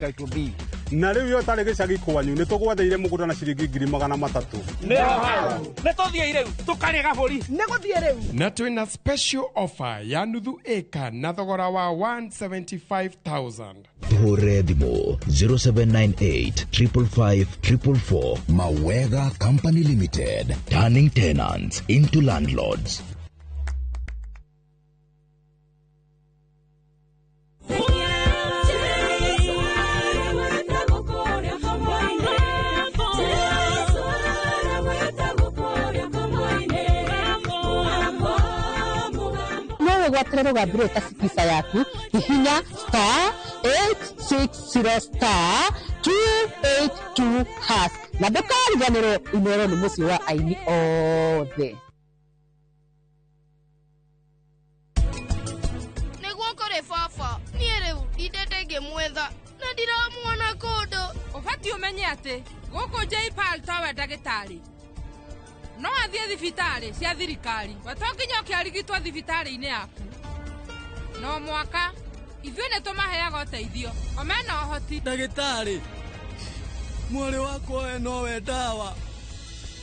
It will be. Na rĩu yo tarĩ gĩcagi kwanyu nĩ tũgwathĩire mũgũnda na ciringi 300,000. Nĩ tũthiĩ rĩu tũkarĩe gabũri. Nĩ gũthiĩ rĩu. Na twĩna special offer ya nuthu ĩka na thogora wa 175,000. Tũhũrĩre thimũ 0798 555 444. Mawega Company Limited, turning tenants into landlords. No wĩgwatĩre rũgambi rũrũ ta Skiza yaku, hihinya star 860 star 282 hash na ndũkariganĩrwo Inooro nĩ mũciĩ wa aini othe. Nĩguo kũrĩ baba, niĩ rĩu ndindĩte ngĩmwetha na ndiramuona kũndũ. Ũbatiĩ ũmenye atĩ gũkũ JPAL towe ndagĩtarĩ no athiĩ thibitarĩ cia thirikari, we to nginya ũke arigitwo thibitarĩ-inĩ yaku. No mwaka ithuĩ nĩ tũmaheaga ũteithio o mena ũhoti. Ndagĩtarĩ, mwarĩ wakwa we nowe ndawa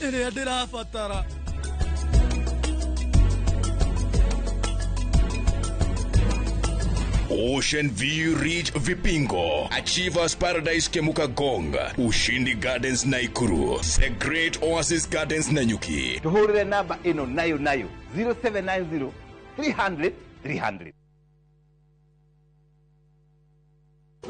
ĩrĩa ndĩrabatara. Ocean View Ridge Vipingo, Achievers Paradise Kemuka Gong, Ushindi Gardens Naikuru, The Great Oasis Gardens Nanyuki. Tuhurire namba ĩno nayo nayo 0790 300 300.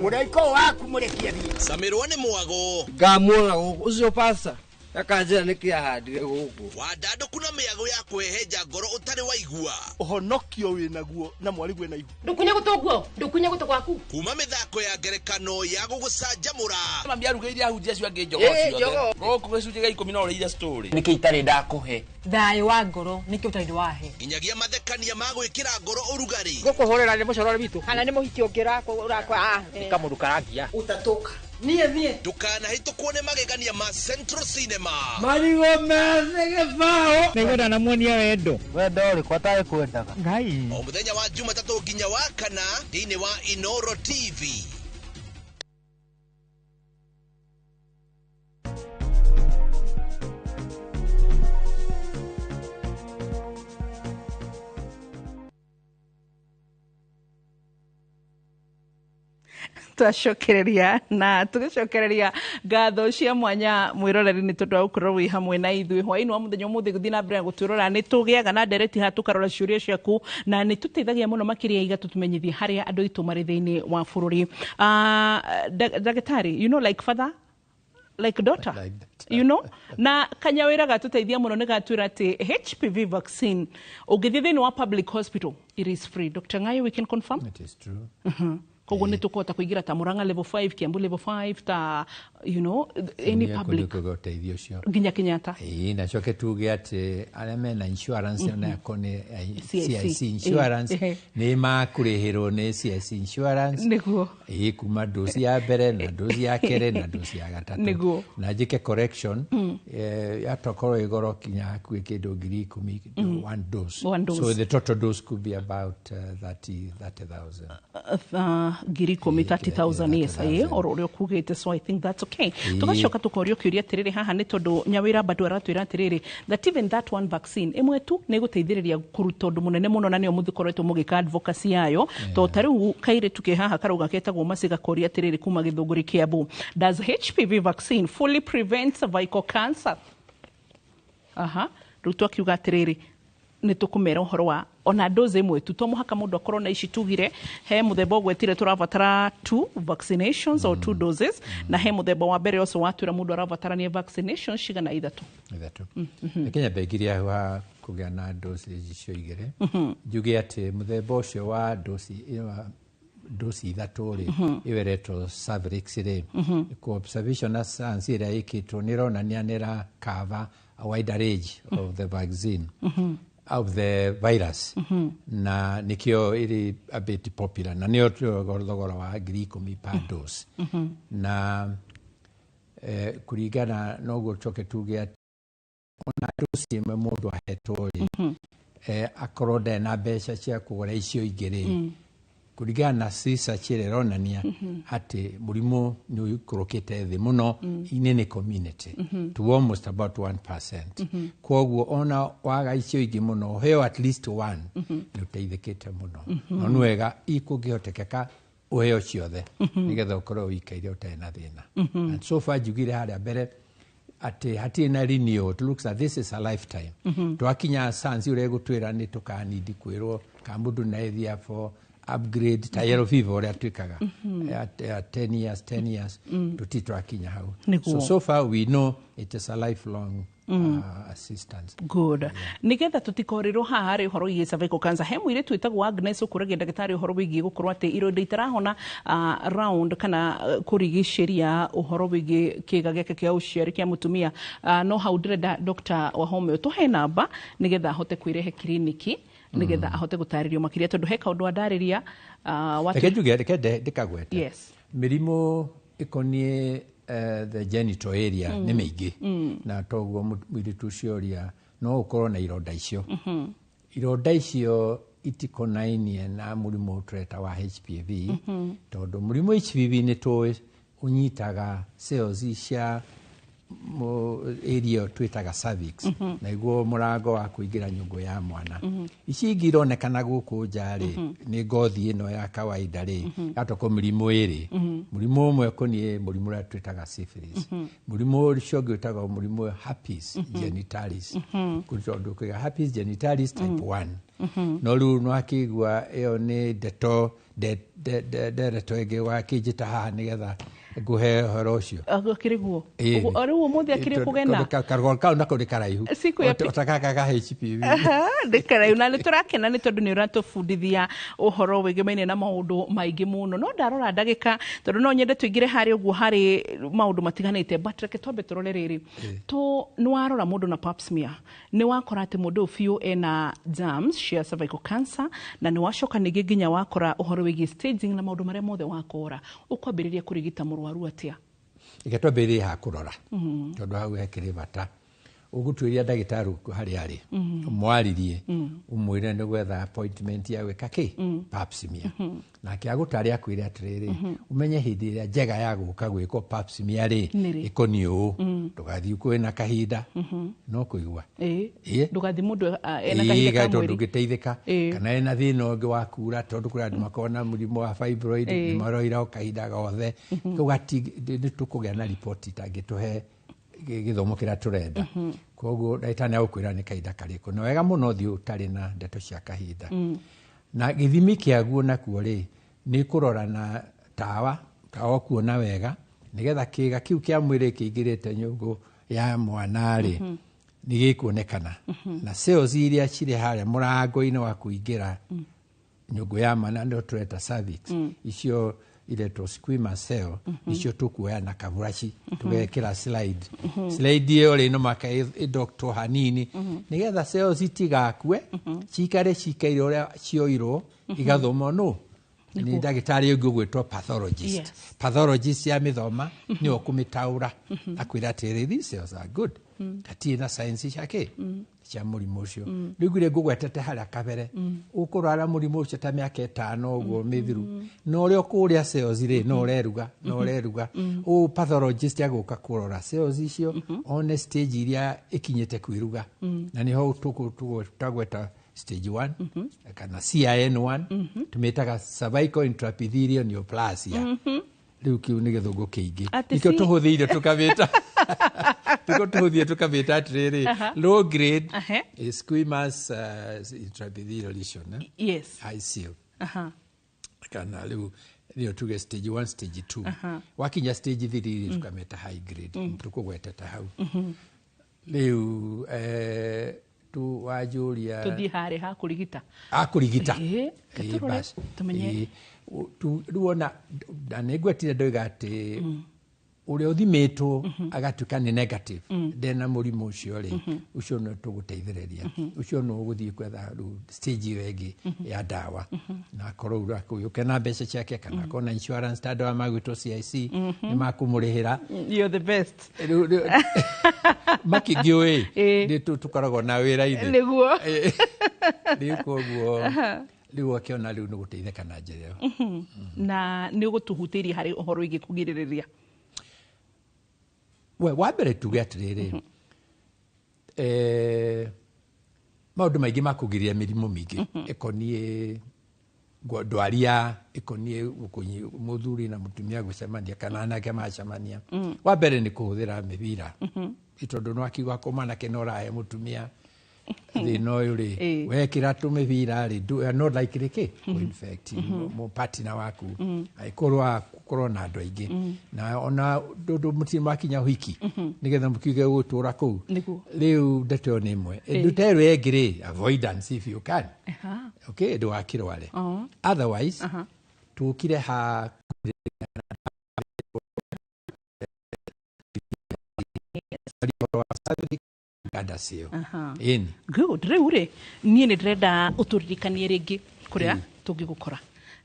Mũraika waku mũrekie thiĩ. Samirwo nĩ mwago. Ngamuona gũkũ ũcio pasta akanjĩra nĩkĩ ahandire gũkũ. Wandandũku na mĩago ya kwĩhenja ngoro ũtarĩ waigua. Ũhonokio wĩnaguo na mwarĩguo na ihu. Ndũkunye gũtũ guo, ndũkunye gũtũ gwaku. Kuma mĩthako ya ngerekano ya gũgũcanjamũra. Mami arugĩire ahunjia acio angĩ njogoo ciothe. Gũkũ gĩcunjĩ gĩa 10 no ũrĩire story. Nĩkĩ itarĩ ndakũhe? Thayũ wa ngoro nĩkĩ ũtarĩ wahe? Nginyagia mathekania ma gwĩkĩra ngoro ũrugarĩ. Gũkũhũrĩra nĩ mũcorore witũ. Kana nĩ mũhiki ũngĩ ũrakwa. Nĩ kamũndũ karangia. Utatoka. Niĩ thiĩ. Ndũkanahĩtũkwo nĩ magegania ma Central Cinema. Marigũ methĩ gĩbaũ. Nĩngwenda namuonia wendo. Wendo ũrĩkũ atarĩ kwendaga? Ngai. O mũthenya wa Jumatatũ nginya wa kana thĩinĩ wa Inooro TV. Twacokereria na tũgĩcokereria ngatho cia mwanya mwĩroreri nĩ tondũ wa gũkorwo wĩ hamwe na ithuĩ hwaĩ-inĩ wa mũthenya ũmũthĩ. Gũthiĩ na mbere na gũtwĩrora nĩ tũgĩaga na ndereti haha, tũkarora ciũria ciaku na nĩ tũteithagia mũno makĩria iga tũtũmenyithie harĩa andũ aitũ marĩ thĩinĩ wa bũrũri. Ndagĩtarĩ, you know, like father like daughter, like na kanyawĩra gatũteithia mũno nĩ gatwĩra atĩ HPV vaccine ũngĩthiĩ thĩinĩ wa public hospital it is free. Dr. Ngayo, we can confirm? It is true. Koguo nĩ tũkũhota kũingĩra ta Murang'a level 5, Kiambu level 5, ta any public. Ũteithio ũcio. Nginya Kenyatta. Ĩĩ, na coke tuge atĩ arĩa mena insurance, ona nĩ CIC. CIC insurance, nĩ makũrĩhĩrwo nĩ CIC insurance. Ĩĩ, kuma dosi ya mbere na dosi ya kerĩ na dosi ya gatatũ. Na njĩke correction, yatokorwo ĩ goro kinya hakuhĩ kĩndũ 10,000 one dose. One dose. So the total dose could be about 30,000. 10,000, 30,000, yes, ĩĩ, oro ũrĩa ũkugĩte, so I think that's okay. Tũgacoka tũkorio kĩũria atĩrĩrĩ haha nĩ tondũ nyawĩra bado aratwĩra atĩrĩrĩ that even that one vaccine ĩmwe tu nĩ ĩgũteithĩrĩria kũruta ũndũ mũnene mũno na nĩyo mũthikoretwo mũgĩka advocacy yayo, to ta rĩu kairĩtu ke haha karauga ketagwo Mercy gakoria atĩrĩrĩ kuma Gĩthũngũri Kiambu, does HPV vaccine fully prevent cervical cancer? Aha, rĩu twakiuga atĩrĩrĩ nĩ tũkũmera ũhoro wa ona dose ĩmwe tu, to mũhaka mũndũ akorwo na ici tugire he mũthemba ũgwetire tũrabatara two vaccinations or two doses, na he mũthemba wa mbere ũcio watwĩra mũndũ arabatarania vaccinations cigana? Ithatũ. Ithatũ. Reke nyambe ngirie hau ha kũgĩa na dosi icio igĩrĩ, njuge atĩ mũthemba ũcio wa dosi ĩyo, dosi ithatũ rĩ, ĩyo ĩretwo Cervarix rĩ, ku observation na science ĩrĩa ĩkĩtwo nĩ ĩronania nĩ ĩra cover a wider range of the vaccine, of the virus, na nĩkĩo ĩrĩ a bit popular na nĩyo thogora wa 10,000 per dose. Na kũringana noguo coke tuge atĩ ona dosi ĩmwe mũndũ ahetwo rĩ, akorwo ndarĩ na mbeca cia kũgũra icio ingĩ rĩ, Kũringana na research ĩrĩa ĩronania atĩ mũrimũ nĩ ũikũrũkĩte thĩ mũno in any community to almost about 1%. Koguo ona waga icio ingĩ mũno, ũheo at least one, nĩ ũteithĩkĩte mũno. No nĩ wega ikũngĩhotekeka ũheo ciothe, nĩgetha ũkorwo ũikaire ũtarĩ na thĩna. And so far njugire harĩa mbere atĩ hatirĩ na renewal. It looks like this is a lifetime. Twakinya sans ũrĩa ĩgũtwĩra nĩ tũkanindi kwĩrwo ka mũndũ na ĩthia for upgrade ta yellow fever ũrĩa twĩkaga at 10 years, 10 years. Tũtirĩ twakinya hau. Nĩguo. So far we know it is a lifelong assistance. Good. Nigetha tũtikorirwo haha harĩ ũhoro wĩgiĩ cervical cancer, he mũirĩtu wĩtagwo Agnes ũkũragia ndagĩtarĩ ũhoro wĩgiĩ gũkorwo atĩ ironda itarahona round kana kũrigicĩria ũhoro wĩgiĩ kĩga gĩake kĩa ũciari kĩa mũtumia. No hau ndĩrenda Dr. Wahome ũtũhe namba nĩgetha ahote kwĩrehe kiriniki, nĩgetha ahote gũtarĩrio makĩria, tondũ he kaũndũ andarĩria Reke njuge, reke ndĩkagwete. Yes. Mĩrimũ ĩkoniĩ the genital area nĩ mĩingĩ, na toguo mũirĩtu ũcio ũria no ũkorwo na ironda icio. Ironda icio itikonainie na mũrimũ tũreta wa HPV, tondũ mũrimũ HPV nĩ tũĩ ũnyitaga cells cia area ĩyo twĩtaga cervix, na iguo mũrango wa kũingĩra nyũngũ ya mwana. Ici ingĩ ironekana gũkũ nja rĩ, nĩ ngothi ĩno ya kawaida rĩ, gatoko mĩrimũ ĩrĩ. Mũrimũ ũmwe ũkoniĩ mũrimũ ũrĩa twĩtaga syphilis. Mũrimũ ũcio ũngĩ wĩtagwo mũrimũ herpes genitalis. Tondũ kũiga herpes genitalis type 1. No rĩu nĩwakĩigua ĩyo nĩ ndeto ndereto ĩngĩ wakĩnjĩta haha nĩgetha ngũhe ũhoro ũcio. Akĩrĩ guo? Ĩĩ. Rĩu ũmũthĩ akĩrĩ kũgena. Karũgano kau nako nĩ karaihu. Siku ya O ta gaka ka HPV. Nĩ karaihu na nĩ tũrakena nĩ tondũ nĩ ũratũbundithia ũhoro wĩgemaine na maũndũ maingĩ mũno. No ndarora ndagĩka, tondũ no nyende tũingĩre harĩ ũguo harĩ maũndũ matiganĩte, but reke twambe tũrore rĩrĩ. Tũ nĩ warora mũndũ na pap smear, nĩ wakora atĩ mũndũ ũyũ biũ ena germs cia cervical cancer, na nĩ wacoka ningĩ nginya wakora ũhoro wĩgiĩ staging na maũndũ marĩa mothe wakora, ũkwambĩrĩria kũrigita mũrwaru atĩa? Reke twambĩrĩrie ha kũrora, tondũ hau hekĩrĩ bata. Ũgũtuĩria ndagĩtarĩ harĩa arĩ, ũmwaririe, ũmwĩre nĩ gwetha appointment ya gwĩka kĩ? Pap smear. Nake agũtare akwĩre atĩrĩrĩ, ũmenye hĩndĩ ĩrĩa njega ya gũka gwĩkwo pap smear rĩ, Nĩ rĩ? ĩkoniĩ ũũ. Ndũgathiĩ kwĩna kahinda no kũigua. Ĩĩ. Ndũgathiĩ mũndũ ena kahinda ka Ĩĩ, tondũ mweri. ndũngĩteithĩka, kana ena thĩna ũngĩ wa kura, tondũ kũrĩ andũ makoragwo na mũrimũ wa fibroid, nĩ maroira o kahinda gothe. Kau nĩ tũkũgĩa na riboti itangĩtũhe gĩthomo kĩrĩa tũrenda. Koguo ndagĩtarĩ nĩ agũkwĩra nĩ kahinda karĩkũ, na wega mũno ũthiĩ ũtarĩ na ndeto cia kahinda. Na gĩthimi kĩaguo nakuo rĩ, nĩ kũrora na tawa, tawa ũkuona wega, nĩgetha kĩga kĩu kĩa mwĩrĩ kĩingĩrĩte nyũngũ ya mwana rĩ, nĩ gĩkuonekana. Na cells iria cirĩ harĩa mũrango-inĩ wa kũingĩra nyũngũ ya mwana, nĩyo tũreta cervix, icio iretwo squamous cell, icio tũkuoya na kaburaci tũgekĩra slide. Slide ĩyo rĩ, no maka ĩdoktwo hanini, nĩgetha cells itigakue, cikare cikaire ũrĩa cioirwo, igathomwo nũ nĩ ndagĩtarĩ ũngĩ ũgwĩtwo pathologist. Pathologist ya mĩthoma nĩwe ũkũmĩtaũra, akwĩra atĩrĩ, these cells are good, hatirĩ na science cia kĩ cia mũrimũ ũcio. Rĩu ngwire ngũgwetete harĩa kabere, ũkũrwara mũrimũ ũcio ta mĩaka 5 ũguo mĩthiru, na ũrĩa ũkũrĩa cells rĩ, no ũreruga, no ũreruga. Ũũ pathologist agũka kũrora cells icio, one stage iria ĩkinyĩte kwĩruga, na nĩho tũgweta stage 1 kana CIN1, tũmĩtaga cervical intraepithelial neoplasia. Rĩu kĩu nĩ gĩthũngũ kĩingĩ. Atĩ Nĩkĩo tũhũthĩire tũkamĩta, nĩkĩo tũhũthĩire tũkamĩta atĩrĩrĩ, low grade is squamous intraepithelial lesion, eh? Yes. ICL. Kana rĩu nĩyo tuge stage 1, stage 2. Wakinya stage 3 rĩ, tũkamĩta high grade. Tũkũgwetete hau. Rĩu tu wanjũria Tũthiĩ harĩ ha kũrigita. Akũrigita. Ĩĩ, Ĩĩ, tũrore, bas. tũmenye. Ĩĩ. Rĩu ona na nĩ ngwetire ndoiga atĩ ũrĩa ũthimĩtwo agatuĩka nĩ negative, ndena mũrimũ ũcio rĩ, ũcio no tũgũteithĩrĩria, ũcio no ũgũthiĩ gwetha rĩu stage ĩyo ĩngĩ ya ndawa, na akorwo rĩu akũyũke na mbeca ciake, kana akorwo na insurance ta andũ aya magwĩtwo CIC, nĩ makũmũrĩhĩra. You're the best. Rĩu makĩngĩũĩ nĩ tũkoragwo na wĩra ithe. Nĩguo. Rĩu koguo Rĩu akĩona rĩu nĩ gũteithĩka na njĩra ĩyo. Na nĩ ũgũtũhutĩria harĩ ũhoro wĩgiĩ kũgirĩrĩria. We wa mbere tuge atĩrĩrĩ, maũndũ maingĩ ma kũgiria mĩrimũ mĩingĩ ĩkoniĩ ndwaria, ĩkoniĩ mũthuri na mũtumia gũcemania kana anake macemania. Wa mbere nĩ kũhũthĩra mĩbira, tondũ nĩ wakiuga ko mwanake no ũrahe mũtumia thĩna ũyũ rĩ, wekĩra tũmĩbira rĩ, you are not likely kĩ kũ-infect partner waku, angĩkorwo gũkorwo na andũ aingĩ na ona ndũndũ mũtirĩ mwakinya ũhiki nĩgetha mũkiuge gũtũra kũu. Rĩu ndeto ĩyo nĩ ĩmwe. Ndeto ĩyo ĩngĩ rĩ, avoidance if you can. Okay, ndũgakĩrware. Otherwise tũkire ha Gardasil. Ĩni. Good. Rĩu rĩ, niĩ nĩ ndĩrenda ũtũririkanie rĩngĩ kũrĩa tũngĩgũkora,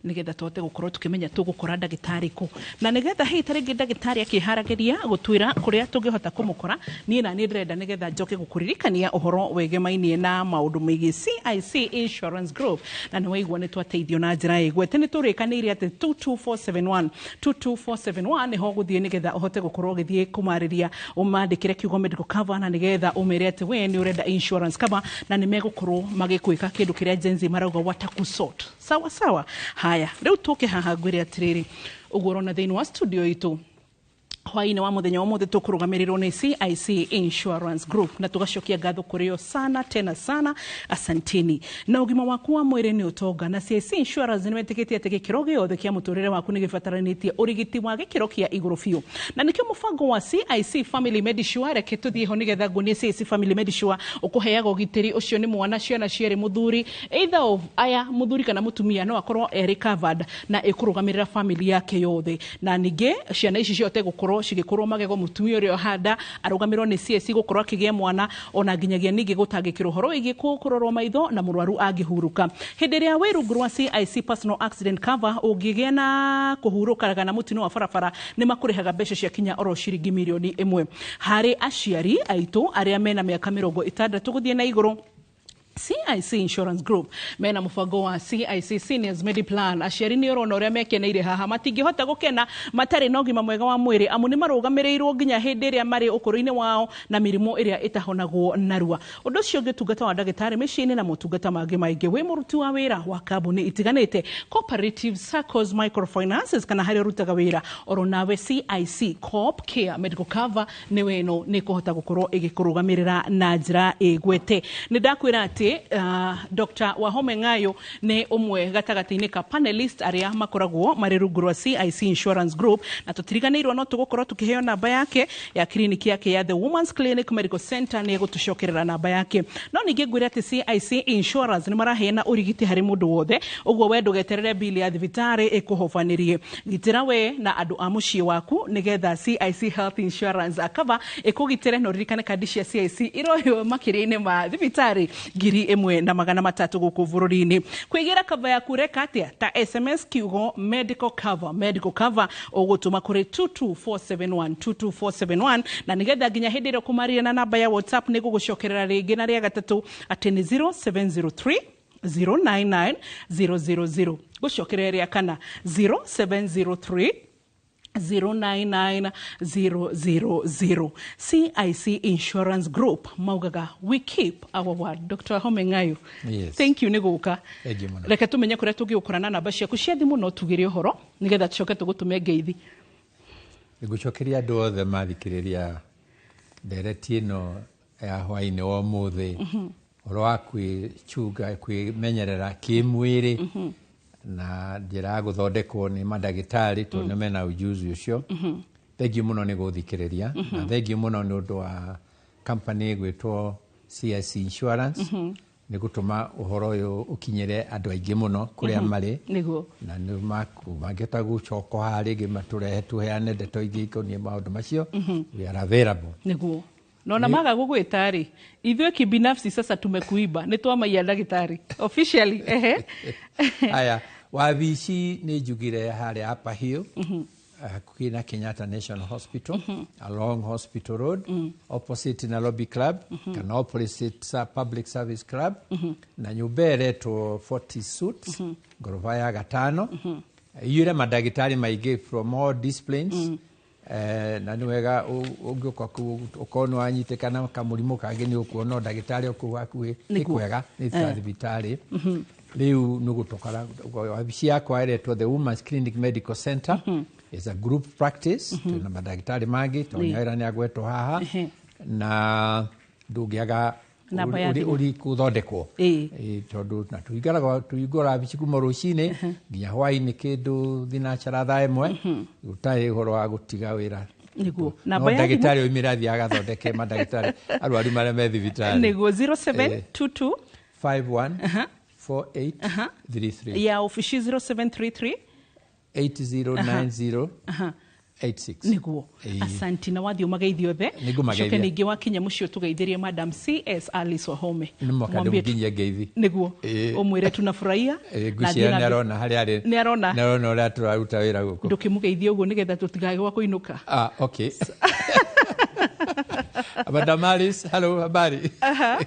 nĩgetha tũhote gũkorwo tũkĩmenya tũgũkora ndagĩtarĩ kũ, na nĩgetha hihi ta rĩngĩ ndagĩtarĩ akĩharagĩria gũtwĩra kũrĩa tũngĩhota kũmũkora. Niĩ na niĩ ndĩrenda nĩgetha njoke gũkũririkania ũhoro wegemainie na maũndũ megiĩ CIC Insurance Group. Na nĩ waigua nĩ twateithio na njĩra ĩgwete, nĩ tũrĩkanĩire atĩ 22471 22471 nĩho ũgũthiĩ nĩgetha ũhote gũkorwo ũgĩthiĩ kũmarĩria, ũmandĩkĩre kiugo medical cover, na nĩgetha ũmere atĩ we nĩ ũrenda insurance cover, na nĩ megũkorwo magĩkwĩka kĩndũ kĩrĩa Gen Z marauga watakusort. Sawa sawa. Haya, rĩu tũke haha ngwĩre atĩrĩrĩ, ũguo ũrona thĩinĩ wa studio itũ hwaĩ-inĩ wa mũthenya wa ũmũthĩ tũkũrũgamĩrĩrwo nĩ CIC Insurance Group, na tũgacokia ngatho kũrĩ o sana tena sana, asanteni. Na ũgima waku wa mwĩrĩ nĩ ũtonga, na CIC Insurance nĩ metĩkĩtie atĩ gĩkĩro gĩothe kĩa mũtũrĩre waku nĩ gĩbataranĩtie ũrigiti wa gĩkĩro kĩa igũrũ biũ, na nĩkĩo mũbango wa CIC Family Medisure. Reke tũthiĩ ho nĩgetha nguonie CIC Family Medisure ũkũheaga ũgitĩri ũcio nĩ mwana, ciana cierĩ, mũthuri, either of aya, mũthuri kana mũtumia, no akorwo erĩ covered na ĩkũrũgamĩrĩra family yake yothe, na ningĩ ciana ici cihote gũkorwo cigĩkũrwo magego, mũtumia ũrĩa ũhanda arũgamĩrwo nĩ CIC gũkorwo akĩgĩa mwana, ona nginyagia ningĩ gũtangĩkĩrwo ũhoro wĩgiĩ kũrorwo maitho na mũrwaru angĩhurũka. Hĩndĩ ĩrĩa wĩ rungu rwa CIC personal accident cover, ũngĩgĩa na kũhurũka kana mũtino wa barabara, nĩ makũrĩhaga mbeca cia kinya oro ciringi mirioni 1. Harĩ aciari aitũ arĩa mena mĩaka 60 gũthiĩ na igũrũ, CIC Insurance Group mena mũbango wa CIC Seniors Mediplan. Aciari nĩ ũrona ũrĩa mekeneire haha, matingĩhota gũkena matarĩ na ũgima mwega wa mwĩrĩ, amu nĩ marũgamĩrĩirwo nginya hĩndĩ ĩrĩa marĩ ũkũrũ-inĩ wao na mĩrimũ ĩrĩa ĩtahonagwo narua. Ũndũ ũcio ũngĩ, ũtungata wa ndagĩtarĩ mĩciĩ-inĩ na motungata mangĩ maingĩ. Wĩ mũruti wa wĩra wa kambuni itiganĩte, cooperative, SACCOs, microfinances, kana harĩa ũrutaga wĩra, oro nawe CIC Coop Care Medical Cover nĩ weno nĩ kũhota gũkorwo ĩgĩkũrũgamĩrĩra na njĩra ĩgwete. Nĩ ndakwĩra atĩ Dr. Wahome Ng'ayo nĩ ũmwe gatagatĩ-inĩ ka panelist arĩa makoragwo marĩ rungu rwa CIC Insurance Group, na tũtiriganĩirwo no tũgũkorwo tũkĩheo namba yake ya kiriniki yake ya The Women's Clinic Medical Center, nĩ egũtũcokerera namba yake. No ningĩ ngwĩre atĩ CIC Insurance nĩ maraheana ũrigiti harĩ mũndũ wothe, ũguo we ndũgeterere bili ya thibitarĩ ĩkũhobanĩrie. Gitĩra we na andũ a mũciĩ waku nĩgetha CIC Health Insurance cover ĩkũgitĩre, na ũririkane kandi cia CIC iroywo makĩria-inĩ ma thibitarĩ 1300 gũkũ bũrũri-inĩ. Kwĩgĩra cover yaku reka atĩa? Ta SMS kiugo medical cover, medical cover, ũgũtũma kũrĩ 22471 22471, na nĩgetha nginya hĩndĩ ĩrĩa ũkũmarĩria na namba ya WhatsApp nĩ gũgũcokerera rĩngĩ na rĩa gatatũ atĩ nĩ 0703 099 000. Gũcokerera rĩa kana, 0703 099000. CIC Insurance Group maugaga we keep our word. Dr. Wahome Ng'ayu. Yes. Thank you nĩ gũka. Thank you mũno. Reke tũmenye kũrĩa tũngĩgũkora na namba ciaku cia thimũ, no tugĩre ũhoro nĩgetha tũcoke tũgũtũme ngeithi. Ngũcokeria andũ othe mathikĩrĩria ndereti ĩno ya hwainĩ wa ũmũthĩ, ũhoro wa kwĩchunga, kwĩmenyerera kĩmwĩrĩ na njĩra ya gũthondekwo nĩ mandagĩtarĩ, tondũ nĩ mena ujuzi ũcio. Thengiũ mũno nĩ gũthikĩrĩria, na thengiũ mũno nĩ ũndũ wa company ĩgwĩtwo CIC Insurance nĩ gũtũma ũhoro ũyũ ũkinyĩre andũ aingĩ mũno kũrĩa marĩ. Na nĩ mangĩhota gũcoka haha rĩngĩ matũrehe tũheane ndeto ingĩ ikoniĩ maũndũ macio, we are available. Nĩguo nona maga gũgwĩta rĩ, ithuĩ kibinafsi sasa tumekuiba, nĩ twamaiya ndagĩtarĩ officially, ehe. Aya, wabici nĩ njugire harĩa Upper Hill. Hakuhĩ na Kenyatta National Hospital, along Hospital Road, opposite Nairobi Club, kana opposite Public Service Club, na nyũmba ĩretwo 40 Suites, ngoroba ya gatano, iyũre mandagĩtarĩ maingĩ from all disciplines. Na nĩ wega ũngĩũka kũu ũkorwo nĩ wanyitĩkana kamũrimũ kangĩ nĩ ũkuona ndagĩtarĩ o kũu hakuhĩ. Nĩ Nĩguo. kwega, nĩ ta thibitarĩ. Rĩu nĩ gũtũkora wabici yakwa ĩretwo The Women's Clinic Medical Center, is a group practice. Twĩna mandagĩtarĩ mangĩ tondũ Nĩ. Nyawĩra nĩ agwetwo haha na ndũngĩaga Namba ya thimũ. ũri kũthondekwo. Ĩĩ, tondũ na tũhingũraga wabici kuma rũcinĩ nginya hwainĩ kĩndũ thinacara thaa 1, gũtarĩ ũhoro wa gũtiga wĩra. Nĩguo. No Namba ya thimũ? ndagĩtarĩ oimĩra athiĩ agathondeke mandagĩtarĩ arwaru marĩa me thibitarĩ. Nĩguo, 0722 51 48 33. Ya ofici 0733 8090 86. Nĩguo. Ĩĩ. Asanti, na wathiĩ ũmageithie othe. Nĩngũmageithia. Ũcoke ningĩ wakinya mũciĩ ũtũgeithĩrie Madam CS Alice Wahome. Nĩ mwaka Mwambie ndĩmũkinyie ngeithi. Nĩguo. Ĩĩ. Ũmwĩre tunafurahia. Ĩĩ, Na ngwĩciria athiĩ na nĩ mbere. arona harĩa arĩ. Nĩ arona. Nĩ arona ũrĩa tũraruta wĩra gũkũ. Ndũkĩmũgeithie ũguo nĩgetha tũtigage gwa kũinũka. Ah, okay. Madam Alice, hello, habari. Aha.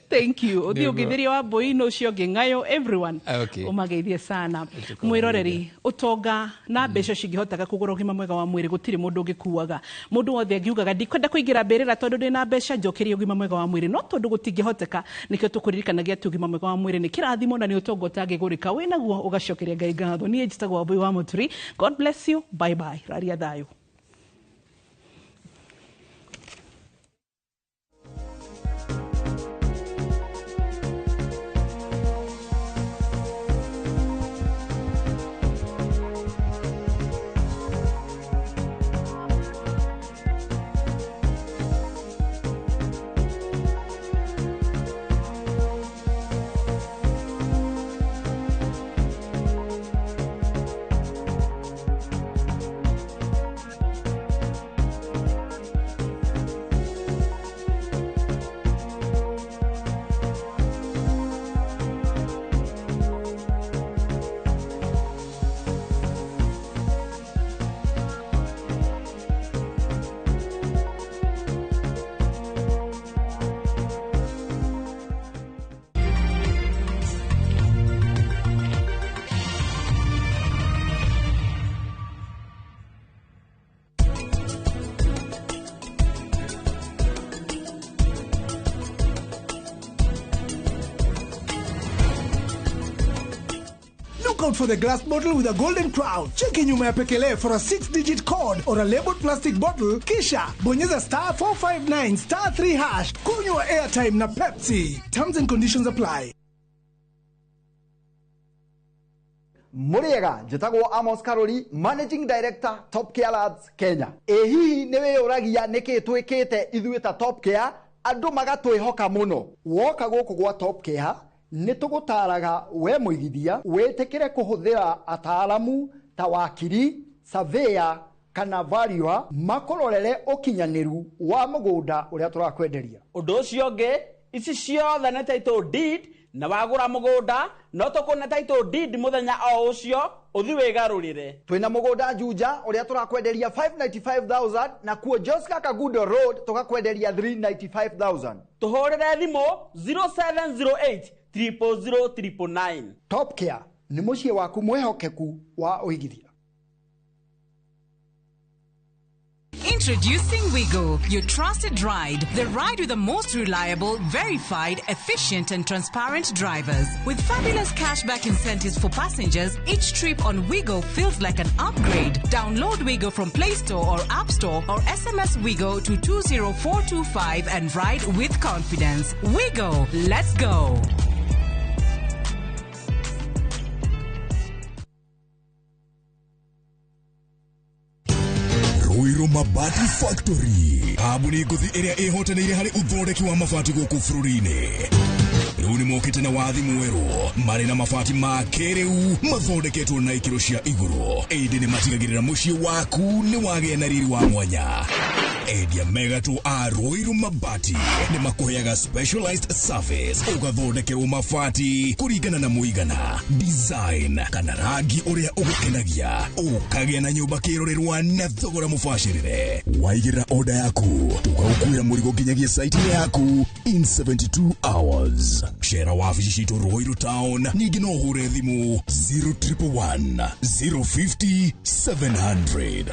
Thank you. Ũthiĩ Nĩguo. ũngĩthĩria wa mbũi ũcio ũngĩ ng'ayo, everyone. Okay. Ũmageithie sana. Nĩtũkũmageithia. Mwĩroreri, ũtonga na mbeca cingĩhotaga kũgũra ũgima mwega wa mwĩrĩ, gũtirĩ mũndũ ũngĩkuaga. Mũndũ wothe angiugaga ndikwenda kũingĩra mbĩrĩra tondũ ndĩna mbeca, njokeria ũgima mwega wa mwĩrĩ. No tondũ gũtingĩhoteka, nĩkĩo tũkũririkanagia atĩ ũgima mwega wa mwĩrĩ nĩ kĩrathimo na nĩ ũtonga ũtangĩgũrĩka. Wĩnaguo ũgacokeria Ngai ngatho. Niĩ njĩtagwo Wambui wa Mũturi. God bless you. Bye bye. Raria thayũ. Look out for the glass bottle with a golden crown. Cheki nyuma ya pekele for a 6-digit code or a labeled plastic bottle. Kisha bonyeza star 459 star 3 hash. Kunywa airtime na Pepsi. Terms and conditions apply. Mũrĩega, njĩtagwo Amos Karori, Managing Director, Top Care Labs Kenya. Ĩ hihi nĩ wĩyũragia nĩkĩ twĩkĩte ithuĩ ta Top Care andũ magatwĩhoka mũno? Woka gũkũ gwa Top Care nĩ tũgũtaraga we mũigithia wĩtĩkĩre kũhũthĩra ataaramu ta wakiri, surveyor kana valuer makũrorere ũkinyanĩru wa mũgũnda ũrĩa tũrakwenderia. Ũndũ ũcio ũngĩ, ici ciothe nĩ title deed, na wagũra mũgũnda no tũkũne title deed mũthenya o ũcio ũthi wĩgarũrĩre. Twĩna mũgũnda Juja ũrĩa tũrakwenderia 595,000 na kuo Joska Kagudo Road tũgakwenderia 395,000. Tũhũrĩre thimũ 0708 000 999. Top Care nĩ mũciĩ waku mwĩhokeku wa ũigithia. Introducing Wigo, your trusted ride. The ride with the most reliable, verified, efficient, and transparent drivers. With fabulous cashback incentives for passengers, each trip on Wigo feels like an upgrade. Download Wigo from Play Store or App Store or SMS Wigo to 20425 and ride with confidence. Wigo, let's go. Ruiru Mabati Factory, kambuni ngũthi ĩrĩa ĩhotanĩire harĩ ũthondeki wa mabati gũkũ bũrũri-inĩ. Rĩu nĩ mokĩte na wathi mwerũ marĩ na mabati ma kĩrĩu mathondeketwo na ikĩro cia igũrũ, ĩndĩ nĩ matigagĩrĩra mũciĩ waku nĩ wagĩa na riri wa mwanya. Endia megatũ a Ruiru Mabati nĩ makũheaga specialized service ũgathondekerwo mabati kũringana na mũigana, design kana rangi ũrĩa ũgũkenagia, ũkagĩa na nyũmba kĩrorerwa na thogora mũbacĩrĩre. Waigĩrĩra order yaku tũgagũkuĩra mũrigo nginyagia site-inĩ yaku in 72 hours. Cera wabici citũ Ruiru Town, ningĩ no ũhũre thimũ 0111 050 700.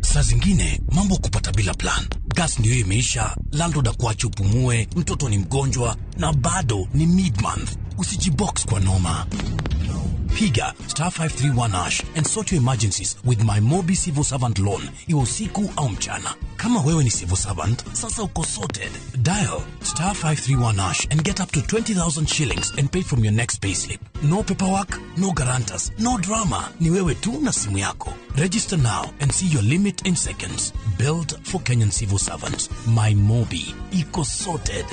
Saa zingine mambo kupata bila plan. Gas ndio imeisha, landlord akuache upumue, mtoto ni mgonjwa na bado ni mid-month. Usijibox kwa noma. Piga star 531 hash and sort your emergencies with my Mobi Civil Servant Loan, iwe usiku au mchana. Kama wewe ni civil servant, sasa uko sorted. Dial star 531 hash and get up to 20,000 shillings and pay from your next payslip. No paperwork, no guarantors, no drama. Ni wewe tu na simu yako. Register now and see your limit in seconds. Built for Kenyan civil servants. My Mobi. Iko sorted.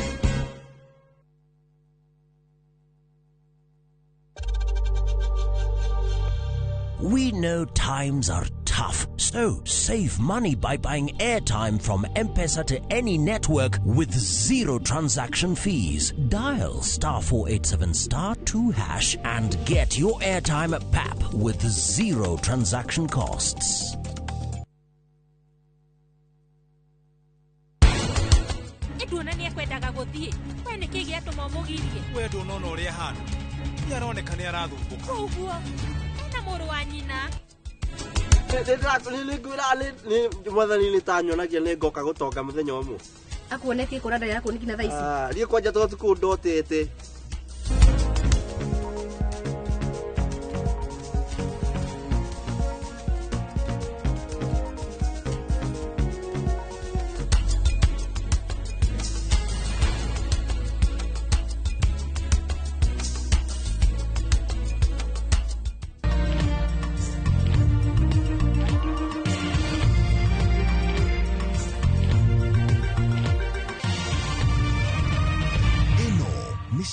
We know times are tough, so save money by buying airtime from M-Pesa to any network with zero transaction fees. Dial star 487 star 2 hash and get your airtime at PAP with zero transaction costs. Nduona nĩ ekwendaga gũthiĩ. We nĩkĩ gĩatũma ũmũgirie? We ndũnona ũrĩa ahana. Nĩ aroneka nĩ arathumbũka. Ũguo ena mũrũ wa nyina. Nĩ mwathani nĩ tanyonagia nĩ ngoka gũtonga mũthenya ũmwe. Akuonetie kũra nda yaku nginya thaa ici. Niĩ kwanja to tukũ ndotete.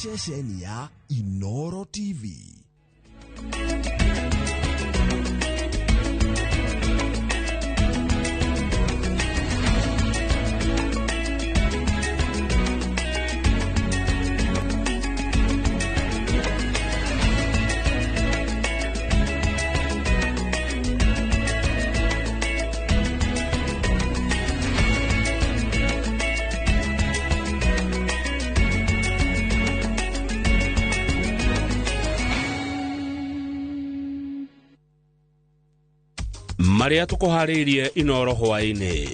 Ceceni ya Inoro TV. Maria tukuharĩirie Inoro hwaĩ-inĩ.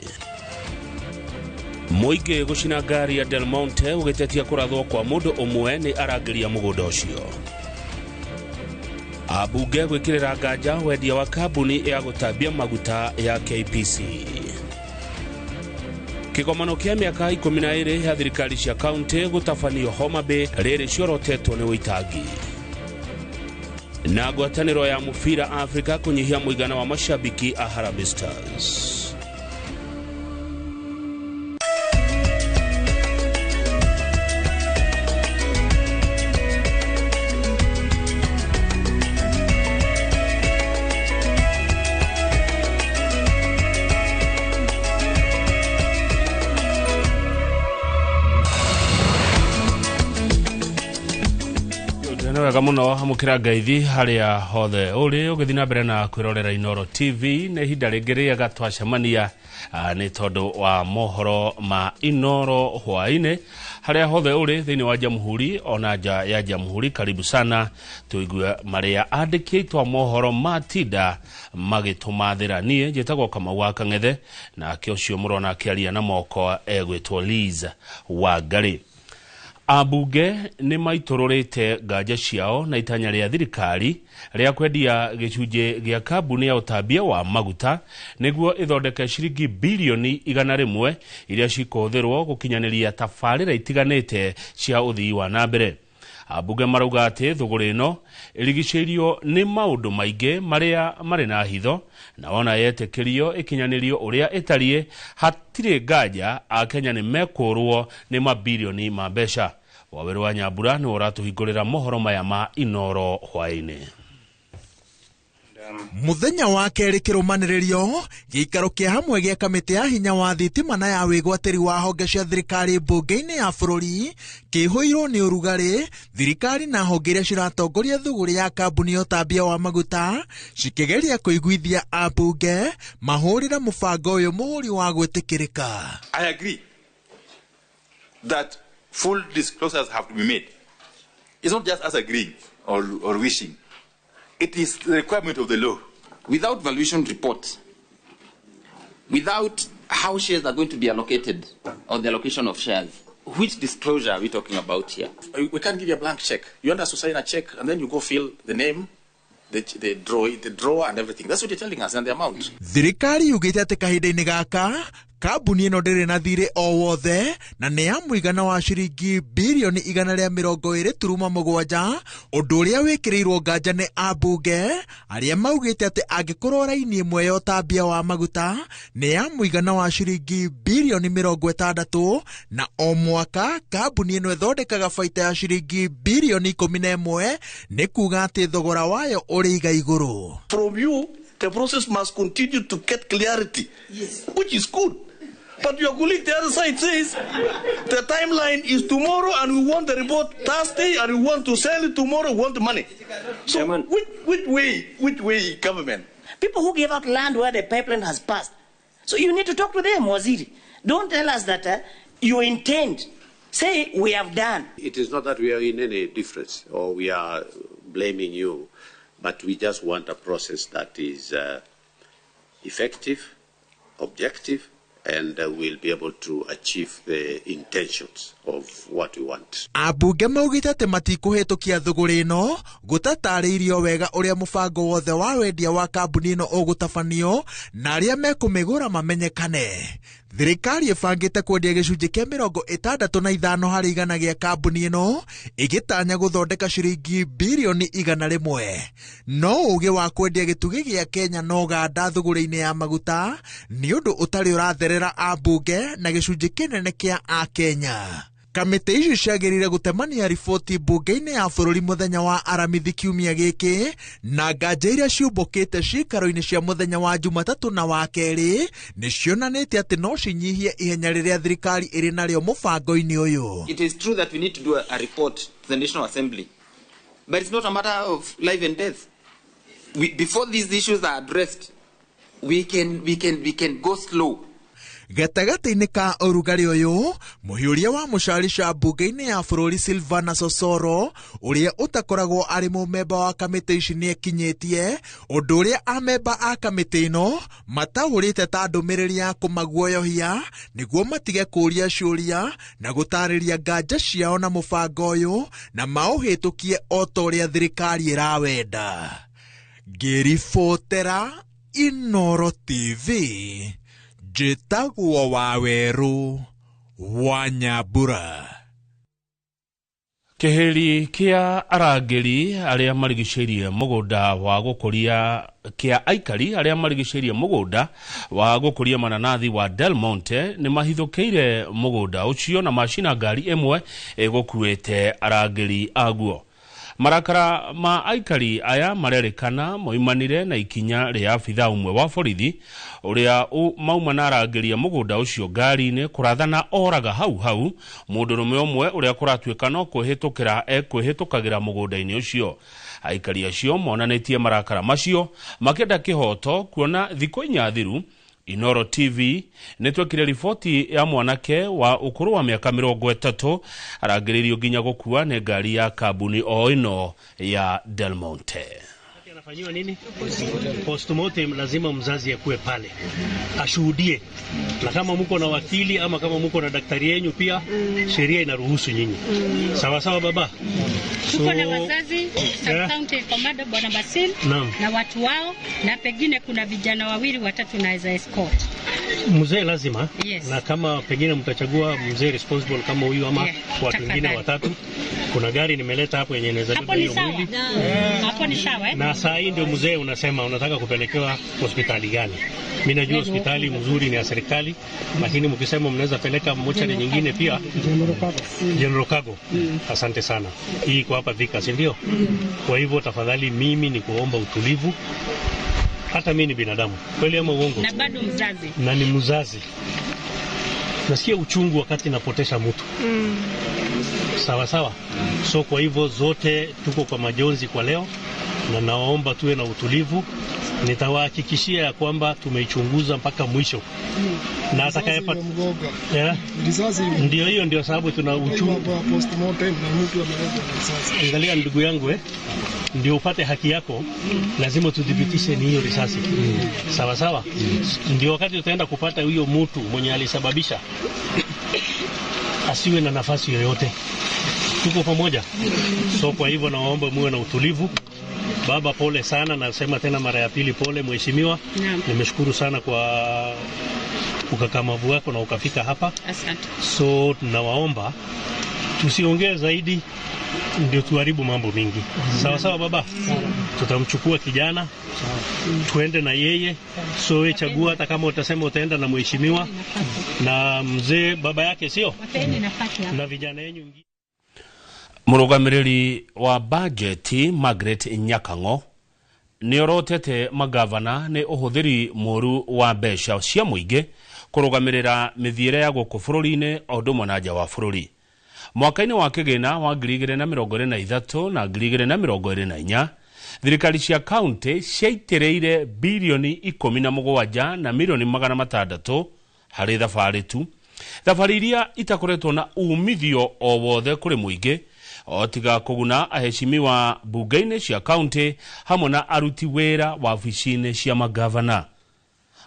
Mũingĩ gũcina ngari ya Del Monte ũgĩtetia kũrathwo kwa mũndũ ũmwe nĩ arangĩria mũgũnda ũcio. Ambunge gwĩkĩrĩra nganja wendia wa kambuni ya gũtambia maguta ya KPC. Kĩgomano kĩa mĩaka 12 ya thirikari cia kaunti gũtabanio Homa Bay rĩrĩ ciorotetwo nĩ ũitangi. Na ngwatanĩro ya mũbira Afrika kũnyihia mũigana wa mashabiki a Harambee Stars. Wega muno amukira ngeithi haria hothe uri ugithi na mbere na kwirorera Inoro TV. Nĩ ihinda rĩngĩ rĩega twacemania nĩ tondũ wa mohoro ma Inoro hwaĩ-inĩ haria hothe uri thĩinĩ wa jamhuri ona nja ya jamhuri. Karibu sana tuigue maria andĩkĩtwo mohoro matinda magĩtũmathĩra. Niĩ njĩtagwo Kamau wa Kang'ethe, nake ũcio mũrona akĩaria na moko egwĩtwo Liz Wangari. Ambunge nĩ maitũrũrĩte nganja ciao na itanya rĩa thirikari rĩa kwendia gĩcunjĩ gĩa kambuni ya ũtambia wa maguta nĩguo ĩthondeke ciringi bilioni 100 iria cikũhũthĩrwo gũkinyanĩria tabarĩra itiganĩte cia ũthii wa na mbere. Ambunge marauga atĩ thũgũrĩ ĩno ĩrigicĩirio nĩ maũndũ maingĩ marĩa marĩ na hitho, na wona yetĩkĩrio ĩkinyanĩrio ũrĩa ĩtariĩ hatirĩ nganja Akenya nĩ mekũrwo nĩ mabilioni ma mbeca. Waweru wa Nyambura nĩwe ũratũhingũrĩra mohoro maya ma Inoro hwaĩ-inĩ. Muthenya wa kerĩ kĩrũmanĩrĩrio gĩikaro kĩa hamwe gĩa kamĩtĩ ya hinya wa thitima na ya wĩgwatĩri wa honge cia thirikari mbunge-inĩ ya bũrũri kĩihũirwo nĩ ũrugarĩ thirikari na honge iria ciratongoria thũgũrĩ ya kambuni ya ũtambia wa maguta cikĩgeria kũiguithia ambunge mahũrĩre mũbango ũyũ mũhũri wa gwĩtĩkĩrĩka. I agree that full disclosures have to be made. It's not just us agreeing or wishing. It is the requirement of the law. Without valuation report, without how shares are going to be allocated or the allocation of shares, which disclosure are we talking about here? We can't give you a blank check. You want us to sign a check and then you go fill the name, the drawer and everything. That's what you're telling us and the amount. Thirikari yugĩte atĩ kahinda-inĩ gaka kambuni ĩno ndĩrĩ na thirĩ o wothe na nĩ ya mũigana wa ciringi birioni 127 ũndũ ũrĩa wĩkĩrĩirwo nganja nĩ ambunge arĩa maugĩte atĩ angĩkorwo raini ĩmwe ya ũtambia wa maguta nĩ ya mũigana wa ciringi birioni 60 na o mwaka kambuni ĩno ĩthondekaga baita ya ciringi birioni 11 nĩ kuga atĩ thogora wayo ũrĩ iga igũrũ. From you, the process must continue to get clarity, yes, which is good. But your colleague the other side says the timeline is tomorrow and we want the report Thursday and we want to sell it tomorrow, we want the money. So which way, government? People who gave up land where the pipeline has passed. So you need to talk to them, Waziri. Don't tell us that you intend. Say we have done. It is not that we are in any difference or we are blaming you, but we just want a process that is effective, objective, and we'll be able to achieve the intentions of what we want. Ambunge maugĩte atĩ matikũhĩtũkia thũgũrĩ ĩno gũtatarĩirio wega ũrĩa mũbango wothe wa wendia wa kambuni ĩno ũgũtabanio na arĩa mekũmĩgũra mamenyekane. Thirikari ĩbangĩte kwendia gĩcunjĩ kĩa 65 harĩ igana gĩa kambuni ĩno ĩgĩtanya gũthondeka ciringi birioni 100. No ũgĩ wa kwendia gĩtugĩ gĩa Kenya na Ũganda thũgũrĩ-inĩ ya maguta nĩ ũndũ ũtarĩ ũratherera ambunge na gĩcunjĩ kĩnene kĩa Akenya. Kamĩtĩ icio ciagĩrĩire gũtemania riboti mbunge-inĩ ya bũrũri mũthenya wa Aramithi kiumia gĩkĩ na nganja iria ciũmbũkĩte ciikaro-inĩ cia mũthenya wa Jumatatũ na wa kerĩ nĩ cionanĩtie atĩ no cinyihie ihenya rĩrĩa thirikari ĩrĩ narĩo mũbango-inĩ ũyũ. It is true that we need to do a report to the National Assembly, but it's not a matter of life and death. Before these issues are addressed, we can go slow. Gatagatĩ-inĩ ka ũrugarĩ ũyũ mũhiũria wa mũcarica mbunge-inĩ ya bũrũri Silvana Sosoro ũrĩa ũtakoragwo arĩ mũmemba wa kamĩtĩ ici nĩekinyĩtie ũndũ ũrĩa amemba a kamĩtĩ ĩno mataũrĩte ta ndũmĩrĩri ya kũmaguoyohia nĩguo matige kũũria ciũria na gũtarĩria nganja ciao na mũbango ũyũ na maũhĩtũkie o ta ũrĩa thirikari ĩrawenda. Ngĩribotera Inooro TV njĩtagwo Wawerũ wa Nyambura. Kĩhĩri kĩa arangĩri arĩa marigicĩirie mũgũnda wa gũkũria kĩa aikari arĩa marigicĩirie mũgũnda wa gũkũria mananathi wa Del Monte nĩ mahithũkĩire mũgũnda ũcio na macina ngari ĩmwe ĩgũkuĩte arangĩri aguo. Marakara ma aikari aya marerĩkana moimanire na ikinya rĩa abithaa ũmwe wa borithi ũrĩa mauma na arangĩria mũgũnda ũcio ngari-inĩ kũrathana oraga hau hau mũndũrũme ũmwe ũrĩa kũratuĩka no kwĩhĩtũkĩra ekwĩhĩtũkagĩra mũgũnda-inĩ ũcio. Aikari acio monanĩtie marakara macio makĩenda kĩhoto kuona thikũ inya thiru Inooro TV nĩtwekire riboti ya mwanake wa ũkũrũ wa mĩaka 30 arangĩrĩirio nginya gũkua nĩ ngari ya kambuni o ĩno ya Del Monte. Anafanyiwa nini? Postmortem lazima mzazi akuwe pale ashuhudie, na kama mko na wakili ama kama mko na daktari yenu pia sheria inaruhusu nyinyi. Sawa sawa baba. Tuko na wazazi sub county commander Bwana Basil na watu wao, na pengine kuna vijana wawili watatu naweza escort. Mzee lazima, yes. Na kama pengine mtachagua mzee responsible kama huyu ama watu wengine watatu, Kuna gari nimeleta hapo yenye inaweza Hapo beba ni hiyo sawa. mwili. Hapo ni sawa eh? Na saa hii ndio mzee unasema unataka kupelekewa hospitali gani? Mimi najua hospitali mzuri ni ya serikali, lakini mkisema mnaweza peleka mochari nyingine pia, General Cargo. Asante sana. Hii iko hapa Thika, si ndio? Kwa hivyo tafadhali, mimi ni kuomba utulivu. Hata mimi ni binadamu, kweli ama uongo? Na bado mzazi. Na ni mzazi, nasikia uchungu wakati napotesha mtu. Sawa sawa. So kwa hivyo zote tuko kwa majonzi kwa leo, na naomba tuwe na utulivu. Nitawahakikishia ya kwamba tumeichunguza mpaka mwisho na atakayepata Yeah. Ndio hiyo ndio sababu tuna uchungu. Angalia ndugu yangu ndio upate haki yako lazima tudhibitishe ni hiyo risasi. Sawa sawa. Ndio wakati utaenda kupata huyo mtu mwenye alisababisha asiwe na nafasi yoyote. Tuko pamoja. So kwa hivyo nawaomba muwe na utulivu. Baba, pole sana, nasema tena mara ya pili pole mheshimiwa. Naam. Nimeshukuru sana kwa ukakamavu wako na ukafika hapa. Asante. So tunawaomba tusiongee zaidi, ndio tuharibu mambo mingi. Sawa sawa baba, tutamchukua kijana tuende na yeye. So we chagua, hata kama utasema utaenda na mheshimiwa na mzee baba yake, sio Wapeni nafasi hapo. na vijana yenyu. Mũrũgamĩrĩri wa bajeti Margaret Nyakang'o nĩ orotete magavana nĩ ũhũthĩri mũru wa mbeca cia mũingĩ kũrũgamĩrĩra mĩthiĩre ya gũkũ bũrũri-inĩ o ũndũ ũmwe na nja wa bũrũri. Mwaka-inĩ wa kĩgĩna wa 2023 na 2024 thirikari cia kaunti ciaitĩrĩire birioni 17 na milioni 600 harĩ thabarĩ tu, thabarĩ iria itakoretwo na umithio o wothe kũrĩ mũingĩ o tiga kũguna aheshimiwa bunge-inĩ cia kaunti hamwe na aruti wĩra wabici-inĩ cia magavana.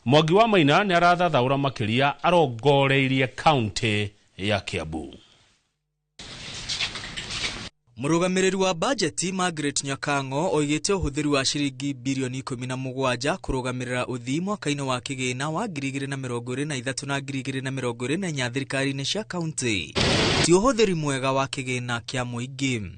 Mwangi wa Maina nĩ arathathaũra makĩria arongoreirie kaunti ya Kiambu. Mũrũgamĩrĩri wa bajeti Margaret Nyakang'o oigĩte ũhũthĩri wa ciringi birioni 17 kũrũgamĩrĩra ũthii mwaka-inĩ wa kĩgĩna wa 2023 na 2024 thirikari-inĩ cia kaunti ti ũhũthĩri mwega wa kĩgĩna kĩa mũingĩ.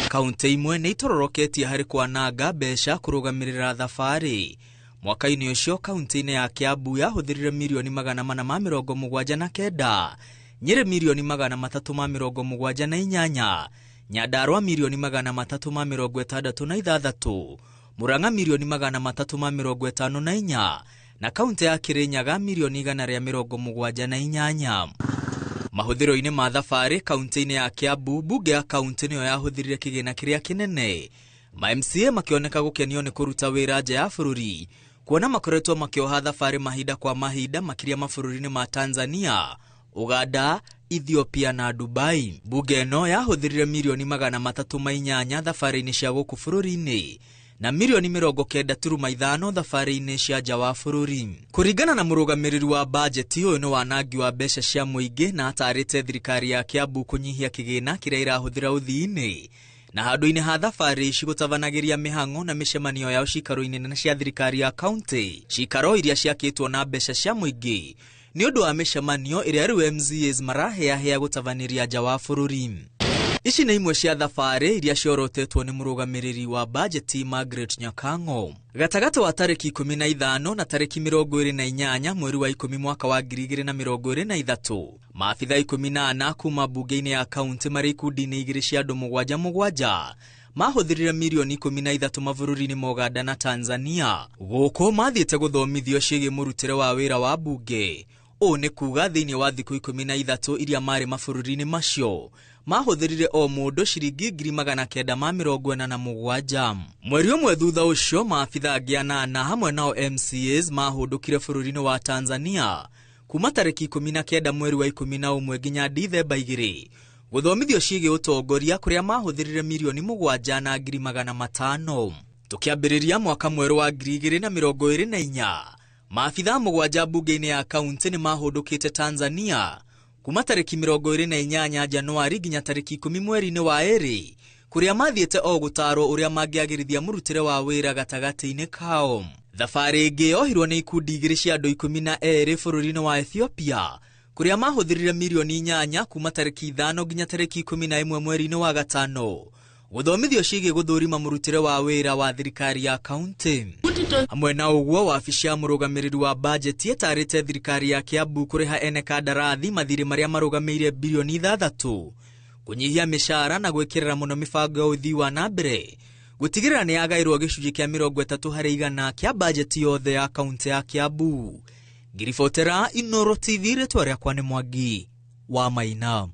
Kaunti imwe nĩ itororoketie harĩ kwananga mbeca kũrũgamĩrĩra thabarĩ. Mwaka-inĩ ũcio kaunti-inĩ ya Kiambu yahũthĩrire mirioni 479, Nyĩrĩ mirioni 378, Nyandarua mirioni 366, Murang'a mirioni 354 na kaunti ya Kirinyaga mirioni 178. Mahũthĩro-inĩ ma thabarĩ kaunti-inĩ ya Kiambu, bunge ya kaunti nĩyo yahũthĩrire kĩgĩna kĩrĩa kĩnene. Ma MCA makĩoneka gũkenio nĩ kũruta wĩra nja ya bũrũri, kuona makoretwo makĩoha thabarĩ mahinda kwa mahinda makĩria mabũrũri-inĩ ma Tanzania, Uganda, Ethiopia na Dubai. Bunge ĩno yahũthĩrire mirioni 308 thabarĩ-inĩ cia gũkũ bũrũri-inĩ na mirioni 90.5 thabarĩ-inĩ cia nja wa bũrũri. Kũringana na mũrũgamĩrĩri wa bajeti, ũyũ nĩ wanangi wa mbeca cia mũingĩ na atarĩte thirikari ya Kiambu kũnyihia kĩgĩna kĩrĩa ĩrahũthĩra ũthii-inĩ na handũ-inĩ ha thabarĩ ici gũtabanagĩria mĩhang'o na mĩcemanio yao cikaro-inĩ nene cia thirikari ya kaunti, cikaro iria ciakĩtwo na mbeca cia mũingĩ nĩ ũndũ wa mĩcemanio ĩrĩa rĩu MCAs maraheahea gũtabanĩria nja wa bũrũri. Ici nĩ imwe cia thabarĩ iria ciorotetwo nĩ mũrũgamĩrĩri wa bajeti Margaret Nyakang'o. Gatagatĩ wa tarĩki 15 na tarĩki 28 mweri wa 10 mwaka wa 2023, maabitha 14 kuma bunge-inĩ ya kaunti marĩ ikundi-inĩ igĩrĩ cia andũ 7 7 mahũthĩrire mirioni 13 mabũrũri-inĩ ma Uganda na Tanzania. Gũkũ mathiĩte gũthomithio ciĩgiĩ mũrutĩre wa wĩra wa bunge. Ũũ nĩ kuga thĩinĩ wa thikũ 13 iria marĩ mabũrũri-inĩ macio mahũthĩrire o mũndũ ciringi 947. Mweri ũmwe thutha ũcio maabitha angĩ 8 hamwe nao MCAs mahũndũkire bũrũri-inĩ wa Tanzania kuma tarĩki 19 mweri wa 11 nginya Dithemba 2 gũthomithio ciĩgiĩ ũtongoria kũrĩa mahũthĩrire mirioni 7 na 500,000. Tũkĩambĩrĩria mwaka mwerũ wa 2024, maabitha 7 bunge-inĩ ya kaunti nĩ mahũndũkĩte Tanzania kuma tarĩki 28 Januari nginya tarĩki 10 mweri-inĩ wa 2 kũrĩa mathiĩte o gũtarwo ũrĩa mangĩagĩrithia mũrutĩre wa wĩra gatagatĩ-inĩ kao. Thabarĩ ĩngĩ yohirwo nĩ ikundi igĩrĩ cia andũ 12 bũrũri-inĩ wa Ethiopia Kũrĩa mahũthĩrire mirioni 8 kuma tarĩki 5 nginya tarĩki 11 mweri-inĩ wa gatano gũthomithio ciĩgiĩ gũthũrima mũrutĩre wa wĩra wa thirikari ya kaunti. Hamwe na ũguo, wabici ya mũrũgamĩrĩri wa bajeti ĩtarĩte thirikari ya Kiambu kũrĩha ene kandarathi mathirĩ marĩa marũgamĩire bilioni 6 kũnyihia mĩcara na gwĩkĩrĩra mũno mĩbango ya ũthii wa na mbere gũtigĩrĩra nĩ yagaĩrwo gĩcunjĩ kĩa 30% kĩa bajeti yothe ya kaunti ya Kiambu. Ngiribotera Inoro TV, rĩtwa rĩakwa nĩ Mwangi wa Maina.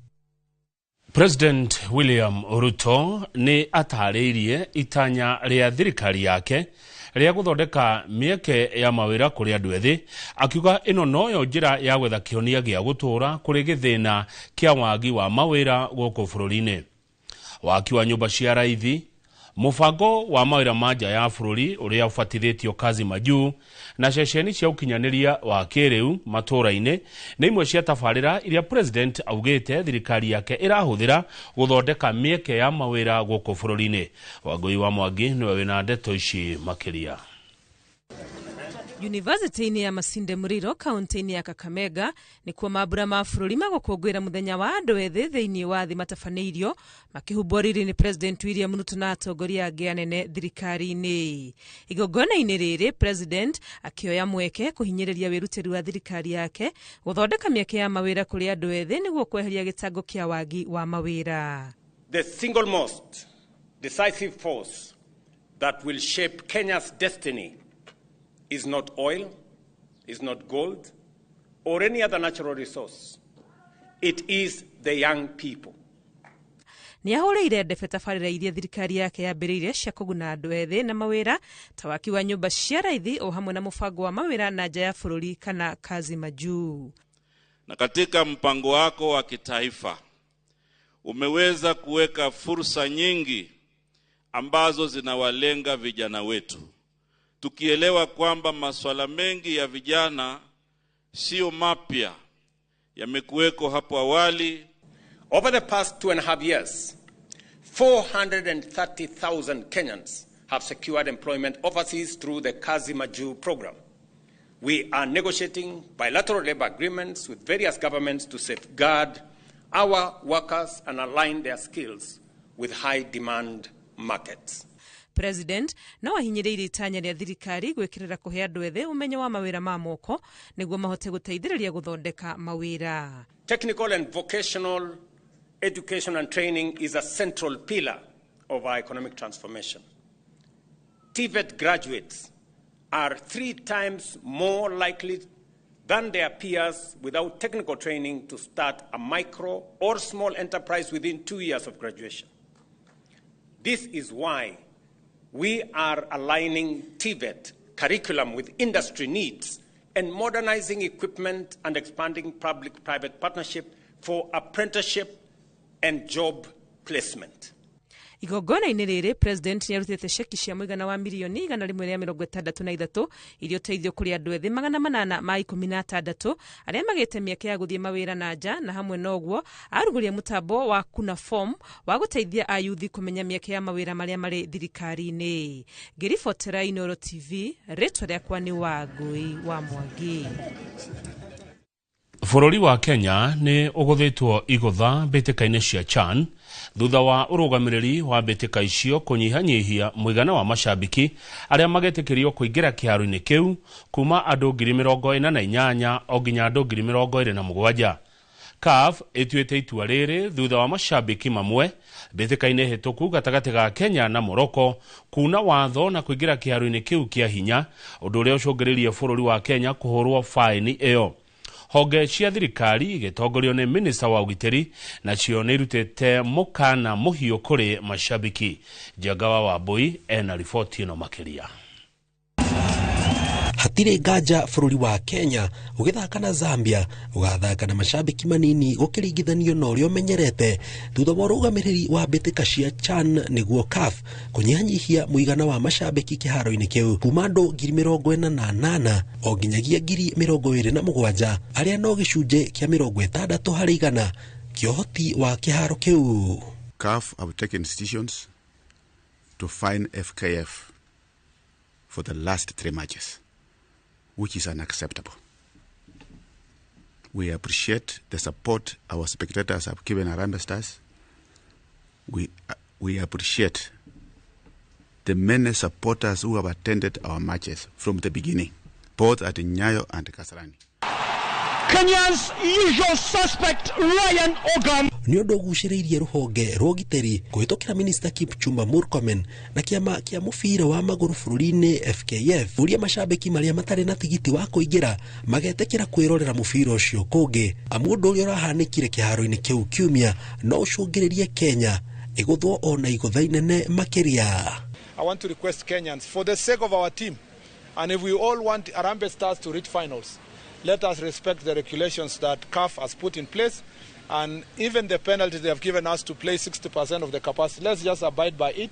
President William Ruto nĩ atarĩirie itanya rĩa thirikari yake rĩa gũthondeka mĩeke ya mawĩra kũrĩ andũ ethĩ, akiuga ĩno noyo njĩra ya gwetha kĩhonia gĩa gũtũũra kũrĩ gĩthĩna kĩa wagi wa mawĩra gũkũ bũrũri-inĩ. Waki wa nyũmba cia raithi, mũbango wa mawĩra ma nja ya bũrũri ũrĩa ũbatithĩtio Kazi Majuu, na ceceni cia ũkinyanĩria wa kĩrĩu matũũra-inĩ nĩ imwe cia tabarĩra iria president augĩte thirikari yake ĩrahũthĩra gũthondeka mĩeke ya mawĩra gũkũ bũrũri-inĩ. Wangũi wa Mwangi nĩwe wĩna ndeto ici makĩria. Yunivasĩtĩ-inĩ ya Masinde Muliro kaunti-inĩ ya Kakamega nĩkuo mambura ma bũrũri magũkũngũĩra mũthenya wa andũ ethĩ thĩinĩ wa thĩ matabanĩirio makĩhumbwo riri nĩ President William Ruto na atongoria angĩ anene thirikari-inĩ. Igongona-inĩ rĩrĩ President akĩoya mweke kũhinyĩrĩria wĩrutĩri wa thirikari yake gũthondeka mĩeke ya mawĩra kũrĩ andũ ethĩ nĩguo kweheria gĩtango kĩa wagi wa mawĩra. The single most decisive force that will shape Kenya's destiny is not oil, is not gold, or any other natural resource. It is the young people. Nĩ ahũrĩire ndebe tabarĩra iria thirikari yake yambĩrĩirie cia kũguna andũ ethĩ na mawĩra ta waki wa nyũmba cia raithi o hamwe na mũbango wa mawĩra na nja ya bũrũri kana Kazi Majuu. Na katika mpango wako wa kitaifa umeweza kuweka fursa nyingi ambazo zinawalenga vijana wetu, tukielewa kwamba masuala mengi ya vijana sio mapya, yamekuweko hapo awali. Over the past 2.5 years, 430,000 Kenyans have secured employment overseas through the Kazi Majuu program. We are negotiating bilateral labor agreements with various governments to safeguard our workers and align their skills with high demand markets. President no ahinyĩrĩirie itanya rĩa thirikari gwĩkĩrĩra kũhe andũ ethĩ ũmenyo wa mawĩra ma moko nĩguo mahote gũteithĩrĩria gũthondeka mawĩra. Technical and vocational education and training is a central pillar of our economic transformation. TVET graduates are 3 times more likely than their peers without technical training to start a micro or small enterprise within 2 years of graduation. This is why we are aligning TVET curriculum with industry needs and modernizing equipment and expanding public-private partnership for apprenticeship and job placement. Igongona-inĩ rĩrĩ President nĩarutĩte ceki cia mũigana wa mirioni 163 iria ũteithio kũrĩ andũ ethĩ 816 arĩa magĩte mĩeke ya gũthiĩ mawĩra na nja, na hamwe na ũguo arugũria mũtambo wa Kuna Form wa gũteithia ayuthi kũmenya mĩeke ya mawĩra marĩa marĩ thirikari-inĩ. Ngĩribotera Inoro TV, rĩtwa rĩakwa nĩ Wangũi wa Mwangi. Bũrũri wa Kenya nĩ ũgũthĩtwo igũtha mbĩtĩka-inĩ cia CHAN thutha wa ũrũgamĩrĩri wa mbĩtĩka icio kũnyihanyihia mũigana wa macambĩki arĩa magetĩkĩrio kũingĩra kĩharo-inĩ kĩu kuma andũ 48,000 o nginya andũ 27,000. CAF ĩtuĩte itua rĩrĩ thutha wa macambĩki mamwe mbĩtĩka-inĩ hĩtũku gatagatĩ ga Kenya na Morocco kuna watho na kũingĩra kĩharo-inĩ kĩu kĩa hinya, ũndũ ũrĩa ũcũngĩrĩirie bũrũri wa Kenya kũhũrwo faini ĩyo. Honge cia thirikari igĩtongorio nĩ minista wa ũgitĩri nacio nĩ irutĩte mũkana mũhiũ kũrĩ macambĩki. Njenga wa Wambui ena riboti ĩno makĩria. Hatirĩ nganja bũrũri wa Kenya ũgĩthaka na Zambia ũgathaka na macambĩki manini gũkĩringithanio na ũrĩa ũmenyerete thutha wa ũrũgamĩrĩri wa mbĩtĩka cia CHAN nĩguo CAF kũnyihanyihia mũigana wa macambĩki kĩharo-inĩ kĩu kuma andũ 48,000 o nginyagia 27,000 arĩa no gĩcunjĩ kĩa 60% kĩa ũhoti wa kĩharo kĩu. CAF have taken decisions to fine FKF for the last 3 matches, which is unacceptable. We appreciate the support our spectators have given Harambee Stars. We appreciate the many supporters who have attended our matches from the beginning, both at Nyayo and Kasarani. Kenya's usual suspect Ryan Ogam. Nĩ ũndũ ũgucĩrĩirie rũhonge rwa ũgitĩri kũhĩtũkĩra Minista Kipchumba Murkomen na kĩama kĩa mũbira wa magũrũ bũrũri-inĩ FKF ũria macambĩki marĩa matarĩ na tigiti wa kũingĩra magetĩkĩra kwĩrorera mũbira ũcio kũngĩ, amu ũndũ ũrĩa ũrahanĩkire kĩharo-inĩ kĩu kiumia no ũcũngĩrĩrie Kenya ĩgũthwo ona igũtha inene makĩria. I want to request Kenyans, for the sake of our team, and if we all want Harambee Stars to reach finals, let us respect the regulations that CAF has put in place, and even the penalty they have given us to play 60% of the capacity. Let's just abide by it,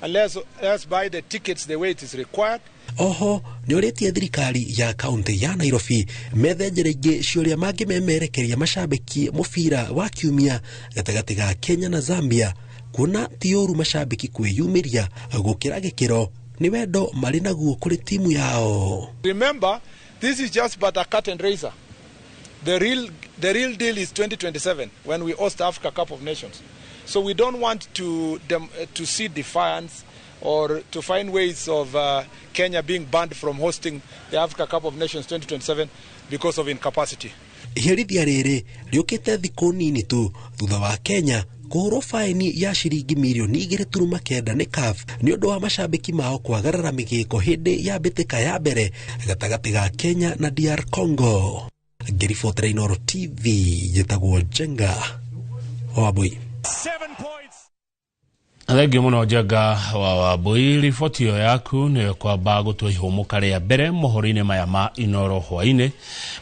and let's buy the tickets the way it is required. Oho nĩ ũrĩtie thirikari ya kaunti ya Nairobi methe njĩra ingĩ cia ũrĩa mangĩmemerekeria macambĩki mũbira wa kiumia gatagatĩ ga Kenya na Zambia, kuona ti ũru macambĩki kwĩyumĩria gũkĩra gĩkĩro nĩ wendo marĩ naguo kũrĩ timu yao. Remember, this is just but a curtain raiser. The real deal is 2027 when we host the Africa Cup of Nations. So we don't want to see defiance or to find ways of Kenya being banned from hosting the Africa Cup of Nations 2027 because of incapacity. Iherithia rĩrĩ rĩũkĩte thikũ nini tu thutha wa Kenya kũhũrwo faini ya ciringi mirioni 2.9 nĩ CAF nĩ ũndũ wa macambĩki mao kwagarara mĩgĩko hĩndĩ ya mbĩtĩka ya mbere gatagatĩ ga Kenya na DR Congo. Ngĩribotera Inooro TV njĩtagwo Njenga Wambui. Thengio mũno Njenga wa Wambui, riboti ĩyo yaku nĩyo kwamba gũtua ihũmũka rĩa mbere mohoro-inĩ maya ma Inooro hwainĩ.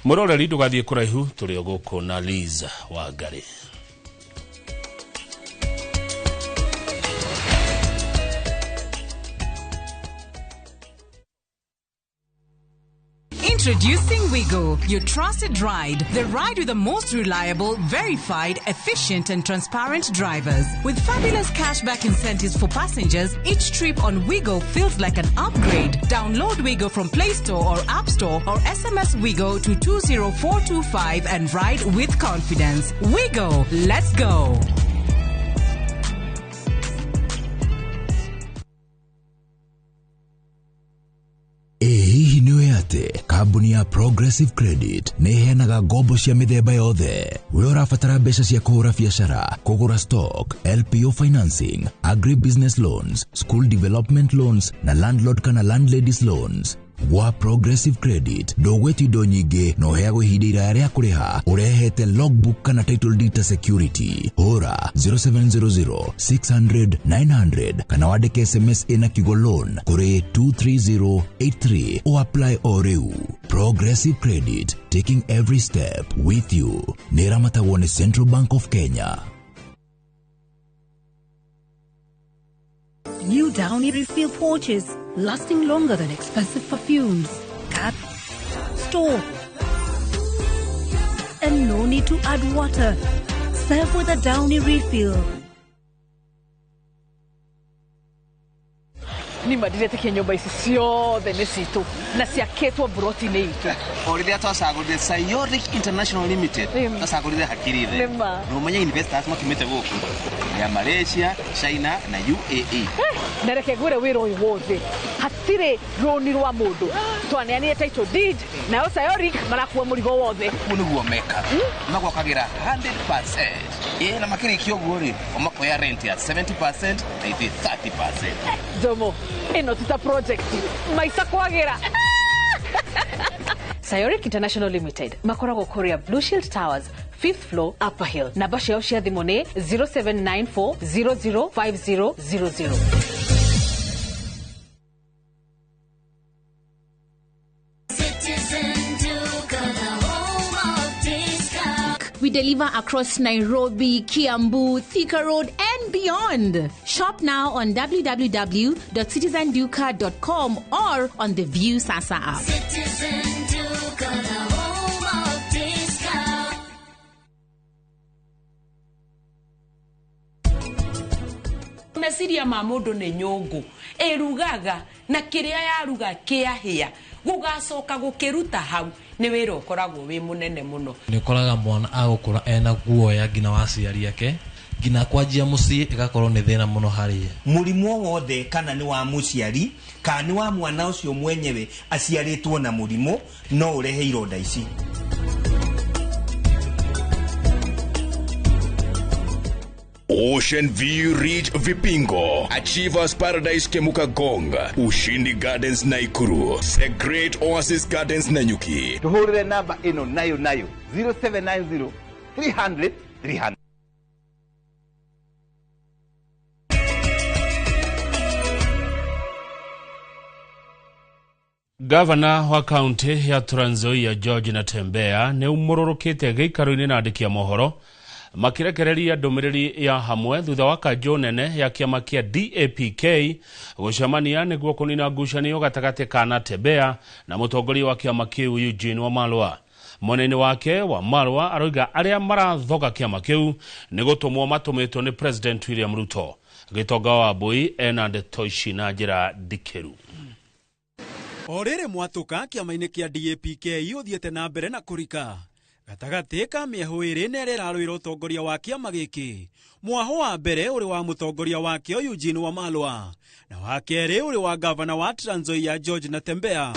Mũroreri ndũgathiĩ kũraihu, tũrĩ o gũkũ na Liz Wangari. Introducing Wigo, your trusted ride. The ride with the most reliable, verified, efficient and transparent drivers. With fabulous cashback incentives for passengers, each trip on Wigo feels like an upgrade. Download Wigo from Play Store or App Store or SMS Wigo to 20425 and ride with confidence. Wigo, let's go. Hihi nĩ atĩ kambuni ya Progressive Credit nĩ ĩheanaga ngombo cia mĩthemba yothe. We ũrabatara mbeca cia kũhũra biacara, kũgũra stock, LPO financing, agribusiness loans, school development loans na landlord kana landladies loans. Gwa Progressive Credit ndũgwĩtio indo nyingĩ na ũheagwo ihinda iraya rĩa kũrĩha ũrehete logbook kana title deed ta security. Hũra 0700 600 900 kana wandĩke SMS ĩna kiugo loan kũrĩ 23083 o apply o rĩu. Progressive Credit, taking every step with you. Nĩ ĩramatagwo nĩ Central Bank of Kenya. New Downy refill pouches, lasting longer than expensive perfumes. Cap, store, and no need to add water. Serve with a Downy refill. Nĩ mandiretĩkia nyũmba ici ciothe nĩ citũ na ciakĩtwo mburoti-inĩ itũ. O rĩrĩa twacagũrire Sayoric International Limited, twacagũrire hakiri thĩ. Na ũmenye investors makiumĩte gũkũ ya Malaysia, China na UAE. Na reke ngwĩre wĩra ũyũ wothe hatirĩ rũni rwa mũndũ. Twaneanire title deed nayo Sayoric marakua mũrigo wothe. Ũguo nĩguo mekaga. Magwakagĩra 100%. Ĩ na makĩrĩkia ũguo rĩ, o makoya rent ya 70% na ithuĩ 30%. Njomo, ĩno ti ta project maica kwagĩra. Sayoric International Limited makoragwo kũrĩa Blue Shield Towers, 5th floor, Upper Hill. Namba ciao cia thimũ nĩ 0794 005000. We deliver across Nairobi, Kiambu, Thika Road, and beyond. Shop now on www.citizenduka.com or on the View Sasa app. Citizen Duka, the home of discount. Meciria ma mũndũ nĩ nyũngũ ĩrugaga na kĩrĩa yaruga kĩahĩa. Gũgacoka gũkĩruta hau nĩ wĩra ũkoragwo wĩ mũnene mũno. Nĩ ũkoraga mwana agũkũra ena guoya nginya wa aciari ake, nginya kwanjia mũciĩ ĩgakorwo nĩ thĩna mũno harĩ ye. Mũrimũ o wothe kana nĩ wa mũciari kana nĩ wa mwana ũcio mwenyewe aciarĩtwo na mũrimũ no ũrehe ironda ici. Ocean View Ridge Vipingo, Achievers Paradise Kemuka Gong, Ushindi Gardens Naikuru, The Great Oasis Gardens Nanyuki. Tuhurire namba ĩno nayo nayo 0790 300 300. Gavana wa kaunti ya Trans Nzoia George Natembeya nĩ umũrũrũkĩte gĩikaro-inĩ na andĩki a mohoro makirekereria ndũmĩrĩri ya hamwe thutha wa kanjũ nene ya kĩama kĩa DAPK gũcemania nĩguo kũnina ngucanio gatagatĩ ka Natembeya na mũtongoria wa kĩama kĩu Eugene Wamalwa. Mwena-inĩ wake Wamalwa aroiga arĩa marathoga kĩama kĩu nĩ gũtũmwo matũmĩtwo nĩ President William Ruto. Gĩtonga wa Mbui ena ndeto ici na njĩra ndikĩru. O rĩrĩ mwatũka kĩama-inĩ kĩa DAPK ũthiĩte na mbere na kũrika gatagatĩ ka mĩahũ ĩrĩ na ĩrĩa ĩrarũĩra ũtongoria wa kĩama gĩkĩ. Mwaho wa mbere ũrĩ wa mũtongoria wakĩo Eugene Wamalwa na wa kerĩ ũrĩ wa gavana wa Trans Nzoia George Natembeya.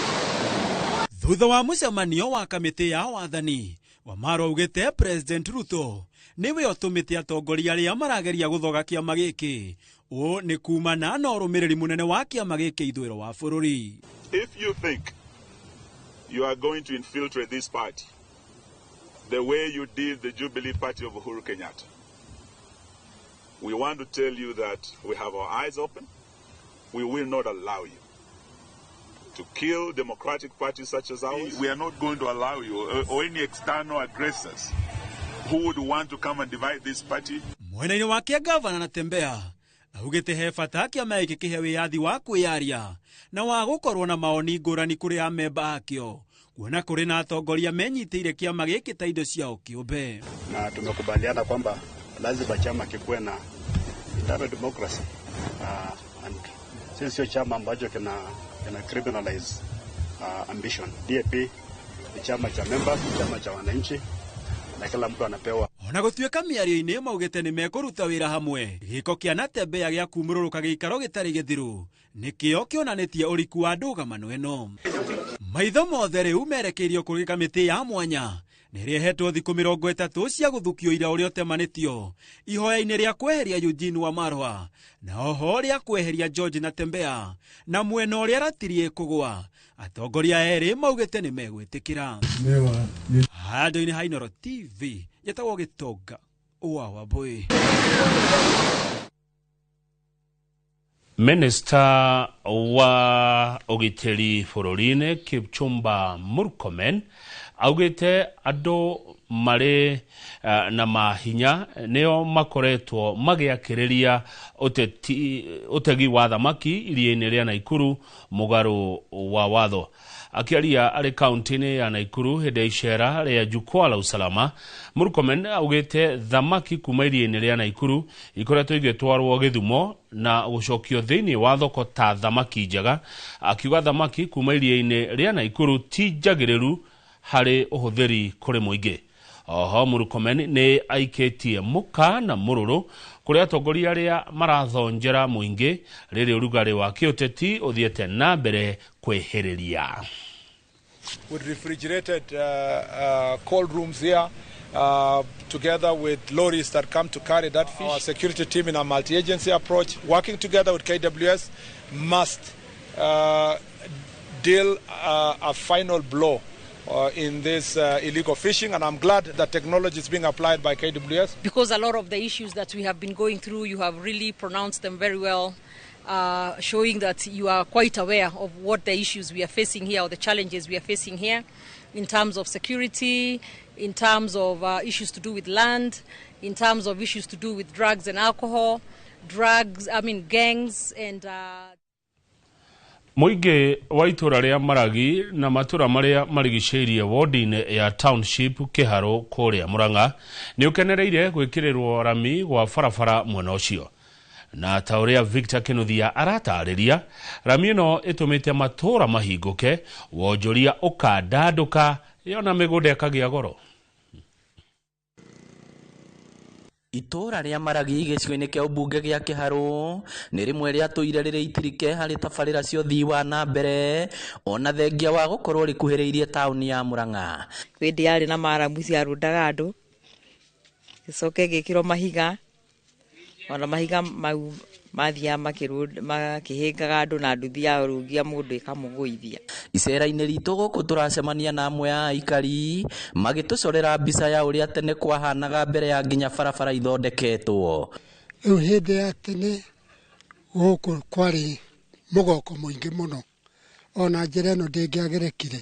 Thutha wa mũcemanio wa kamĩtĩ ya wathani, Wamalwa augĩte President Ruto nĩwe ũtũmĩte atongoria arĩa marageria gũthoga kĩama gĩkĩ. Ũũ nĩ kumana na ũrũmĩrĩri mũnene wa kĩama gĩkĩ ithũĩro wa bũrũri. If you think you are going to infiltrate this party the way you did the Jubilee Party of Uhuru Kenyatta, we want to tell you that we have our eyes open. We will not allow you to kill democratic parties such as ours. We are not going to allow you or any external aggressors who would want to come and divide this party. Mwena-inĩ wake gavana Natembeya augĩte he bata kĩama gĩkĩ kĩhe wĩyathi wa kwĩyaria na wa gũkorwo na maoni ngũrani kũrĩ amemba akĩo, kuona kũrĩ na atongoria menyitĩire kĩama gĩkĩ ta indo ciao kĩũmbe. Na tumekubaliana kwamba lazima chama kikuwe na internal democracy, and sisi sio chama ambacho kina criminalize ambition. DAP ni chama cha members, ni chama cha wananchi na kila mtu anapewa. Ona gũtuĩka mĩario-inĩ maugĩte nĩ mekũruta wĩra hamwe, gĩko kĩa Natembeya gĩa kumũrũrũka gĩikaro gĩtarĩ gĩthiru nĩkĩo kĩonanĩtie ũriku wa ndũgamano ĩno. Maitho mothe rĩu merekeirio kũrĩ kamĩtĩ ya mwanya na ĩrĩa ĩhetwo thikũ 30 cia gũthukio ira ũrĩa ũtemanĩtio ihoya-inĩ rĩa kweheria Eugene Wamalwa na oho rĩa kweheria George Natembeya na mwena ũrĩa ratiri ĩkũgwa. Atongoria erĩ maugĩte nĩ megwĩtĩkĩra. Handũ-inĩ ha Inooro TV njĩtagwo Gĩtonga wa Wambui. Minister wa ũgitĩri bũrũri-inĩ Kipchumba Murkomen augĩte andũ marĩ na mahinya nĩo makoretwo magĩakĩrĩria ũtegi wa thamaki iria-inĩ rĩa Naikuru mũgarũ wa watho. Akiaria arĩ kaunti-inĩ ya Naikuru hĩndĩ ya icera rĩa jukwaa la usalama, Murkomen augĩte thamaki kuma iria-inĩ rĩa Naikuru ikoretwo igĩtwarwo Gĩthumo na gũcokio thĩinĩ wa thoko ta thamaki njega, akiuga thamaki kuma iria-inĩ rĩa Naikuru ti njagĩrĩru harĩ ũhũthĩri kũrĩ mũingĩ. Oho Murkomen nĩ aikĩtie mũka na mũrũrũ kũrĩ atongoria arĩa marathonjera mũingĩ rĩrĩ ũrugarĩ wa kĩũteti ũthiĩte na mbere kwĩhĩrĩria. With refrigerated cold rooms here, together with lorries that come to carry that fish. Our security team in a multi-agency approach, working together with KWS, must deal a final blow in this illegal fishing, and I'm glad that technology is being applied by KWS. Because a lot of the issues that we have been going through, you have really pronounced them very well, showing that you are quite aware of what the issues we are facing here or the challenges we are facing here in terms of security, in terms of issues to do with land, in terms of issues to do with drugs and alcohol, gangs and... Mũingĩ wa itũra rĩa Maragi na matũra marĩa marigicĩirie wodi-inĩ ya Township Kĩharũ kũrĩa Murang'a nĩ ũkenereire gwĩkĩrĩrwo rami gwa barabara mwena ũcio. Na ta ũrĩa Victor Kinuthia aratarĩria, rami ĩno ĩtũmĩte matũũra mahingũke, wonjoria ũkandandũka, yona mĩgũnda ĩkagĩa goro. Itũũra rĩa Maragi gĩcigo-inĩ kĩa ũmbunge gĩa Kĩharũ nĩ rĩmwe rĩatũire rĩrĩ itirike harĩ tabarĩra cia ũthii wa na mbere ona thengia wa gũkorwo rĩkuhĩrĩirie taũni ya Murang'a. Hĩndĩ yarĩ na maramu ciarũndaga andũ, gĩcoke gĩkĩrwo mahiga, ona mahiga mau mathiaga makĩhĩngaga andũ na nduthi ya rũgia mũndũ ĩkamũgũithia. Icera-inĩ ritũ gũkũ tũracemania na amwe a aikari magĩtũcorera mbica ya ũrĩa tene kwahanaga mbere ya nginya barabara ithondeketwo. Rĩu hĩndĩ ya tene gũkũ kwarĩ mũgoko mũingĩ mũno, ona njĩra ĩno ndĩngĩagerekire.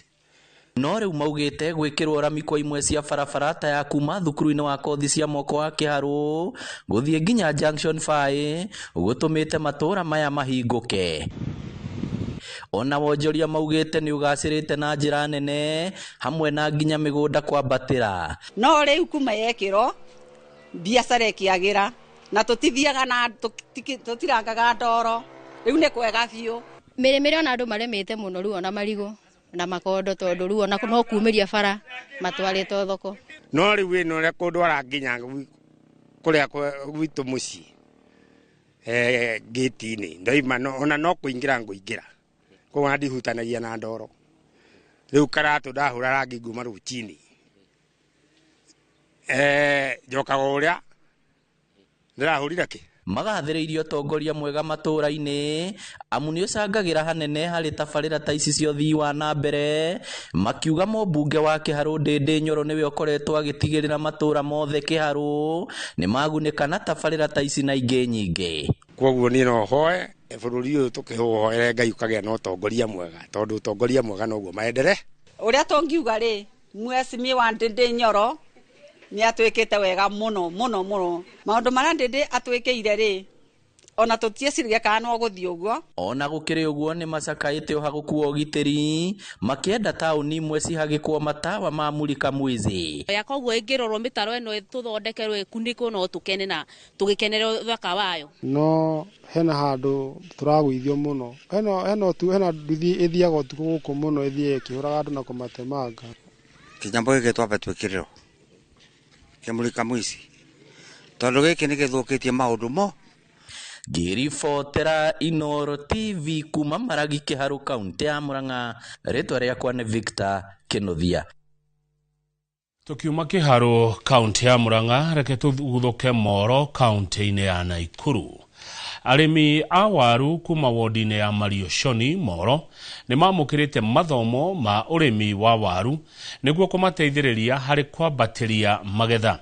No rĩu maugĩte gwĩkĩrwo rami kwa imwe cia barabara ta ya kuma thukuru-inĩ wa kothi cia moko wa Kĩharũ gũthiĩ nginya Junction 5 gũtũmĩte matũũra maya mahingũke. Ona wonjoria maugĩte nĩ ũgacĩrĩte na njĩra nene hamwe na nginya mĩgũnda kwambatĩra. No rĩu kuma yekĩrwo biacara ĩkĩagĩra na tũtithiaga na tũtirangaga ndoro, rĩu nĩ kwega biũ. Mĩrĩmĩre ona andũ marĩmĩte mũno rĩu ona marigũ na makondo tondu rĩu ona no kumĩria bara matwarĩtwo thoko. No rĩu ĩno ũrĩa kũndwara nginya kũrĩa gwitũ mũciĩ ngĩti-inĩ ndoima ona no kũingĩra ngũingĩra, koguo ona ndihutanagia na ndoro. Rĩu karatũ ndahũra rangi nguma rũcinĩ, njokaga ũrĩa ndĩrahũrire kĩ. Magathĩrĩirie ũtongoria mwega matũũra-inĩ amu nĩ ũcangagĩra hanene harĩ tabarĩra ta ici cia ũthii wa na mbere, makiuga mũmbunge wa Kĩharũ Ndĩndĩ Nyoro nĩwe ũkoretwo agĩtigĩrĩra matũũra mothe Kĩharũ nĩ magunĩka na tabarĩra ta ici na ingĩ nyingĩ. Koguo niĩ no hoe bũrũri ũyũ tũkĩũhoere Ngai ũkagĩa na ũtongoria mwega, tondũ ũtongoria mwega noguo maendere. Ũrĩa tũngiuga rĩ, mheshimiwa Ndĩndĩ Nyoro nĩ atwĩkĩte wega mũno mũno mũno. Maũndũ marĩa Ndĩndĩ atwĩkĩire rĩ, ona tũtieciririe kana no gũthiĩ ũguo. Ona gũkĩrĩ ũguo nĩ macakaĩte ũhagũku wa ũgitĩri makĩenda taũni imwe cihagĩkwo matawa ma mulika mwizi. Ya koguo ĩngĩrorwo mĩtaro ĩno tũthondekerwo ĩkunĩkwo no tũkene na tũgĩkenere ũthaka wayo. No hena handũ tũragũithio mũno, hena nduthi ĩthiaga ũtukũ gũkũ mũno, ĩthiĩ ĩkĩhũraga andũ na kũmatemanga. Kĩnyambo gĩkĩ twambe twĩkĩrĩrwo kĩmulika mwici tondũ gĩkĩ nĩ gĩthũkĩtie maũndũ mo. Ngĩribotera Inooro TV kuma Maragi Kĩharũ kaunti ya Murang'a, rĩtwa rĩakwa nĩ Victor Kinuthia. Tukiuma Kĩharũ kaunti ya Murang'a, reke tũguthũke Moro kaunti-inĩ ya Naikuru. Arĩmi a waru kuma wodi-inĩ ya Marioshoni Moro nĩ mamũkĩrĩte mathomo ma ũrĩmi wa waru nĩguo kũmateithĩrĩria harĩ kwambatĩria magetha.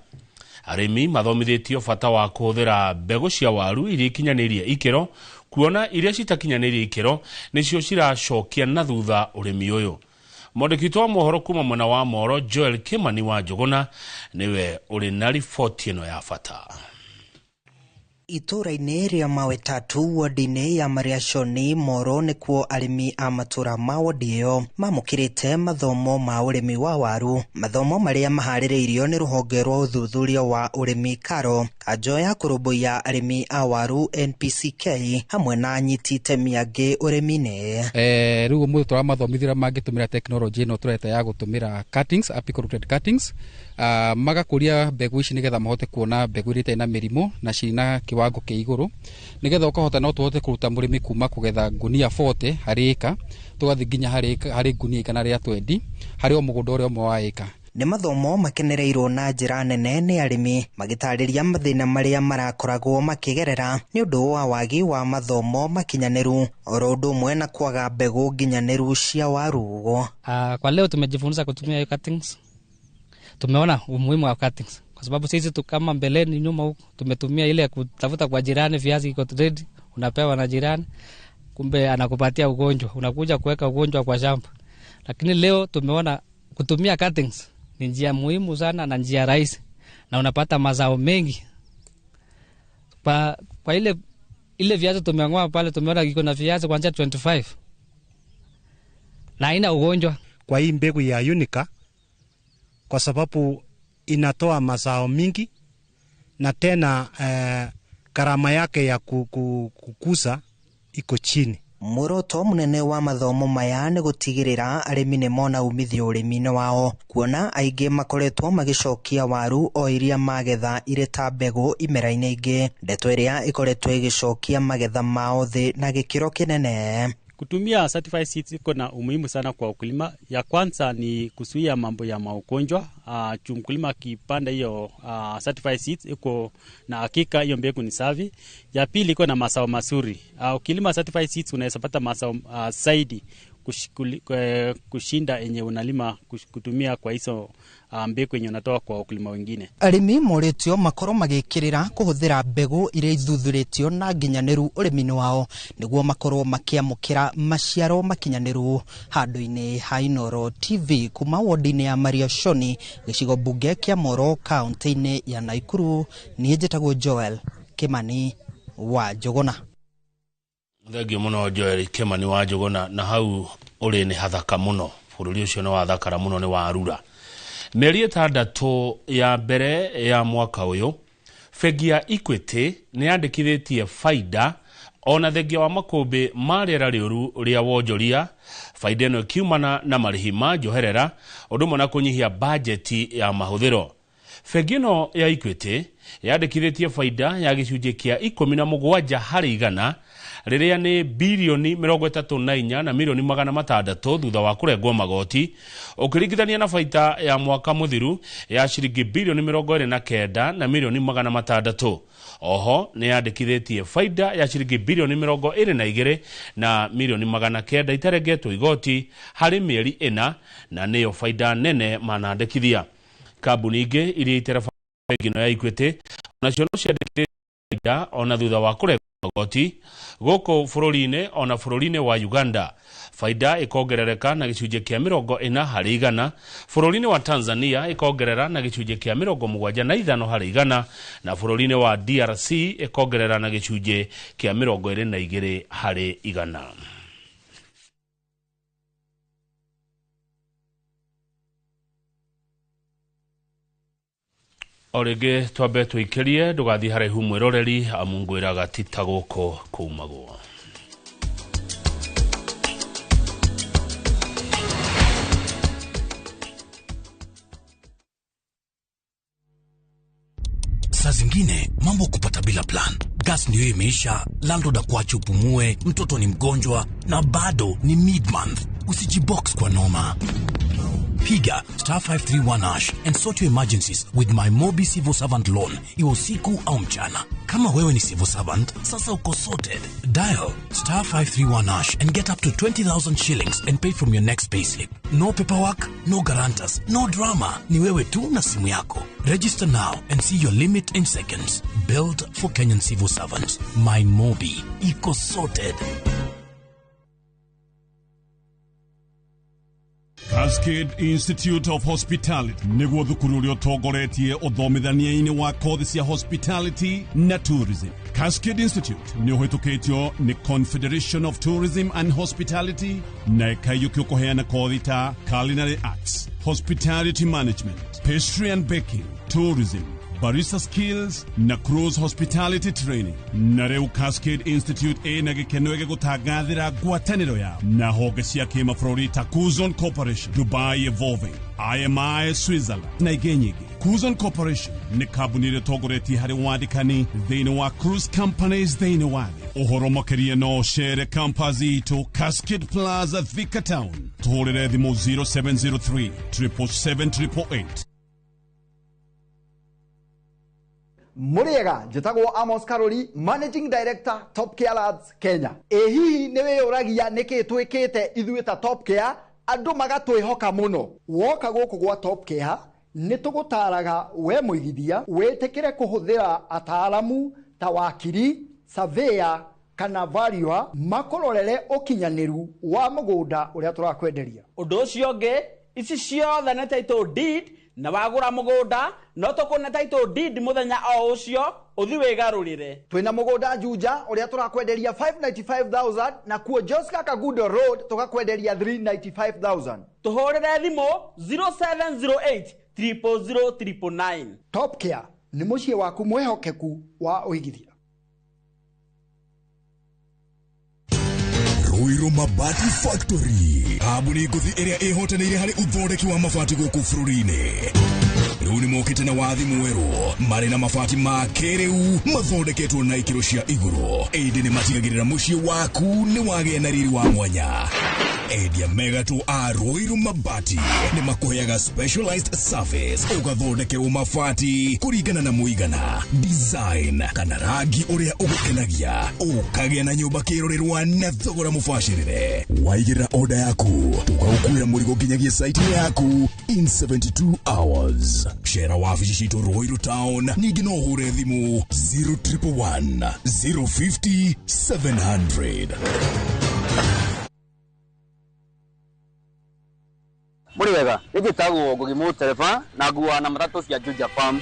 Arĩmi mathomithĩtio bata wa kũhũthĩra mbegũ cia waru iria ikinyanĩirie ikĩro, kuona iria citakinyanĩirie ikĩro nĩcio ciracokia na thutha ũrĩmi ũyũ. Mwandĩki witũ wa mohoro kuma mwena wa Moro Joel Kimani wa Njũgũna nĩwe ũrĩ na riboti ĩno ya bata. Itũũra-inĩ rĩa Mawe Tatu wodi-inĩ ya Mariashoni Moro nĩkuo arĩmi a matũũra ma wodi ĩyo mamũkĩrĩte mathomo ma ũrĩmi wa waru, mathomo marĩa maharĩrĩirio nĩ rũhonge rwa ũthuthuria wa ũrĩmi KARO, kanjo ya kũrũmbũiya arĩmi a waru NPCK hamwe na anyiti itemi angĩ ũrĩmi-inĩ. Rĩu ũmũthĩ tũramathomithia mangĩtũmĩra tekinoronjĩ ĩno tũreta ya gũtũmĩra cuttings, apical rooted cuttings, magakũria mbegũ ici nĩgetha mahote kuona mbegũ iria itarĩ na mĩrimũ na ciĩna kiwango kĩa igũrũ, nĩgetha ũkahota no tũhote kũruta mũrĩmi kuma kũgetha ngunia 40 harĩ ĩka tũgathiĩ nginya harĩ ngunia 120 harĩ o mũgũnda ũrĩa ũmwe wa ĩka. Nĩ mathomo makenereirwo na njĩra nene nĩ arĩmi magĩtarĩria mathĩna marĩa marakoragwo makĩgerera nĩ ũndũ wa wagi wa mathomo makinyanĩru oro ũndũ ũmwe na kwaga mbegũ nginyanĩru cia waru. Kwa leo tumejifunza kutumia hiyo cuttings. Tumeona umuhimu wa cuttings kwa sababu sisi tu kama mbeleni nyuma huko tumetumia ile kutafuta kwa jirani, viazi iko ready unapewa na jirani, kumbe anakupatia ugonjwa, unakuja kuweka ugonjwa kwa shamba. Lakini leo tumeona kutumia cuttings ni njia muhimu sana na njia rahisi, na unapata mazao mengi. Kwa ile viazi tumeangoa pale, tumeona iko na viazi kuanzia 25 na haina ugonjwa. Kwa hii mbegu ya Unica, kwa sababu inatoa mazao mingi na tena Gharama yake ya kukuza iko chini. Muoroto munene wa mathomo maya nĩ gũtigĩrĩra arĩmi nĩ mona umithio ũrĩmi-inĩ wao, kuona aingĩ makoretwo magĩcokia waru o iria magetha irĩ ta mbegũ imera-inĩ ingĩ, ndeto ĩrĩa ĩkoretwo ĩgĩcokia magetha mao thĩ na gĩkĩro kĩnene. Kutumia certified seeds iko na umuhimu sana kwa ukulima. Ya kwanza ni kuzuia mambo ya maugonjwa. Mkulima akipanda hiyo certified seeds iko na hakika hiyo mbegu ni safi. Ya pili iko na mazao mazuri. Ukilima certified seeds unaweza pata mazao zaidi kushinda yenye unalima kutumia kwa hizo mbegu yenye unatoa kwa wakulima wengine. Arĩmi morĩtio makorwo magĩkĩrĩra kũhũthĩra mbegũ iria ithuthurĩtio na nginyanĩru ũrĩmi-inĩ wao nĩguo makorwo makĩamũkĩra maciaro makinyanĩru. Handũ-inĩ ha Inooro TV kuma wodi-inĩ ya Mariashoni, gĩcigo mbunge kĩa Moro, kaunti-inĩ ya Nakuru, niĩ njĩtagwo Joel Kimani wa Njũgũna. Thengio muno Joel Kimani wa Njũgũna. Na hau ũrĩ nĩ hathaka mũno, bũrũri ũcio nĩ wathakara mũno, nĩ warura. Mĩeri 6 ya mbere ya mwaka ũyũ, bengi ya Equity nĩ yandĩkithĩtie faida ona thengia wa makũmbĩ ma rĩera rĩũru rĩa wonjoria, faida ĩno ĩkiumana na marĩhi ma njoherera ũndũ ũmwe na kũnyihia bajeti ya mahũthĩro. Bengi ĩno ya Equity yandĩkithĩtie faida ya gĩcunjĩ kĩa 17 harĩ igana, rĩrĩa nĩ birioni 34 na milioni 600 thutha wa kũrengwo magoti, ũkĩringithania na baita ya mwaka mũthiru ya ciringi birioni 29 na milioni 600. Oho nĩ yandĩkithĩtie faida ya ciringi birioni 22 na milioni 900 itarengetwo igoti harĩ mĩeri 4, na nĩyo faida nene manandĩkithia. Kambuni ingĩ iria itereba bengi ĩno ya Equity nacio no ciandĩkithĩtie faida ona thutha wa kũrengwo magoti gũkũ bũrũri-inĩ ona bũrũri-inĩ wa Uganda. Faida ĩkongerereka na gĩcunjĩ kĩa 40 harĩ igana, bũrũri-inĩ wa Tanzania ĩkongerera na gĩcunjĩ kĩa 75 harĩ igana, na bũrũri-inĩ wa DRC ĩkongerera na gĩcunjĩ kĩa 22 harĩ igana. O rĩngĩ twambe tũikĩrie, ndũgathiĩ haraihu mwĩroreri, amu ngwĩraga ti ta gũkũ kũumagwo. Saa zingine mambo kupata bila plan. Gas ndio imeisha, landlord akuache upumue, mtoto ni mgonjwa na bado ni mid-month. Usijibox kwa noma. Piga star 531 hash and sort your emergencies with my Mobi Civil Servant Loan, iwe usiku au mchana. Kama wewe ni civil servant, sasa uko sorted. Dial star 531 hash and get up to 20,000 shillings and pay from your next payslip. No paperwork, no guarantors, no drama. Ni wewe tu na simu yako. Register now and see your limit in seconds. Built for Kenyan civil servants. My Mobi. Iko sorted. Cascade Institute of Hospitality nĩguo thukuru ũrĩa ũtongoretie ũthomithania-inĩ wa kothi cia hospitality na tourism. Cascade Institute nĩ ũhĩtũkĩtio nĩ Confederation of Tourism and Hospitality na ĩkaiyũkio kũheana kothi ta culinary arts, hospitality management, pastry and baking, tourism, barista skills na cruise hospitality training. Na rĩu Cascade Institute ĩna gĩkeno gĩgũtangathĩra ngwatanĩro yao na honge cia kĩmabũrũri ta Kuzon Corporation, Dubai Evolving, IMI Switzerland na ingĩ nyingĩ. Kuzon Corporation nĩ kambuni ĩrĩa ĩtongoretie harĩ wandĩkani thĩinĩ wa cruise companies thĩinĩ wa thĩ. Ũhoro makĩria no ũcere campus itũ Cascade Plaza, Thika Town. Tũhũrĩre thimũ 0703 777 888. Mũrĩega, njĩtagwo Amos Karori, Managing Director Top Care Labs Kenya. Ĩ hihi nĩ wĩyũragia nĩkĩ twĩkĩte ithuĩ ta Top Care andũ magatwĩhoka mũno? Woka gũkũ gwa Top Care nĩ tũgũtaraga we mũigithia wĩtĩkĩre kũhũthĩra ataaramu ta wakiri, surveyor kana valuer makũrorere ũkinyanĩru wa mũgũnda ũrĩa tũrakwenderia. Ũndũ ũcio ũngĩ, ici ciothe nĩ title deed, na wagũra mũgũnda no tũkũne title deed mũthenya o ũcio ũthi wĩgarũrĩre. Twĩna mũgũnda Juja ũrĩa tũrakwenderia 595,000 na kuo Joska Kagudo Road tũgakwenderia 395,000. Tũhũrĩre thimũ 0708 000 999. Top Care nĩ mũciĩ waku mwĩhokeku wa ũigithia. Ruiru Mabati Factory, kambuni ngũthi ĩrĩa ĩhotanĩire harĩ ũthondeki wa mabati gũkũ bũrũri-inĩ. Rĩu nĩ mokĩte na wathi mwerũ marĩ na mabati ma kĩrĩu mathondeketwo na ikĩro cia igũrũ, ĩndĩ nĩ matigagĩrĩra mũciĩ waku nĩ wagĩa na riri wa mwanya. Endia megatũ a Ruiru Mabati nĩ makũheaga specialized service, ũgathondekerwo mabati kũringana na mũigana, design kana rangi ũrĩa ũgũkenagia, ũkagĩa na nyũmba kĩrorerwa na thogora mũbacĩrĩre. Waigĩrĩra oda yaku tũgagũkuĩra mũrigo nginyagia site yaku in 72 hours. Cera wabici citũ Ruiru Town, ningĩ no ũhũre thimũ 0111 050 700. Mũrĩ wega, nĩ njĩtagwo Ngugi Mũtereba na nguaga na matatũ cia Juja Farm.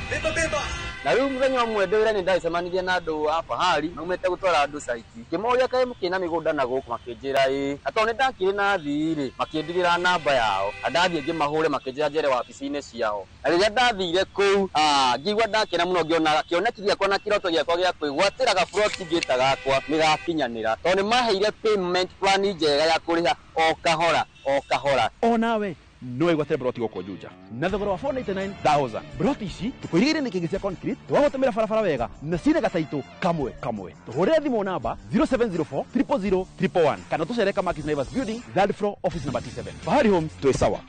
Beba beba. Na rĩu mũthenya ũmwe ndĩ wĩra-inĩ ndacemanirie na andũ a Fahari maumĩte gũtwara andũ site. Ngĩmoria kaĩ mũkĩrĩ na mĩgũnda na gũkũ, makĩnjĩra ĩĩ. Na tondũ nĩ ndakĩrĩ na athii rĩ, makĩndigĩra namba yao. Na ndathiĩ ngĩmahũre makĩnjĩra njere wabici-inĩ ciao. Na rĩrĩa ndathire kũu, ngĩigua ndakena mũno ngĩona kĩoneki gĩakwa na kĩroto gĩakwa gĩa kwĩgwatĩra gaburoti ngĩta gakwa nĩ gakinyanĩra. Tondũ nĩ maheire payment plan njega ya kũrĩha o kahora o kahora. Onawe no wĩgwatĩre broti gũkũ Juja na thogora wa 499,000. Broti ici tũkũirigĩire nĩ kĩngĩ cia concrete, twagũtũmĩra barabara wega na cina gataitũ kamwe kamwe. Tũhũrĩre thimũ namba 0704 000 111 kana tũcere Kamakis Naivas Building, third floor, office number T7. Fahari Homes, twĩ sawa.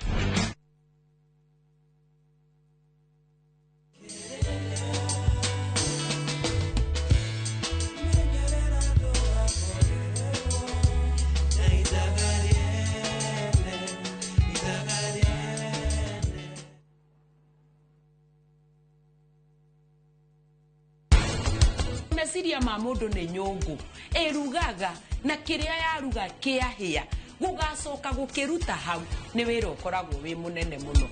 Meciria ma mũndũ nĩ nyũngũ ĩrugaga na kĩrĩa yaruga kĩahĩa gũgacoka gũkĩruta hau nĩ wĩra ũkoragwo wĩ mũnene mũno.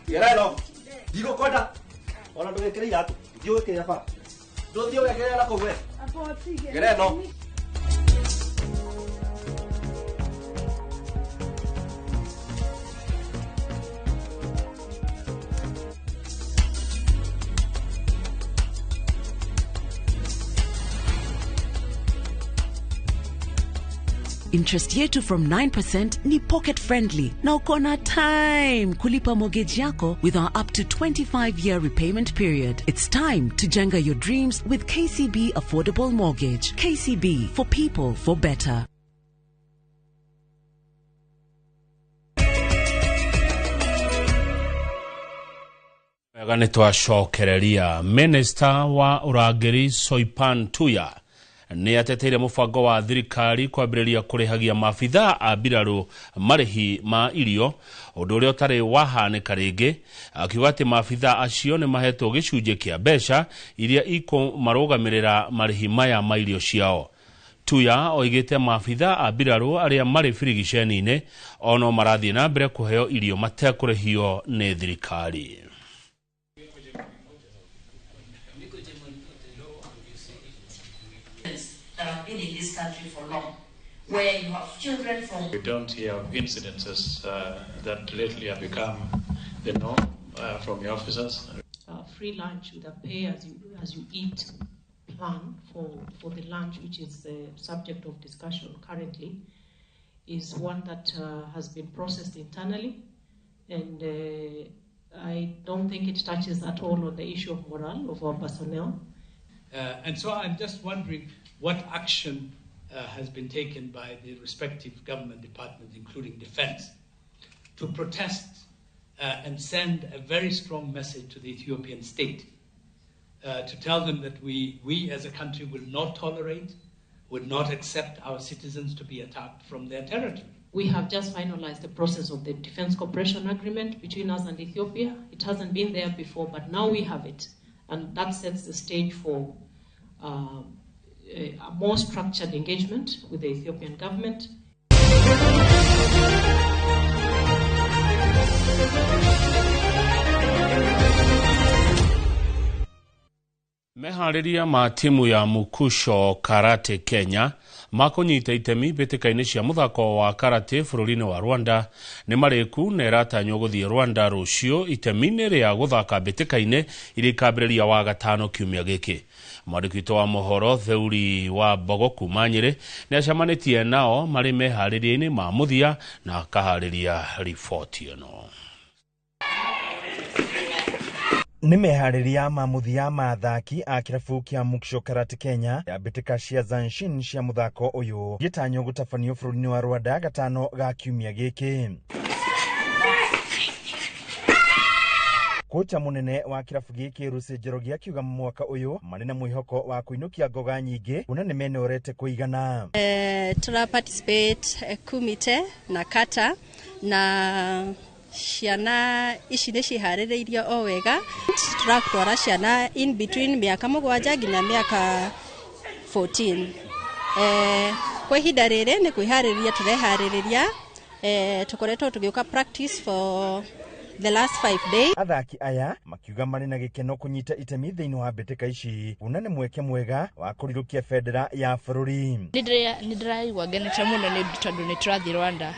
Gereno ndigũkwenda ona ndũgĩkĩre iratũ, thiĩ ũgĩkĩre bara, ndũthiĩ ũgekĩre na kũu we. Gereno. Interest yetu from 9% ni pocket friendly na uko na time kulipa mortgage yako with our up to 25-year repayment period. It's time to jenga your dreams with KCB Affordable Mortgage. KCB, for people, for better. Wega nĩ twacokereria. Minista wa ũrangĩri Soipan Tuya nĩ ateteire mũbango wa thirikari kwambĩrĩria kũrĩhagia maabithaa a mbirarũ marĩhi ma irio, ũndũ ũrĩa ũtarĩ wahanĩka rĩngĩ, akiuga atĩ maabithaa acio nĩ mahetwo gĩcunjĩ kĩa mbeca iria ikũmarũgamĩrĩra marĩhi maya ma irio ciao. Tuya oigĩte maabithaa a mbirarũ arĩa marĩ birigiceni-inĩ ono marathiĩ na mbere kũheo irio matekũrĩhio nĩ thirikari. That have been in this country for long, where you have children from... We don't hear of incidences that lately have become the norm from your officers. Free lunch with a pay as you eat plan for the lunch, which is the subject of discussion currently, is one that has been processed internally, and I don't think it touches at all on the issue of morale of our personnel. And so I'm just wondering what action has been taken by the respective government departments, including defense, to protest and send a very strong message to the Ethiopian state, to tell them that we as a country will not tolerate, would not accept our citizens to be attacked from their territory. We have just finalized the process of the Defense Cooperation Agreement between us and Ethiopia. It hasn't been there before, but now we have it. And that sets the stage for a more structured engagement with the Ethiopian government. Meharĩria ma timu ya Mukusho Karate Kenya Ma kũnyita itemi mbĩtĩka-inĩ cia mũthako wa karate bũrũri-inĩ wa Rwanda nĩ marĩku na ĩratanywo gũthiĩ Rwanda rũciũ itemi-inĩ rĩa gũthaka mbĩtĩka-inĩ iria ikambĩrĩria wa gatano kiumia gĩkĩ. Mwandĩki witũ wa mohoro Theuri wa Mbogo kuma Nyĩrĩ nĩ acemanĩtie nao marĩ meharĩria-inĩ ma mũthia na akaharĩria riboti ĩno. Nĩ meharĩria ma mũthia ma athaki a kĩrabu kĩa Muksho Karate Kenya ya mbĩtĩka cia Zanshin cia mũthako ũyũ gĩtanywo gũtabanio bũrũri-inĩ wa Rwanda gatano ga kiumia gĩkĩ. Kocha mũnene wa kĩrabu gĩkĩ Rusi Njoroge akiuga mwaka ũyũ marĩ na mwĩhoko wa kũinũkia ngoga nyingĩ kuona nĩ menorete kũigana. Tũra participate kumite na kata na ciana ici nĩ ciharĩrĩirio o wega. Tũratwara ciana in between mĩaka 7 nginya mĩaka 14. Kwa ihinda rĩrĩ nĩ kwĩharĩrĩria tũreharĩrĩria. Tũkoretwo tũgĩũka practice for the last 5 days. Athaki aya makiuga marĩ na gĩkeno kũnyita itemi thĩinĩ wa mbĩtĩka ici kuona nĩ mweke mwega wa kũrirũkia bendera ya bũrũri. Nĩ ndĩraigua ngenete mũno nĩ tondũ nĩ tũrathiĩ Rwanda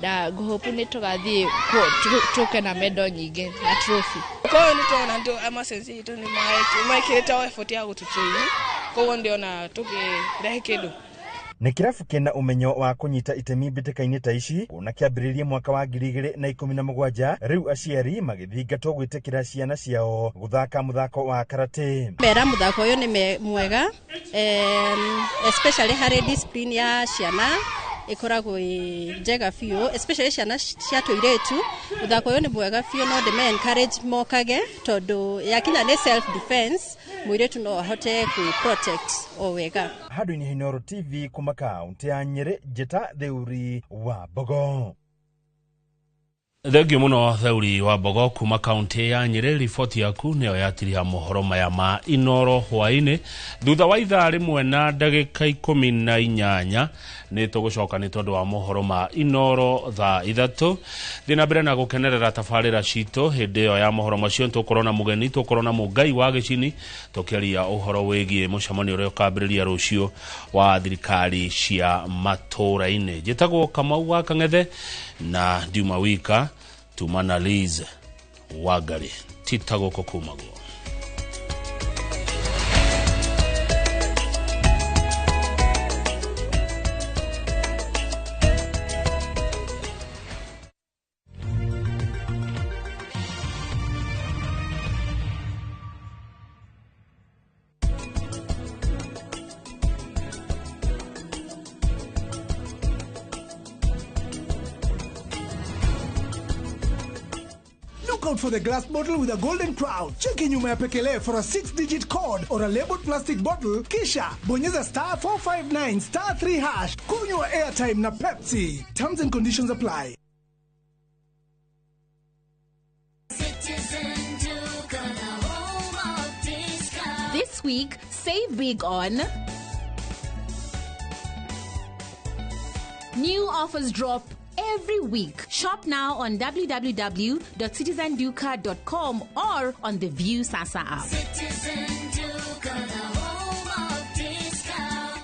na ngũhopu nĩ tũgathiĩ tũke na medal nyingĩ na trophy. Koguo nĩ tuona andũ amasensi itũ nĩ mekĩrĩte effort ya gũtũtrain, koguo ndĩona tũkĩrehe kĩndũ. Nĩ kĩrabu kĩna ũmenyo wa kũnyita itemi mbĩtĩka-inĩ ta ici kuona kĩambĩrĩirie mwaka wa 2017 rĩu aciari magĩthingatwo gwĩtĩkĩra ciana ciao gũthaka mũthako wa karate. Mera mũthako ũyũ nĩ mwega, especially harĩ discipline ya ciana ĩkoragwo ĩ njega biũ, especially ciana cia tũirĩtu. Mũthako ũyũ nĩ mwega biũ, no ndĩme encourage mokage tondũ yakinya nĩ self defense, mũirĩtu no ahote kwĩ protect o wega. Handũ-inĩ ha Inooro TV kuma kaunti ya Nyĩrĩ, njĩta Theuri wa Mbogo. Thengio mũno Theuri wa Mbogo kuma kaunti ya Nyĩrĩ. Riboti yaku nĩyo yatiriha mohoro maya ma Inooro hwaĩ-inĩ thutha wa ithaa rĩmwe na ndagĩka 18. Nĩ tũgũcoka nĩ tondũ wa mohoro ma Inooro thaa 3. Thiĩ na mbere na gũkenerera tabarĩra citũ. Hĩndĩ ĩyo ya mohoro macio tũkorwo na mũgeni, tũkorwo na Mũngai wa Gĩcini tũkĩaria ũhoro wĩgiĩ mũcemanio ũrĩa ũkambĩrĩria rũciũ wa thirikari cia matũũra-inĩ. Njĩtagwo Kamau wa Kang'ethe na ndiuma wika tuma na Liz Wangari tita gũkũ kumagwo. Out for the glass bottle with a golden crown. Cheki nyuma ya pekele for a 6-digit code or a labeled plastic bottle. Kisha bonyeza star 459 star 3 hash. Kunywa airtime na Pepsi. Terms and conditions apply. This week, save big on new offers drop every week. Shop now on www.citizenduka.com or on the View Sasa app. Citizen Duka, the home of discount.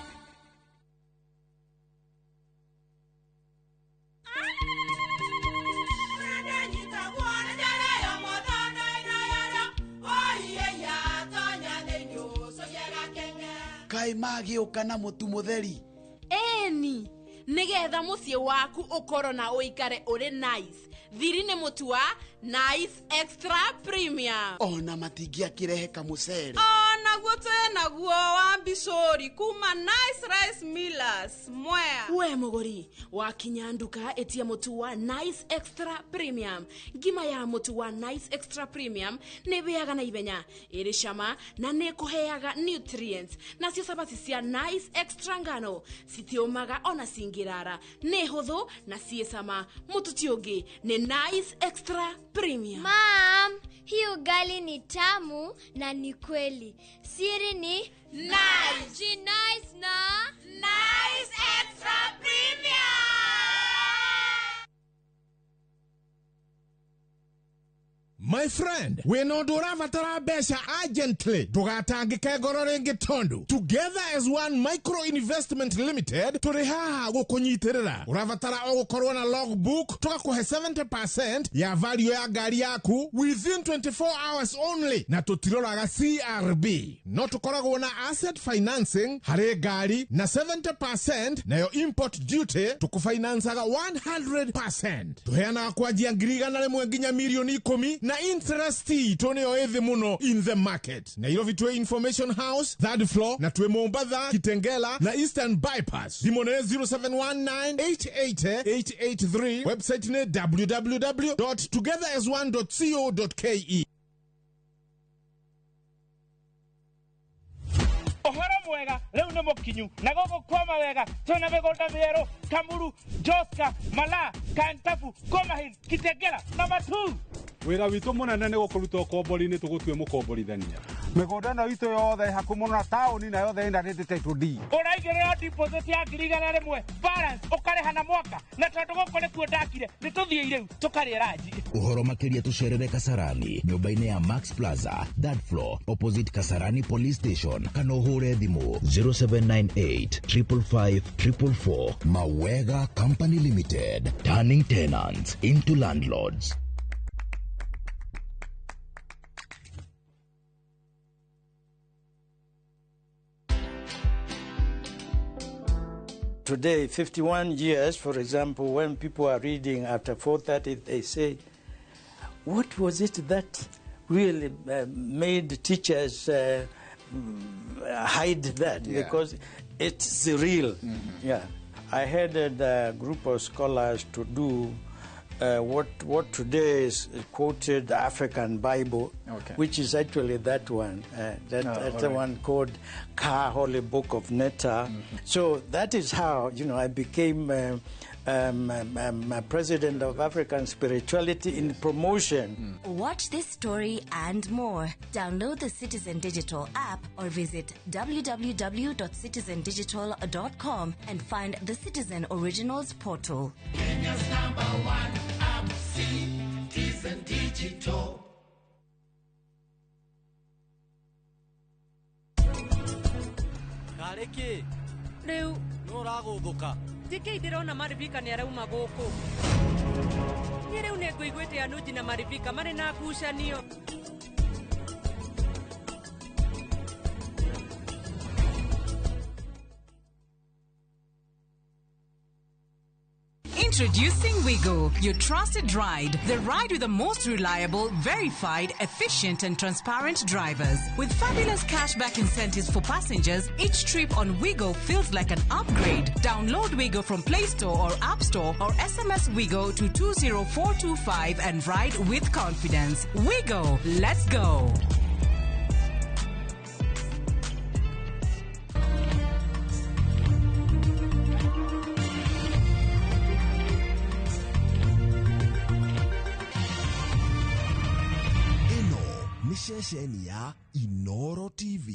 Kai magĩũka na mũtu mũtheri. Eni nigetha muciĩ waku ũkorwo na ũikare ũrĩ nice. Thiri nĩ mũtu wa Nice Extra Premium. Ona matingĩakĩrehe kamũcere. Onaguo twĩnaguo wa mbicũri kuma Nice Rice Millers Mwea. We mũgũri wakinya nduka ĩtia mũtu wa Nice Extra Premium. Ngima ya mũtu wa Nice Extra Premium nĩ ĩhĩaga na ihenya, ĩrĩ cama na nĩ ĩkũheaga nutrients. Nacio cabaci cia Nice Extra ngano citiũmaga ona cingĩrara, nĩ hũthũ na ciĩ cama. Mũtu ti ũngĩ nĩ Nice Extra Premium. Mom, hii ugali ni tamu na ni kweli. Siri ni Nice. Nice na Nice Extra Premium. My friend, wĩna ũndũ ũrabatara mbeca urgently, ndũgatangĩke ngoro rĩngĩ tondũ Together as One Micro Investment Limited tũrĩ haha gũkũnyitĩrĩra. Ũrabatara o gũkorwo na logbook, tũgakũhe 70% ya value ya ngari yaku within 24 hours only, na tũtiroraga CRB. No tũkoragwo na asset financing harĩ ngari na 70%, nayo import duty tũkũfinancaga 100%. Tũheanaga kwanjia 100,000 nginya 10,000,000 na interest itũ nĩyo ĩthĩ mũno in the market. Nairobi twĩ Information House third floor, na twĩ Mombatha, Kitengela na Eastern Bypass. Thimũ nĩ 0719888883, website nĩ www.togetherasone.co.ke. Ũhoro mwega rĩu nĩ mũkinyu na gũkũ kwama wega twĩna mĩgũnda mĩerũ Kamuru, Joska, Malaa, Kantafu, Komahin, Kitengela na Matuu. Wĩra witũ mũnene nĩ gũkũruta ũkombori-inĩ tũgũtue mũkomborithania. Mĩgũnda ĩno itũ yothe ĩ hakuhĩ mũno na taũni na yothe ĩna rĩndĩ title deed. Ũraigĩrĩra deposit ya 100,000, balance ũkarĩha na mwaka, na tondũ gũkũ nĩkuo ndakire nĩ tũthiĩ rĩu tũkarĩe ranji. Ũhoro makĩria tũcerere Kasarani nyũmba-inĩ ya Max Plaza third floor opposite Kasarani Police Station, kana ũhũre thimũ 0798 555 444. Mawega Company Limited, turning tenants into landlords. Today, 51 years, for example, when people are reading after 4:30, they say, what was it that really made teachers hide that? Yeah. Because it's real. Mm-hmm. Yeah. I headed a group of scholars to do what today is quoted African Bible, Okay. which is actually that one, that's the all right. one called Ka Holy Book of Netta. Mm-hmm. So that is how, you know, I became president of African Spirituality in promotion. Watch this story and more. Download the Citizen Digital app or visit www.citizendigital.com and find the Citizen Originals portal. Kenya's number one app, Citizen Digital. Karĩ kĩ? Rĩu Nũ ũragũthũka? Njĩkĩ ndĩrona Marivika nĩ arauma gũkũ. Niĩ rĩu nĩ ngũiguĩte Anuji na Marivika marĩ na ngucanio. Introducing Wigo, your trusted ride. The ride with the most reliable, verified, efficient, and transparent drivers. With fabulous cashback incentives for passengers, each trip on Wigo feels like an upgrade. Download Wigo from Play Store or App Store or SMS Wigo to 20425 and ride with confidence. Wigo, let's go. Ĩno nĩ ceceni ya Inoro TV.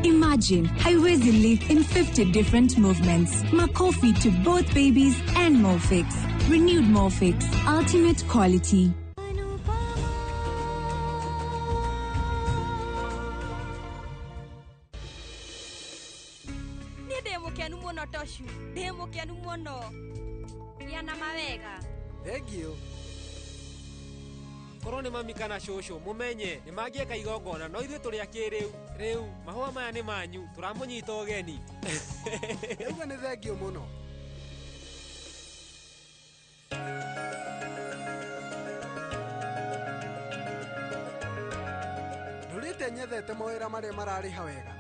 Imagine Haiwezi live in 50 different movements. Makofi to both babies and Molfix. Renewed Molfix. Ultimate quality. Niĩ ndĩ mũkenu mũno Toshu, ndĩ mũkenu mũno. Gĩa na mawega. Thengiũ. Korwo nĩ mami kana cũcũ mũmenye nĩ mangĩeka igongona no ithuĩ tũrĩ a kĩrĩu. Rĩu mahũa maya nĩ manyu, tũramũnyita ũgeni. Ndauga nĩ thengiũ mũno. Ndũrĩte nyendete mawĩra marĩa mararĩha wega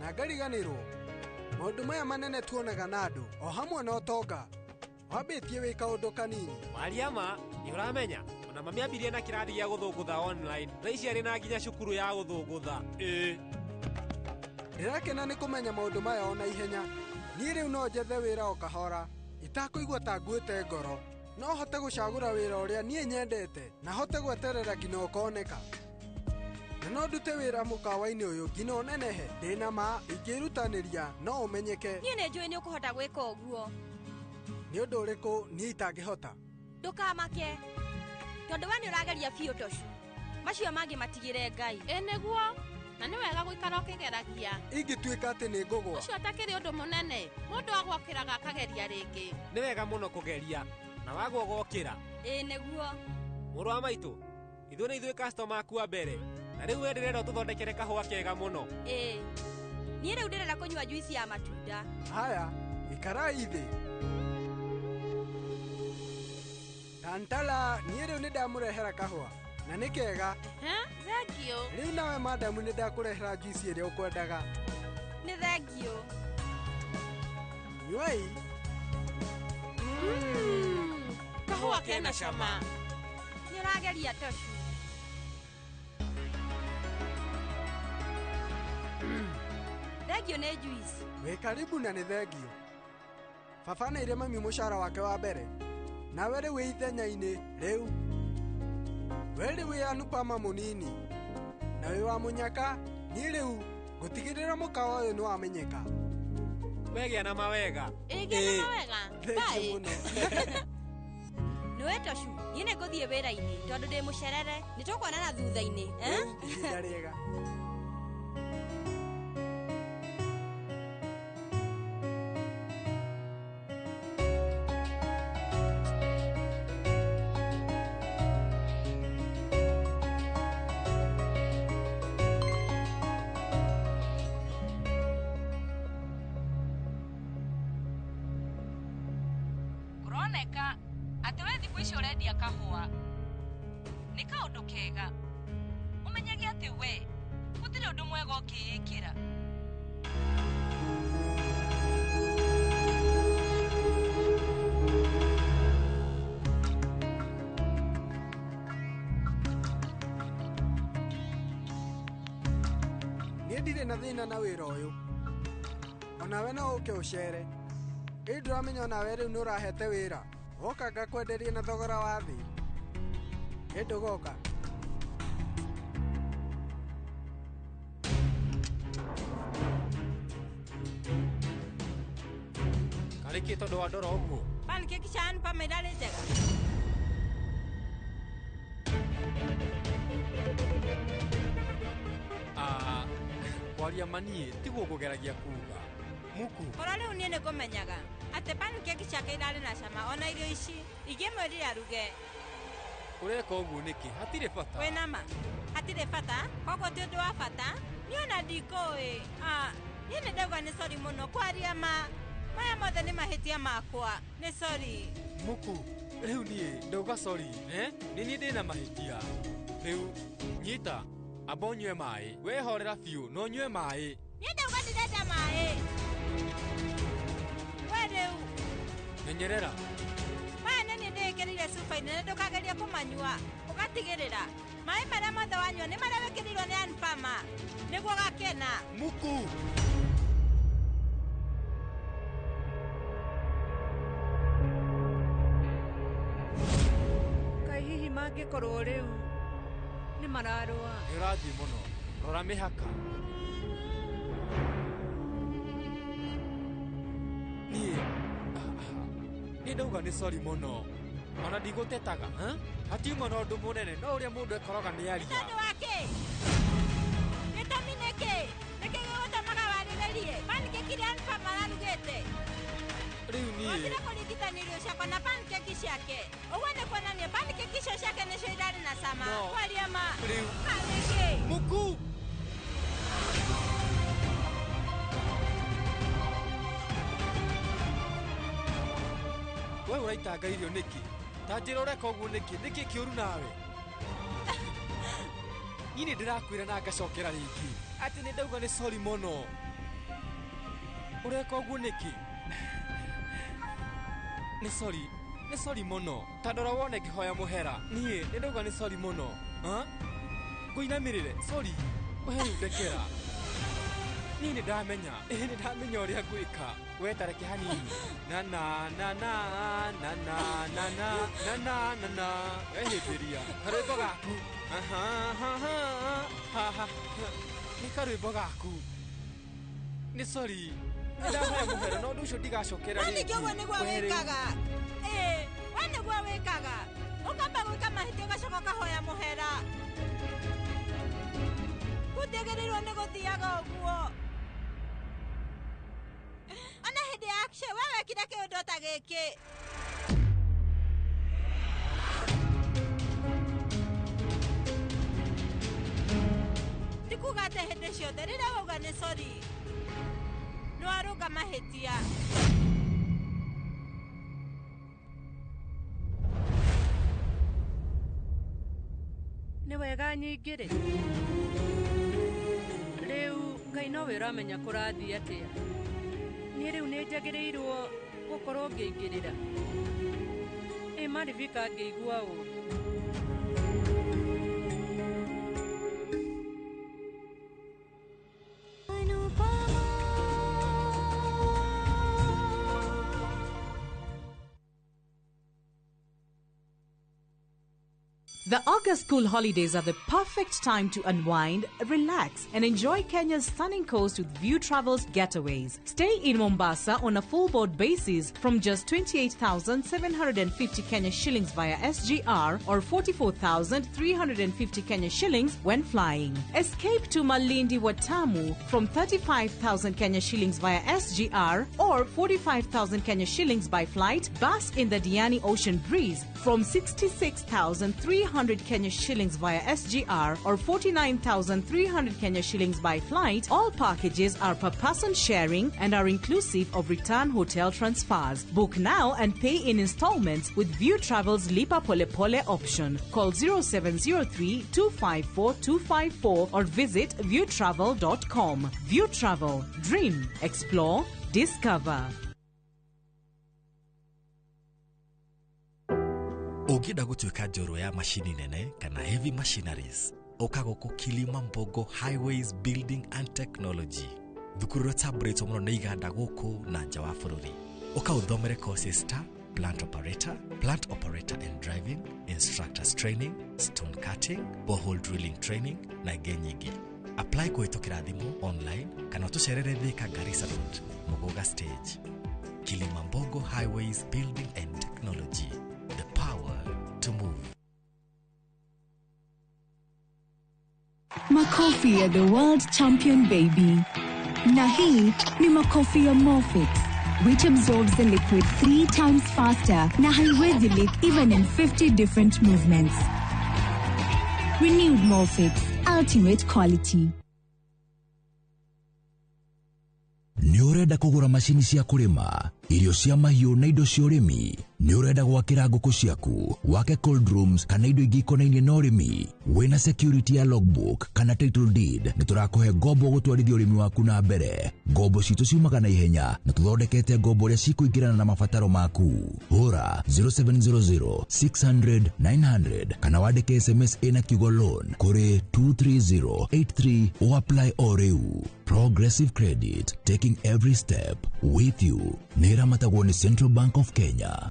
na ngariganĩrwo maũndũ maya manene tuonaga na andũ o hamwe na ũtonga wambĩtie wĩ kaũndũ kanini. Mariama nĩ ũramenya ona mami ambirie na kĩrathi gĩa gũthũngũtha online, thaa ici arĩ na nginya cukuru ya gũthũngũtha. Ĩĩ. Ndĩrakena nĩ kũmenya maũndũ maya ona ihenya. Niĩ rĩu no njethe wĩra o kahora itakũigua ta nguĩte ngoro. No hote gũcagũra wĩra ũrĩa niĩ nyendete na hote gweterera nginya ũkoneka. Na no ndute wĩra mũkawa-inĩ ũyũ nginya ũnenehe. Ndĩna ma ingĩrutanĩria no ũmenyeke. Niĩ nĩ njũĩ nĩ ũkũhota gwĩka ũguo. Nĩ ũndũ ũrĩkũ niĩ itangĩhota? Ndũkamake. Tondũ we nĩ ũrageria biũ Toshu. Macio mangĩ matigĩre Ngai. Ĩ nĩguo. Na nĩ wega gũikara ũkĩgeragia. Ingĩtuĩka atĩ nĩ ngũgwa. Ũcio ũtakĩrĩ ũndũ mũnene. Mũndũ agwokĩraga akageria rĩngĩ. Nĩ wega mũno kũgeria. Na wagwa ũgokĩra. Ĩ nĩguo. Mũrũ wa maitũ, ithuĩ nĩ ithuĩ customer aku a mbere. Na rĩu we ndĩrenda ũtũthondekere kahũa kega mũno. Ĩ. Niĩ rĩu ndĩrenda kũnyua juici ya matunda. Haya, ikarai thĩ. Tantala, niĩ rĩu nĩ ndamũrehera kahũa. Na nĩ kega. Thengiũ. Rĩu nawe madamu nĩ ndakũrehera juici ĩrĩa ũkwendaga. Nĩ thengiũ. Nyuai. Kahũa kena cama. Nĩ ũrageria Toshu. Thengiũ nĩ juici. Wĩ karibu na nĩ thengiũ. Baba neire mami mũcara wake wa mbere. Nawe rĩu wĩ ithenya-inĩ rĩu. We rĩu wĩ Anupama mũnini. Na wĩ wa mũnyaka, niĩ rĩu ngũtigĩrĩra mũkawa ũyũ nĩ wamenyeka. We gĩa na mawega. Ĩ gĩa na mawega. Thengiũ mũno. Nĩwe Toshu, niĩ nĩ ngũthiĩ wĩra-inĩ tondũ ndĩ mũcerere. Nĩ tũkuonana thutha-inĩ. Ihinda rĩega. Kũroneka atĩ we thikũ ici ũrendia kahũa. Nĩ kaũndũ kega. Ũmenyage atĩ we gũtirĩ ũndũ mwega ũngĩĩkĩra. Niĩ ndirĩ na thĩna na wĩra ũyũ. Onawe no ũke ũcere. Ĩ ndĩramenya onawe rĩu nĩ ũrahete wĩra. Woka ngakwenderia na thogora wa thĩ. Ĩ ndũgoka. Karĩkĩ tondũ wa ndora ũguo? Pancake cia Anupama irarĩ njega. Kwaria maniĩ tiguo ngũgeragia kuga. Muku. Korwo rĩu niĩ nĩngũmenyaga atĩ pancake ciake irarĩ na cama ona irio ici ingĩmwĩrire aruge. Ũreka ũguo nĩkĩ? Hatirĩ bata. Wĩna ma? Hatirĩ bata, koguo ti ũndũ wa bata. Niĩ ona ndikũĩ. Niĩ nĩ ndauga nĩ sorry mũno kwaria ma. Maya mothe nĩ mahĩtia makwa. Nĩ sorry. Muku, rĩu niĩ ndauga sorry, eh? Nĩ niĩ ndĩna mahĩtia. Rĩu nyita, amba ũnyue maĩ. Wehorera biũ na ũnyue maĩ. Niĩ ndauga ndirenda maĩ. We rĩu. Menyerera. Maya nĩ niĩ ndĩĩkĩrĩire cuba-inĩ na ndũkagerie kũmanyua. Ũgatigĩrĩra. Maĩ marĩa mothe wanyua nĩ marĩa wĩkĩrĩirwo nĩ Anupama. Nĩguo ũgakena. Muku. Kaĩ hihi mangĩkorwo rĩu nĩ mararũa. Nĩ ũrathiĩ mũno. Rora mĩhaka. Niĩ niĩ ndauga nĩ sorry mũno. Ona ndigũtetaga, ha? Hatiuma na ũndũ mũnene no ũrĩa mũndũ ekoroga nĩ aria. Nĩ tondũ wa kĩ? Gĩtũmi nĩ kĩ? Nĩkĩ gĩgũtũmaga warĩrĩrie? Pancake iria Anupama ararugĩte. Rĩu niĩ Wokire kũringithania irio ciakwa na pancake ciake. Ũguo nĩ kuonania pancake icio ciake nĩcio irarĩ na cama. No. Kwaria ma. Rĩu. Karĩ kĩ? Muku. We ũraitanga irio nĩkĩ? Ta njĩra ũreka ũguo nĩkĩ? Nĩkĩ kĩũru nawe? Niĩ nĩ ndĩrakwĩra na ngacokera rĩngĩ atĩ nĩ ndauga nĩ sorry mũno. Ũreka ũguo nĩkĩ? Nĩ sorry, nĩ sorry mũno. Ta ndora wone ngĩhoya mũhera. Niĩ nĩ ndauga nĩ sorry mũno. Ha? Ngũinamĩrĩre, sorry. We rĩu ndekera. Niĩ nĩ ndamenya, ĩ nĩ ndamenya ũrĩa ngwĩka. We ta reke hanini. Na na na na na na na na na na na na. We hĩmbĩria karwĩmbo gaku. Aha, aha, aha. Haha nĩ karwĩmbo gaku. Nĩ sorry. Ndahoya mũhera no ũndũ ũcio ndigacokera rĩngĩ. Ningĩ ũguo nĩguo wĩkaga. Ĩĩ, we nĩguo wĩkaga. Ũkamba gwĩka mahĩtia ũgacoka ũkahoya mũhera. Gũtiagĩrĩirwo nĩ gũthiaga ũguo. Ona hĩndĩ ya Akshay we wekire kĩũndũ ta gĩkĩ. Ti kuga atĩ hĩndĩ ciothe rĩrĩa wauga nĩ sorry nĩ warũnga mahĩtia. Nĩ wega nyingĩ-rĩ. Rĩu Ngai nowe ũramenya kũrathiĩ atĩa. Niĩ rĩu nĩ njagĩrĩirwo gũkorwo ngĩingĩrĩra. Ĩ Marivika angĩigua ũru. The August school holidays are the perfect time to unwind, relax, and enjoy Kenya's stunning coast with View Travels Getaways. Stay in Mombasa on a full board basis from just 28,750 Kenya shillings via SGR or 44,350 Kenya shillings when flying. Escape to Malindi Watamu from 35,000 Kenya shillings via SGR or 45,000 Kenya shillings by flight. Bask in the Diani Ocean breeze from 66,300 Kenya shillings via SGR or 49,300 Kenya shillings by flight. All packages are per person sharing and are inclusive of return hotel transfers. Book now and pay in installments with View Travel's Lipa Pole Pole option. Call 0703 254 254 or visit viewtravel.com. View Travel. Dream, explore, discover. Ũngĩenda gũtuĩka njorua ya macini nene kana heavy machineries, ũka gũkũ Kilimambogo Highways Building and Technology. Thukuru ũrĩa ũtambũrĩtwo mũno nĩ iganda gũkũ na nja wa bũrũri. Ũka ũthomere courses ta plant operator, plant operator and driving, instructors training, stone cutting, borehole drilling training na ingĩ nyingĩ. Apply kũhĩtũkĩra thimũ online kana ũtũcerere Thika Garissa Road, Muguga Stage. Kilimambogo Highways Building and Technology. The power to move. Makofi ya the world champion baby. Na hii ni makofi ya Morfix, which absorbs the liquid 3 times faster na haiwezi leak even in 50 different movements. Renewed Morfix, ultimate quality. Nĩ ũrenda kũgũra macini cia kũrĩma, irio cia mahiũ na indo cia ũrĩmi? Nĩ ũrenda gwakĩra ngũkũ ciaku, wake cold rooms kana indo ingĩ ikonainie na ũrĩmi? Wĩna security ya logbook kana title deed, nĩ tũrakũhe ngombo gũtwarithia ũrĩmi waku na mbere. Ngombo citũ ciumaga na ihenya na tũthondekete ngombo ũrĩa cikũingĩrana na mabataro maku. Hũra 0700 600 900 kana wandĩke SMS ĩna kiugo loan kũrĩ 23083 o apply o rĩu. Progressive Credit, taking every step with you. Nĩ ĩramatagwo nĩ Central Bank of Kenya.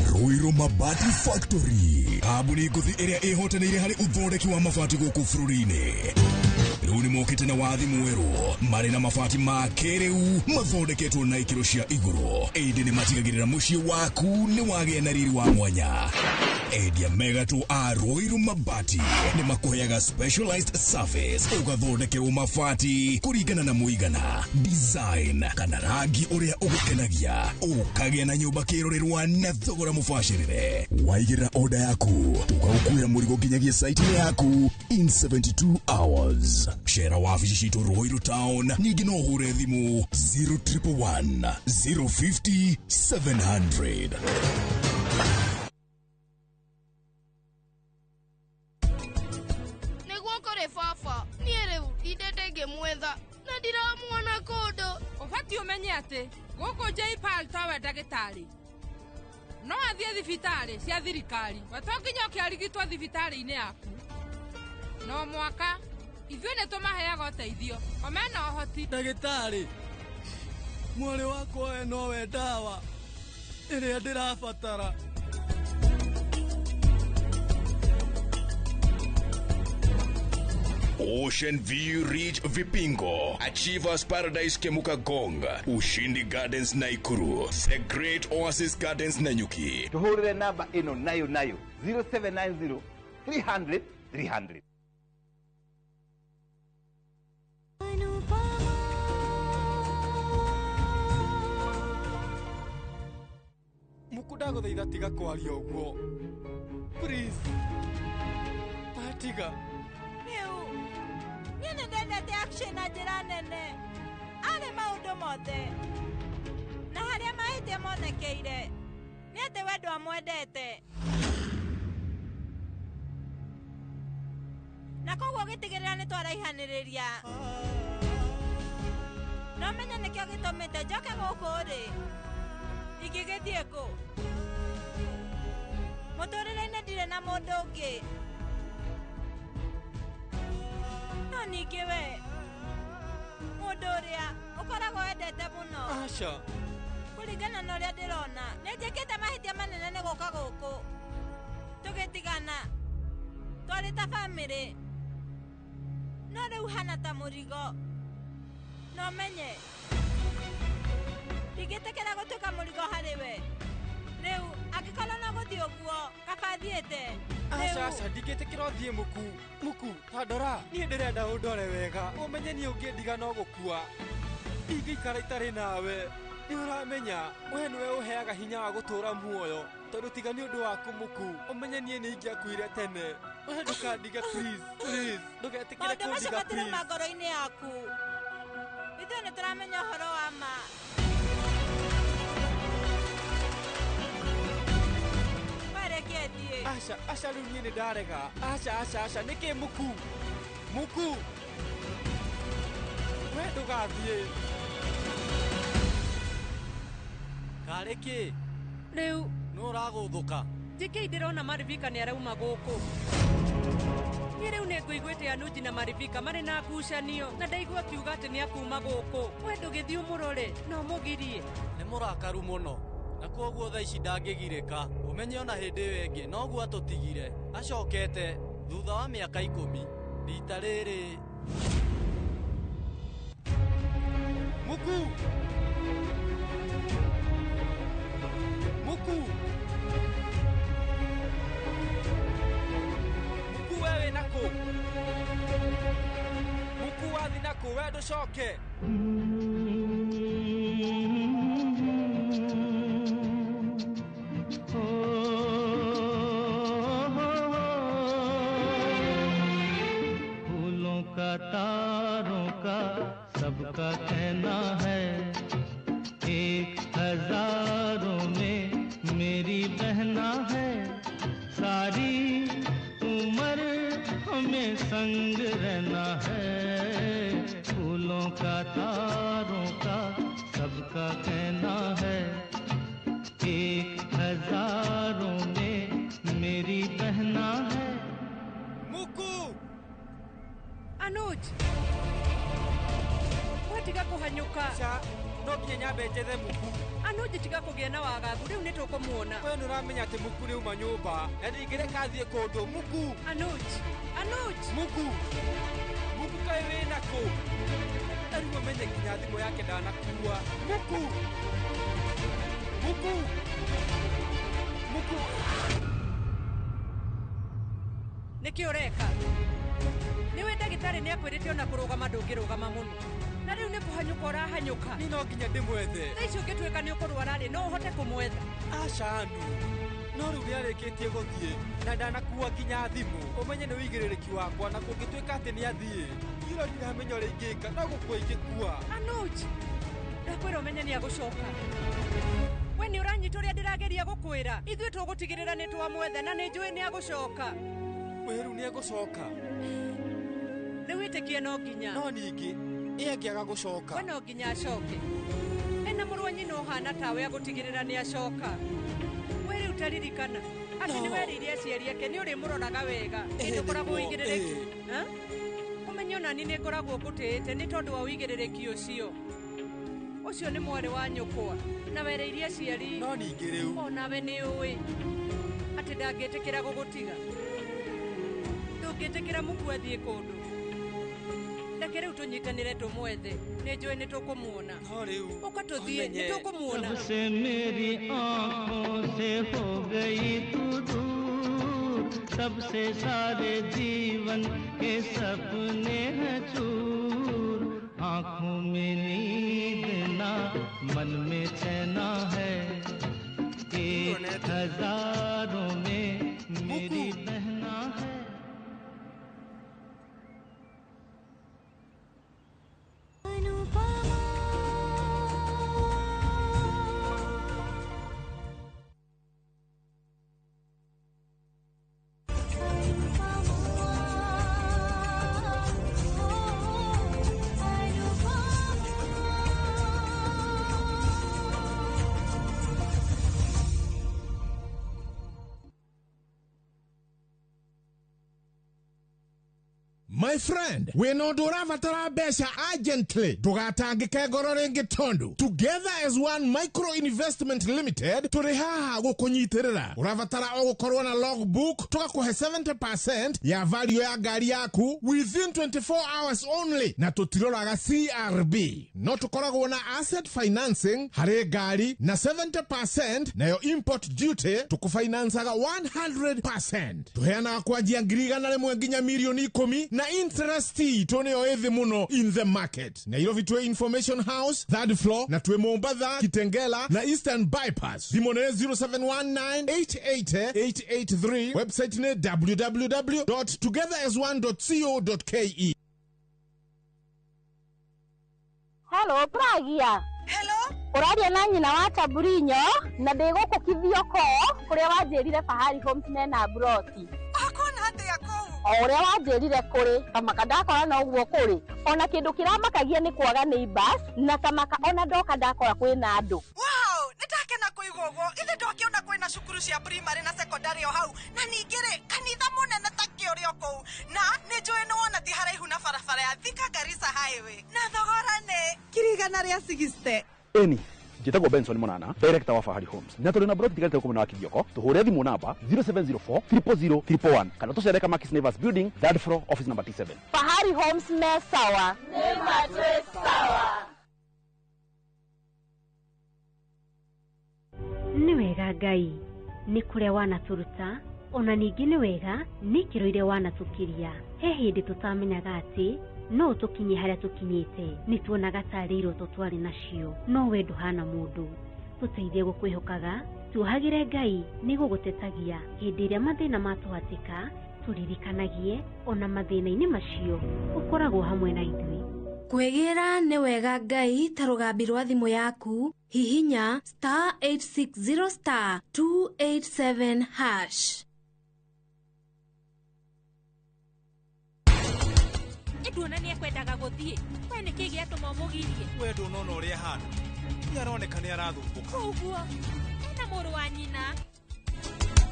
Ruiru Mabati Factory, kambuni ngũthi ĩrĩa ĩhotanĩire harĩ ũthondeki wa mabati gũkũ bũrũri-inĩ. Rĩu nĩ mokĩte na wathi mwerũ, marĩ na mabati ma kĩrĩu mathondeketwo na ikĩro cia igũrũ, ĩndĩ nĩ matigagĩrĩra mũciĩ waku nĩ wagĩa na riri wa mwanya. Endia megatũ a Ruiru Mabati nĩ makũheaga specialized service, ũgathondekerwo mabati kũringana na mũigana, design kana rangi ũrĩa ũgũkenagia, ũkagĩa na nyũmba kĩrorerwa na thogora mũbacĩrĩre. Waigĩrĩra order yaku, tũgagũkuĩra mũrigo nginyagia site-inĩ yaku in 72 hours. Cera wabici citũ Ruiru Town, ningĩ no ũhũre thimũ 0111 050 700. Nĩguo kũrĩ baba, niĩ rĩu ndindĩte ngĩmwetha na ndiramuona kũndũ. Ũbatiĩ ũmenye atĩ gũkũ JPAL towe ndagĩtarĩ no athiĩ thibitarĩ cia thirikari, we to nginya ũkĩarigitwo thibitarĩ-inĩ yaku. No mwaka ithuĩ nĩ tũmaheaga ũteithio o mena ũhoti. Ndagĩtarĩ, mwarĩ wakwa we nowe ndawa ĩrĩa ndĩrabatara. Ocean View Ridge Vipingo, Achievers Paradise Kemuka Gong, Ushindi Gardens Naikuru, The Great Oasis Gardens Nanyuki. Tuhurire namba ĩno nayo nayo 0790 300 300. Muku ndagũthaitha tiga kwaria ũguo. Please. Tiga. Rĩu niĩ nĩ ndendete Akshay na njĩra nene. Arĩ maũndũ mothe na harĩa mahĩtia monekeire nĩ atĩ we ndwamwendete, na koguo ũgĩtigĩrĩra nĩ twaraihanĩrĩria. No menye nĩkĩo gĩtũmĩte njoke gũkũ rĩ, ingĩgĩthiĩ kũ? Mũtũrĩre-inĩ ndirĩ na mũndũ ũngĩ. No ningĩ we mũndũ ũrĩa ũkoragwo wendete mũno. Aca. Kũringana na ũrĩa ndĩrona, nĩ njĩkĩte mahĩtia manene nĩ gũka gũkũ. Tũgĩtigana twarĩ ta bamĩrĩ, no rĩu hana ta mũrigo. No menye ndingĩtĩkĩra gũtuĩka mũrigo harĩ we. Rĩu angĩkorwo no gũthiĩ ũguo, kaba thiĩte. Aca aca, ndingĩtĩkĩra ũthiĩ Muku. Muku, ta ndora, niĩ ndĩrenda ũndore wega. Ũmenye niĩ ũngĩndiga no gũkua. Ingĩikara itarĩ nawe. Nĩ ũramenya, we nĩwe ũheaga hinya wa gũtũũra muoyo. Tondũ tiga nĩ ũndũ waku Muku, ũmenye niĩ nĩ ingĩakuire tene. We ndũkandige please, please. Ndũgetĩkĩre Maũndũ macio kũndiga matirauma please. ngoro-inĩ yaku. Ithuĩ nĩ tũramenya ũhoro wa ma. Reke thiĩ. Aca, aca rĩu niĩ nĩ ndarega. Aca, aca, aca, nĩkĩ Muku? Muku. We ndũgathiĩ. Karĩ kĩ? Rĩu Nũ ũragũthũka? njĩkĩi ndĩrona Marivika nĩ arauma gũkũ. Niĩ rĩu nĩ ngũiguĩte Anuji na Marivika marĩ na ngucanio na ndaigua akiuga atĩ nĩ akuma gũkũ. We ndũgĩthiĩ ũmũrore na ũmũgirie. Nĩ mũrakaru mũno na kwoguo thaa ici ndangĩgirĩka. Ũmenye ona hĩndĩ ĩyo ĩngĩ noguo atũtigire. Acokete thutha wa mĩaka 10 rita rĩrĩ. Muku. Muku. Muku we wĩ nakũ? Muku wathi nakũ? We ndũcoke. फूलों का तारों का सबका कहना है, 1000 में मेरी बहना है। सारी उम्र हमें संग रहना है। फूलों का तारों का सबका कहना है, 1000 में मेरी बहना है। Muku. Anuj. We tiga kũhanyũka. Aca, no nginya nyambe njethe Muku. Anuj tiga kũgĩa na wagagu, rĩu nĩ tũkũmuona. We nĩ ũramenya atĩ Muku nĩ uma nyũmba na ndingĩreka athiĩ kũndũ. Muku. Anuj. Anuj. Muku. Muku kaĩ wĩ nakũ? Na rĩu ũmenye nginya thimũ yake ndanakua. Muku. Muku. Muku. Nĩkĩ ũreka? Nĩwe ndagĩtarĩ nĩ akwĩrĩte ona kũrũgama ndũngĩrũgama mũno. Na rĩu nĩ kũhanyũka ũrahanyũka. Niĩ no nginya ndĩmwethe. Thaa ici ũngĩtuĩka nĩ ũkũrwara rĩ, no ũhote kũmwetha. Aca Anu. No rĩu nĩarĩkĩtie gũthiĩ na ndanakua nginya thimũ. Ũmenye nĩ ũigĩrĩrĩki wakwa na kũngĩtuĩka atĩ nĩathiĩ, niĩ no ndiramenya ũrĩa ingĩka, no gũkua ingĩkua. Anuj, ndakwĩra ũmenye nĩ agũcoka. We nĩ ũranyita ũrĩa ndĩrageria gũkwĩra. Ithuĩ tũgũtigĩrĩra nĩ twamwetha na nĩ njũĩ nĩ agũcoka. We rĩu nĩ egũcoka. Rĩu wĩtĩkie no nginya. No ningĩ ĩ angĩaga gũcoka? We no nginya acoke. Ena mũrũ wa nyina ũhana tawe agũtigĩrĩra nĩ acoka. We rĩu taririkana atĩ nĩ werĩire aciari ake nĩ ũrĩmũroraga wega. Ĩ ndũkoragwo ũigĩrĩrĩki. Ũmenye ona niĩ nĩ ngoragwo ngũtĩĩte nĩ tondũ wa ũigĩrĩrĩki ũcio. Ũcio nĩ mwarĩ wa nyũkwa na wereire aciari. No ningĩ rĩu onawe nĩ ũĩ atĩ ndangĩtĩkĩra gũgũtiga. Ndũngĩtĩkĩra Muku athiĩ kũndũ. Reke rĩu tũnyitanĩre tũmwethe. Nĩ njũĩ nĩ tũkũmuona. No rĩu Ũka tũthiĩ, nĩ tũkũmuona. जब से मेरी आंखों से हो गई तू दूर, तब से सारे जीवन के सपने हैं चूर। आंखों में नींद ना, मन में चैना है, एक हजारों में मेरी बहना है। My friend, wĩna ũndũ ũrabatara mbeca urgently, ndũgatangĩke ngoro rĩngĩ tondũ Together as One Micro Investment Limited tũrĩ haha gũkũnyitĩrĩra. Ũrabatara o gũkorwo na logbook, tũgakũhe 70% ya value ya ngari yaku within 24 hours only, na tũtiroraga CRB. No tũkoragwo na asset financing harĩ ngari na 70%, nayo import duty tũkũfinancaga 100%. Tũheanaga kwanjia 100,000 nginya 10,000,000 na interest itũ nĩyo ĩthĩ mũno in the market. Nairobi twĩ Information House third floor, na twĩ Mombatha, Kitengela na Eastern Bypass. Thimũ nĩ 0719888883, website nĩ www.togetherasone.co.ke. Hello, Pragia. Hello. Ũraria na nyina wa Taburinyo na ndĩ gũkũ Kithioko kũrĩa wanjĩrire Fahari Homes mena broti. Akona atĩa kũu? O ũrĩa wanjĩrire kũrĩ, kamaka ndakora no ũguo kũrĩ. Ona kĩndũ kĩramakagia nĩ kwaga neighbors na kamaka ona ndoka ndakora kwĩna andũ. Wow, nĩndakena kũigua ũguo. Ithe ndokĩona kwĩna cukuru cia primary na secondary o hau, na ningĩ rĩ kanitha mũnene ta kĩ ũrĩ o kũu, na nĩ njũĩ nĩ wona ti haraihu na barabara ya Thika Garissa Highway, na thogora nĩ 160,000. Eni njĩtagwo Benson Monana, director wa Fahari Homes, na tũrĩ na broti tigarĩte gũkũ mwena wa Kithioko. Tũhũre thimũ namba 0704 000 111 kana tũcere Kamakis Neighbors Building, third floor, office number T7. Fahari Homes me sawa. Nĩ ma twĩ sawa. Nĩ wega Ngai nĩ kũrĩa wanatũruta, ona ningĩ nĩ wega nĩ ikĩro iria wanatũkĩria. He hĩndĩ tũtamenyaga atĩ no tũkinye harĩa tũkinyĩte, nĩ tuonaga tarĩ iroto twarĩ nacio, no we ndũhana mũndũ. Tũteithie gũkwĩhokaga, tuohagĩre Ngai nĩ gũgũtetagia hĩndĩ ĩrĩa mathĩna matũhatĩka, tũririkanagie ona mathĩna-inĩ macio ũkoragwo hamwe na ithuĩ. Kwĩgĩra nĩ wega Ngai ta rũgambi rwa thimũ yaku, hihinya star 860 star 287 hash. Ĩnduona nĩ ekwendaga gũthiĩ. We nĩkĩ gĩatũma ũmũgirie? We ndũnona ũrĩa ahana, nĩ aroneka nĩ arathumbũka. Ũguo ena mũrũ wa nyina.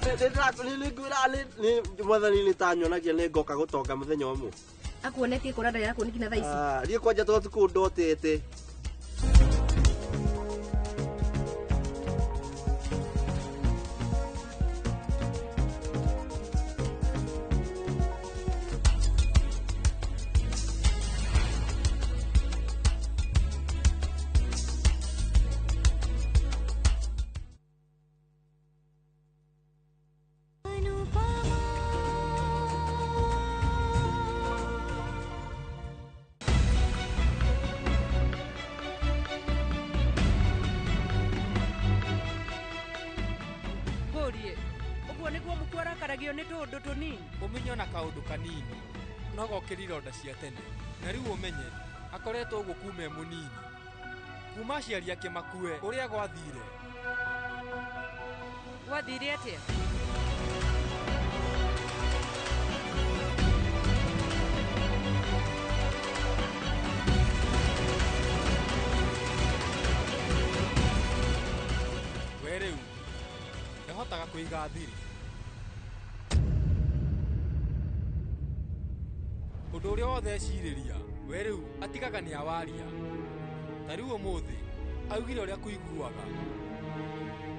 Nĩngwĩra mwathani nĩ tanyonagia nĩ ngoka gũtonga mũthenya ũmwe. Akuonetie kũrĩa ndarĩ arakuonia nginya thaa ici. Niĩ kwanja to thukũ ndotete. Ngũrie, ũguo nĩguo mũkuo arakaragio nĩ tũũndũ tũnini? Ũmenye ona kaũndũ kanini no gokĩria ironda cia tene, na rĩu ũmenye akoretwo ũguo kuma e mũnini, kuma aciari ake makue ũrĩa gwathire. Gwathire atĩa? We rĩu ndahotaga kũiga thiri. Ũndũ ũrĩa wothe ecirĩria we rĩu atigaga nĩ awaria. Ta rĩu ũmũthĩ augire ũrĩa kũiguaga,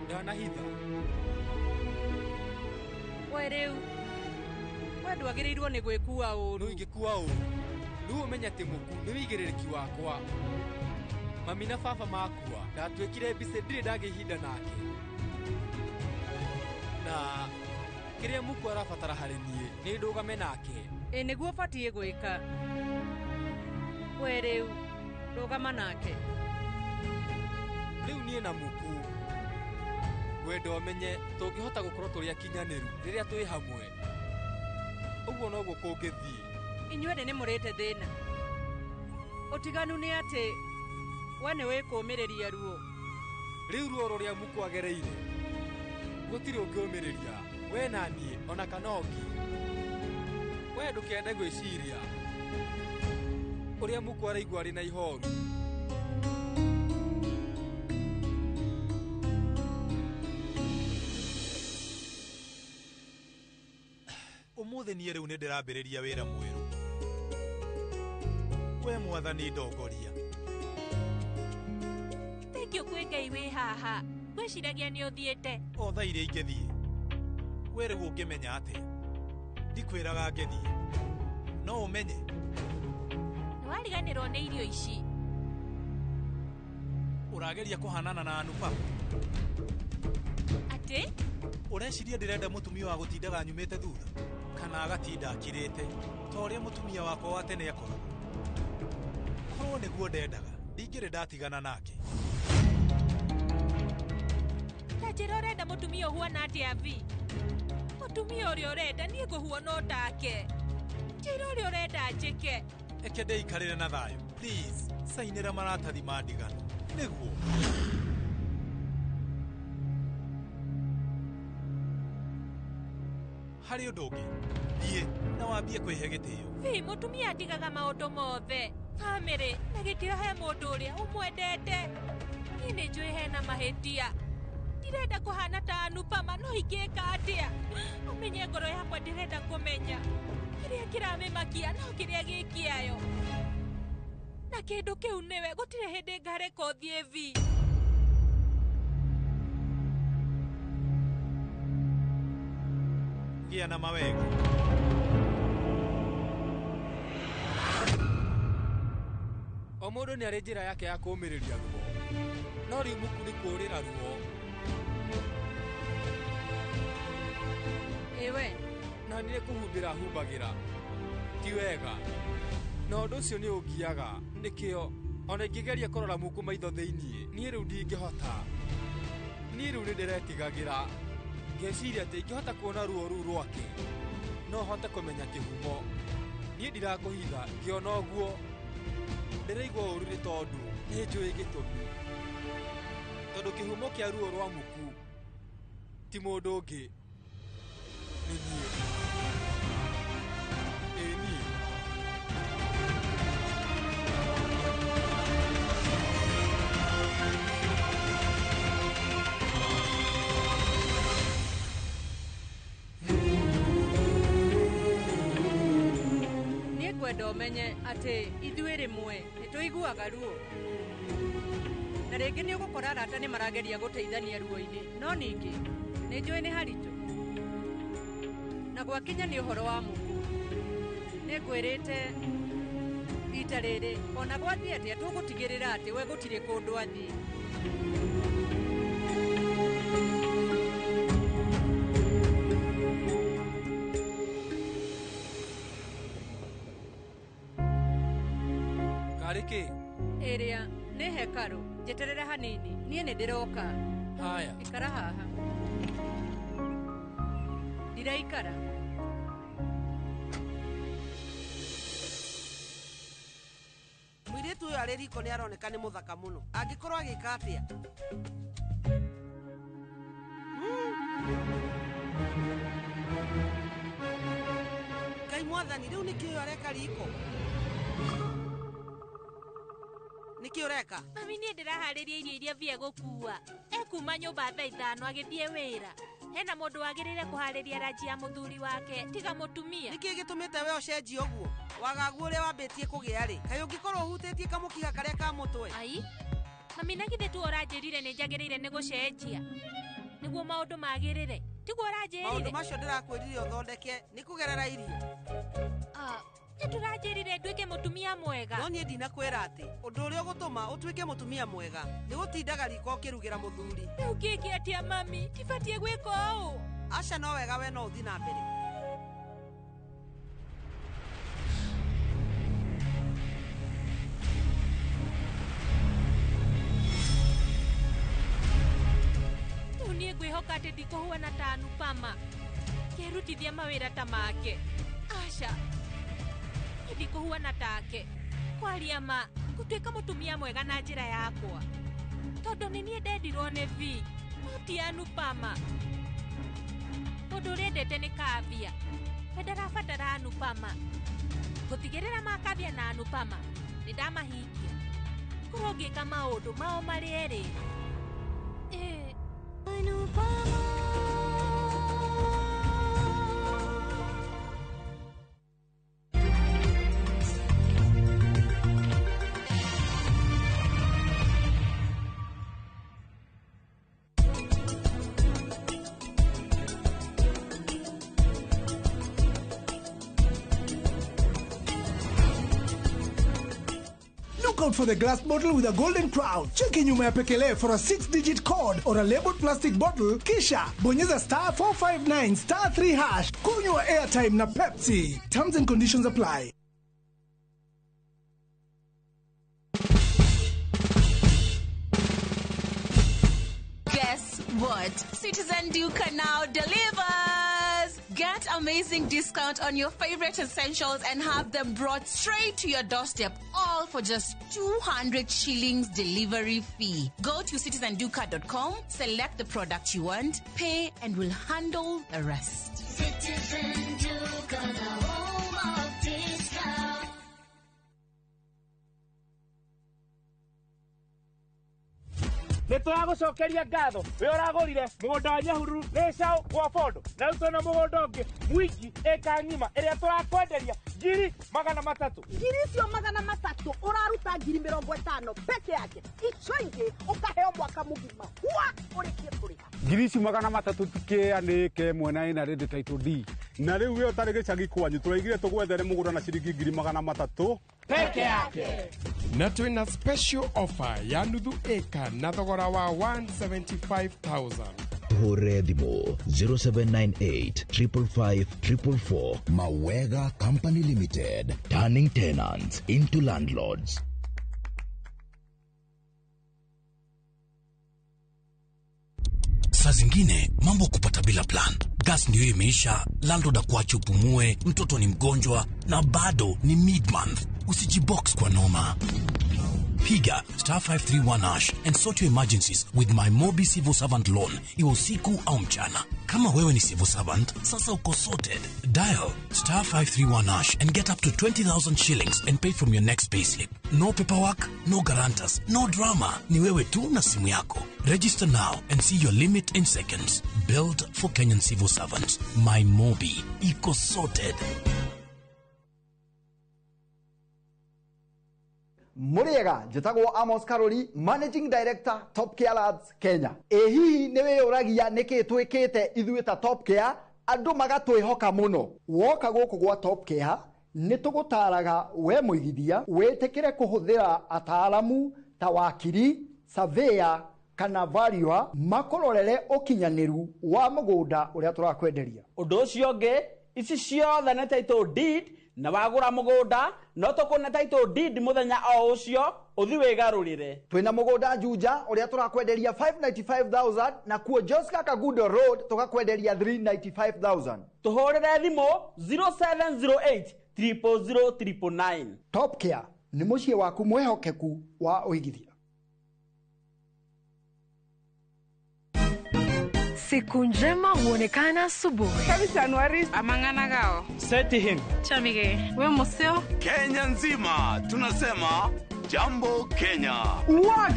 ndanahitha. We rĩu we ndwagĩrĩirwo nĩ gwĩkua ũũru. No ingĩkua ũũru Rĩu ũmenye atĩ Mũku nĩ wĩigĩrĩrĩki wakwa. Mami na baba makua, ndatuĩkire mbicĩ ndirĩ ndagĩa ihinda nake. Na kĩrĩa Mũku arabatara harĩ niĩ nĩ ndũgame nake. Ĩ nĩguo ũbatiĩ gwĩka. We rĩu rũgama nake. Rĩu niĩ na Mũku ngwenda ũmenye tũngĩhota gũkorwo tũrĩ akinyanĩru rĩrĩa twĩ hamwe. Ũguo noguo kũngĩthiĩ. Inyuerĩ nĩ mũrĩte thĩna. Ũtiganu nĩ atĩ we nĩ wĩkũũmĩrĩria ruo. Rĩu ruo rũrĩa Mũku agereire gũtirĩ ũngĩũmĩrĩria, we na niĩ ona kana ũngĩ. We ndũkende gwĩciria ũrĩa Mũku araigua arĩ na ihoru. Ũmũthĩ niĩ rĩu nĩ ndĩrambĩrĩria wĩra mwerũ. We mwathani ndongoria. Thengiũ kwĩ Ngai wĩ haha. Ngwĩciragia nĩ ũthiĩte. O thaa iria ingĩthiĩ. We rĩu ũngĩmenya atĩa? Ndikwĩraga ngĩthiĩ. No ũmenye. Nĩwariganĩrwo nĩ irio ici. Ũrageria kũhanana na Anupa? Atĩ? Ũreciria ndĩrenda mũtumia wa gũtindaga nyumĩte thutha? Kana agatinda akirĩte ta ũrĩa mũtumia wakwa wa tene akoragwo? Korwo nĩguo ndendaga, ndingĩrĩ ndatigana nake. Ta njĩra ũrenda mũtumia ũhuana atĩa Vi? Mũtumia ũrĩa ũrenda niĩ ngũhuana o take. Njĩra ũrĩa ũrenda njĩke. Eke ndĩikarĩre na thayũ. Please, cainĩra maratathi ma ndigano. Nĩguo. Harĩ ũndũ ũngĩ, thiĩ na wambie kwĩhe gĩtĩo. Vi, mũtumia atigaga maũndũ mothe, bamĩrĩ na gĩtĩo he mũndũ ũrĩa ũmwendete. Niĩ nĩ njũĩ hena mahĩtia. Ndirenda kũhana ta Anupama, no ingĩka atĩa? Ũmenye ngoro yakwa ndĩrenda kũmenya kĩrĩa kĩramĩmakia no kĩrĩa gĩ kĩayo. Na kĩndũ kĩu nĩwe, gũtirĩ hĩndĩ ngareka ũthiĩ Vi. Gĩa na mawega. O mũndũ nĩ arĩ njĩra yake ya kũũmĩrĩria ruo. No rĩu Mũku nĩ kũũrĩra ruo. Ĩwe. Na nĩ kũhumbĩra humbagĩra. Ti wega. Na ũndũ ũcio nĩ ũngiaga. Nĩkĩo ona ingĩgeria kũrora Mũku maitho thĩiniĩ, niĩ rĩu ndingĩhota. Niĩ rĩu nĩ ndĩretigagĩra. Ngeciria atĩ ingĩhota kuona ruo rũu rwake, no hote kũmenya kĩhumo. Niĩ ndirakũhitha, ngĩona ũguo ndĩraigua ũru nĩ tondũ nĩ njũĩ gĩtũmi. Tondũ kĩhumo kĩa ruo rwa Mũku ti mũndũ ũngĩ, nĩ niĩ. Ĩ niĩ. Niĩ ngwenda ũmenye atĩ ithuĩ rĩmwe nĩ tũiguaga ruo. Na rĩngĩ nĩ ũgũkora arata nĩ marageria gũteithania ruo-inĩ, no ningĩ nĩ njũĩ nĩ haritũ. Na gwakinya nĩ ũhoro wa Mũku. Nĩ ngwĩrĩte rita rĩrĩ ona gwathiĩ atĩa tũgũtigĩrĩra atĩ we gũtirĩ kũndũ athiĩ. Karĩ kĩ? Ĩrĩa nĩ hekarũ. Njeterera hanini, niĩ nĩ ndĩroka. Haya. Ikara haha. Ndiraikara. Mũirĩtu ũyũ arĩ riko nĩ aroneka nĩ mũthaka mũno. Angĩkorwo agĩka atĩa? Ngai mwathani, rĩu nĩkĩ ũyũ areka riko? Nĩkĩ ũreka? Mami, niĩ ndĩraharĩria irio iria Vi egũkua. Ekuma nyũmba thaa 5 agĩthiĩ wĩra. Hena mũndũ wagĩrĩire kũharĩria ranji ya mũthuri wake, tiga mũtumia. Nĩkĩ gĩtũmĩte we ũcenjie ũguo? Wagagu ũrĩa wambĩtie kũgĩa rĩ, kaĩ ũngĩkorwo ũhutĩtie kamũkiha karĩa ka mũtwe? Ai, mami, na githĩ tu ũranjĩrire nĩ njagĩrĩire nĩ gũcenjia nĩguo maũndũ magĩrĩre? Tiguo ũranjĩrire? Maũndũ macio ndĩrakwĩrire ũthondeke nĩ kũgerera irio. Tũranjĩrire nduĩke mũtumia mwega. No niĩ ndinakwĩra atĩ ũndũ ũrĩa ũgũtũma ũtuĩke mũtumia mwega nĩ gũtindaga riko ũkĩrugĩra mũthuri. Rĩu ngĩke atĩa mami? Ndibatiĩ gwĩka ũũ. Aca, no wega we no ũthiĩ na mbere. Rĩu niĩ ngwĩhoka atĩ ndikũhuana ta Anupama ngĩrutithia mawĩra ta make. Aca, niĩ ndikũhuana take. Kwaria ma, ngũtuĩka mũtumia mwega na njĩra yakwa, tondũ nĩ niĩ ndendirwo nĩ V, no ti Anupama. Ũndũ ũrĩa endete nĩ Kavya, we ndarabatara Anupama. Ngũtigĩrĩra ma Kavya na Anupama nĩ ndamahingia. Korwo ngĩka maũndũ mao marĩ erĩ. Anupama. Look out for the glass bottle with a golden crown. Cheki nyuma ya pekele for a 6-digit code or a labeled plastic bottle. Kisha bonyeza star 459 star 3 hash. Kunywa airtime na Pepsi. Terms and conditions apply. Guess what? Citizen Duka now delivers! Get amazing discount on your favorite essentials and have them brought straight to your doorstep, all for just 200 shillings delivery fee. Go to citizenduka.com, select the product you want, pay, and we'll handle the rest. Citizen Duka, the home of discount. Nĩ tũragũcokeria ngatho we ũragũrire mũgũnda wa Nyahururu Gĩcaũ gwa Bondo, na rĩu twĩna mũgũnda ũngĩ mwingi ĩka ng'ima ĩrĩa tũrakwenderia 300,000. Ngiri icio 300 ũraruta 50,000 peke yake, icio ingĩ ũkaheo mwaka mũgima hua ũrĩkie kũrĩha. Ngiri ici 300 tikĩanĩke mwena ĩna rĩndĩ title D. Na rĩu we ũtarĩ gĩcagi kwanyu tũraigire tũgwethere mũgũnda na ciringi 300,000 peke yake. Na twĩna special offer ya nuthu ĩka na thogora wa 175,000. Tũhũrĩre thimũ 0798 555 444. Mawega Company Limited, turning tenants into landlords. Saa zingine mambo kupata bila plan. Gas ndio imeisha, landlord akuache upumue, mtoto ni mgonjwa na bado ni mid-month. Usijibox kwa noma. Piga star 531 hash and sort your emergencies with my Mobi Civil Servant Loan, iwe usiku au mchana. Kama wewe ni civil servant, sasa uko sorted. Dial star 531 hash and get up to 20,000 shillings and pay from your next payslip. No paperwork, no guarantors, no drama. Ni wewe tu na simu yako. Register now and see your limit in seconds. Built for Kenyan civil servants. My Mobi. Iko sorted. Muriega njĩtagwo Amos Karori, Managing Director Top Care Labs Kenya. Ĩ hihi nĩ wĩyũragia nĩkĩ twĩkĩte ithuĩ ta Top Care andũ magatwĩhoka mũno? Woka gũkũ gwa Top Care nĩ tũgũtaraga we mũigithia wĩtĩkĩre kũhũthĩra ataaramu ta wakiri, surveyor kana valuer makũrorere ũkinyanĩru wa mũgũnda ũrĩa tũrakwenderia. Ũndũ ũcio ũngĩ, ici ciothe nĩ title deed, na wagũra mũgũnda no tũkũne title deed mũthenya o ũcio ũthi wĩgarũrĩre. Twĩna mũgũnda Juja ũrĩa tũrakwenderia 595,000 na kuo Joska Kagundo Road tũgakwenderia 395,000. Tũhũrĩre thimũ 0708 000 999. Top Care nĩ mũciĩ waku mwĩhokeku wa ũigithia. Siku njema huonekana asubuhi. Amang'ana gao. Seti him. Chamige. We museo. Kenya nzima tunasema jambo Kenya. Wax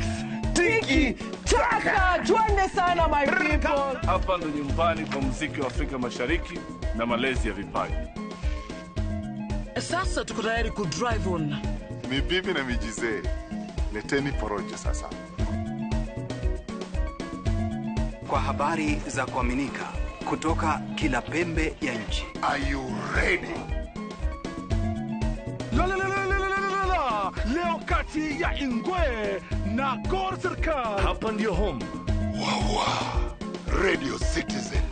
tiki taka, twende sana my people. Hapa ndo nyumbani kwa muziki wa Afrika Mashariki na malezi ya vipaji. Sasa tuko tayari ku drive on. Ni bibi na mijizee. Leteni porojo sasa. Kwa habari za kuaminika kutoka kila pembe ya nchi. Are you ready? Kasi ya Ingwe na Gor Serikal. Hapa ndio home. Wawa. Radio Citizen,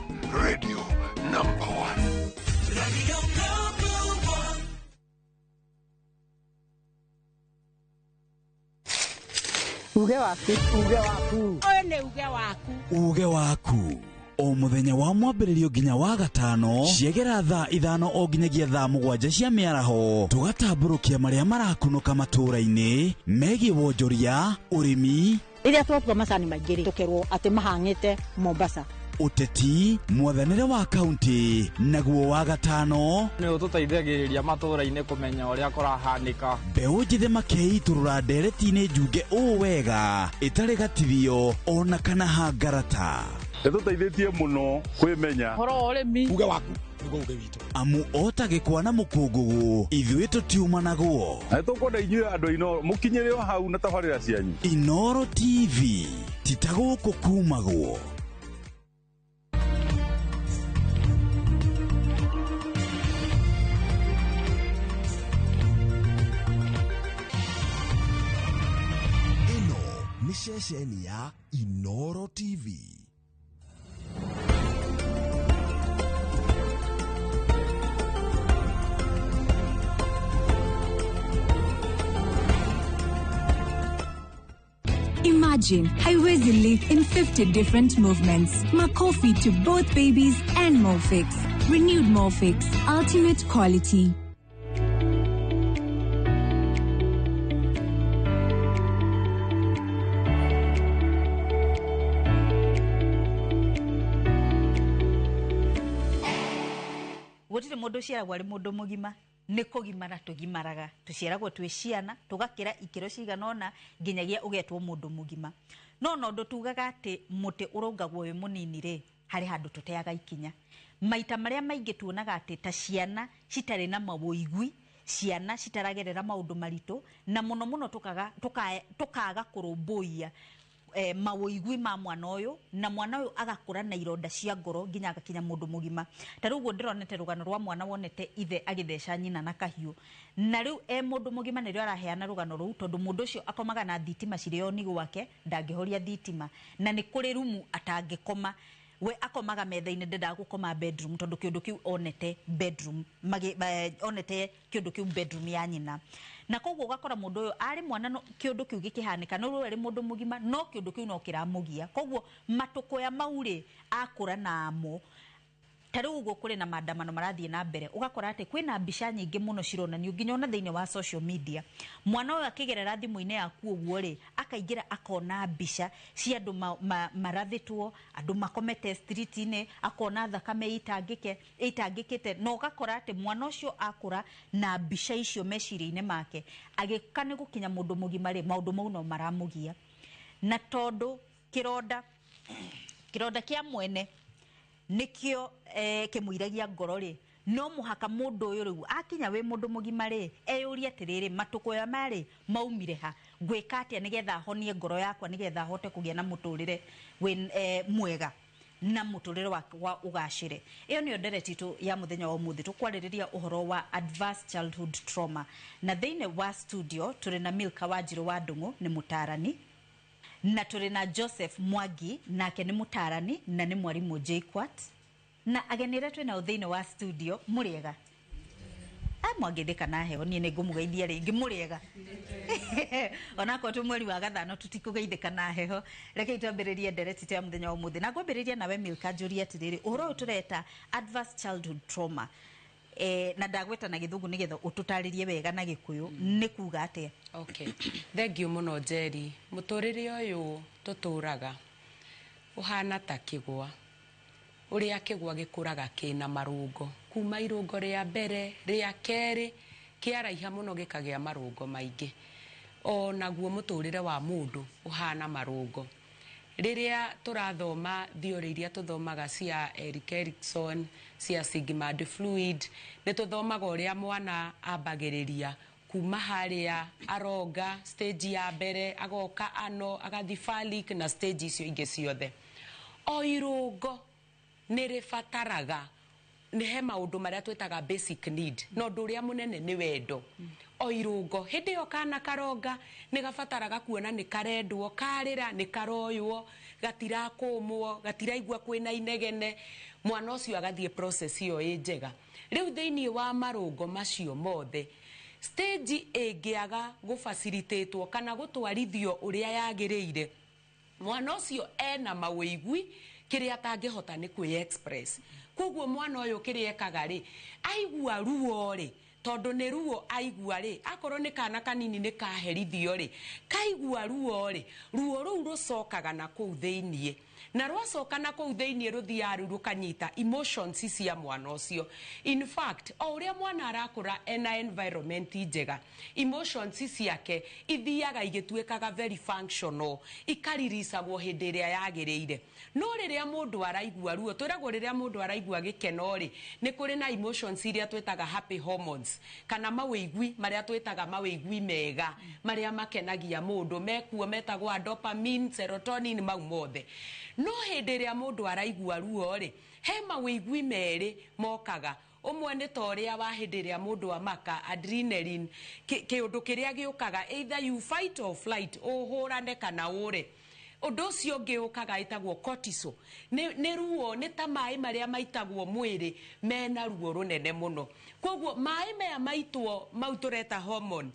radio number 1. Radio number 1. Uge waku, uge waku. Ũyũ nĩ uge waku. Uge waku. O muthenya wa mwambĩrĩrio nginya wa gatano ciegera thaa 5 o nginyagia thaa 7 cia mĩaraho tũgatambũrũkia marĩa marakunũka matũũra-inĩ megiĩ wonjoria, ũrĩmi, rĩrĩa twatua macani maingĩ rĩ tũkerwo atĩ mahang'ĩte Mombasa, ũteti, mwathanĩre wa kaunti, naguo wa gatano nĩ ũtũteithagĩrĩria matũũra-inĩ kũmenya ũrĩa kũrahanĩka. Mbeũ njĩthĩ makeitũrũra ndereti-inĩ njunge ũũ wega ĩtarĩ gatithio ona kana hangarata. Ĩtũteithĩtie mũno kwĩmenya ũhoro wa ũrĩmi. Uge waku nĩguo uge witũ. Amu ota gĩkwa na mũkũngũgũ ithuĩ tũtiumanagwo. Na nĩtũkwenda inyuĩ andũ Inooro mũkinyĩre o hau na tabarĩra cianyu. Inooro TV ti ta gũkũ kumagwo. Ĩno nĩ ceceni ya Inooro TV. Imagine haiwezi leak in 50 different movements. Makofi to both babies and Molfix. Renewed Molfix. Ultimate quality. Gũtirĩ mũndũ ũciaragwo arĩ mũndũ mũgima, nĩ kũgimara tũgimaraga, tũciaragwo twĩ ciana, tũgakĩra ikĩro cigana ũna nginyagia ũgetwo mũndũ mũgima. No na ũndũ tugaga atĩ mũtĩ ũrũngagwo wĩ mũnini rĩ, harĩ handũ tũteaga ikinya. Maita marĩa maingĩ tuonaga atĩ ta ciana citarĩ na mawũigui, ciana citaragerera maũndũ maritũ, na mũno mũno tũkaga kũrũmbũiya mawũigui ma mwana ũyũ, na mwana ũyũ agakũra na ironda cia ngoro nginya agakinya mũndũ mũgima. Ta rĩu ũguo ndĩronete rũgano rwa mwana wonete ithe agĩtheca nyina na kahiũ, na rĩu e mũndũ mũgima nĩrĩo araheana rũgano rũu, tondũ mũndũ ũcio akomaga na thitima cirĩ oni gwake, ndangĩhoria thitima, na nĩ kũrĩ rumu atangĩkoma. We akomaga metha-inĩ, ndendaga gũkoma bedroom tondũ kĩũndũ kĩu onete bedroom, onete kĩũndũ kĩu bedroom ya nyina. Na koguo ũgakora mũndũ ũyũ arĩ mwana no kĩũndũ kĩu gĩkĩhanĩka, no rĩu arĩ mũndũ mũgima no kĩũndũ kĩu no kĩramũgia. Koguo matũkũya mau rĩ akũra namo. Ta rĩu ũguo kũrĩ na maandamano marathiĩ na mbere, ũgakora atĩ kwĩna mbica nyingĩ mũno cironanio nginya ona thĩinĩ wa social media. Mwana ũyũ akĩgerera thimũ-inĩ yaku ũguo rĩ, akaingĩra akona mbica cia andũ marathĩtwo, andũ makomete street-inĩ, akona thakame ĩitangĩkĩte, na ũgakora atĩ mwana ũcio akũra na mbica icio meciria-inĩ make, agĩka nĩ gũkinya mũndũ mũgima rĩ, maũndũ mau no maramũgia. Na tondũ kĩronda kĩa mwene nikio kĩmũiragia ngoro rĩ, no mũhaka mũndũ ũyũ rĩu akinya wĩ mũndũ mũgima rĩ, eyũrie atĩrĩrĩ, matũkũya maya rĩ maumire ha, ngwĩka atĩa nĩgetha honie ngoro yakwa, nĩgetha hote kũgĩa na mũtũrĩre wĩ mwega na mũtũrĩre wakwa ũgacĩre. Ĩyo nĩyo ndereti itũ ya mũthenya wa ũmũthĩ, tũkwarĩrĩria ũhoro wa adverse childhood trauma. Na thĩinĩ wa studio tũrĩ na Milka Wanjirũ wa Ndung'u, nĩ mũtaarani, na tũrĩ na Joseph Mwangi, nake nĩ mũtaarani na nĩ mwarimũ JKUAT, na ageni arĩa twĩ nao thĩinĩ wa studio. Mũrĩega? Mwangĩthĩka na heho, niĩ nĩ ngũmũgeithia rĩngĩ. Mũrĩega? Onakorwo twĩ mweri wa gathano tũtikũgeithĩka na heho. Rekei twambĩrĩrie ndereti ya mũthenya wa ũmũthĩ, na ngwambĩrĩria nawe Milka, njũrie atĩrĩrĩ, ũhoro ũyũ tũreta adverse childhood trauma, na ndagwĩta na gĩthũngũ nĩgetha ũtũtarĩrie wega na gĩkũyũ, nĩ kuga atĩa? Okay, thank you mũno Njeri. Mũtũrĩre ũyũ tũtũraga ũhana ta kĩgwa, ũrĩa kĩgwa gĩkũraga kĩna marũngo, kuma irũngo rĩa mbere rĩa kerĩ kĩaraiha mũno gĩkagĩa marũngo maingĩ. O naguo mũtũrĩre wa mũndũ ũhana marũngo. Rĩrĩa tũrathoma theory iria tũthomaga cia Erik Erikson, cia Sigmund Freud, nĩ tũthomaga ũrĩa mwana ambagĩrĩria kuma harĩa aronga stage ya mbere, agoka ano, agathi phallic na stage icio ingĩ ciothe. O irũngo nĩ rĩbataraga, nĩ he maũndũ marĩa twĩtaga basic need, na ũndũ ũrĩa mũnene nĩ wendo. O irũngo hĩndĩ ĩyo kana karonga nĩ gabataraga kuona nĩ karendwo, karĩra nĩ karoywo, gatirakũmwo, gatiraigua kwĩna inegene. Mwana ũcio agathiĩ process ĩyo ĩ njega. Rĩu thĩinĩ wa marũngo macio mothe, stage ĩngĩaga gũbaciritatwo kana gũtwarithio ũrĩa yagĩrĩire, mwana ũcio ena mawĩigui kĩrĩa atangĩhota nĩ kwĩ express. Koguo mwana ũyũ kĩrĩa ekaga rĩ, aigua ruo rĩ, tondũ nĩ ruo aigua rĩ, akorwo nĩ kana kanini nĩ kaherithio rĩ, kaigua ruo rĩ, ruo rũu rũcokaga na kũu thĩiniĩ, na rwacoka na kũu thĩiniĩ rũthiaga rĩu rũkanyita emotions cia mwana ũcio. In fact, o ũrĩa mwana arakũra ena environment njega, emotions ciake ithiaga igĩtuĩkaga very functional, ikaririsagwo hĩndĩ ĩrĩa yagĩrĩire. No rĩrĩa mũndũ araigua ruo, twĩragwo rĩrĩa mũndũ araigua gĩkeno rĩ, nĩ kũrĩ na emotions iria twĩtaga happy hormones, kana mawĩigui marĩa twĩtaga mawĩigui mega marĩa makenagia mũndũ, mekuo metagwo dopamine, serotonin, mau mothe. No hĩndĩ ĩrĩa mũndũ araigua ruo rĩ, he mawĩigui merĩ mokaga. Ũmwe nĩ ta ũrĩa wa hĩndĩ ĩrĩa mũndũ amaka, adrenaline, kĩũndũ kĩrĩa gĩũkaga, either you fight or flight, ũhũrane kana ũre. Ũndũ ũcio ũngĩ ũkaga ĩtagwo cortisol, nĩ ruo, nĩ ta maĩ marĩa maitagwo mwĩrĩ mena ruo rũnene mũno. Koguo maĩ maya maitwo mau tũreta hormone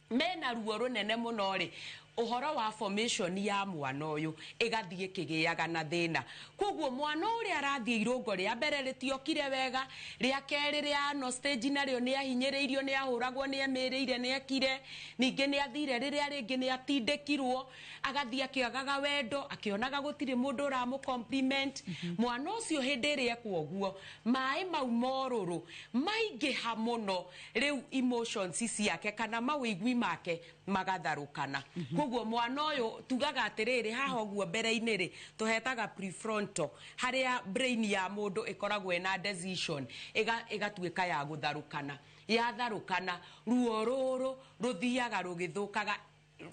mena ruo rũnene mũno rĩ, ũhoro wa formation ya mwana ũyũ ĩgathiĩ ĩkĩgĩaga na thĩna. Koguo mwana ũrĩa arathiĩ irũngo rĩa mbere rĩtiokire wega, rĩa kerĩ rĩa ano stage narĩo nĩ ahinyĩrĩirio, nĩ ahũragwo, nĩ emĩrĩire, nĩ ekire, ningĩ nĩ athire rĩrĩa rĩngĩ nĩ atindĩkirwo, agathiĩ akĩagaga wendo, akĩonaga gũtirĩ mũndũ ũramũ compliment. Mwana ũcio hĩndĩ ĩrĩa ekwo ũguo, maĩ mau morũrũ maingĩha mũno, rĩu emotions ciake kana mawĩigui make magatharũkana. Koguo mwana ũyũ tugaga atĩrĩrĩ, haha ũguo mbere-inĩ rĩ, tũhetaga prefrontal, harĩa brain ya mũndũ ĩkoragwo ĩna decision, ĩgatuĩka ya gũtharũkana. Yatharũkana, ruo rũrũ rũthiaga rũgĩthũkaga.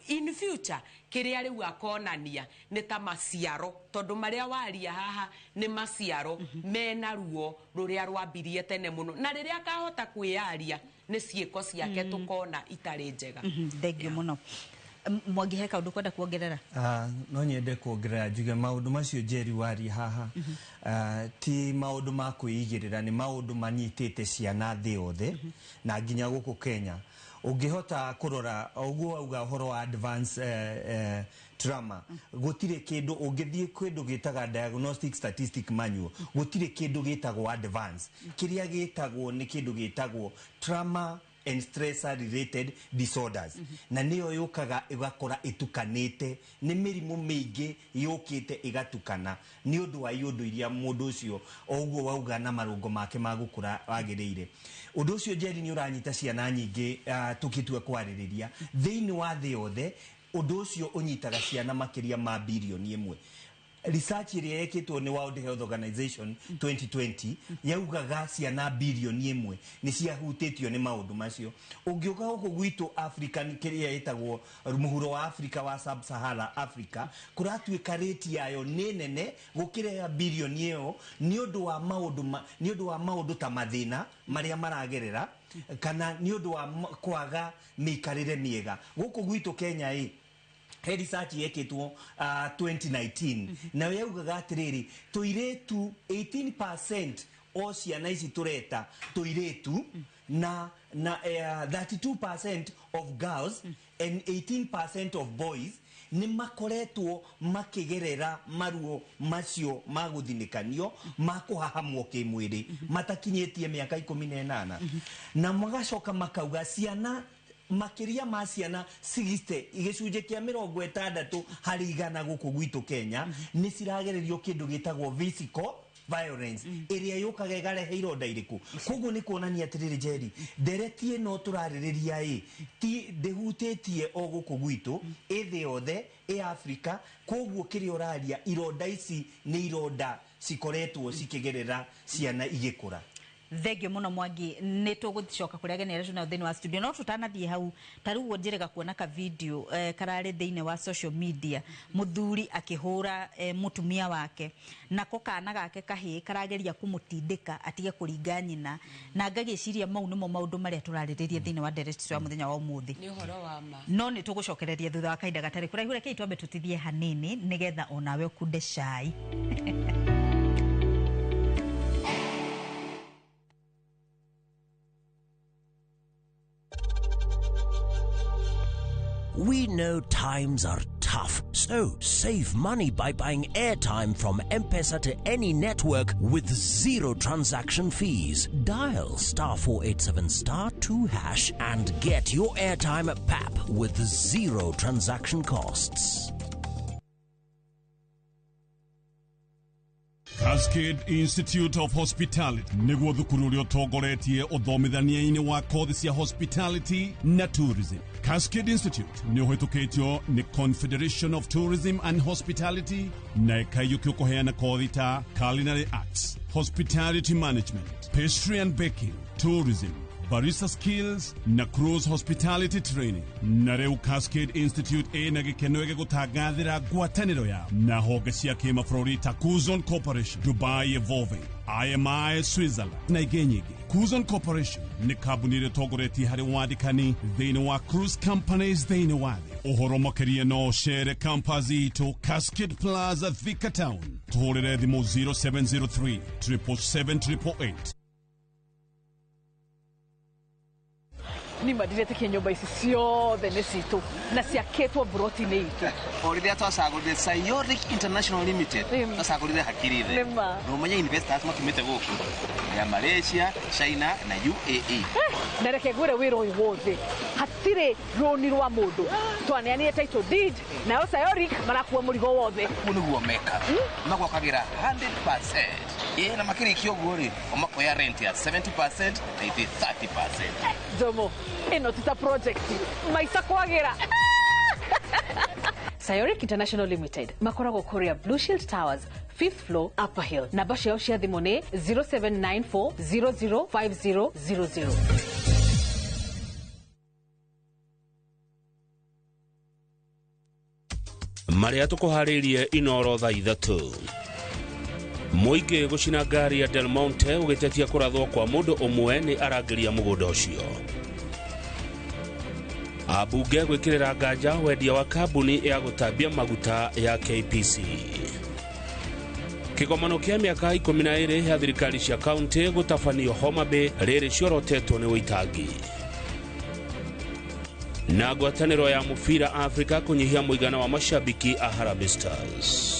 In future kĩrĩa rĩu akonania nĩ ta maciaro, tondũ marĩa waria haha nĩ maciaro mena ruo rũrĩa rwambirie tene mũno, na rĩrĩa akahota kwĩyaria nĩ ciĩko ciake tũkona itarĩ njega. Thengiũ mũno. Mwangi, he kaũndũ kwenda kuongerera? No nyende kuongerera njuge maũndũ macio Njeri waria haha, ti maũndũ ma kwĩigĩrĩra, nĩ maũndũ manyitĩte ciana thĩ yothe na nginya gũkũ Kenya. Ũngĩhota kũrora ũguo wauga ũhoro wa advance trauma, gũtirĩ kĩndũ ũngĩthiĩ kĩndũ gĩtaga diagnostic statistic manual, gũtirĩ kĩndũ gĩtagwo advance. Kĩrĩa gĩtagwo nĩ kĩndũ gĩtagwo trauma and stressor related disorders, na nĩyo yũkaga ĩgakora ĩtukanĩte, nĩ mĩrimũ mĩingĩ yũkĩte ĩgatukana nĩ ũndũ wa iũndũ iria mũndũ ũcio o ũguo wauga na marũngo make ma gũkũra wagĩrĩire. Ũndũ ũcio Njeri nĩ ũranyita ciana nyingĩ, tũkĩtua kwarĩrĩria thĩinĩ wa thĩ yothe. Ũndũ ũcio ũnyitaga ciana makĩria ma 1 birioni. Research ĩrĩa yekĩtwo nĩ World Health Organization 2020 yaugaga ciana 1 birioni nĩ ciahutĩtio nĩ maũndũ macio. Ũngĩũka gũkũ gwitũ Africa, kĩrĩa ĩtagwo mũhuro wa Africa wa Sub-Sahara Africa, kũratuĩka rate yayo nĩ nene gũkĩra ya birioni ĩyo, nĩ ũndũ wa maũndũ ta mathĩna marĩa maragerera, kana nĩ ũndũ wa kwaga mĩikarĩre mĩega. Gũkũ gwitũ Kenya ĩ he research yekĩtwo 2019, nayo yaugaga atĩrĩrĩ, tũirĩtu 18% o ciana ici tũreta tũirĩtu na 32% of girls and 18% of boys nĩ makoretwo makĩgerera maruo macio ma gũthinĩkanio, ma kũhahamwo kĩmwĩrĩ matakinyĩtie mĩaka 18. Na magacoka makauga ciana makĩria ma ciana 60, 60% gũkũ gwitũ Kenya nĩ ciragererio kĩndũ gĩtagwo physical violence, ĩrĩa yũkaga ĩgarehe ironda irĩkũ. Koguo nĩ kuonania atĩrĩrĩ, Njeri, ndereti ĩno tũrarĩrĩria ĩ ti ndĩhutĩtie o gũkũ gwitũ, ĩ thĩ yothe, ĩ Afrika. Koguo kĩrĩa ũraria, ironda ici nĩ ironda cikoretwo cikĩgerera ciana igĩkũra. Thengio muno Mwangi, nĩ tũgũcoka kũrĩa ageni arĩa twĩnao thĩinĩ wa studio, no tũtanathiĩ hau ta rĩu ũguo njĩrĩga kuona ka video kararĩ thĩinĩ wa social media, mũthuri akĩhũra mũtumia wake, nako kana gake kahĩĩ karageria kũmũtindĩka atige kũringa nyina, na ngagĩciria mau nĩmo maũndũ marĩa tũrarĩrĩria thĩinĩ wa ndereti ya mũthenya wa ũmũthĩ. Nĩ ũhoro wa ma. No nĩ tũgũcokereria thutha wa kahinda gatarĩ kũraihu. Rekei twambe tũtithie hanini nĩgetha onawe ũkunde cai. We know times are tough, so save money by buying airtime from M-Pesa to any network with zero transaction fees. Dial *487*2# and get your airtime at PAP with zero transaction costs. Cascade Institute of Hospitality nĩguo thukuru ũrĩa ũtongoretie ũthomithania-inĩ wa kothi cia hospitality na tourism. Cascade Institute nĩ ũhĩtũkĩtio nĩ Confederation of Tourism and Hospitality na ĩkaiyũkio kũheana kothi ta culinary arts, hospitality management, pastry and baking, tourism, barista skills na cruise hospitality training. Na rĩu Cascade Institute ĩna gĩkeno gĩgũtangathĩra ngwatanĩro yao na honge cia kĩmabũrũri ta Kuzon Corporation, Dubai Evolving, IMI Switzerland na ingĩ nyingĩ. Kuzon Corporation nĩ kambuni ĩrĩa ĩtongoretie harĩ wandĩkani thĩinĩ wa cruise companies thĩinĩ wa thĩ. Ũhoro makĩria no ũcere campus itũ Cascade Plaza, Thika Town. Tũhũrĩre thimũ 0703 777 888. Nima ndiretĩkia nyũmba ici ciothe nĩ citũ na ciakĩtwo mburoti-inĩ itũ. O rĩrĩa twacagũrire Sayoric International Limited, twacagũrire hakiri thĩ. Nĩma. Na ũmenye investors matumĩte gũkũ ya Malaysia, China na UAE. Na reke ngwĩre wĩra ũyũ wothe hatirĩ rũni rwa mũndũ, twaneanire title deed nayo Sayoric marakua mũrigo wothe. Ũguo nĩguo mekaga, magwakagĩra 100%. Ĩ na makĩrĩkia ũguo rĩ, o makoya rent ya 70% na ithuĩ 30%. Njomo, ĩno ti ta project maica kwagĩra. Sayoric International Limited makoragwo kũrĩa Blue Shield Towers, 5th floor, Upper Hill. Namba ciao cia thimũ nĩ 0794 005000. Marĩa tũkũharĩirie Inoro thaa 3. Mũingĩ gũcina ngari ya Del Monte ũgĩtetia kũrathwo kwa mũndũ ũmwe nĩ arangĩria mũgũnda ũcio. Ambunge gwĩkĩrĩra nganja wendia wa kambuni ya gũtambia maguta ya KPC. Kĩgomano kĩa mĩaka 12 ya thirikari cia kaunti gũtabanio Homa Bay rĩrĩ ciorotetwo nĩ Waitangi. Na ngwatanĩro ya mũbira Afrika kũnyihia mũigana wa mashabiki a Harambee Stars.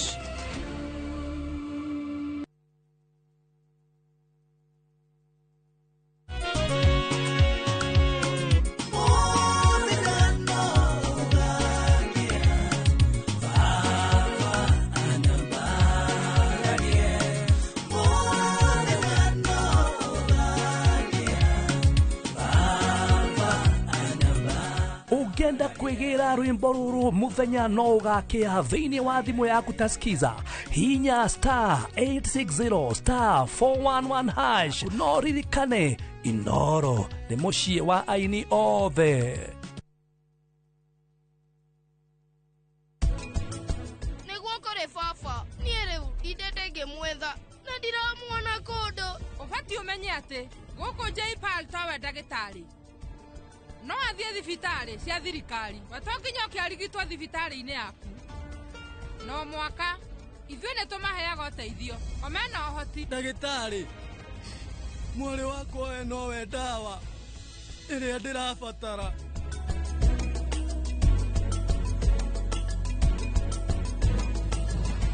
Ũngĩenda kwĩgĩra rwĩmbo rũrũ mũthenya no ũgakĩa thĩinĩ wa thimũ yaku ta skiza, hinya *860*411#. No ririkane Inoro nĩ mũciĩ wa aini othe. Nĩguo kũrĩ baba, niĩ rĩu ndindĩte ngĩmwetha na ndiramuona kũndũ. Ũbatiĩ ũmenye atĩ gũkũ JPAL towe ndagĩtarĩ, no athiĩ thibitarĩ cia thirikari, we to nginya ũke arigitwo thibitarĩ-inĩ yaku. No mwaka ithuĩ nĩ tũmaheaga ũteithio o mena ũhoti. Ndagĩtarĩ, mwarĩ wakwa we nowe ndawa ĩrĩa ndĩrabatara.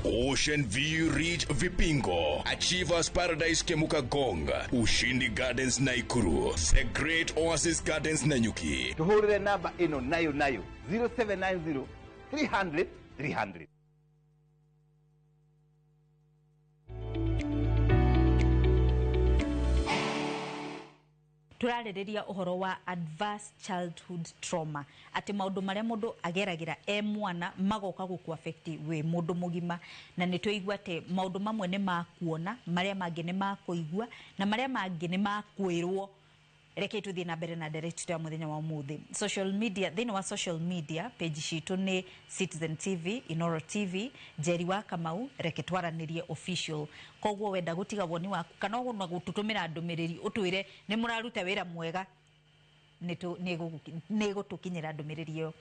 Ocean View Ridge Vipingo, Achievers Paradise Kemuka Gong, Ushindi Gardens Naikuru, The Great Oasis Gardens Nanyuki. Tuhũrĩre namba ĩno nayo nayo 0790 300 300. Tũrarĩrĩria ũhoro wa adverse childhood trauma, atĩ maũndũ marĩa mũndũ ageragĩra e mwana magoka gũkũ affect wĩ mũndũ mũgima. Na nĩ twaigua atĩ maũndũ mamwe nĩ ma kuona, marĩa mangĩ nĩ ma kũigua, na marĩa mangĩ nĩ ma kwĩrwo. Reke tuthiĩ na mbere na ndereti ya mũthenya wa ũmũthĩ. Social media, thĩinĩ wa social media page citũ nĩ Citizen TV, Inoro TV, Njeri wa Kamau, reke twaranĩrie official. Koguo wenda gũtiga woni waku kana ona gũtũtũmĩra ndũmĩrĩri ũtwĩre nĩ mũraruta wĩra mwega, nĩ gũtũkinyĩra ndũmĩrĩri ĩyo.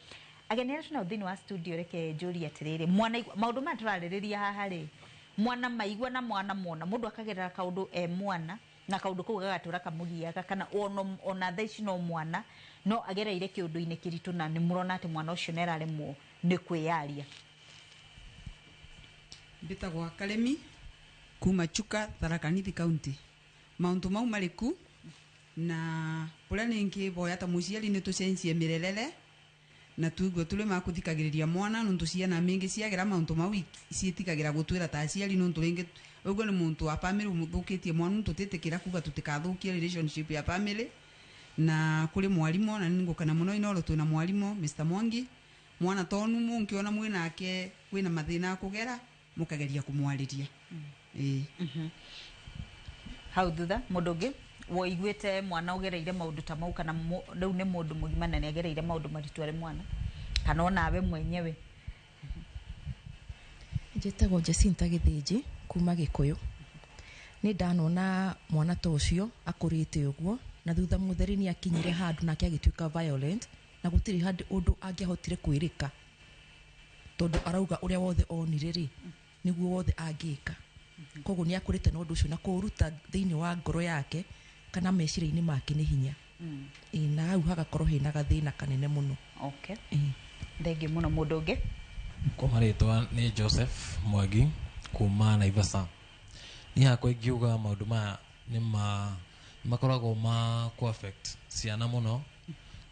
Ageni arĩa twĩnao thĩinĩ wa studio, reke njũrie atĩrĩrĩ, mwana maũndũ maya tũrarĩrĩria haha rĩ, mwana maigua na mwana mona, mũndũ akagerera kaũndũ e mwana na kaũndũ kau gagatũra kamũgiaga, kana ona thaa ici no mwana no agereire kĩũndũ-inĩ kĩritũ, na nĩ mũrona atĩ mwana ũcio nĩ araremwo nĩ kwĩyaria. Mbĩtagwo Karemi kuma Chuka, Tharaka Nithi County. Maũndũ mau marĩku na ũrĩa nĩngĩboya ta mũciari nĩ tũcenjie mĩrerere na tuigue tũrĩ ma kũthikagĩrĩria mwana, nũntũ ciana mĩingĩ ciagera maũndũ mau ciĩtigagĩra gũtwĩra ta aciari, nũntũ rĩngĩ ũguo nĩ mũntũ wa bamĩrĩ ũmũthũkĩtie mwana, nũntũ tũtĩtĩkĩra kuga tũtikathũkie relationship ya bamĩrĩ. Na kũrĩ mwarimũ, na nĩngũkena mũno Inoro twĩna mwarimũ Mr. Mwangi. Mwana tonu mũngĩona mwĩnake wĩna mathĩna akũgera, mũkageria kũmwarĩria. Ĩĩ. Hau thutha mũndũ ũngĩ woiguĩte mwana ũgereire maũndũ ta mau, kana rĩu nĩ mũndũ mũgima na nĩ agereire maũndũ maritũ arĩ mwana, kana onawe mwenyewe? Njĩtagwo Jacinta Gĩthĩnji kuma Gĩkũyũ. Nĩ ndanona mwana ta ũcio akũrĩte ũguo, na thutha mũtheri nĩ akinyire handũ nake agĩtuĩka violent, na gũtirĩ handũ ũndũ angĩahotire kwĩrĩka, tondũ arauga ũrĩa wothe onire rĩ nĩguo wothe angĩka. Koguo nĩ akũrĩte na ũndũ ũcio, na kũũruta thĩinĩ wa ngoro yake kana meciria-inĩ make nĩ hinya. Ĩĩ, na hau hagakorwo hena gathĩna kanene mũno. Okay. Thengiũ mũno. Mũndũ ũngĩ? Kwa marĩtwa nĩ Joseph Mwangi kuma Naivasha. Niĩ hakwa ingiuga maũndũ maya nĩ makoragwo ma kũ affect ciana mũno,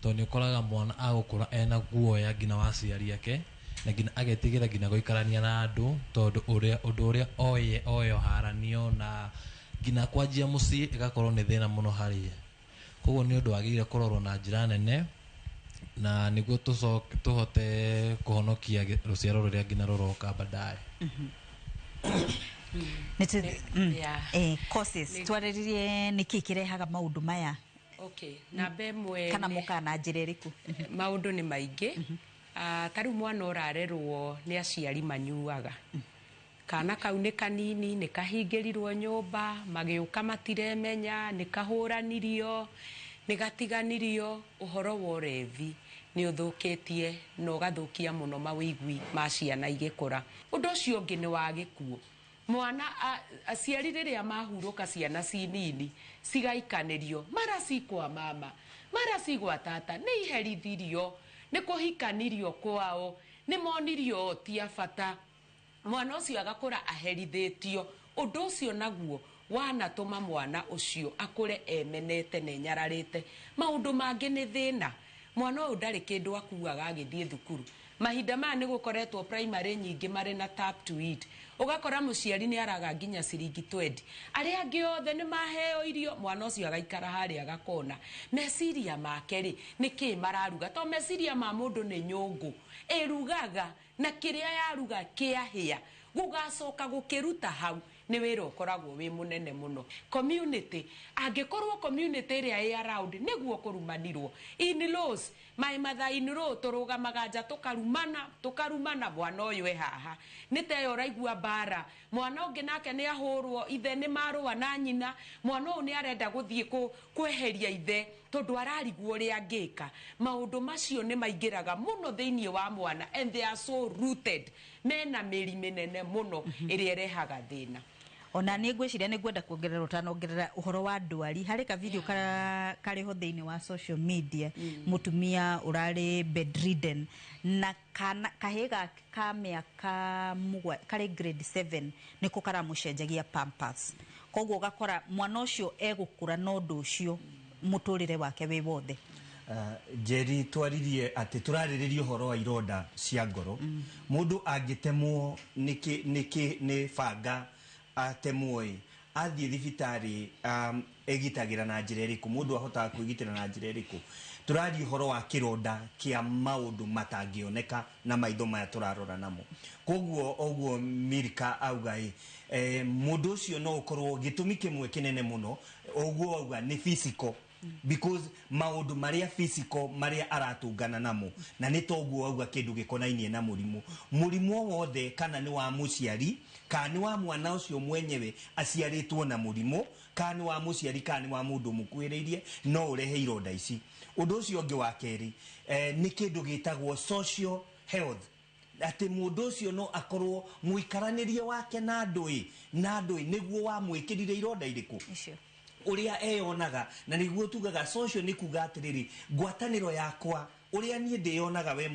tondũ nĩ ũkoraga mwana agũkũra ena guoya nginya wa aciari ake, na nginya agetigĩra nginya gũikarania na andũ, tondũ ũndũ ũrĩa oye haranio na nginya kwanjia mũciĩ ĩgakorwo nĩ thĩna mũno harĩ ye. Koguo nĩ ũndũ wagĩrĩire kũrorwo na njĩra nene, na nĩguo tũhote kũhonokia rũciaro rũrĩa nginya rũroka baadaye. Causes twarĩrĩrie nĩkĩ kĩrehaga maũndũ maya? Okay, namba ĩmwe kana mũkaga na njĩra ĩrĩkũ? Maũndũ nĩ maingĩ. Ta rĩu mwana ũrarerwo nĩ aciari manyuaga, kana kau nĩ kanini, nĩ kahingĩrirwo nyũmba, magĩũka matiremenya, nĩ kahũranirio, nĩ gatiganirio. Ũhoro wa ũrevi nĩ ũthũkĩtie na ũgathũkia mũno mawĩigui ma ciana igĩkũra. Ũndũ ũcio ũngĩ nĩ wa gĩkuũ. Mwana aciari rĩrĩa mahurũka ciana ci nini cigaikanĩrio, mara ci kwa mama, mara ci gwa tata, nĩ iherithirio, nĩ kũhikanirio kwao, nĩ monirio ti a bata. Mwana ũcio agakũra aherithĩtio. Ũndũ ũcio naguo wanatũma mwana ũcio akũre emenete na enyararĩte. Maũndũ mangĩ nĩ thĩna. Mwana ũyũ ndarĩ kĩndũ akuaga agĩthiĩ thukuru. Mahinda maya nĩ gũkoretwo primary nyingĩ marĩ na tap to eat. Ũgakora mũciari nĩ araga nginya ciringi 20. Arĩa angĩ othe nĩ maheo irio, mwana ũcio agaikara harĩa agakona. Meciria make rĩ, nĩ kĩĩ mararuga? To meciria ma mũndũ nĩ nyũngũ ĩrugaga, na kĩrĩa yaruga kĩahĩa, gũgacoka gũkĩruta hau nĩ wĩra ũkoragwo wĩ mũnene mũno. Community, angĩkorwo community ĩrĩa ĩ around nĩguo kũrumanirwo, in-laws, my mother in law tũrũgamaga nja tũkarumana, mwana ũyũ e haha nĩ ta ĩyo ũraigua mbara. Mwana ũngĩ nake nĩ ahũrwo, ithe nĩ marũa na nyina, mwana ũyũ nĩ arenda gũthiĩ kweheria ithe tondũ ararigwo ũrĩa angĩka. Maũndũ macio nĩ maingĩraga mũno thĩinĩ wa mwana, and they are so rooted, mena mĩri mĩnene mũno ĩrĩa ĩrehaga thĩna. Ona nĩ ngwĩciria nĩ ngwenda kuongerera ũtanongerera ũhoro wa ndwari. Harĩ ka video karĩ ho thĩinĩ wa social media, mũtumia ũrarĩ bedridden na kana kahĩĩ gake ka mĩaka 7 karĩ grade 7 nĩko karamũcenjagia pampers. Koguo ũgakora mwana ũcio egũkũra na ũndũ ũcio mũtũrĩre wake wĩ wothe. Njeri, twaririe atĩ tũrarĩrĩria ũhoro wa ironda cia ngoro. Mũndũ angĩtemwo nĩ banga atemwo ĩ, Athiĩ thibitarĩ, egitagĩra na njĩra ĩrĩkũ? Mũndũ ahotaga kwĩgitĩra na njĩra ĩrĩkũ? Tũraria ũhoro wa kĩronda kĩa maũndũ matangĩoneka na maitho maya tũrarora namo. Koguo ũguo Milka auga ĩ, mũndũ ũcio no ũkorwo gĩtũmi kĩmwe kĩnene mũno ũguo auga nĩ physical, because maũndũ marĩa physical marĩa aratũngana namo, na nĩ toguo auga kĩndũ gĩkonainie na mũrimũ, mũrimũ o wothe, kana nĩ wa mũciari kana nĩ wa mwana ũcio mwenyewe aciarĩtwo na mũrimũ, kana nĩ wa mũciari kana nĩ wa mũndũ mũkuhĩrĩirie, no ũrehe ironda ici. Ũndũ ũcio ũngĩ wa kerĩ, nĩ kĩndũ gĩtagwo social health, atĩ mũndũ ũcio no akorwo mũikaranĩrie wake na andũ ĩ na andũ ĩ nĩguo wamwĩkĩrire ironda irĩkũ ũrĩa eyonaga. Na nĩguo tugaga social nĩ kuga atĩrĩrĩ, ngwatanĩro yakwa, ũrĩa niĩ ndĩyonaga we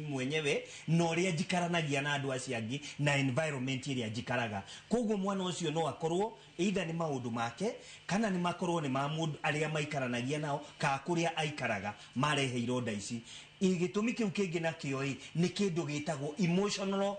mwenyewe na ũrĩa njikaranagia na andũ acio angĩ na environment ĩrĩa njikaraga. Koguo mwana ũcio no akorwo either nĩ maũndũ make kana nĩ makorwo nĩ ma mũndũ arĩa maikaranagia nao kana kũrĩa aikaraga marehe ironda ici. Gĩtũmi kĩu kĩngĩ nakĩo ĩ nĩ kĩndũ gĩtagwo emotional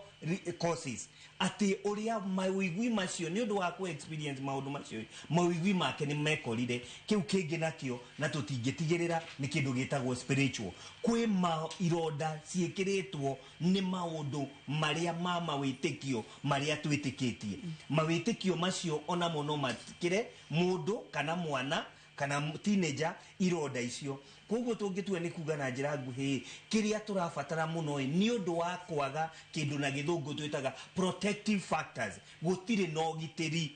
causes, atĩ ũrĩa mawĩigui macio nĩ ũndũ wa kũ experience maũndũ macio, mawĩigui make nĩ mekorire. Kĩu kĩngĩ nakĩo na tũtingĩtigĩrĩra nĩ kĩndũ gĩtagwo spiritual. Kwĩ ma ironda ciĩkĩrĩtwo nĩ maũndũ marĩa ma mawĩtĩkio marĩa twĩtĩkĩtie. Mawĩtĩkio macio onamo no makĩre mũndũ kana mwana kana teenager ironda icio. Koguo tũngĩtua nĩ kuga na njĩra nguhĩ, kĩrĩa tũrabatara mũno ĩ nĩ ũndũ wa kwaga kĩndũ na gĩthũngũ twĩtaga protective factors. Gũtirĩ na ũgitĩri.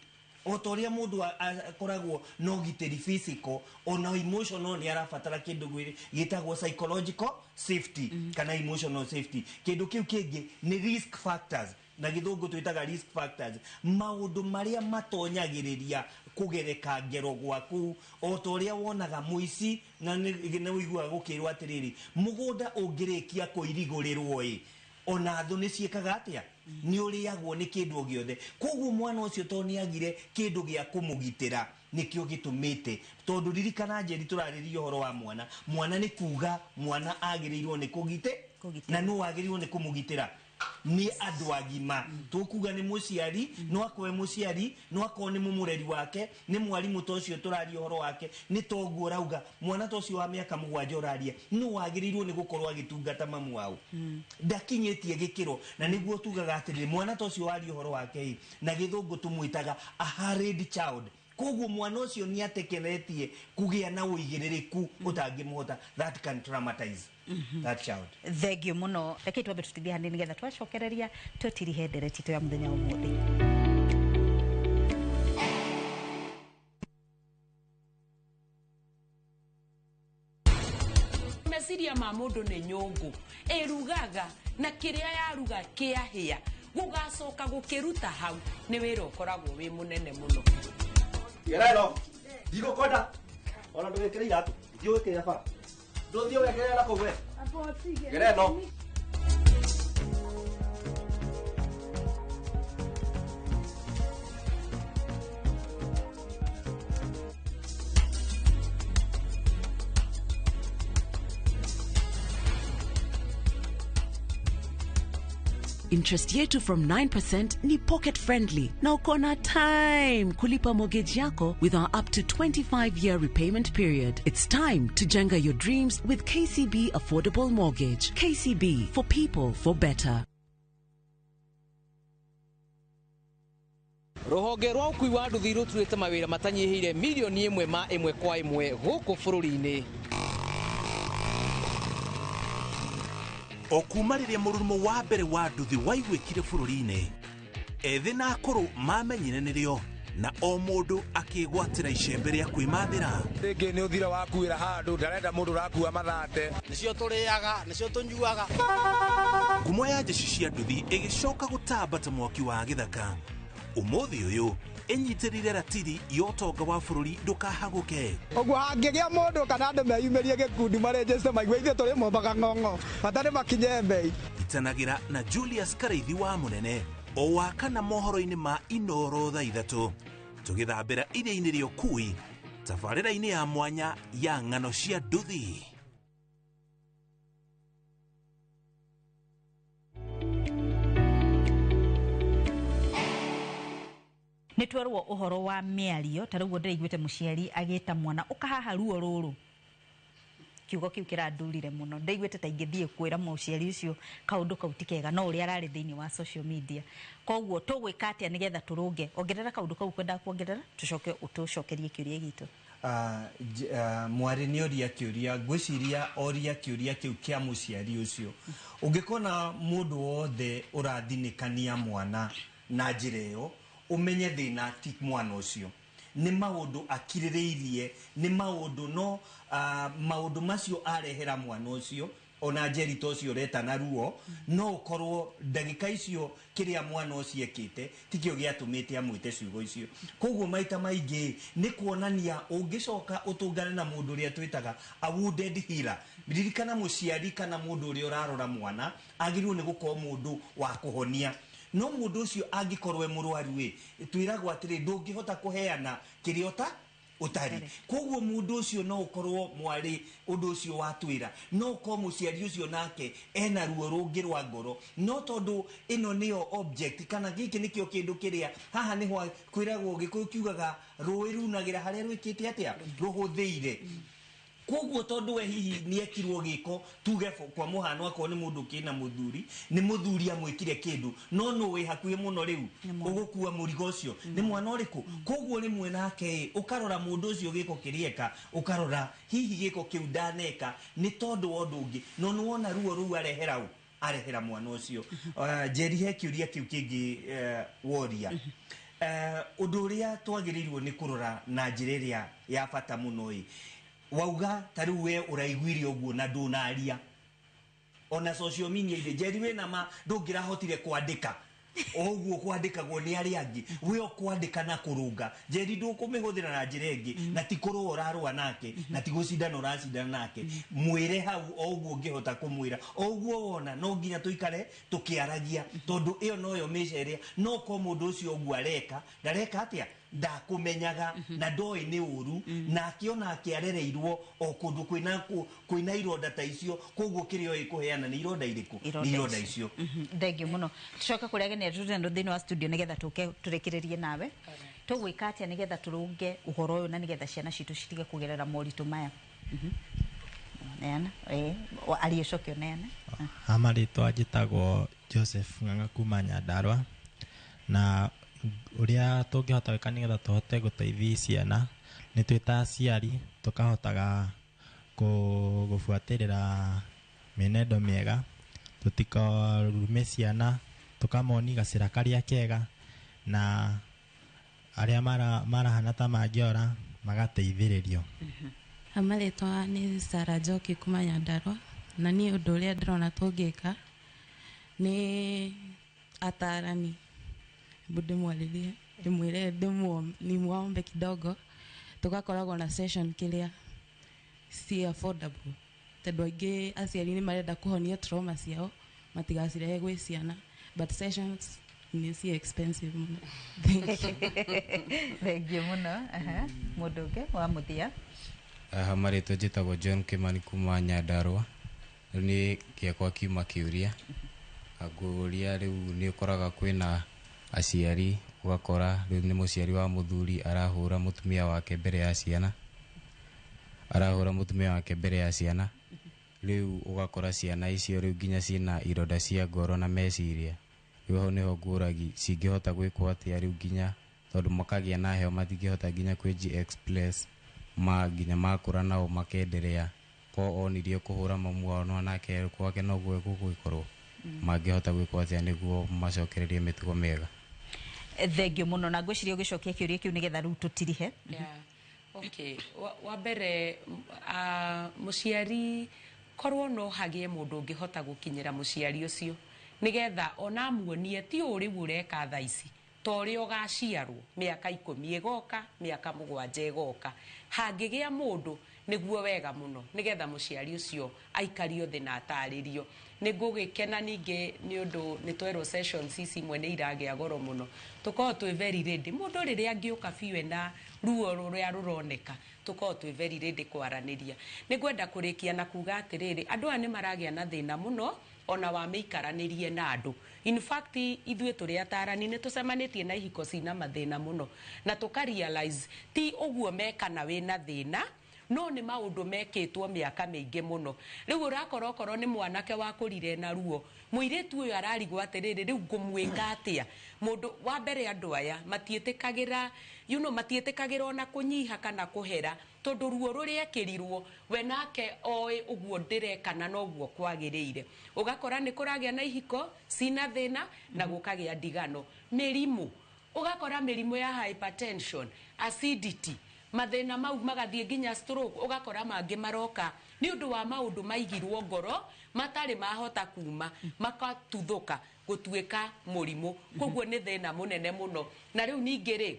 O ta ũrĩa mũndũ akoragwo na ũgitĩri physical, ona emotional nĩ arabatara kĩndũ gĩtagwo psychological safety kana emotional safety. Kĩndũ kĩu kĩngĩ nĩ risk factors, na gĩthũngũ twĩtaga risk factors, maũndũ marĩa matonyagĩrĩria kũgereka ngero gwaku. O ta ũrĩa wonaga mũici na nĩ ũiguaga gũkĩrwo atĩrĩrĩ, mũgũnda ũngĩrĩkia kũirigũrĩrwo ĩ ona thũ nĩ ciĩkaga atĩa, nĩ ũrĩagwo nĩ kĩndũ o gĩothe. Koguo mwana ũcio tondũ nĩ agire kĩndũ gĩa kũmũgitĩra nĩkĩo gĩtũmĩte, tondũ ririkana Njeri, tũrarĩria ũhoro wa mwana. Mwana nĩ kuga mwana agĩrĩirwo nĩ kũgitĩ na nũ wagĩrĩirwo nĩ kũmũgitĩra nĩ andũ agima. Tũkuga nĩ mũciari, no akorwo mũciari, no akorwo nĩ mũmũreri wake, nĩ mwarimũ ta ũcio tũraria ũhoro wake, nĩ toguo ũrauga mwana ta ũcio wa mĩaka 7 ũraria nĩ wagĩrĩirwo nĩ gũkorwo agĩtungata mamu wao, ndakinyĩtie gĩkĩro. Na nĩguo tugaga atĩrĩrĩ, mwana ta ũcio waria ũhoro wake ĩ, na gĩthũngũ tũmwĩtaga a hurried child. Koguo mwana ũcio nĩ atekeretie kũgĩa na ũigĩrĩrĩku ũtangĩmũhota, that can traumatize that child. Thengio mũno. Reke twambe tũtithie hanini nĩgetha twacokereria tũtirihe ndereti itũ ya mũthenya wa ũmũthĩ. Meciria ma mũndũ nĩ nyũngũ ĩrugaga, na kĩrĩa yaruga kĩahĩa gũgacoka gũkĩruta hau nĩ wĩra ũkoragwo wĩ mũnene mũno. Gerero, ndigũkwenda ona ndũgĩkĩre iratũ, thiĩ ũgĩkĩre bara, ndũthiĩ ũgekĩre na kũu we. Gereno. Interest yetu from 9% ni pocket friendly na uko na time kulipa mortgage yako with our up to 25-year repayment period. It's time to jenga your dreams with KCB Affordable Mortgage. KCB, for people, for better. Rũhonge rwa ũkui wa nduthi rũturĩte mawĩra matanyihĩire mirioni 1 ma 1 kwa 1 gũkũ bũrũri-inĩ. O kuma rĩrĩa mũrurumo wa mbere wa nduthi waiguĩkire bũrũri-inĩ, ethĩ na akũrũ mamenyire nĩrĩo na o mũndũ akĩgwatĩra icembe rĩa kwĩmathĩra. Rĩngĩ nĩ ũthira wakuĩra handũ, ndarenda mũndũ ũrakua mathate. Nĩcio tũrĩaga, nĩcio tũnyuaga. Ngumo ya njeci cia nduthi ĩgĩcoka gũtamba ta mwaki wa gĩthaka. Ũmũthĩ ũyũ ĩnyitĩrĩire ratiri ya ũtonga wa bũrũri ndũkahagũke. Ũguo hangĩgĩa mũndũ kana andũ meyumĩrie gĩkundi marenjeste maigue ithuĩ tũrĩ mombaga ng'ong'o, bata nĩ makinye mbei. Itanagĩra na Julius Karaithi wa Mũnene o wa kana mohoro-inĩ ma Inoro thaa 3 tũgĩthambĩra iria-inĩ rĩa ũkui tabarĩra-inĩ ya mwanya ya ng'ano cia nduthi. Nĩ twerwo ũhoro wa mĩario, ta rĩu ndĩraiguĩte mũciari agĩta mwana ũkahaha ruo rũrũ. Kiugo kĩu kĩrandurire mũno, ndaiguĩte ta ingĩthiĩ kwĩra mũciari ũcio kaũndũ kau ti kega, no ũrĩa ararĩ thĩinĩ wa social media. Koguo tũgwĩka atĩa nĩgetha tũrũnge? Ongerera kaũndũ kau kwendaga kuongerera, tũcoke ũtũcokerie kĩũria gitũ. Mwarĩ nĩ oria kĩũria, ngwĩciria oria kĩũria kĩu kĩa mũciari ũcio. Ũngĩkona mũndũ wothe ũrathinĩkania mwana na njĩra ĩyo, ũmenye thĩna ti mwana ũcio, nĩ maũndũ akirĩrĩirie, nĩ maũndũ no maũndũ macio arehera mwana ũcio. Ona Njeri ta ũcio ũreta na ruo, no ũkorwo ndagĩka icio kĩrĩa mwana ũcio ekĩte tikĩo gĩatũmĩte amwĩte ciugo icio. Koguo maita maingĩ nĩ kuonania ũngĩcoka ũtũngane na mũndũ ũrĩa twĩtaga a wounded healer. Ririkana mũciari kana mũndũ ũrĩa ũrarora mwana agĩrĩirwo nĩ gũkorwo mũndũ wa kũhonia, no mũndũ ũcio angĩkorwo e mũrwaru ĩ, twĩragwo atĩrĩ, ndũngĩhota kũheana kĩrĩa ũtarĩ. Koguo mũndũ ũcio no ũkorwo mwarĩ ũndũ ũcio watwĩra, no ũkorwo mũciari ũcio nake ena ruo rũngĩ rwa ngoro, no tondũ ĩno nĩyo object kana gĩkĩ nĩkĩo kĩndũ kĩrĩa haha nĩho kwĩragwo, Gĩkũyũ kiugaga rũĩ runagĩra harĩa rwĩkĩte atĩa, rũhũthĩire. Koguo tondũ we hihi nĩ ekirwo gĩko, tuge kwa mũhano akorwo nĩ mũndũ kĩna mũthuri, nĩ mũthuri amwĩkire kĩndũ, no nũ wĩ hakuhĩ mũno rĩu ũgũkua mũrigo ũcio nĩ mwana ũrĩkũ? Koguo rĩmwe nake ĩ, ũkarora mũndũ ũcio gĩko kĩrĩa eka, ũkarora hihi gĩko kĩu ndaneka nĩ tondũ wa ũndũ ũngĩ, no nĩ wona ruo rũu arehera ũ, arehera mwana ũcio. Njeri, he kĩũria kĩu kĩngĩ woria. Ũndũ ũrĩa twagĩrĩirwo nĩ kũrora na njĩra ĩrĩa ya bata mũno ĩ, wauga ta rĩu we ũraiguire ũguo na ndũnaria ona social media ithĩ, Njeri, wĩna ma ndũngĩrahotire kwandĩka o ũguo kwandĩkagwo nĩ arĩa angĩ, we ũkwandĩka na kũrũnga Njeri, ndũkũmĩhũthĩra na njĩra ĩngĩ, na ti kũrũa ũrarũa nake, na ti gũcindana ũracindana nake. Mwĩre hau o ũguo ũngĩhota kũmwĩra, o ũguo wona no nginya tũikare tũkĩaragia, tondũ ĩyo noyo mĩca ĩrĩa no ko mũndũ ũcio ũguo areka, ndareka atĩa, ndakũmenyaga na ndoĩ nĩ ũru, nake onake arereirwo o kũndũ kwĩna ironda ta icio. Koguo kĩrĩa oĩ kũheana nĩ ironda irĩkũ? Nĩ ironda icio. Thengiũ mũno. Tucoke kũrĩa ageni atũ tũrĩ thĩinĩ wa studio nĩgetha tũke tũrĩkĩrĩrie nawe. Tũgwĩka atĩa nĩgetha tũrũnge ũhoro ũyũ na nĩgetha ciana citũ citige kũgerera moritũ maya? Neana, aria ũcoke ũneane. Ha marĩtwa njĩtagwo Joseph Ng'ang'a kuma Nyandarua, na ũrĩa tũngĩhota gwĩka nĩgetha tũhote gũteithia ciana nĩ twĩ ta aciari tũkahotaga gũbuatĩrĩra mĩenendo mĩega, tũtikarume ciana, tũkamoni gacĩra karĩa kega, na arĩa marahana ta mangĩora magateithĩrĩrio. Amarĩtwa nĩ Sarah Njoki kuma Nyandarua, na niĩ ũndũ ũrĩa ndĩrona tũngĩka nĩ atarani, hebu ndĩmwarĩrie, ndĩmwĩre nimwombe kidogo, tugakoragwo na session kĩrĩa si affordable, tondũ aingĩ aciari nĩ marenda kũhonia trauma ciao matigacirehe gwĩ ciana, but sessions nĩ si expensive mũno. Thank you. Thengiũ mũno. Mũndũ ũngĩ wa mũthia. Haha marĩtwa njĩtagwo John Kimani kuma Nyandarua. Rĩu niĩ gĩakwa kiuma kĩũria, ngũria rĩu nĩ ũkoraga kwĩna aciari, ũgakora rĩu nĩ mũciari wa mũthuri arahũra mũtumia wake mbere ya ciana, arahũra mũtumia wake mbere ya ciana, rĩu ũgakora ciana icio rĩu nginya ciĩna ironda cia ngoro na meciria. Rĩu hau nĩho ngũragi cingĩhota gwĩkwo atĩa rĩu nginya tondũ makagĩa na heo matingĩhota nginya kwĩji express ma nginya makũra nao makenderea ko onirio kũhũra mamu wao no nake kwake noguo gũgũkorwo mangĩhota gwĩkwo atĩa nĩguo macokererie mĩtugo mĩega. Thengiũ mũno, na ngwĩciria ũgĩcokia kĩũria kĩu nĩgetha rĩu tũtirihe. Okay, wa mbere mũciari korwo no hagĩe mũndũ ũngĩhota gũkinyĩra mũciari ũcio nĩgetha ona amuonie ti ũũ rĩu ũreka thaa ici, ta ũrĩa ũgaciarwo mĩaka 10 ĩgoka, mĩaka 7 ĩgoka, hangĩgĩa mũndũ nĩguo wega mũno nĩgetha mũciari ũcio aikario thĩ na atarĩrio. Nĩ ngũgĩkena ningĩ nĩ ũndũ nĩ twerwo sessions ici imwe nĩ iragĩa goro mũno, tũkorwo twĩ very ready. Mũndũ rĩrĩa angĩũka biũ ena ruo rũrĩa rũroneka, tũkorwo twĩ very ready kwaranĩria. Nĩ ngwenda kũrĩkia na kuga atĩrĩrĩ, andũ aya nĩ maragĩa na thĩna mũno Ona wa mĩikaranĩrie na andũ. In fact, ithuĩ tũrĩ atarani nĩ tũcemanĩtie na ihiko cina mathĩna mũno, na tũka realize ti ũguo mekana wĩna thĩna, no nĩ maũndũ mekĩtwo mĩaka mĩingĩ mũno. Rĩu ũrakora okorwo nĩ mwanake wakũrire na ruo, mũirĩtu ũyũ ararigwo atĩrĩrĩ, rĩu ngũmwĩka atĩa? Mũndũ wa mbere, andũ aya matiĩtĩkagĩra, matiĩtĩkagĩra ona kũnyiha kana kũhera, tondũ ruo rũrĩa ekĩrirwo we nake oĩ ũguo ndĩrekana noguo kwagĩrĩire. Ũgakora nĩ kũragĩa na ihiko cina thĩna na gũkagĩa ndigano. Mĩrimũ, ũgakora mĩrimũ ya hypertension, acidity, mathĩna mau magathiĩ nginya stroke. Ũgakora mangĩ maroka nĩ ũndũ wa maũndũ maigirwo ngoro matarĩ mahota kuma, makatuthũka gũtuĩka mũrimũ. Koguo nĩ thĩna mũnene mũno. Na rĩu ningĩ rĩ,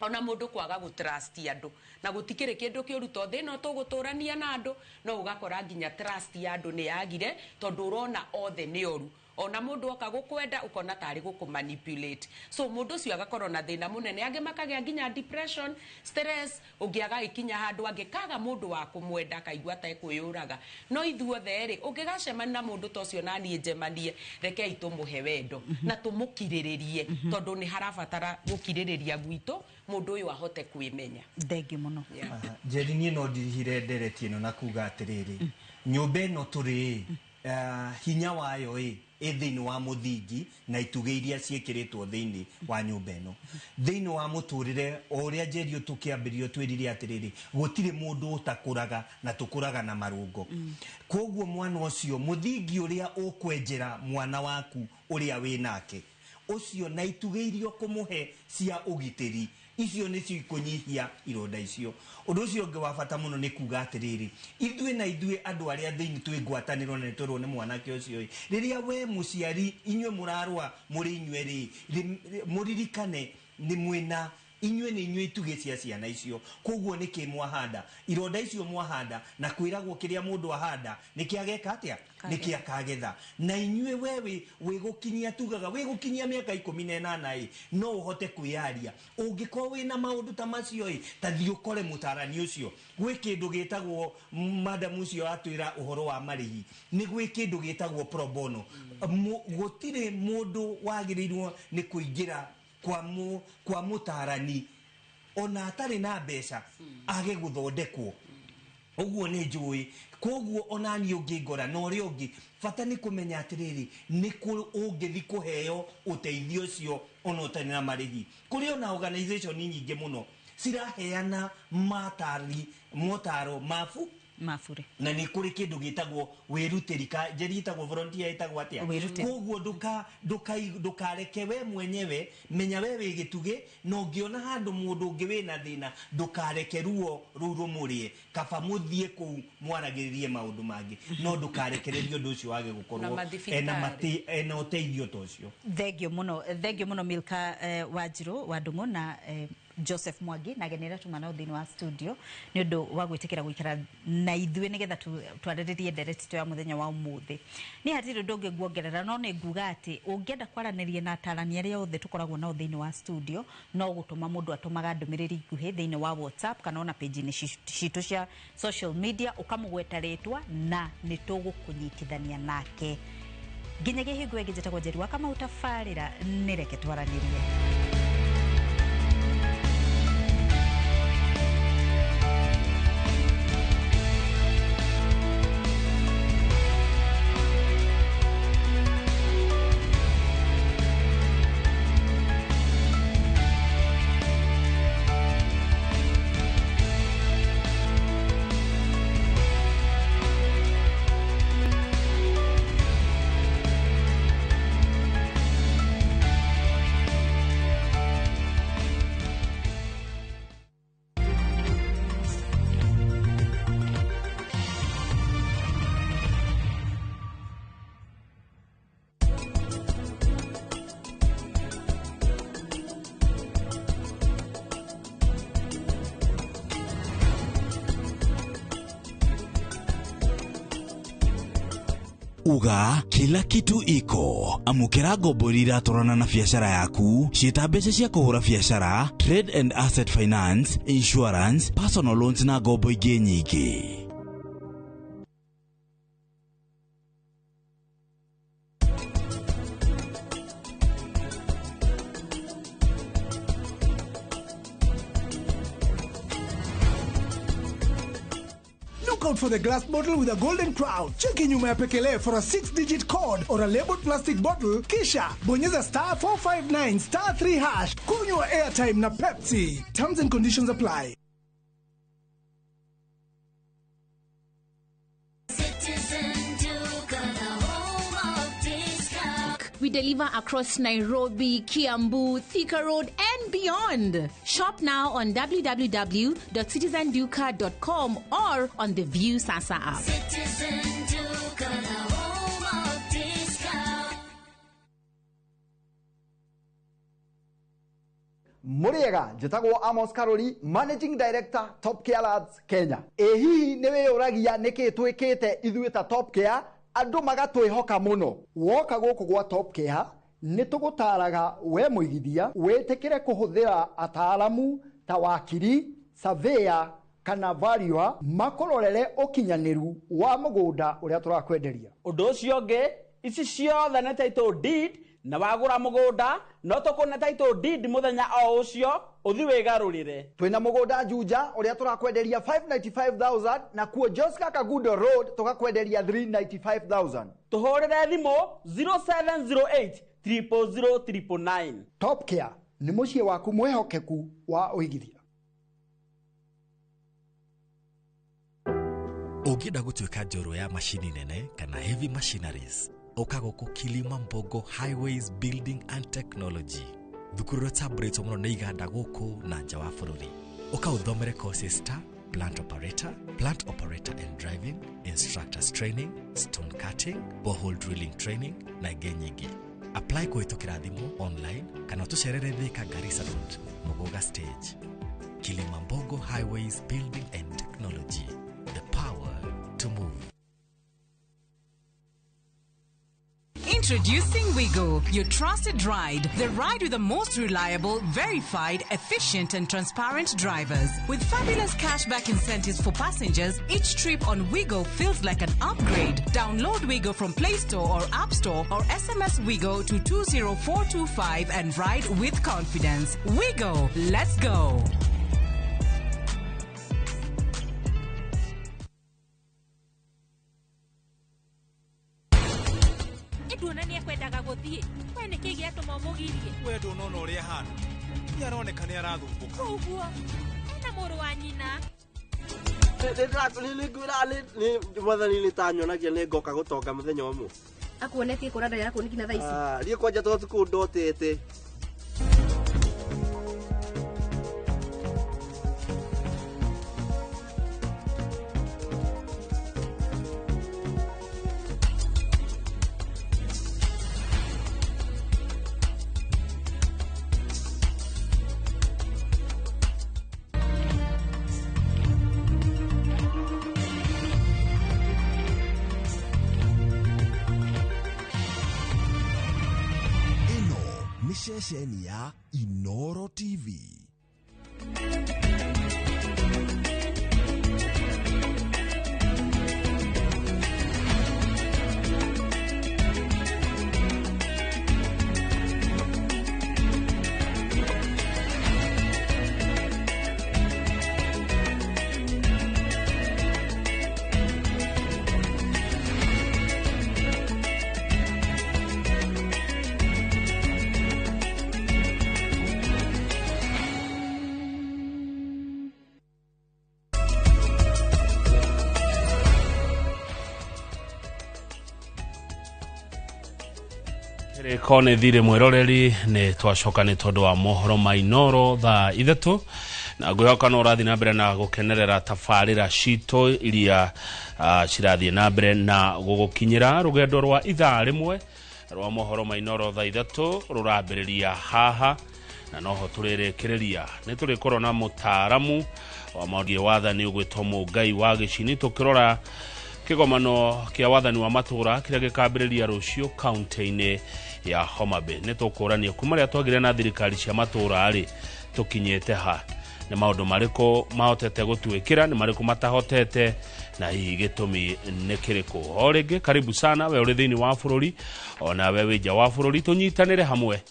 ona mũndũ kwaga gũtrust andũ, na gũtikĩrĩ kĩndũ kĩũru to thĩ ĩno tũgũtũrania na andũ, no ũgakora nginya trust ya andũ nĩ yagire, tondũ ũrona othe nĩ oru. Ona mũndũ oka gũkwenda, ũkona tarĩ gũkũ manipulate. So mũndũ ũcio agakorwo na thĩna mũnene. Angĩ makagĩa nginya depression, stress, ũngĩ agagĩkinya handũ angĩkaga mũndũ wa kũmwenda akaigua ta ekwĩyũraga. No ithuothe rĩ, ũngĩgacemania na mũndũ ta ũcio, na niĩ njemanie, rekei tũmũhe wendo na tũmũkirĩrĩrie, tondũ nĩ harabatara gũkirĩrĩria gwitũ mũndũ ũyũ ahote kwĩmenya. Thengiũ mũno. Njeri, niĩ no ndirihire ndereti ĩno na kuga atĩrĩrĩ, nyũmba ĩno tũrĩ hinya wayo ĩ thĩinĩ wa mũthingi na itugĩ iria ciĩkĩrĩtwo thĩinĩ wa nyũmba ĩno. Thĩinĩ wa mũtũrĩre, o ũrĩa njerio tũkĩambĩrĩrio twĩrire atĩrĩrĩ, gũtirĩ mũndũ ũtakũraga, na tũkũraga na marũngo. Koguo mwana ũcio, mũthingi ũrĩa ũkwenjera mwana waku ũrĩa wĩ nake ũcio na itugĩ iria ũkũmũhe cia ũgitĩri, icio nĩcio ikũnyihia ironda icio. Ũndũ ũcio ũngĩ wa bata mũno nĩ kuga atĩrĩrĩ, ithuĩ na ithuĩ andũ arĩa thĩinĩ twĩ ngwatanĩro na nĩtwerwo nĩ mwanake ũcio ĩ, rĩrĩa we mũciari inyuĩ mũrarũa mũrĩ inyuĩ rĩ, mũririkane nĩ mwĩna inyuĩ nĩ inyuĩ itugĩ cia ciana icio. Koguo nĩkĩ mwahanda, ironda icio mwahanda, na kwĩragwo kĩrĩa mũndũ ahanda nĩkĩ ageka atĩa, nĩkĩ akagetha. Na inyuĩ we wĩ gũkinyia, tugaga wĩ gũkinyia mĩaka 18 ĩ, no ũhote kwĩyaria. Ũngĩkorwo wĩna maũndũ ta macio ĩ, ta thiĩ ũkore mũtarani ũcio. Gwĩ kĩndũ gĩtagwo, madam ũcio atwĩra ũhoro wa marĩhi, nĩ gwĩ kĩndũ gĩtagwo pro bono. Gũtirĩ mũndũ wagĩrĩirwo nĩ kũingĩra kwa mũtarani ona atarĩ na mbeca age gũthondekwo. Ũguo nĩ njũĩ. Koguo ona niĩ ũngĩngora na ũrĩa ũngĩ, bata nĩ kũmenya atĩrĩrĩ, nĩ kũ ũngĩthi kũheo ũteithio ũcio ona ũtarĩ na marĩhi. Kũrĩ ona organization nyingĩ mũno ciraheana matari motaro mabu mabure, na nĩ kũrĩ kĩndũ gĩtagwo wĩrutĩri, ka njeri ĩtagwo volunteer, ĩtagwo atĩa? Wĩrutĩri. Koguo ndũkareke we mwenyewe, menya we wĩ gĩtugĩ, na ũngĩona handũ mũndũ ũngĩ wĩna thĩna, ndũkareke ruo rũu rũmũrĩe. Kaba mũthiĩ kũu mwaragĩrĩrie maũndũ mangĩ, no ndũkarekererie ũndũ ũcio wage gũkorwo Na mathibitarĩ. Ena ũteithio ta ũcio. Thengio mũno, thengio mũno, Milka Wanjiru wa Ndung'u na Joseph Mwangi na ageni arĩa tuma nao thĩinĩ wa studio, nĩ ũndũ wa gwĩtĩkĩra gũikara na ithuĩ nĩgetha twarĩrĩrie ndereti ya mũthenya wa ũmũthĩ. Nĩ hatirĩ ũndũ ũngĩ nguongerera, no nĩ nguga atĩ ũngĩenda kwaranĩria na atarani arĩa othe tũkoragwo nao thĩinĩ wa studio, no gũtũma mũndũ atũmaga ndũmĩrĩri nguhĩ thĩinĩ wa WhatsApp kana ona page-inĩ citũ cia social media, ũkamũgweta rĩtwa na nĩ tũgũkũnyitithania nake. Nginyagia hingo ĩngĩ, njĩtagwo Njeri wa Kamau, tabarĩra nĩ Reke Twaranĩrie. Uga kila kitu iko. Amukira ngombo iria iratwarana na biacara yaku, ciĩta mbeca cia kũhũra biacara, trade and asset finance, insurance, personal loans na ngombo ingĩ nyingĩ. out for the glass bottle with a golden crown. Cheki nyuma ya pekele for a 6-digit code or a labeled plastic bottle, kisha bonyeza star 459 star 3 hash. Kunywa airtime na Pepsi. Terms and conditions apply. We deliver across Nairobi, Kiambu, Thika Road, and beyond. Shop now on www.citizenduka.com or on the View Sasa app. Citizen Duka, the home of discount. Muriega njĩtagwo Amos Karori, Managing Director, Top Care Labs Kenya. Ĩ hihi nĩ wĩyũragia nĩkĩ twĩkĩte ithuĩ ta Top Care andũ magatwĩhoka mũno? Woka gũkũ gwa Top Care nĩ tũgũtaraga we mũigithia wĩtĩkĩre kũhũthĩra ataaramu ta wakiri, surveyor kana valuer makũrorere ũkinyanĩru wa mũgũnda ũrĩa tũrakwenderia. Ũndũ ũcio ũngĩ, ici ciothe nĩ title deed, na wagũra mũgũnda no tũkũne title deed mũthenya o ũcio ũthi wĩgarũrĩre. Twĩna mũgũnda Juja ũrĩa tũrakwenderia 595,000 na kuo Joska Kagudo Road tũgakwenderia 395,000. Tũhũrĩre thimũ 0708 000 999. Top Care nĩ mũciĩ waku mwĩhokeku wa ũigithia. Ũngĩenda gũtuĩka njorua ya macini nene kana heavy machineries, ũka gũkũ Kilimambogo Highways Building and Technology, thukuru ũrĩa ũtambũrĩtwo mũno nĩ iganda gũkũ na nja wa bũrũri. Ũka ũthomere courses ta plant operator, plant operator and driving, instructors training, stone cutting, borehole drilling training na ingĩ nyingĩ. Apply kũhĩtũkĩra thimũ, online kana ũtũcerere Thika Garissa Road, Muguga Stage. Kilimambogo Highways Building and Technology, the power to move. Introducing Wigo, your trusted ride. The ride with the most reliable, verified, efficient and transparent drivers. With fabulous cashback incentives for passengers, each trip on Wigo feels like an upgrade. Download Wigo from Play Store or App Store or SMS Wigo to 20425 and ride with confidence. Wigo, let's go. Nduona nĩ ekwendaga gũthiĩ. We nĩkĩ gĩatũma ũmũgirie? We ndũnona ũrĩa ahana, nĩ aroneka nĩ arathumbũka. Ũguo ena mũrũ wa nyina. Mwathani nĩ tanyonagia nĩ ngoka gũtonga mũthenya ũmwe. Akuonetie kũra ndarĩ arakuonia nginya thaa ici. Niĩ kwanja to thukuru ndotete. Ceceni ya Inoro TV. Kĩrĩko nĩ thirĩ mwĩroreri, nĩ twacoka nĩ tondũ wa mohoro ma Inoro thaa 3, na ngwĩhoka no ũrathiĩ na mbere na gũkenerera tabarĩra citũ iria cirathiĩ na mbere na gũgũkinyĩra. Rũgendo rwa ithaa rĩmwe rwa mohoro ma Inoro thaa 3 rũrambĩrĩria haha na noho tũrĩrĩkĩrĩria. Nĩ tũrĩkorwo na mũtaaramu wa maũndũ wathani ũgwĩtwo Mũngai wa Gĩcini, tũkĩrora kĩgomano kĩa wathani wa matũra kĩrĩa gĩkambĩrĩria rũciũ kaunti-inĩ ya Homa Bay. Nĩ tũkũrania kuma rĩrĩa twagĩire na thirikari cia matũra rĩ, tũkinyĩte ha, nĩ maũndũ marĩkũ mahotete gũtuĩkĩra, nĩ marĩkũ matahotete, na hihi gĩtũmi nĩ kĩrĩkũ. O rĩngĩ karibu sana we ũrĩ thĩinĩ wa bũrũri ona we wĩ nja wa bũrũri, tũnyitanĩre hamwe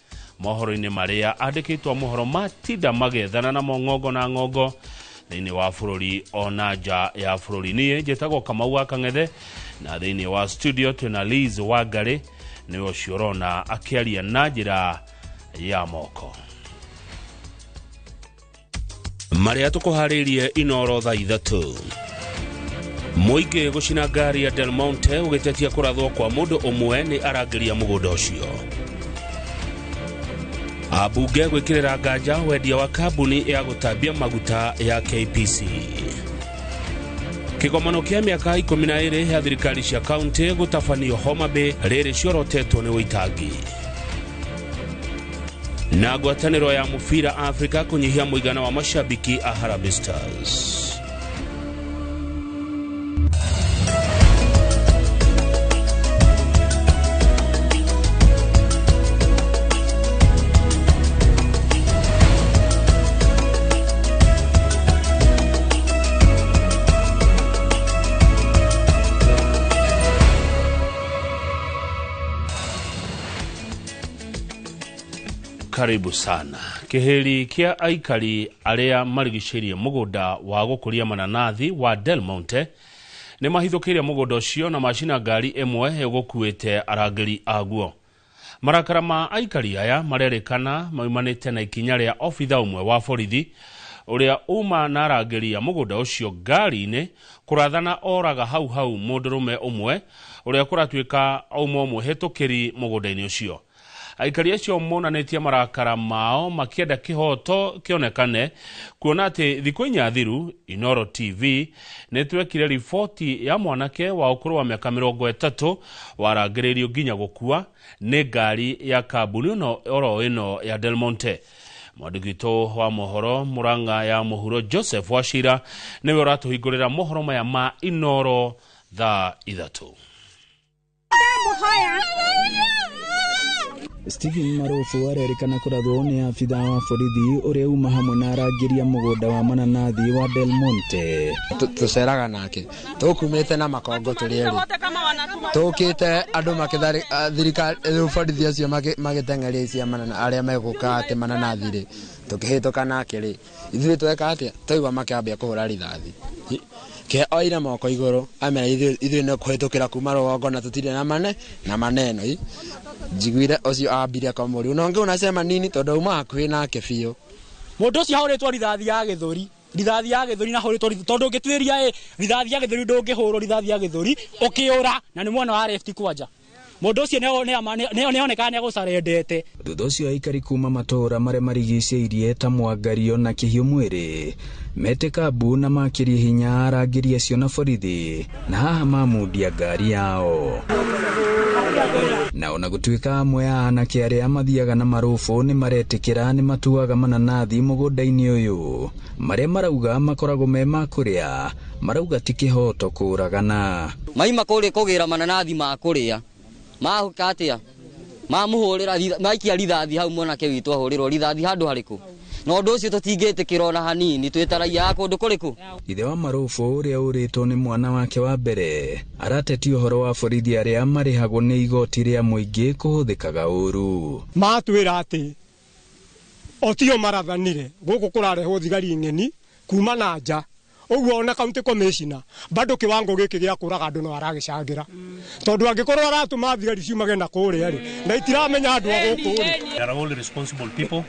mohoro-inĩ marĩa andĩkĩtwo mohoro matinda magethana namo ng'ongo na ng'ongo. Thĩinĩ wa bũrũri ona nja ya bũrũri. Niĩ njĩtagwo Kamau wa Kang'ethe, na thĩinĩ wa studio twĩna Liz Wangari, nĩwe ũcio ũrona akĩaria na njĩra ya moko. Marĩa tũkũharĩirie Inoro thaa 3. Mũingĩ gũcina ngari ya Del Monte ũgĩtetia kũrathwo kwa mũndũ ũmwe nĩ arangĩria mũgũnda ũcio. Ambunge gwĩkĩrĩra nganja wendia wa kambuni ya gũtambia maguta ya KPC. Kĩgomano kĩa mĩaka 12 ya thirikari cia kaunti gũtabanio Homa Bay rĩrĩ ciorotetwo nĩ Waitangi. Na ngwatanĩro ya mũbira Afrika kũnyihia mũigana wa mashabiki a Harambee Stars. Karibu sana. Kĩhĩri kĩa aikari arĩa marigicĩirie mũgũnda wa gũkũria mananathi wa Del Monte nĩ mahithũkĩire mũgũnda ũcio na macina ngari ĩmwe ĩgũkuĩte arangĩri aguo. Marakara ma aikari aya marerĩkana maumanĩte na ikinya rĩa obitha ũmwe wa borithi ũrĩa uma na arangĩri a mũgũnda ũcio ngari-inĩ kũrathana oraga hau hau mũndũrũme ũmwe ũrĩa kũratuĩka auma mũhĩtũkĩri mũgũnda-inĩ ũcio. Aikari acio monanĩtie marakara mao makĩenda kĩhoto kĩonekane kuona atĩ thikũ inya thiru Inoro TV nĩ twekire riboti ya mwanake wa ũkũrũ wa mĩaka 30 warangĩrĩirio nginya gũkua nĩ ngari ya kambuni oro ĩno ya Del Monte. Mwandĩki witũ wa mohoro Murang'a ya mũhuro Joseph Wachira nĩwe ũratũhingũrĩra mohoro maya ma Inoro thaa 3. Stephen Marufu arerĩkana kũrathwo nĩ abithaa wa borithi ũrĩa uma hamwe na arangĩria mũgũnda wa mananathi wa Del Monte. Tũceraga nake tũkumĩte na makongo tũrĩ erĩ tũkĩte andũ makĩthari thirikari rĩu borithi acio magĩteng'eria icia manana arĩa megũka atĩ mananathi rĩ tũkĩhĩtũka nake rĩ ithuĩ tweka atĩa twaigua makĩambia kũhũra rithathi ke oire moko igũrũ amera ithuĩ nĩ kũhĩtũkĩra kuma rũgongo na tũtirĩ na mane na maneno njiguire ũcio ambire kamũri unonge unasema nini tondũ uma hakuhĩ nake biũ. Mũndũ ũcio ahũrĩtwo rithathi ya gĩthũri, rithathi ya gĩthũri na ahũrĩtwo tondũ ũngĩtuĩria rithathi ya gĩthũri ndũngĩhũrwo rithathi ya gĩthũri ũkĩũra na nĩ mwena wa left kwanja. Mũndũ ũcio nĩonekaga nĩegũcarendete. Thutha ũcio aikari kuma matũũra marĩa marigicĩirie ta Mwangario na Kĩhiũ Mwĩrĩ mete kambu na makĩrie hinya arangĩri acio na borithi na haha mamundia ngari yao. Na ona gũtuĩka amwe a anake arĩa mathiaga na marũbũ nĩ maretĩkĩra nĩ matuaga mananathi mũgũnda-inĩ ũyũ marĩa marauga makoragwo me ma kũrĩa marauga ti kĩhoto kũragana. Maima kũrĩ kũgĩra mananathi ma kũrĩa mahuka atĩa mamuhũrĩra maikia rithathi hau mwanake witũ ahũrĩrwo rithathi handũ harĩkũ na ũndũ ũcio tũtingĩtĩkĩra ona hanini twĩtaraia kũndũ kũrĩkũ. Ithe wa Marũbũ ũrĩa ũrĩtwo nĩ mwana wake wa mbere aratetia ũhoro wa borithi arĩa marĩhagwo nĩ igoti rĩa mũingĩ kũhũthĩkaga ũru. Matwĩra atĩ o tio marathanire gũkũ kũrarehwo thigari ng'eni kuma na nja ũguo ona county commissioner bado kiwango gĩkĩ gĩa kũraga andũ no aragĩcangĩra tondũ angĩkorwo aratũma thigari ciumage na kũrĩa rĩ na itiramenya andũ a gũkũ rĩ. They are all responsible people.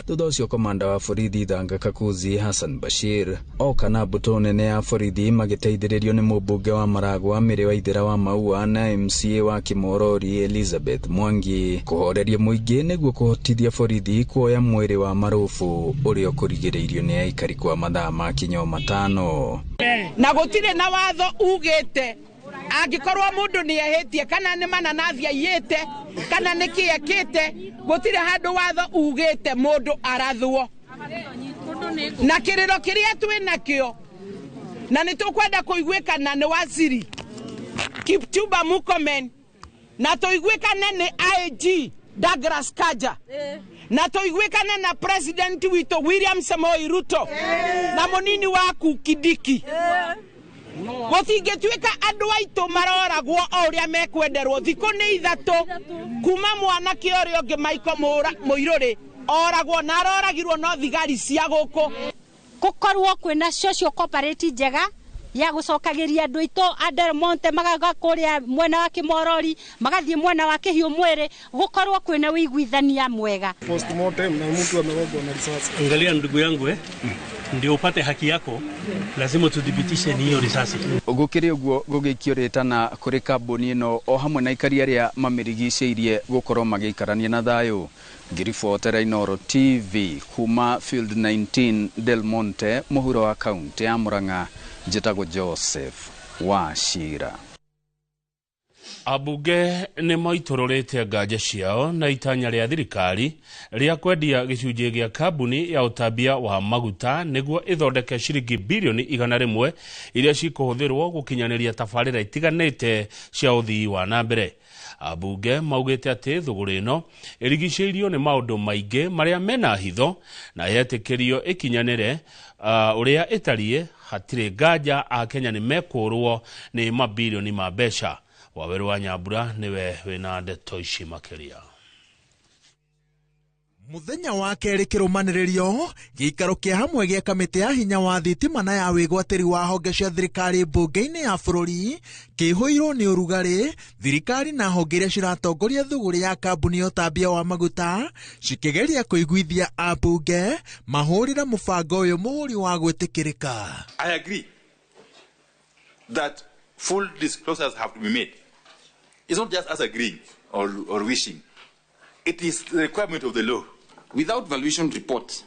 Thutha ũcio komanda wa borithi Thanga Kakuzi Hassan Bashir oka na mbũtũ nene ya borithi magĩteithĩrĩrio nĩ mũmbunge wa Maragwa Mĩrĩ Waithera wa Maua na MCA wa Kĩmorori Elizabeth Mwangi kũhoreria mũingĩ nĩguo kũhotithia borithi kuoya mwĩrĩ wa Marũbũ ũrĩa ũkũrigĩrĩirio nĩ aikari kwa mathaa ma kinya 5. Na gũtirĩ na watho ugĩte angĩkorwo mũndũ nĩ ehĩtie kana nĩ mananathi aiyĩte kana nĩ kĩ ekĩte gũtirĩ handũ watho ugĩte mũndũ arathwo na kĩrĩro kĩrĩa twĩ nakĩo na nĩ tũkwenda kũiguĩkana nĩ waziri Kipchumba Murkomen na tũiguĩkane nĩ IG Douglas Kanja na tũiguĩkane na president witũ William Samoei Ruto na mũnini waku Kindiki. Gũtingĩtuĩka andũ aitũ maroragwo o ũrĩa mekwenderwo thikũ nĩ 3 kuma mwanake ũrĩa ũngĩ Michael Mũirũrĩ oragwo na aroragirwo no thigari cia gũkũ. Gũkorwo kwĩna social cooperative njega ya gũcokagĩria andũ aitũ a Del Monte, magaga kũrĩa mwena wa Kĩmorori, magathiĩ mwena wa Kĩhiũ mwĩrĩ, gũkorwo kwĩna ũiguithania mwega. Postmortem na mtu amegongwa na risasi. Angalia ndugu yangu, ndio upate haki yako lazima tudhibitishe ni hiyo risasi. Gũkĩrĩ ũguo, gũgĩikio rĩtana kũrĩ kambuni ĩno o hamwe na aikari arĩa mamĩrigicĩirie gũkorwo magĩikarania na thayũ. Ngĩribotera Inooro TV kuma Field 19 Del Monte, mũhuro wa kaunti ya Murang'a, njĩtagwo Joseph Wachira. Ambunge nĩ maitũrũrĩte nganja ciao na itanya rĩa thirikari rĩa kwendia gĩcunjĩ gĩa kambuni ya ũtambia wa maguta nĩguo ĩthondeke ciringi birioni 100 iria cikũhũthĩrwo gũkinyanĩria tabarĩra itiganĩte cia ũthii wa na mbere. Ambunge maugĩte atĩ thũgũrĩ ĩno ĩrigicĩirio nĩ maũndũ maingĩ marĩa mena hitho na yetĩkĩrio ĩkinyanĩre ũrĩa ĩtariĩ, hatirĩ nganja Akenya nĩ mekũrwo nĩ mabirioni ma mbeca. Waweru wa Nyambura niwe wina ndeto ici makiria. Muthenya wa kerĩ kĩrũmanĩrĩrio, gĩikaro kĩa hamwe gĩa kamĩtĩ ya hinya wa thitima na ya wĩgwatĩri wa honge cia thirikari mbunge-inĩ ya bũrũri kĩihũirwo nĩ ũrugarĩ, thirikari na honge iria ciratongoria thũgũrĩ ya kambuni ya ũtambia wa maguta cikĩgeria kũiguithia ambunge mahũrĩre mũbango ũyũ mũhũri wa gwĩtĩkĩrĩka. I agree that full disclosures have to be made. It's not just us agreeing or wishing. It is the requirement of the law. Without valuation report,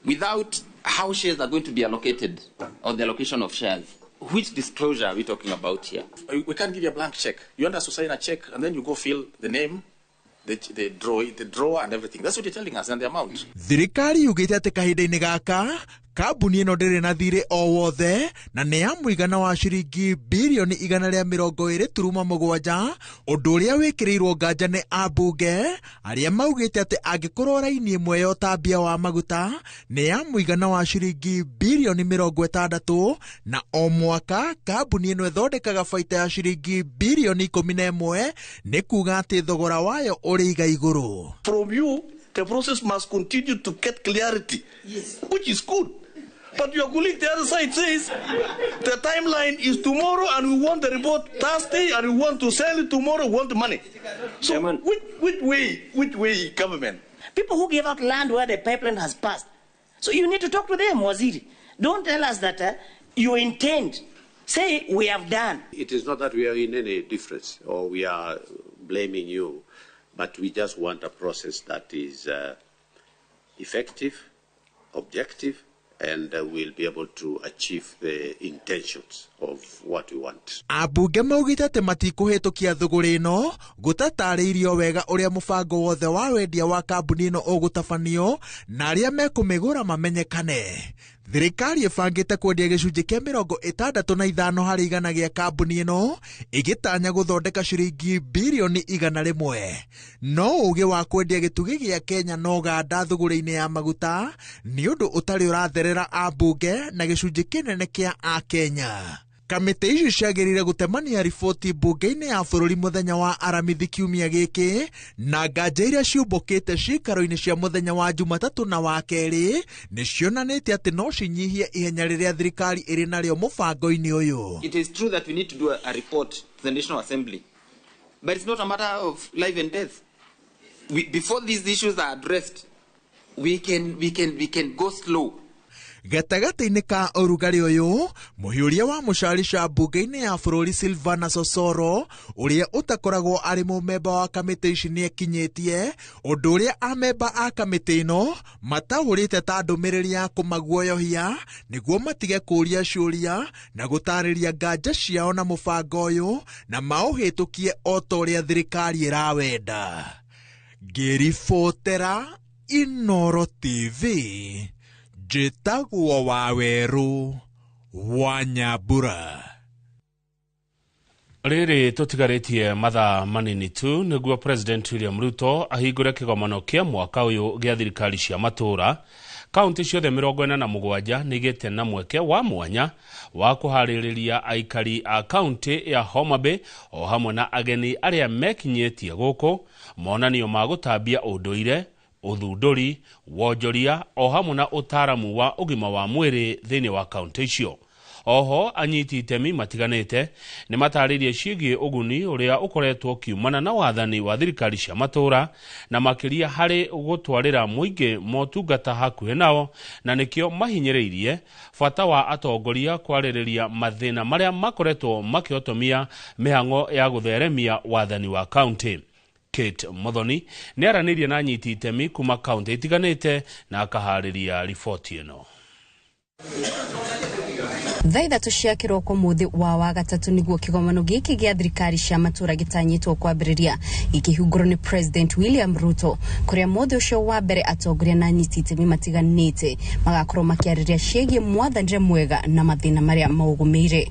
without how shares are going to be allocated or the allocation of shares, which disclosure are we talking about here? We can't give you a blank check. You want us to sign a check and then you go fill the name, the drawer and everything. That's what you're telling us and the amount. Thirikari yugĩte atĩ kahinda-inĩ gaka kambuni ĩno ndĩrĩ na thirĩ o wothe na nĩ ya mũigana wa ciringi birioni 120.7, ũndũ ũrĩa wĩkĩrĩirwo nganja nĩ ambunge arĩa maugĩte atĩ angĩkorwo raini ĩmwe ya ũtambia wa maguta nĩ ya mũigana wa ciringi birioni 60, na o mwaka kambuni ĩno ĩthondekaga baita ya ciringi birioni 11, nĩ kuga atĩ thogora wayo ũrĩ iga igũrũ. From you, the process must continue to get clarity, yes, which is good. But your colleague the other side says the timeline is tomorrow and we want the report Thursday and we want to sell it tomorrow, we want the money. So which way government? People who gave out land where the pipeline has passed. So you need to talk to them, Waziri. Don't tell us that you intend. Say we have done. It is not that we are in any difference or we are blaming you, but we just want a process that is effective, objective, and we'll be able to achieve the intentions of what we want. Ambunge maugĩte atĩ matikũhĩtũkia thũgũrĩ ĩno gũtatarĩirio wega ũrĩa mũbango wothe wa wendia wa kambuni ĩno ũgũtabanio na arĩa mekũmĩgũra mamenyekane. Thirikari ĩbangĩte kwendia gĩcunjĩ kĩa 65 harĩ igana gĩa kambuni ĩno ĩgĩtanya gũthondeka ciringi birioni 100. No ũgĩ wa kwendia gĩtugĩ gĩa Kenya na Ũganda thũgũrĩ-inĩ ya maguta nĩ ũndũ ũtarĩ ũratherera ambunge na gĩcunjĩ kĩnene kĩa Akenya. Kamĩtĩ icio ciagĩrĩire gũtemania riboti mbunge-inĩ ya bũrũri mũthenya wa Aramithi kiumia gĩkĩ, na nganja iria ciũmbũkĩte ciikaro-inĩ cia mũthenya wa Jumatatũ na wa kerĩ nĩ cionanĩtie atĩ no cinyihie ihenya rĩrĩa thirikari ĩrĩ narĩo mũbango-inĩ ũyũ. It is true that we need to do a report to the National Assembly, but it's not a matter of life and death. Before these issues are addressed, we can go slow. Gatagatĩ-inĩ ka ũrugarĩ ũyũ, mũhiũria wa mũcarica mbunge-inĩ ya bũrũri Silvana Sosoro ũrĩa ũtakoragwo arĩ mũmemba wa kamĩtĩ ici nĩekinyĩtie ũndũ ũrĩa amemba a kamĩtĩ ĩno mataũrĩte ta ndũmĩrĩri ya kũmaguoyohia nĩguo matige kũũria ciũria na gũtarĩria nganja ciao na mũbango ũyũ na maũhĩtũkie o ta ũrĩa thirikari ĩrawenda. Ngĩribotera Inooro TV, njĩtagwo Waweru wa Nyambura. Rĩrĩ tũtigarĩtie mathaa manini tu nĩguo President William Ruto ahingũre kĩgomano kĩa mwaka ũyũ gĩa thirikari cia matũũra. Kaunti ciothe 47 nĩ igĩte na mweke wa mwanya wa kũharĩrĩria aikari a kaunti ya Homa Bay o hamwe na ageni arĩa mekinyĩtie gũkũ monanio ma gũtambia ũndũire, Ũthundũri, wonjoria o hamwe na ũtaaramu wa ũgima wa mwĩrĩ thĩinĩ wa kaunti icio. Oho anyiti itemi matiganĩte nĩ matarĩirie ciĩgiĩ ũguni ũrĩa ũkoretwo ũkiumana na wathani wa thirikari cia matũũra, na makĩria harĩ gũtwarĩra mũingĩ motungata hakuhĩ nao, na nĩkĩo mahinyĩrĩirie bata wa atongoria kwarĩrĩria mathĩna marĩa makoretwo makĩhotomia mĩhang'o ya gũtheremia wathani wa kaunti. Kate Muthoni nĩ aranĩirie na anyiti itemi kuma kaunti itiganĩte na akaharĩria riboti ĩno. Thaa 3 cia kĩroko mũthĩ wa Wagatatũ nĩguo kĩgomano gĩkĩ gĩa thirikari cia matũũra gĩtanyĩtwo kwambĩrĩria, gĩkĩhingũrwo nĩ President William Ruto, kũrĩa mũthĩ ũcio wa mbere atongoria na anyiti itemi matiganĩte magakorwo makĩarĩrĩria ciĩgiĩ mwathanĩre mwega na mathĩna marĩa maũgũmĩire.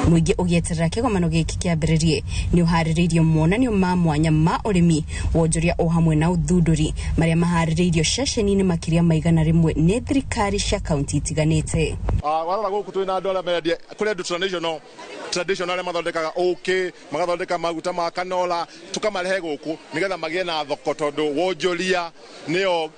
Mũingĩ ũgĩeterera kĩgomano gĩkĩ kĩambĩrĩrie nĩ ũharĩrĩirio monanio ma mwanya ma ũrĩmi, wonjoria o hamwe na ũthundũri marĩa maharĩrĩirio ceceni-inĩ makĩria ma 100 nĩ thirikari cia kaunti itiganĩte. Warora gũkũ twĩna andũ arĩa mendia, kũrĩ andũ traditional arĩa mathondekaga ũkĩ, magathondeka maguta ma canola, tũkamarehe gũkũ nĩgetha magĩe na thoko, tondũ wonjoria nĩyo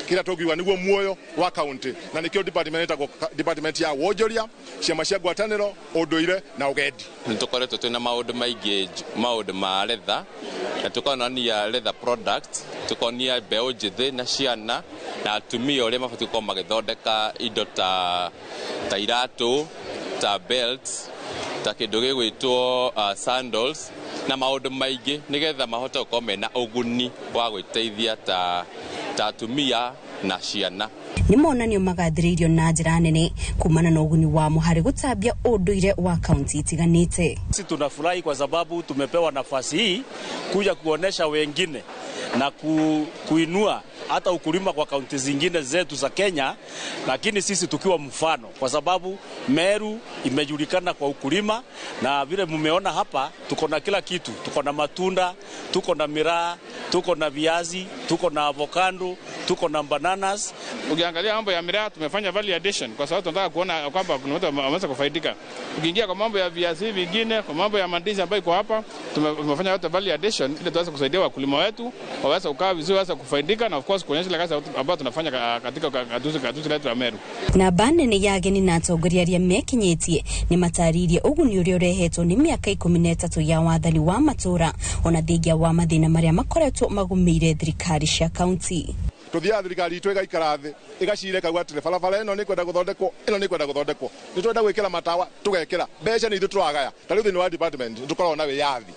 kĩrĩa tũngiuga nĩguo muoyo wa kaunti, na nĩkĩo department ĩtagwo department ya wonjoria, ciama cia ngwatanĩro, ũndũire na ũgendi. Nĩ tũkoretwo twĩna maũndũ maingĩ, maũndũ ma leather, na tũkonania leather product, tũkonia mbeũ njĩthĩ na ciana na atumia ũrĩa mabatiĩ gũkorwo magĩthondeka indo ta iratũ, ta belts, ta kĩndũ gĩgwĩtwo sandals na maũndũ maingĩ, nĩgetha mahote gũkorwo mena ũguni wa gwĩteithia ta atumia na ciana. Nĩ monanio magathĩrĩirio na njĩra nene kumana na ũguni wamo harĩ gũtambia ũndũire wa kaunti itiganĩte. Sisi tunafurahi kwa sababu tumepewa nafasi hii kuja kuonesha wengine na kuinua hata ukulima kwa kaunti zingine zetu za Kenya, lakini sisi tukiwa mfano, kwa sababu Meru imejulikana kwa ukulima, na vile mmeona hapa tuko na kila kitu, tuko na matunda, tuko na miraa, tuko na viazi, tuko na avocado, tuko na bananas. Ukiangalia mambo ya miraa tumefanya value addition kwa sababu tunataka kuona kwamba kuna watu wameweza kufaidika. Ukiingia kwa mambo ya viazi vingine, kwa mambo ya mandizi ambayo iko hapa, tumefanya yote value addition ili tuweze kusaidia wakulima wetu waweze kukaa vizuri, waweze kufaidika, na of course kuonyesha ile kazi ambayo tunafanya katika gatuzi letu la Meru. Na banene ya ageni na atongoria arĩa mekinyĩtie nĩ matarĩirie ũguni ũrĩa ũrehetwo nĩ mĩaka 13 ya wathani wa matũũra, ona thengia wa mathĩna marĩa makoretwo magũmĩire thirikari cia kaunti. Tuthiaga thirikari itũ ĩgaikara thĩ ĩgacira ĩkauga atĩrĩ, barabara ĩno nĩ kwenda gũthondekwo, ĩno nĩ kwenda gũthondekwo, nĩ twenda gwĩkĩra matawa tũgekĩra, mbeca nĩ ithuĩ tũragaya. Ta rĩu thĩinĩ wa department nĩ tũkoragwo na wĩyathi.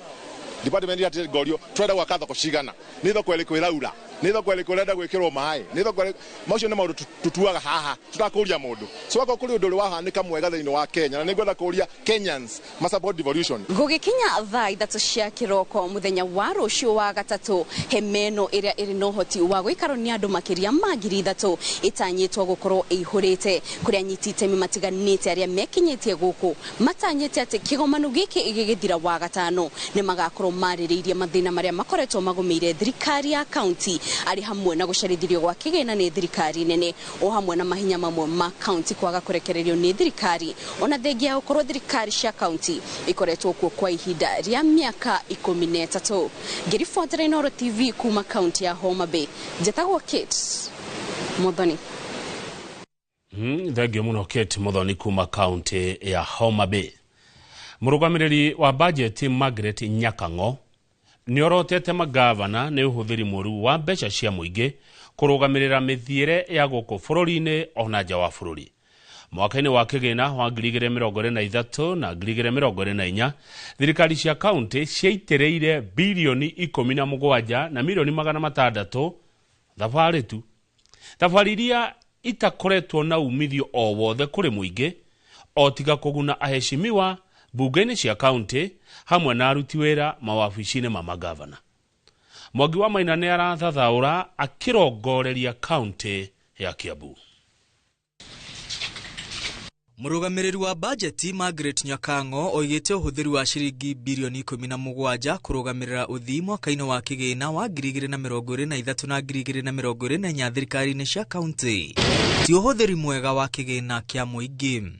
Department ya ngorio twenda gwaka thoko cigana, nĩ thoko ĩrĩkũ ĩraura, nĩ thoko ĩrĩkũ ĩrenda gwĩkĩrwo maĩ, nĩ thoko ĩrĩkũ. Macio nĩ maũndũ tutuaga haha tũtakũria mũndũ. So akorwo kũrĩ ũndũ ũrĩ wahanĩka mwega thĩinĩ wa Kenya, na nĩngwenda kũria Kenyans ma support devolution. Gũgĩkinya thaa 3 cia kĩroko mũthenya wa rũciũ wa Gatatũ, hema ĩno ĩrĩa ĩrĩ na ũhoti wa gũikarwo nĩ andũ makĩria ma 3,000 ĩtanyĩtwo gũkorwo ĩihũrĩte, kũrĩa anyiti itemi matiganĩte arĩa mekinyĩtie gũkũ matanyĩte atĩ kĩgomano gĩkĩ gĩgĩthira wa Gatano nĩ magakorwo marĩrĩirie mathĩna marĩa makoretwo magũmĩire thirikari ya kaunti, arĩ hamwe na gũcarithirio gwa kĩgĩna nĩ thirikari nene, o hamwe na mahinya mamwe ma kaunti kwaga kũrekererio nĩ thirikari, ona thengia ya gũkorwo thirikari cia kaunti ikoretwo kuo kwa ihinda rĩa mĩaka 13. Ngĩribotera Inooro TV kuma kaunti ya Homa Bay, njĩtagwo Kate Muthoni. Thengio mũno Kate Muthoni kuma kaunti ya Homa Bay. Mũrũgamĩrĩri wa bajeti Margaret Nyakang'o nĩorotete magavana nĩ ũhũthĩri mũru wa mbeca cia mũingĩ kũrũgamĩrĩra mĩthiĩre ya gũkũ bũrũri-inĩ ona nja wa bũrũri. Mwaka-inĩ wa kĩgĩna wa 2023 na 2024, thirikari cia kaunti ciaitĩrĩire birioni 17 na milioni 600 thabarĩ tu, thabarĩ iria itakoretwo na umithio o wothe kũrĩ mũingĩ o tiga kũguna aheshimiwa bunge-inĩ cia kaunti hamwe na aruti wĩra mawabici-inĩ ma magavana. Mwangi wa Maina nĩ arathathaũra akĩrongoreria kaunti ya Kiambu. Mũrũgamĩrĩri wa bajeti Margaret Nyakang'o oigĩte ũhũthĩri wa ciringi birioni 17 kũrũgamĩrĩra ũthii mwaka-inĩ wa kĩgĩna wa 2023 na 2024 thirikari-inĩ cia kaunti ti ũhũthĩri mwega wa kĩgĩna kĩa mũingĩ.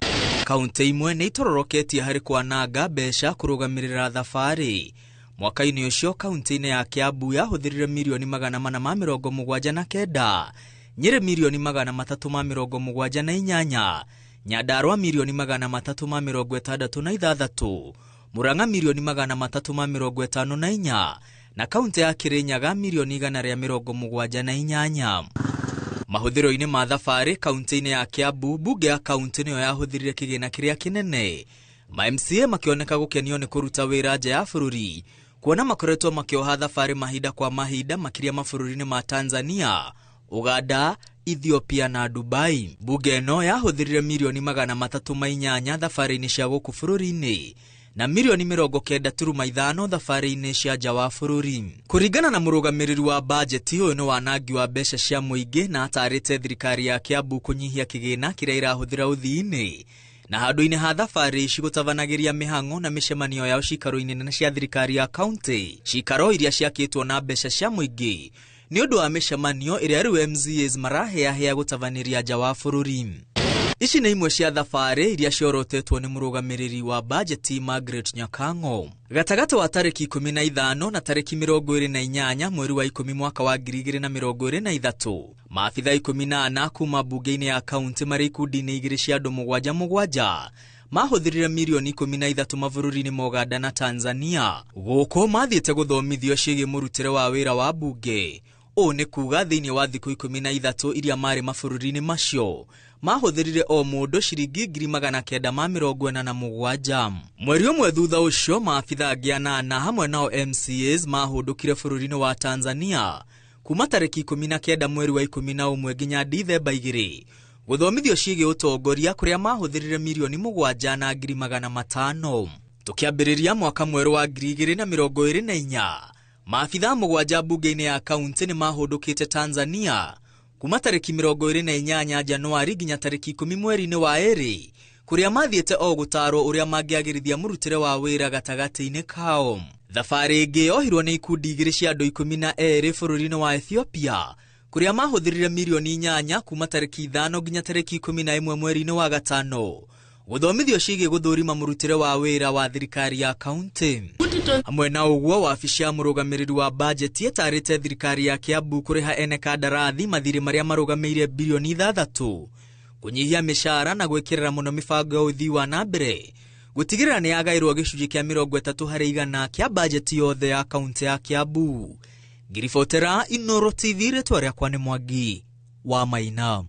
Kaunti imwe nĩ itororoketie harĩ kwananga mbeca kũrũgamĩrĩra thabarĩ. Mwaka-inĩ ũcio kaunti-inĩ ya Kiambu yahũthĩrire mirioni 479, Nyĩrĩ mirioni 378, Nyandarua mirioni 366, Murang'a mirioni 354 na kaunti ya Kirinyaga mirioni 178. Mahũthĩro-inĩ ma thabarĩ kaunti-inĩ ya Kiambu, bunge ya kaunti nĩyo yahũthĩrire kĩgĩna kĩrĩa kĩnene. Ma MCA makĩoneka gũkenio nĩ kũruta wĩra nja ya bũrũri, kuona makoretwo makĩoha thabarĩ mahinda kwa mahinda makĩria mabũrũri-inĩ ma Tanzania, Uganda, Ethiopia na Dubai. Bunge ĩno yahũthĩrire mirioni 308 thabarĩ-inĩ cia gũkũ bũrũri-inĩ na mirioni 90.5 thabarĩ-inĩ cia nja wa bũrũri. Kũringana na mũrũgamĩrĩri wa bajeti, ũyũ nĩ wanangi wa mbeca cia mũingĩ na atarĩte thirikari ya Kiambu kũnyihia kĩgĩna kĩrĩa ĩrahũthĩra ũthii-inĩ na handũ-inĩ ha thabarĩ ici gũtabanagĩria mĩhang'o na mĩcemanio yao cikaro-inĩ nene cia thirikari ya kaunti, cikaro iria ciakĩtwo na mbeca cia mũingĩ nĩ ũndũ wa mĩcemanio ĩrĩa rĩu MCAs maraheahea gũtabanĩria nja wa bũrũri. Ici nĩ imwe cia thabarĩ iria ciorotetwo nĩ mũrũgamĩrĩri wa bajeti Margaret Nyakang'o. Gatagatĩ wa tarĩki 15 na tarĩki 28 mweri wa 10 mwaka wa 2023, maabitha 14 kuma bunge-inĩ ya kaunti marĩ ikundi-inĩ igĩrĩ cia andũ mũgwanja mũgwanja mahũthĩrire mirioni 13 mabũrũri-inĩ ma Uganda na Tanzania. Gũkũ mathiĩte gũthomithio ciĩgiĩ mũrutĩre wa wĩra wa bunge. Ũũ nĩ kuga thĩinĩ wa thikũ 13 iria marĩ mabũrũri-inĩ macio mahũthĩrire o mũndũ ciringi 947. Mweri ũmwe thutha ũcio maabitha angĩ anana hamwe nao MCAs mahũndũkire bũrũri-inĩ wa Tanzania kuma tarĩki 19 mweri wa 11 nginya Dithemba 2 gũthomithio ciĩgiĩ ũtongoria kũrĩa mahũthĩrire mirioni 7,500. Tũkĩambĩrĩria mwaka mwerũ wa 2024, maabitha mũgwanja bunge-inĩ ya kaunti nĩ mahũndũkĩte Tanzania kuma tarĩki 28 Januari nginya tarĩki 10 mweri-inĩ wa 2 kũrĩa mathiĩte o gũtarwo ũrĩa mangĩagĩrithia mũrutĩre wa wĩra gatagatĩ-inĩ kao. Thabarĩ ĩngĩ yohirwo nĩ ikundi igĩrĩ cia andũ 12 bũrũri-inĩ wa Ethiopia kũrĩa mahũthĩrire mirioni 8 kuma tarĩki 5 nginya tarĩki 11 mweri-inĩ wa 5 gũthomithio ciĩgiĩ gũthũrima mũrutĩre wa wĩra wa thirikari ya kaunti. Hamwe na ũguo, wabici ya mũrũgamĩrĩri wa bajeti ĩtarĩte thirikari ya Kiambu kũrĩha ene kandarathi mathirĩ marĩa marũgamĩire bilioni 6, kũnyihia mĩcara na gwĩkĩrĩra mũno mĩbango ya ũthii wa na mbere, gũtigĩrĩra nĩ yagaĩrwo gĩcunjĩ kĩa 30% kĩa bajeti yothe ya kaunti ya Kiambu. Ngiribotera Inooro TV, rĩtwa rĩakwa nĩ Mwangi wa Maina.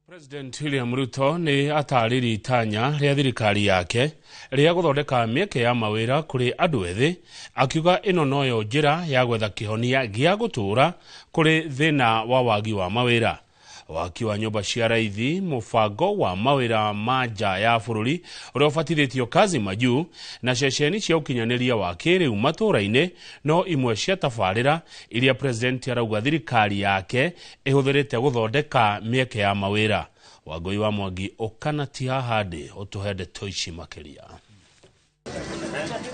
President William Ruto nĩ atarĩrie itanya rĩa thirikari yake rĩa gũthondeka mĩeke ya mawĩra kũrĩ andũ ethĩ, akiuga ĩno noyo njĩra ya gwetha kĩhonia gĩa gũtũũra kũrĩ thĩna wa wagi wa mawĩra. Waki wa nyũmba cia raithi, mũbango wa mawĩra ma nja ya bũrũri ũrĩa ũbatithĩtio kazi majuu na ceceni cia ũkinyanĩria wa kĩrĩu matũũra-inĩ no imwe cia tabarĩra iria president arauga thirikari yake ĩhũthĩrĩte gũthondeka mĩeke ya mawĩra. Wangũi wa Mwangi ũkanati haha ndĩ ũtũhe ndeto ici makĩria.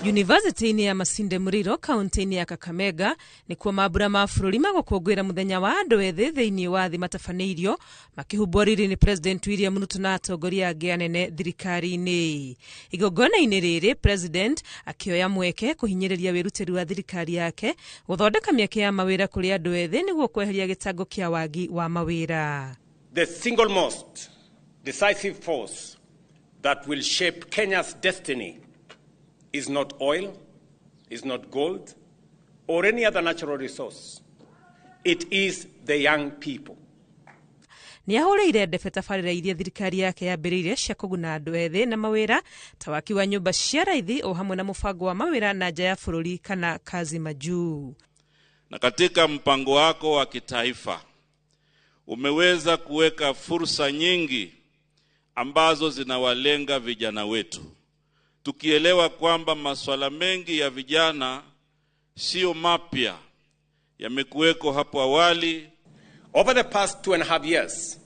Yunivasĩtĩ-inĩ ya Masinde Muliro kaunti-inĩ ya Kakamega nĩkuo mambura ma bũrũri magũkũngũĩra mũthenya wa andũ ethĩ thĩinĩ wa thĩ matabanĩirio makĩhumbwo riri nĩ President William Ruto na atongoria angĩ anene thirikari-inĩ. Igongona-inĩ rĩrĩ President akĩoya mweke kũhinyĩrĩria wĩrutĩri wa thirikari yake gũthondeka mĩeke ya mawĩra kũrĩ andũ ethĩ nĩguo kweheria gĩtango kĩa wagi wa mawĩra. The single most decisive force that will shape Kenya's destiny is not oil, is not gold, or any other natural resource. It is the young people. Nĩ ahũrĩire ndebe tabarĩra iria thirikari yake yambĩrĩirie cia kũguna andũ ethĩ na mawĩra ta waki wa nyũmba cia raithi o hamwe na mũbango wa mawĩra na nja ya bũrũri kana kazi majuu. Na katika mpango wako wa kitaifa umeweza kuweka fursa nyingi ambazo zinawalenga vijana wetu, tukielewa kwamba masuala mengi ya vijana sio mapya, yamekuweko hapo awali. Over the past 2.5 years,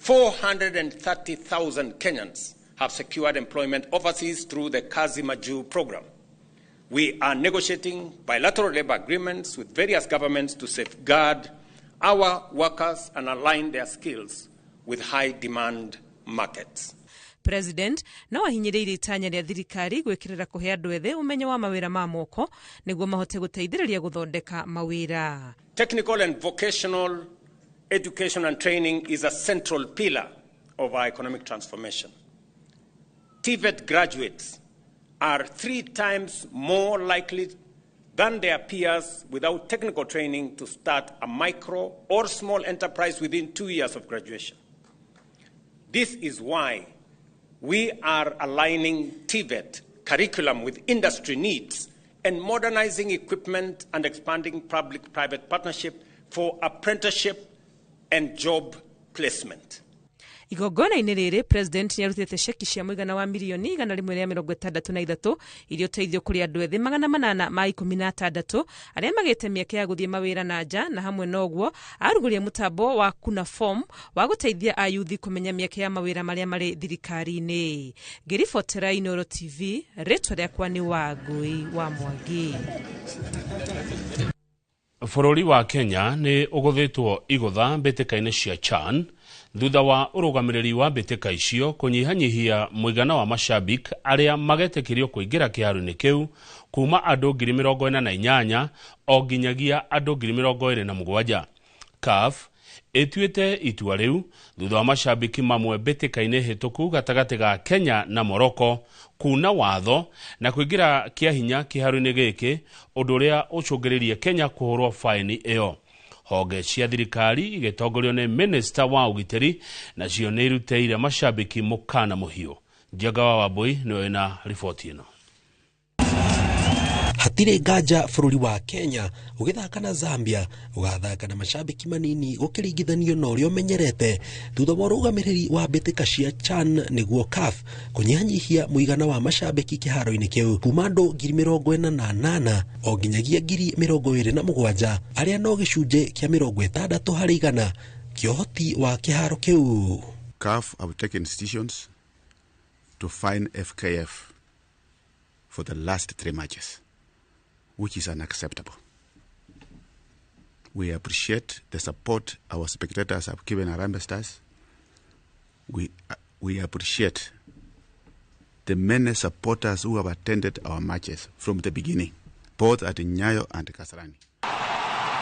430,000 Kenyans have secured employment overseas through the Kazi Majuu program. We are negotiating bilateral labor agreements with various governments to safeguard our workers and align their skills with high demand markets. President no ahinyĩrĩirie itanya rĩa thirikari gwĩkĩrĩra kũhe andũ ethĩ ũmenyo wa mawĩra ma moko nĩguo mahote gũteithĩrĩria gũthondeka mawĩra. Technical and vocational education and training is a central pillar of our economic transformation. TVET graduates are 3 times more likely than their peers without technical training to start a micro or small enterprise within 2 years of graduation. This is why we are aligning TVET curriculum with industry needs and modernizing equipment and expanding public-private partnership for apprenticeship and job placement. Igongona-inĩ rĩrĩ President nĩarutĩte ceki cia mũigana wa mirioni 163 iria ũteithio kũrĩ andũ ethĩ 816 arĩa magĩte mĩeke ya gũthiĩ mawĩra na nja, na hamwe na ũguo arugũria mũtambo wa Kuna Form wa gũteithia ayuthi kũmenya mĩeke ya mawĩra marĩa marĩ thirikari-inĩ. Ngĩribotera Inooro TV, rĩtwa rĩakwa nĩ Wangũi wa Mwangi. Bũrũri wa Kenya nĩ ũgũthĩtwo igũtha mbĩtĩka-inĩ cia CHAN thutha wa ũrũgamĩrĩri wa mbĩtĩka icio kũnyihanyihia mũigana wa mashabik arĩa magetĩkĩrio kũingĩra kĩharo-inĩ kĩu kuma andũ 48,000 o nginyagia andũ 27,000. CAF ĩtuĩte itua rĩu thutha wa mashabiki mamwe mbĩtĩka-inĩ hĩtũku gatagatĩ ga Kenya na Morocco kuna watho na kũingĩra kĩa hinya kĩharo-inĩ gĩkĩ, ũndũ ũrĩa ũcũngĩrĩirie Kenya kũhũrwo faini ĩyo. Honge cia thirikari igĩtongorio nĩ minista wa ũgitĩri nacio nĩ irutĩire mashabiki mũkana mũhiũ. Njenga wa Wambui nĩwe wĩna riboti ĩno. Hatirĩ nganja bũrũri wa Kenya ũgĩthaka na Zambia ũgathaka na mashabiki manini gũkĩringithanio na ũrĩa ũmenyerete thutha wa ũrũgamĩrĩri wa mbĩtĩka cia CHAN nĩguo CAF kũnyihanyihia mũigana wa mashabiki kĩharo-inĩ kĩu kuma andũ 48,000 o nginyagia 27,000 arĩa no gĩcunjĩ kĩa 60 harĩ igana kĩa ũhoti wa kĩharo kĩu. CAF have taken decisions to fine FKF for the last 3 matches, which is unacceptable. We appreciate the support our spectators have given Harambee Stars. We appreciate the many supporters who have attended our matches from the beginning, both at Nyayo and Kasarani.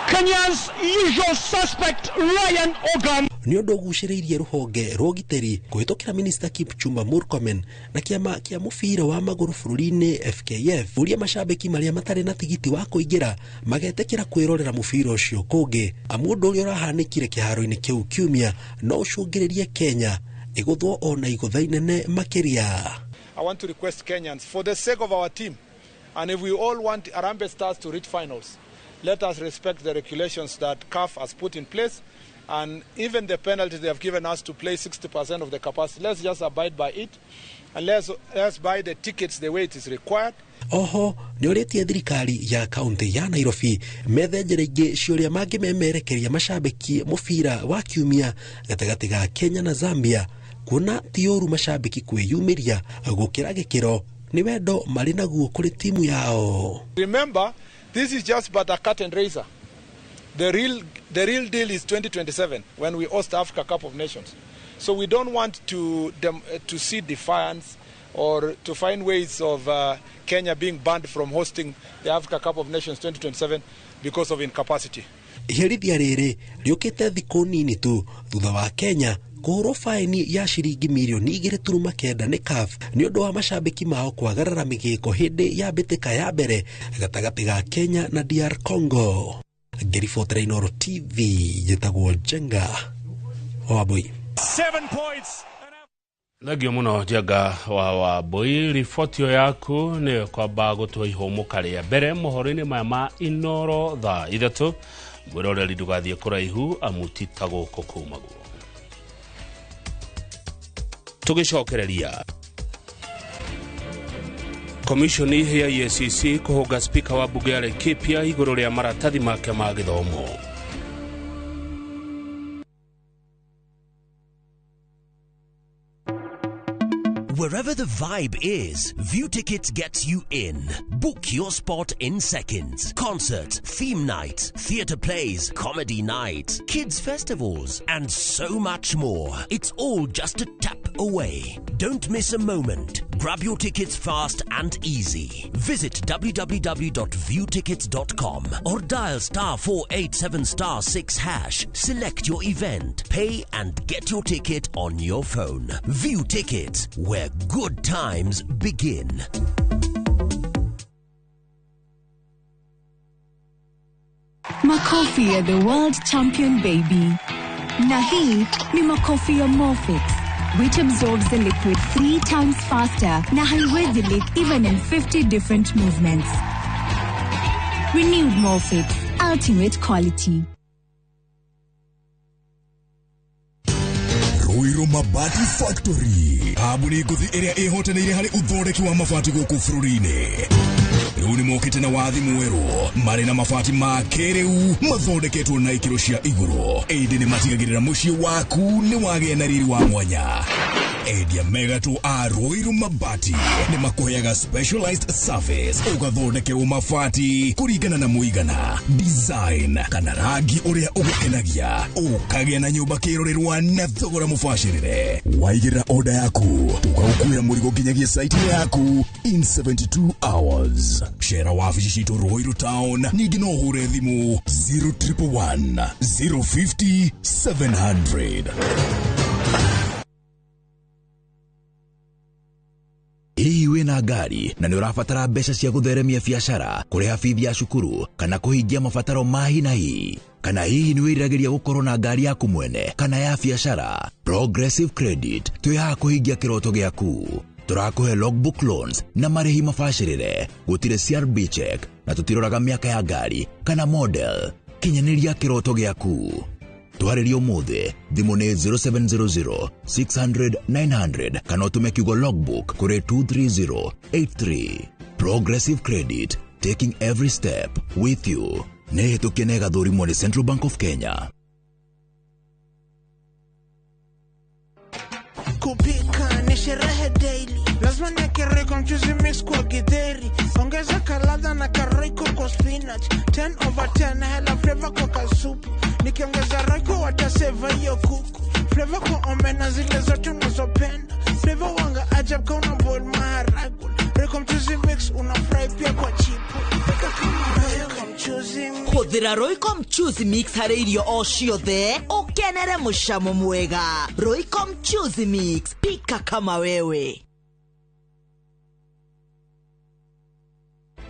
Kenya's usual suspect, Ryan Ogam. Nĩ ũndũ ũgucĩrĩirie rũhonge rwa ũgitĩri kũhĩtũkĩra Minista Kipchumba Murkomen na kĩama kĩa mũbira wa magũrũ bũrũri-inĩ FKF ũria mashabiki marĩa matarĩ na tigiti wa kũingĩra magetĩkĩra kwĩrorera mũbira ũcio kũngĩ, amu ũndũ ũrĩa ũrahanĩkire kĩharo-inĩ kĩu kiumia no ũcũngĩrĩrie Kenya ĩgũthwo ona igũtha inene makĩria. I want to request Kenyans, for the sake of our team, and if we all want Harambee Stars to reach finals, let us respect the regulations that CAF has put in place, and even the penalty they have given us to play 60% of the capacity. Let's just abide by it, and let's buy the tickets the way it is required. Oho nĩorĩtie thirikari ya kaunti ya Nairobi methe njĩra ingĩ cia ũrĩa mangĩmemerekeria mashabiki mũbira wa kiumia gatagatĩ ga Kenya na Zambia, kuona ti ũru mashabiki kwĩyumĩria gũkĩra gĩkĩro nĩ wendo marĩ naguo kũrĩ timu yao. Remember, this is just but a curtain raiser. The real deal is 2027 when we host Africa Cup of Nations. So we don't want to see defiance or to find ways of Kenya being banned from hosting the Africa Cup of Nations 2027 because of incapacity. Iherithia rĩrĩ rĩũkĩte thikũ nini tu thutha wa Kenya kũhũrwo faini ya ciringi mirioni 2.9 nĩ CAF nĩ ũndũ wa mashabiki mao kwagarara mĩgĩko hĩndĩ ya mbĩtĩka ya mbere gatagatĩ ga Kenya na DR Congo. Ngĩribotera Inooro TV njĩtagwo Njenga wa Wambui. 7 points. Thengio mũno Njenga wa Wambui, riboti ĩyo yaku nĩyo kwamba gũtũhe ihũmũka rĩa mbere mohoro-inĩ maya ma Inooro thaa 3. Mwĩroreri ndũgathiĩ kũraihu amu ti ta gũkũ kumagwo. Tũgĩcokereria Komishoni ya EACC kũhũnga spika wa bunge ya Laikipia igũrũ rĩa maratathi make ma gĩthomo. Wherever the vibe is, View Tickets gets you in. Book your spot in seconds. Concert, theme night, theatre plays, comedy night, kids festivals, and so much more. It's all just a tap away. Don't miss a moment. Grab your tickets fast and easy. Visit www.viewtickets.com or dial *487*6#. Select your event, pay and get your ticket on your phone. View Tickets, where good times begin. Makofi ya the world champion baby. Na hii ni makofi ya Morfix, which absorbs the liquid 3 times faster na haiwezi leak even in 50 different movements. Renewed Morfix, ultimate quality. Ruiru Mabati Factory kambuni ngũthi ĩrĩa ĩhotanĩire harĩ ũthondeki wa mabati gũkũ bũrũri-inĩ. Rĩu nĩ mokĩte na wathi mwerũ marĩ na mabati ma kĩrĩu mathondeketwo na ikĩro cia igũrũ, ĩndĩ nĩ matigagĩrĩra mũciĩ waku nĩ wagĩa na riri wa mwanya. Endia megatũ a Ruiru Mabati nĩ makũheaga specialized service ũgathondekerwo mabati kũringana na mũigana, design kana rangi ũrĩa ũgũkenagia, ũkagĩa na nyũmba kĩrorerwa na thogora mũbacĩrĩre. Waigĩrĩra order yaku tũgagũkuĩra mũrigo nginyagia site yaku in 72 hours. Cera wabici citũ Ruiru Town, ningĩ no ũhũre thimũ 0111 050 700. Hihi wĩna ngari na nĩ ũrabatara mbeca cia gũtheremia biacara, kũrĩha bithi ya cukuru kana kũhingia mabataro ma hi na hi? Kana hihi nĩ wĩriragĩria gũkorwo na ngari yaku mwene kana ya biacara? Progressive Credit twĩ haha kũhingia kĩroto gĩaku. Tũrakũhe logbook loans na marĩhi mabacĩrĩre, gũtirĩ CRB check na tũtiroraga mĩaka ya ngari kana model. Kinyanĩria kĩroto gĩaku. Twarĩrie ũmũthĩ, thimũ nĩ 0700 600 900 kana ũtũme kiugo logbook kũrĩ 23083. Progressive Credit, taking every step with you. Nĩ hĩtũkie na ĩgathũrimwo nĩ Central Bank of Kenya. Kupika ni sherehe daily, lazima niweke Royco mchuzi mix kwa githeri, ongeza kaladha na karoiko kwa spinach, 10/10 hela flavor kwa kasupu, nikiongeza Royco wataseva hiyo kuku, flavor kwa omena zile zote unazopenda, flavor wanga ajab ka una boil maharagwe, Royco mchuzi mix una fry pia kwa chipo, pika kama Royco mchuzi mix. Hũthĩra Royco mchuzi mix harĩ irio o ciothe ũkenere mũcamo mwega. Royco mchuzi mix, pika kama wewe.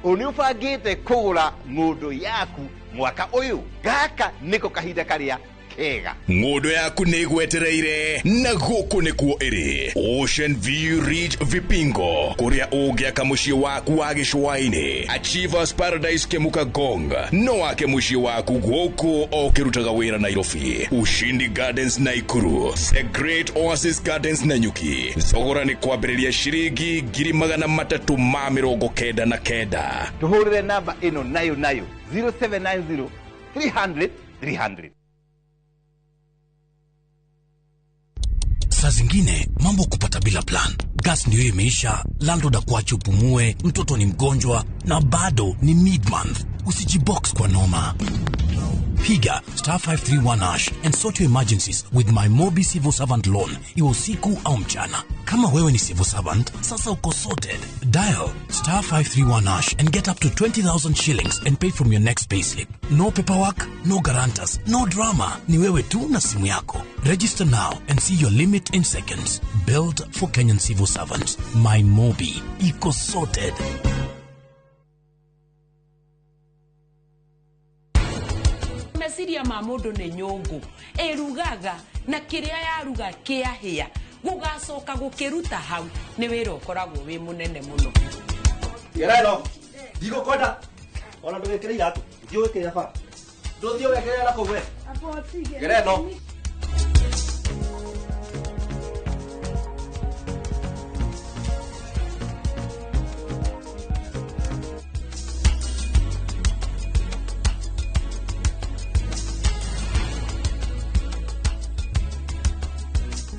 Nĩ ũbangĩte kũgũra ng'ũndũ yaku mwaka ũyũ? Gaka nĩko kahinda karĩa kega. Ng'ũndũ yaku nĩ ĩgwetereire na gũkũ nĩkuo ĩrĩ. Ocean View Ridge Vipingo, kũrĩa ũngĩaka mũciĩ waku wa gĩcũa-inĩ. Achievers Paradise Kemuka Gong, no wake mũciĩ waku gũkũ o ũkĩrutaga wĩra Nairobi. Ushindi Gardens Naikuru, The Great Oasis Gardens Nanyuki. Thogora nĩ kwambĩrĩria ciringi 399,000. Tũhũrĩre namba ĩno nayo nayo 0790 300 300. Saa zingine mambo kupata bila plan. Gas ndio imeisha, landlord akuache upumue, mtoto ni mgonjwa na bado ni mid-month. Usijibox kwa noma. Piga *531# and sort your emergencies with my Mobi Civil Servant Loan, iwe usiku au mchana. Kama wewe ni civil servant, sasa uko sorted. Dial *531# and get up to 20,000 shillings and pay from your next payslip. No paperwork, no guarantors, no drama. Ni wewe tu na simu yako. Register now and see your limit in seconds. Built for Kenyan civil servants. My Mobi. Iko sorted. Meciria ma mũndũ nĩ nyũngũ ĩrugaga na kĩrĩa yaruga kĩahĩa gũgacoka gũkĩruta hau nĩ wĩra ũkoragwo wĩ mũnene mũno. Gereno ndigũkwenda ona ndũgĩkĩre iratũ, thiĩ ũgĩkĩre bara, ndũthiĩ ũgekĩre na kũu we. Gereno.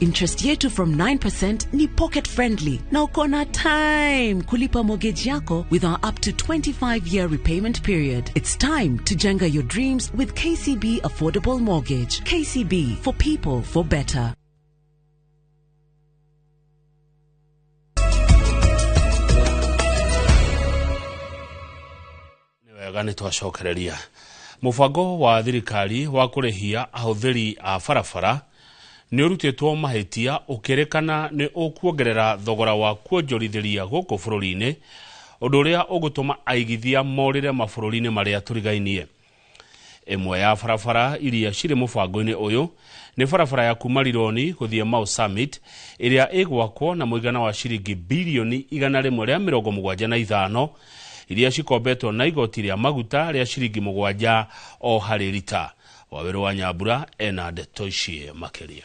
Interest yetu from 9% ni pocket friendly na uko na time kulipa mortgage yako with our up to 25-year repayment period. It's time to jenga your dreams with KCB Affordable Mortgage. KCB, for people, for better. Wega nĩ twacokereria. Mũbango wa thirikari wa kũrĩhia ahũthĩri a barabara nĩ ũrutĩtwo mahĩtia ũkĩrĩkana nĩ ũkuongerera thogora wa kuonjorithĩria gũkũ bũrũri-inĩ, ũndũ ũrĩa ũgũtũma aigithia morĩre mabũrũri-inĩ marĩa tũrigainie. Ĩmwe ya barabara iria cirĩ mũbango-inĩ ũyũ nĩ barabara ya kuma Rironi gũthiĩ Mau Summit ĩrĩa ĩgwakwo na mũigana wa ciringi birioni 175 iria cikombetwo na igoti rĩa maguta rĩa ciringi 7 o harĩ rita. Wawerũ wa Nyambura ena ndeto ici makĩria.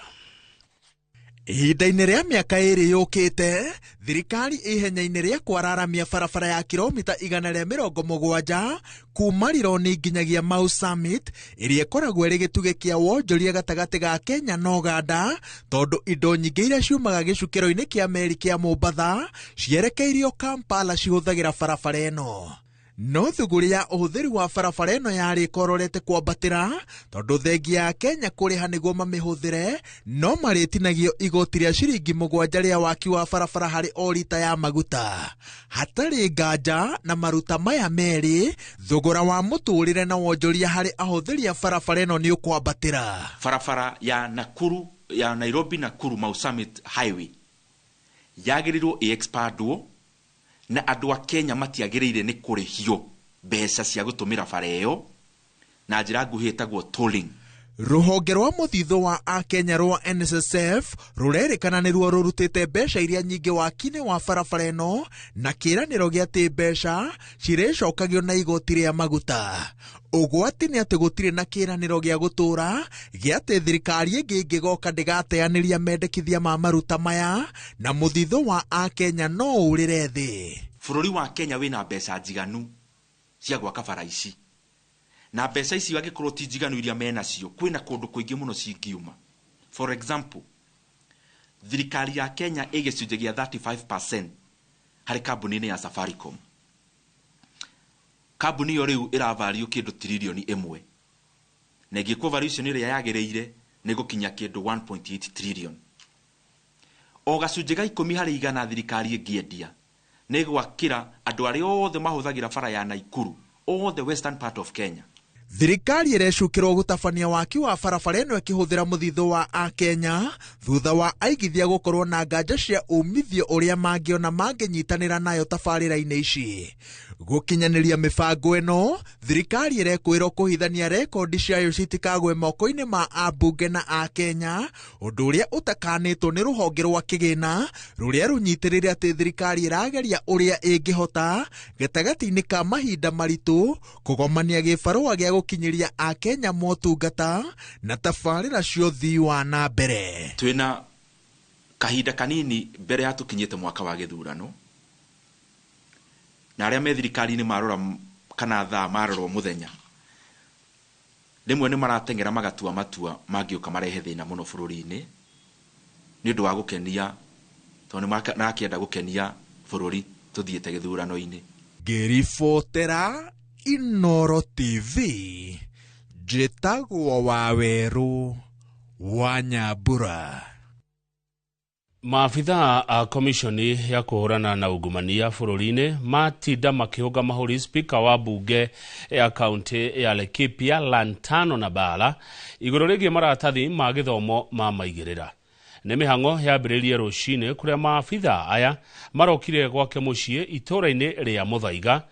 Ihinda-inĩ rĩa mĩaka 2 yũkĩte, thirikari ihenya-inĩ rĩa kwararamia barabara ya kilomita 170 kuma Rironi nginyagia Mau Summit ĩrĩa ĩkoragwo ĩrĩ gĩtugĩ kĩa wonjoria gatagatĩ ga Kenya na Uganda, tondũ indo nyingĩ iria ciumaga gĩcukĩro-inĩ kĩa meri kĩa Mombatha cierekeirio Kampala cihũthagĩra barabara ĩno. No thũgũrĩ ya ũhũthĩri wa barabara ĩno yarĩ ĩkororete kwambatĩra tondũ thengia ya Kenya kũrĩha nĩguo mamĩhũthĩre no marĩtinagio igoti rĩa ciringi 7 rĩa waki wa barabara harĩ o rita ya maguta. Hatarĩ nganja na maruta maya merĩ, thogora wa mũtũrĩre na wonjoria harĩ ahũthĩri a barabara ĩno nĩ ũkwambatĩra. Barabara ya Nakuru ya Nairobi Nakuru Mau Summit Highway yagĩrĩirwo ĩ-expandwo na andũ a Kenya matiagĩrĩire nĩ kũrĩhio mbeca cia gũtũmĩra bara ĩyo na njĩra nguhĩ ĩtagwo tolling. Rũhonge rwa mũthithũ wa akenya rwa NSSF rũrerĩkana nĩruo rũrutĩte mbeca iria nyingĩ waki-inĩ wa barabara ĩno na kĩĩranĩro gĩa atĩ mbeca cirĩcokagio na igoti rĩa maguta. Ũgwati nĩ atĩ gũtirĩ na kĩĩranĩro gĩa gũtũũra gĩa atĩ thirikari ĩngĩ ĩngĩgoka ndĩgateanĩria mendekithia ma maruta maya na mũthithũ wa akenya no ũrĩre thĩ. Bũrũri wa Kenya wĩna mbeca njiganu cia gwaka bara ici, na mbeca ici angĩkorwo ti njiganu iria menacio kwĩna kũndũ kũingĩ mũno cingiuma. For example, thirikari ya Kenya ĩ gĩcunjĩ gĩa 35% harĩ kambuni-inĩ ya Safaricom. Kambuni ĩyo rĩu ĩravario kĩndũ tiririoni 1, na ĩngĩkwo valuation ĩrĩa yagĩrĩire nĩ gũkinya kĩndũ 1.8 trillion. O gacunjĩ ga 10 harĩ igana thirikari ĩngĩendia nĩ gwakĩra andũ arĩa othe mahũthagĩra bara ya Nakuru, all the western part of Kenya. Thirikari ĩrecukĩrwo gũtabania waki wa barabara ĩno ĩkĩhũthĩra mũthithũ wa akenya thutha wa aigithia gũkorwo na nganja cia umithio ũrĩa mangĩona mangĩnyitanĩra nayo tabarĩra-inĩ ici. Gũkinyanĩria mĩbango ĩno, thirikari ĩrekwĩrwo kũhithania rekondi ciayo citikagwe moko-inĩ ma ambunge na akenya, ũndũ ũrĩa ũtakanĩtwo nĩ rũhonge rwa kĩgĩna rũrĩa rũnyitĩrĩire atĩ thirikari ĩrageria ũrĩa ĩngĩhota gatagatĩ-inĩ ka mahinda maritũ kũgomania gĩbarũa gĩa gũkinyĩria akenya motungata na tabarĩra cia ũthii wa na mbere. Twĩna kahinda kanini mbere ya tũkinyĩte mwaka wa gĩthurano, na arĩa me thirikari-inĩ marora kana thaa marorwo mũthenya rĩmwe nĩ marateng'era magatua matua mangĩũka marehe thĩna mũno bũrũri-inĩ nĩ ũndũ wa gũkenia, tondũ nĩ marakĩenda gũkenia bũrũri tũthiĩte gĩthurano-inĩ. Ngĩribotera Inoro TV, njĩtagwo Wawerũ wa Nyambura. Maabithaa a komishoni ya kũhũrana na ungumania bũrũri-inĩ matinda makĩhũnga mahũri spika wa bunge ya kaunti ya Laikipia Lantano na Bala igũrũ rĩgiĩ maratathi ma gĩthomo ma maigĩrĩra. Nĩ mĩhang'o yambĩrĩirie rũcinĩ kũrĩa maabithaa aya marokire gwake mũciĩ itũũra-inĩ rĩa Mũthaiga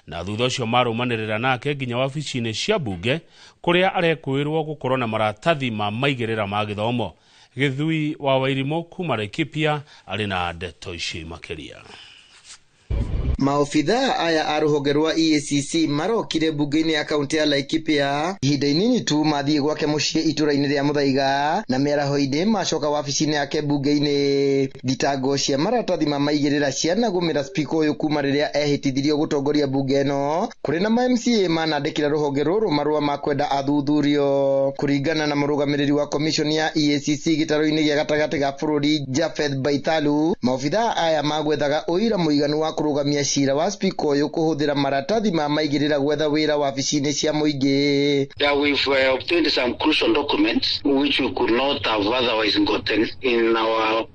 na thutha ũcio marũmanĩrĩra nake nginya wabici-inĩ cia bunge kũrĩa arekwĩrwo gũkorwo na maratathi ma maigĩrĩra ma gĩthomo. Gĩthui wa Wairimũ kuma Laikipia arĩ na ndeto ici makĩria. Maobithaa aya a rũhonge rwa EACC marokire bunge-inĩ ya kaunti ya Laikipia ihinda inini tu mathiĩ gwake mũciĩ itũũra-inĩ rĩa Mũthaiga na mĩaraho-inĩ macoka wabici-inĩ yake bunge-inĩ. Thitango cia maratathi ma maigĩrĩra cianagũmĩra spika ũyũ kuma rĩrĩa ehĩtithirio gũtongoria bunge ĩno kũrĩ na ma MCA manandĩkĩra rũhonge rũrũ marũa ma kwenda athuthurio. Kũringana na mũrũgamĩrĩri wa komishoni ya EACC gĩtarũ-inĩ gĩa gatagatĩ ga bũrũri Japheth Baithalu, maobithaa aya magwethaga ũira mũiganu wa kũrũgamia cira wa spika ũyũ kũhũthĩra maratathi ma maigĩrĩra gwetha wĩra wabici-inĩ cia mũingĩ. Yeah, we've obtained some crucial documents which we could not have otherwise gotten in our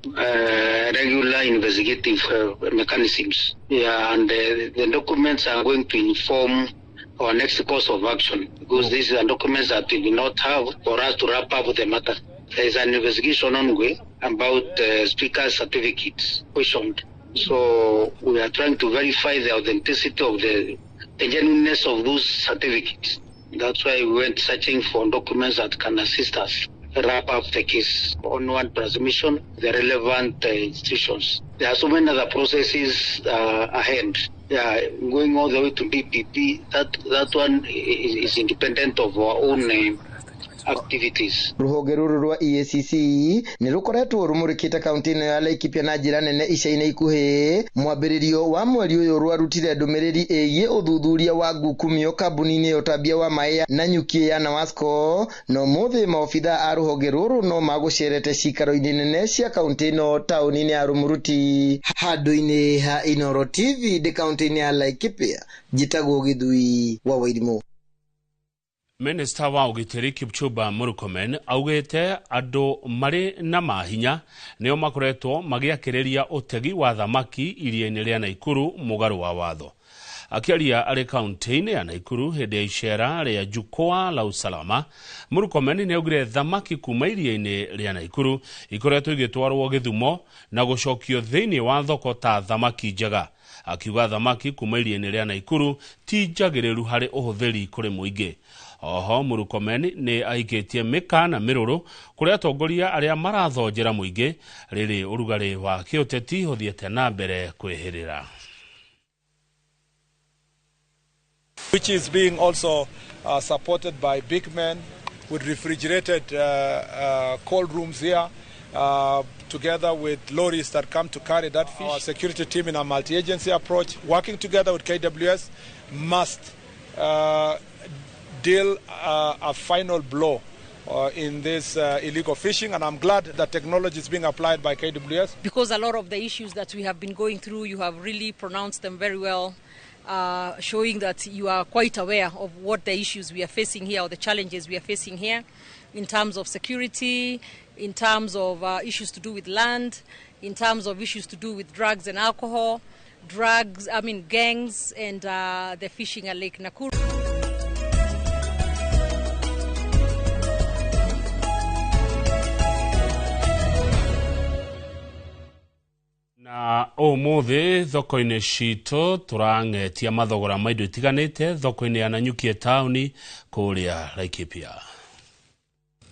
regular investigative mechanisms. Yeah, and the documents are going to inform our next course of action, because these are documents that we do not have for us to wrap up the matter. There is an investigation ongoing about speaker's certificates questioned. So we are trying to verify the authenticity of the genuineness of those certificates. That's why we went searching for documents that can assist us wrap up the case on one transmission, the relevant institutions. There are so many other processes ahead. Yeah, going all the way to DPP, that one is independent of our own activities. Ruhonge ruru rwa EACC nĩ rũkoretwo rũmũrĩkĩte kaunti-inĩ ya Laikipia na njĩra nene ica-inĩ ikuhĩ. Mwambĩrĩrio wa mweri ũyũ rwarutire ndũmĩrĩri ĩgiĩ ũthuthuria wa ngukumio kambuni-inĩ ya ũtambia wa maĩ na nyuki ya Nawasco. No mũthĩ maobitha a rũhonge rũrũ no magũcerete cikaro-inĩ nene cia kaunti ĩno taũni-inĩ ya Rumuruti. Handũ-inĩ ha Inooro TV ndĩ kaunti-inĩ ya Laikipia, njĩtagwo Gĩthui wa Wairimũ. Minista wa ũgitĩri Kipchumba Murkomen augĩte andũ marĩ na mahinya nĩo makoretwo magĩakĩrĩria ũtegi wa thamaki iria-inĩ rĩa Naikuru mũgarũ wa watho. Akĩaria arĩ kaunti-inĩ ya Naikuru hĩndĩ ya icera rĩa jukwaa la usalama, Murkomen nĩ augire thamaki kuma iria-inĩ rĩa Naikuru ikoretwo igĩtwarwo Gĩthumo na gũcokio thĩinĩ wa thoko ta thamaki njega. Akiuga thamaki kuma iria-inĩ rĩa Naikuru ti njagĩrĩru harĩ ũhũthĩri kũrĩ mũingĩ. Oho Murkomen nĩ aikĩtie mĩkana mĩrũrũ kũrĩ atongoria arĩa marathonjera mũingĩ rĩrĩ ũrugarĩ wa kĩũteti ũthiĩte na mbere kwĩhĩrĩra. Which is being also supported by big men with refrigerated cold rooms here, together with lorries that come to carry that fish. Our security team in a multi-agency approach, working together with KWS, must deal a final blow in this illegal fishing, and I'm glad that technology is being applied by KWS. Because a lot of the issues that we have been going through, you have really pronounced them very well, showing that you are quite aware of what the issues we are facing here or the challenges we are facing here in terms of security, in terms of issues to do with land, in terms of issues to do with drugs and alcohol, gangs and the fishing at Lake Nakuru. Na ũmũthĩ thoko-inĩ citũ tũrang'etia mathogora ma indo itiganĩte thoko-inĩ ya Nanyuki taũni kũrĩa Laikipia.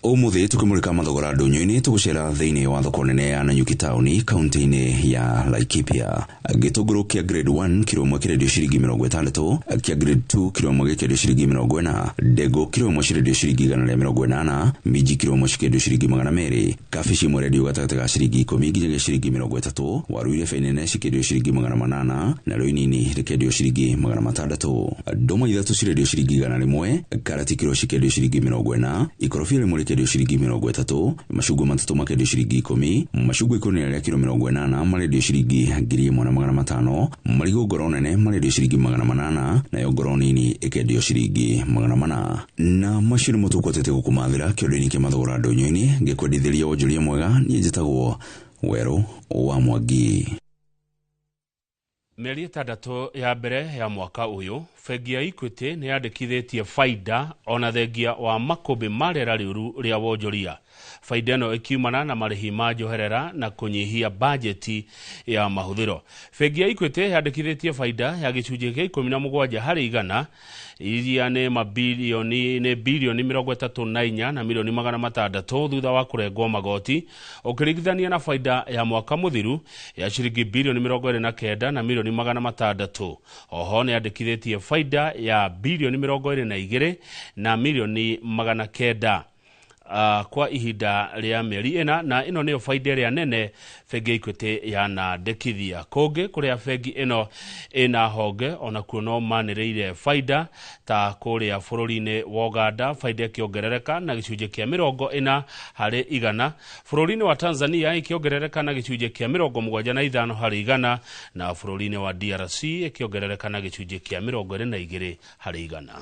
Ũmũthĩ tukĩmũrĩka mathogora ndũnyũ-inĩ tũgũcera thĩinĩ wa thoko nene ya Nanyuki taũni kaunti-inĩ ya Laikipia. Gĩtũngũrũ kĩa grade 1 kiro ĩmwe kĩrendio ciringi 60, kĩa grade 2 kiro ĩmwe gĩkĩendio ciringi 40, ndengũ kiro ĩmwe cirendio ciringi 180, minji kiro ĩmwe cikĩendio ciringi 200, kabici ĩmwe rendio gatagatĩ ga ciringi 10 nginyagia ciringi 30, waru irebe nene cikĩendio ciringi 800 narĩo inini rĩkĩendio ciringi 600, ndũma ithatũ cirendio ciringi 100, karati kiro cikĩendio ciringi 40, ikorobia rĩmwe rĩkĩendio ciringi 30, macungwa matatũ makendio ciringi 10, macungwa ikũnia rĩa kiro 80 marendio ciringi 1500, marigũ ngoro nene marendio ciringi 800, nayo ngoro nini ĩkendio ciringi 400. Na macio nĩmo tũkwatĩte gũkũmathĩra kĩondo-inĩ kĩa mathogora ndũnyũ-inĩ. Ngĩkwendithĩria wonjoria mwega, niĩ njĩtagwo Werũ wa Mwangi. Mĩeri ĩtandatũ ya mbere ya mwaka ũyũ, bengi ya Equity nĩ yandĩkithĩtie faida ona thengia wa makũmbĩ ma rĩera rĩũru rĩa wonjoria. Faida ĩno ĩkiumana na marĩhi ma njoherera na kũnyihia bajeti ya mahũthĩro. Bengi ya Equity yandĩkithĩtie faida ya gĩcunjĩ kĩa 17 harĩ igana, iria nĩ bilioni 34 na milioni 600 thutha wa kũrengwo magoti, ũkĩringithania na faida ya mwaka mũthiru ya ciringi bilioni 29 na milioni 600. Oho nĩ yandĩkithĩtie faida ya bilioni 22 na milioni 900 kwa ihinda rĩa mĩeri ĩna, na ĩno nĩyo faida ĩrĩa nene bengi ya Equity yanandĩkithia. Kũngĩ kũrĩa bengi ĩno ĩna honge onakuo no manĩrĩire faida ta kũrĩa bũrũri-inĩ wa Uganda faida ĩkĩongerereka na gĩcunjĩ kĩa 40 harĩ igana, bũrũri-inĩ wa Tanzania ĩkĩongerereka na gĩcunjĩ kĩa 75 harĩ igana, na bũrũri-inĩ wa DRC ĩkĩongerereka na gĩcunjĩ kĩa 22 harĩ igana.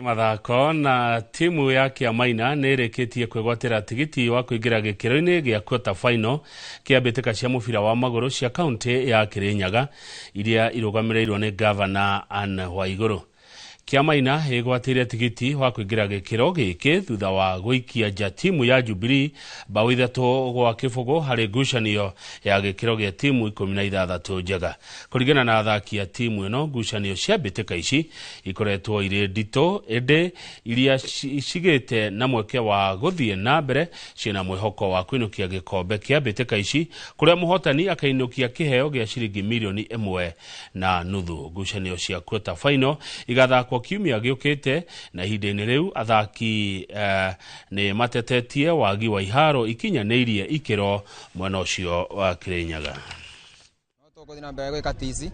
Mathako na timu ya Kĩamaina nĩ ĩrĩkĩtie kwĩgwatĩra tigiti wa kũingĩra gĩkĩro-inĩ gĩa quarter final kĩa mbĩtĩka cia mũbira wa magũrũ cia kaunti ya Kĩrĩnyaga iria irũgamĩrĩirwo nĩ gavana Anne Waigũrũ. Kĩamaina ĩgwatĩire tigiti wa kũingĩra gĩkĩro gĩkĩ thutha wa gũikia nja timu ya Jubilee bao 3-0 harĩ ngucanio ya gĩkĩro gĩa timu 16 njega. Kũringana na athaki a timu ĩno, ngucanio cia mbĩtĩka ici ikoretwo irĩ nditũ, ĩndĩ iria cigĩte na mweke wa gũthiĩ na mbere ciĩna mwĩhoko wa kũinũkia gĩkombe kĩa mbĩtĩka ici kũrĩa mũhotani akainũkia kĩheo gĩa ciringi milioni 1.5. Ngucanio cia quarter final igathakwo kiumia gĩũkĩte, na ihinda-inĩ rĩu athaki nĩ matetetie wagi wa iharo ikinyanĩirie ikĩro mwena ũcio wa Kĩrĩnyaga. Tũgũthiĩ na mbere gwĩka tici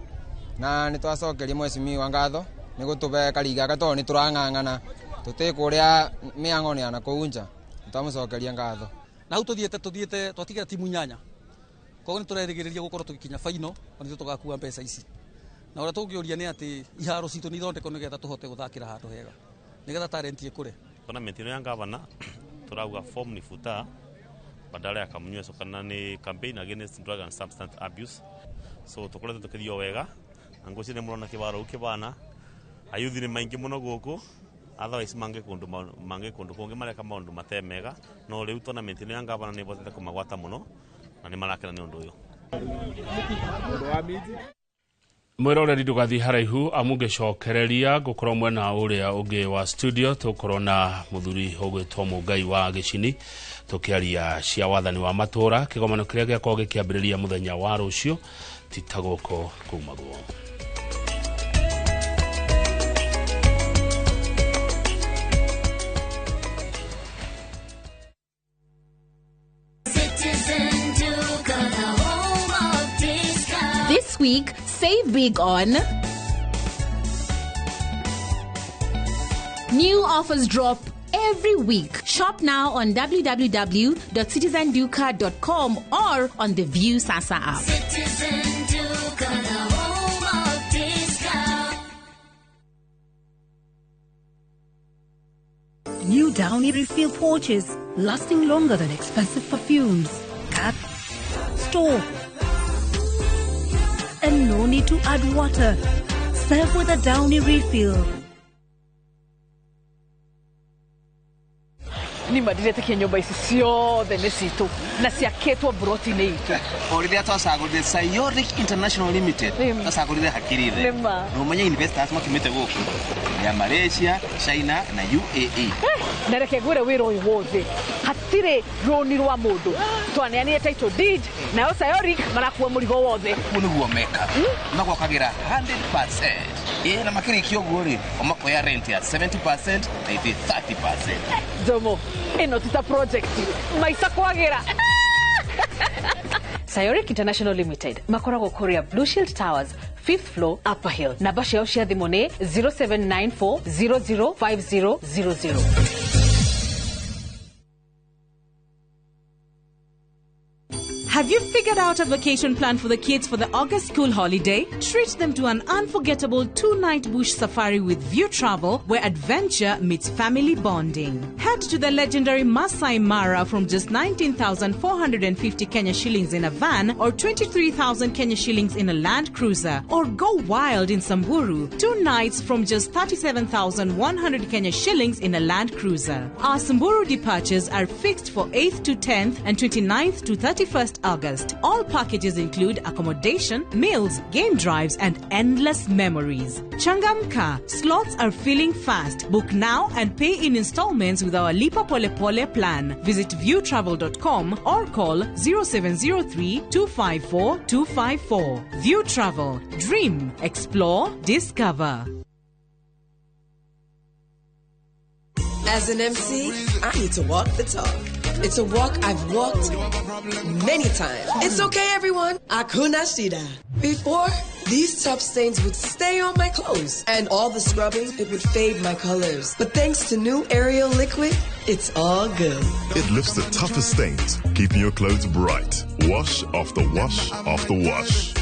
na nĩ twacokeria mheshimiwa ngatho nĩ gũtũbe kariga gaka tondũ nĩ tũrang'ang'ana tũtikũrĩa mĩang'o ya nakũu nja, nĩ twamũcokeria ngatho. Na hau tũthiĩte twatigira timu 8, koguo nĩ tũrerĩgĩrĩria gũkorwo tũgĩkinya final ona ithuĩ tũgakua mbeca ici. Na ũrĩa tũngĩũria nĩ atĩ iharo citũ nĩ ithondekwo nĩgetha tũhote gũthakĩra handũ hega nĩgetha talent ĩkũre. Tournament ĩno ya gavana tũrauga form ni futa badala ya kamunyweso kana nĩ campaign against drug and substance abuse, so tũkoretwo tũkĩthio wega na ngwĩciria mũrona kĩbaro kĩbana ayuthi nĩ maingĩ mũno gũkũ, otherwise mangĩ kũndũ kũngĩ mareka maũndũ mate mega, no rĩu tournament ĩno ya gavana nĩ ĩhotete kũmagwata mũno na nĩ marakena nĩ ũndũ ũyũ. Mwĩroreri ndũgathiĩ haraihu amu ngĩcokereria ngũkorwo mwena ũrĩa ũngĩ wa studio tũkorwo na mũthuri ũgwĩtwo Mũngai wa Gĩcini tũkĩaria cia wathani wa matũra kĩgomano kĩrĩa gĩakorwo gĩkĩambĩrĩria mũthenya wa rũciũ ti ta gũkũ kumagwo. This week, save big on new offers drop every week. Shop now on www.citizenduka.com or on the View Sasa app. Citizen Duka, the home of discount. New Downy refill pouches, lasting longer than expensive perfumes. Cut, store, and no need to add water. Serve with a Downy refill. Ni madiretĩkia nyũmba ici ciothe nĩ citũ na ciakĩtwo broti-inĩ itũ. O rĩrĩa twacagũrire Sayoric International Limited, twacagũrire hakiri thĩ. Nĩma. Na ũmenye investors makiumĩte gũkũ ya Malaysia, China na UAE. Na reke ngwĩre wĩra ũyũ wothe hatirĩ rũni rwa mũndũ, twaneanire title deed nayo Sayoric marakua mũrigo wothe. Ũguo nĩguo mekaga, magwakagĩra 100%. Ĩ na makĩrĩkia ũguo rĩ, o makoya rent ya 70% na ithuĩ 30%. Jomo, ĩno ti ta project maica kwagĩra. Sayoric International Limited makoragwo kũrĩa Blue Shield Towers, 5th floor, Upper Hill. Namba ciao cia thimũ nĩ 0794 005000. Have you figured out a vacation plan for the kids for the August school holiday? Treat them to an unforgettable 2-night bush safari with View Travel, where adventure meets family bonding. Head to the legendary Masai Mara from just 19,450 Kenya shillings in a van or 23,000 Kenya shillings in a Land Cruiser. Or go wild in Samburu, 2 nights from just 37,100 Kenya shillings in a Land Cruiser. Our Samburu departures are fixed for 8th to 10th and 29th to 31st August. All packages include accommodation, meals, game drives, and endless memories. Changamka, slots are filling fast. Book now and pay in installments with our Lipa Pole Pole plan. Visit viewtravel.com or call 0703 254 254. View Travel. Dream, explore, discover. As an MC, I need to walk the talk. It's a walk I've walked many times. It's okay, everyone. Akuna shida. Before, these tough stains would stay on my clothes, and all the scrubbing, it would fade my colors. But thanks to new Ariel liquid, it's all good. It lifts the toughest stains, keeping your clothes bright. Wash after wash after wash.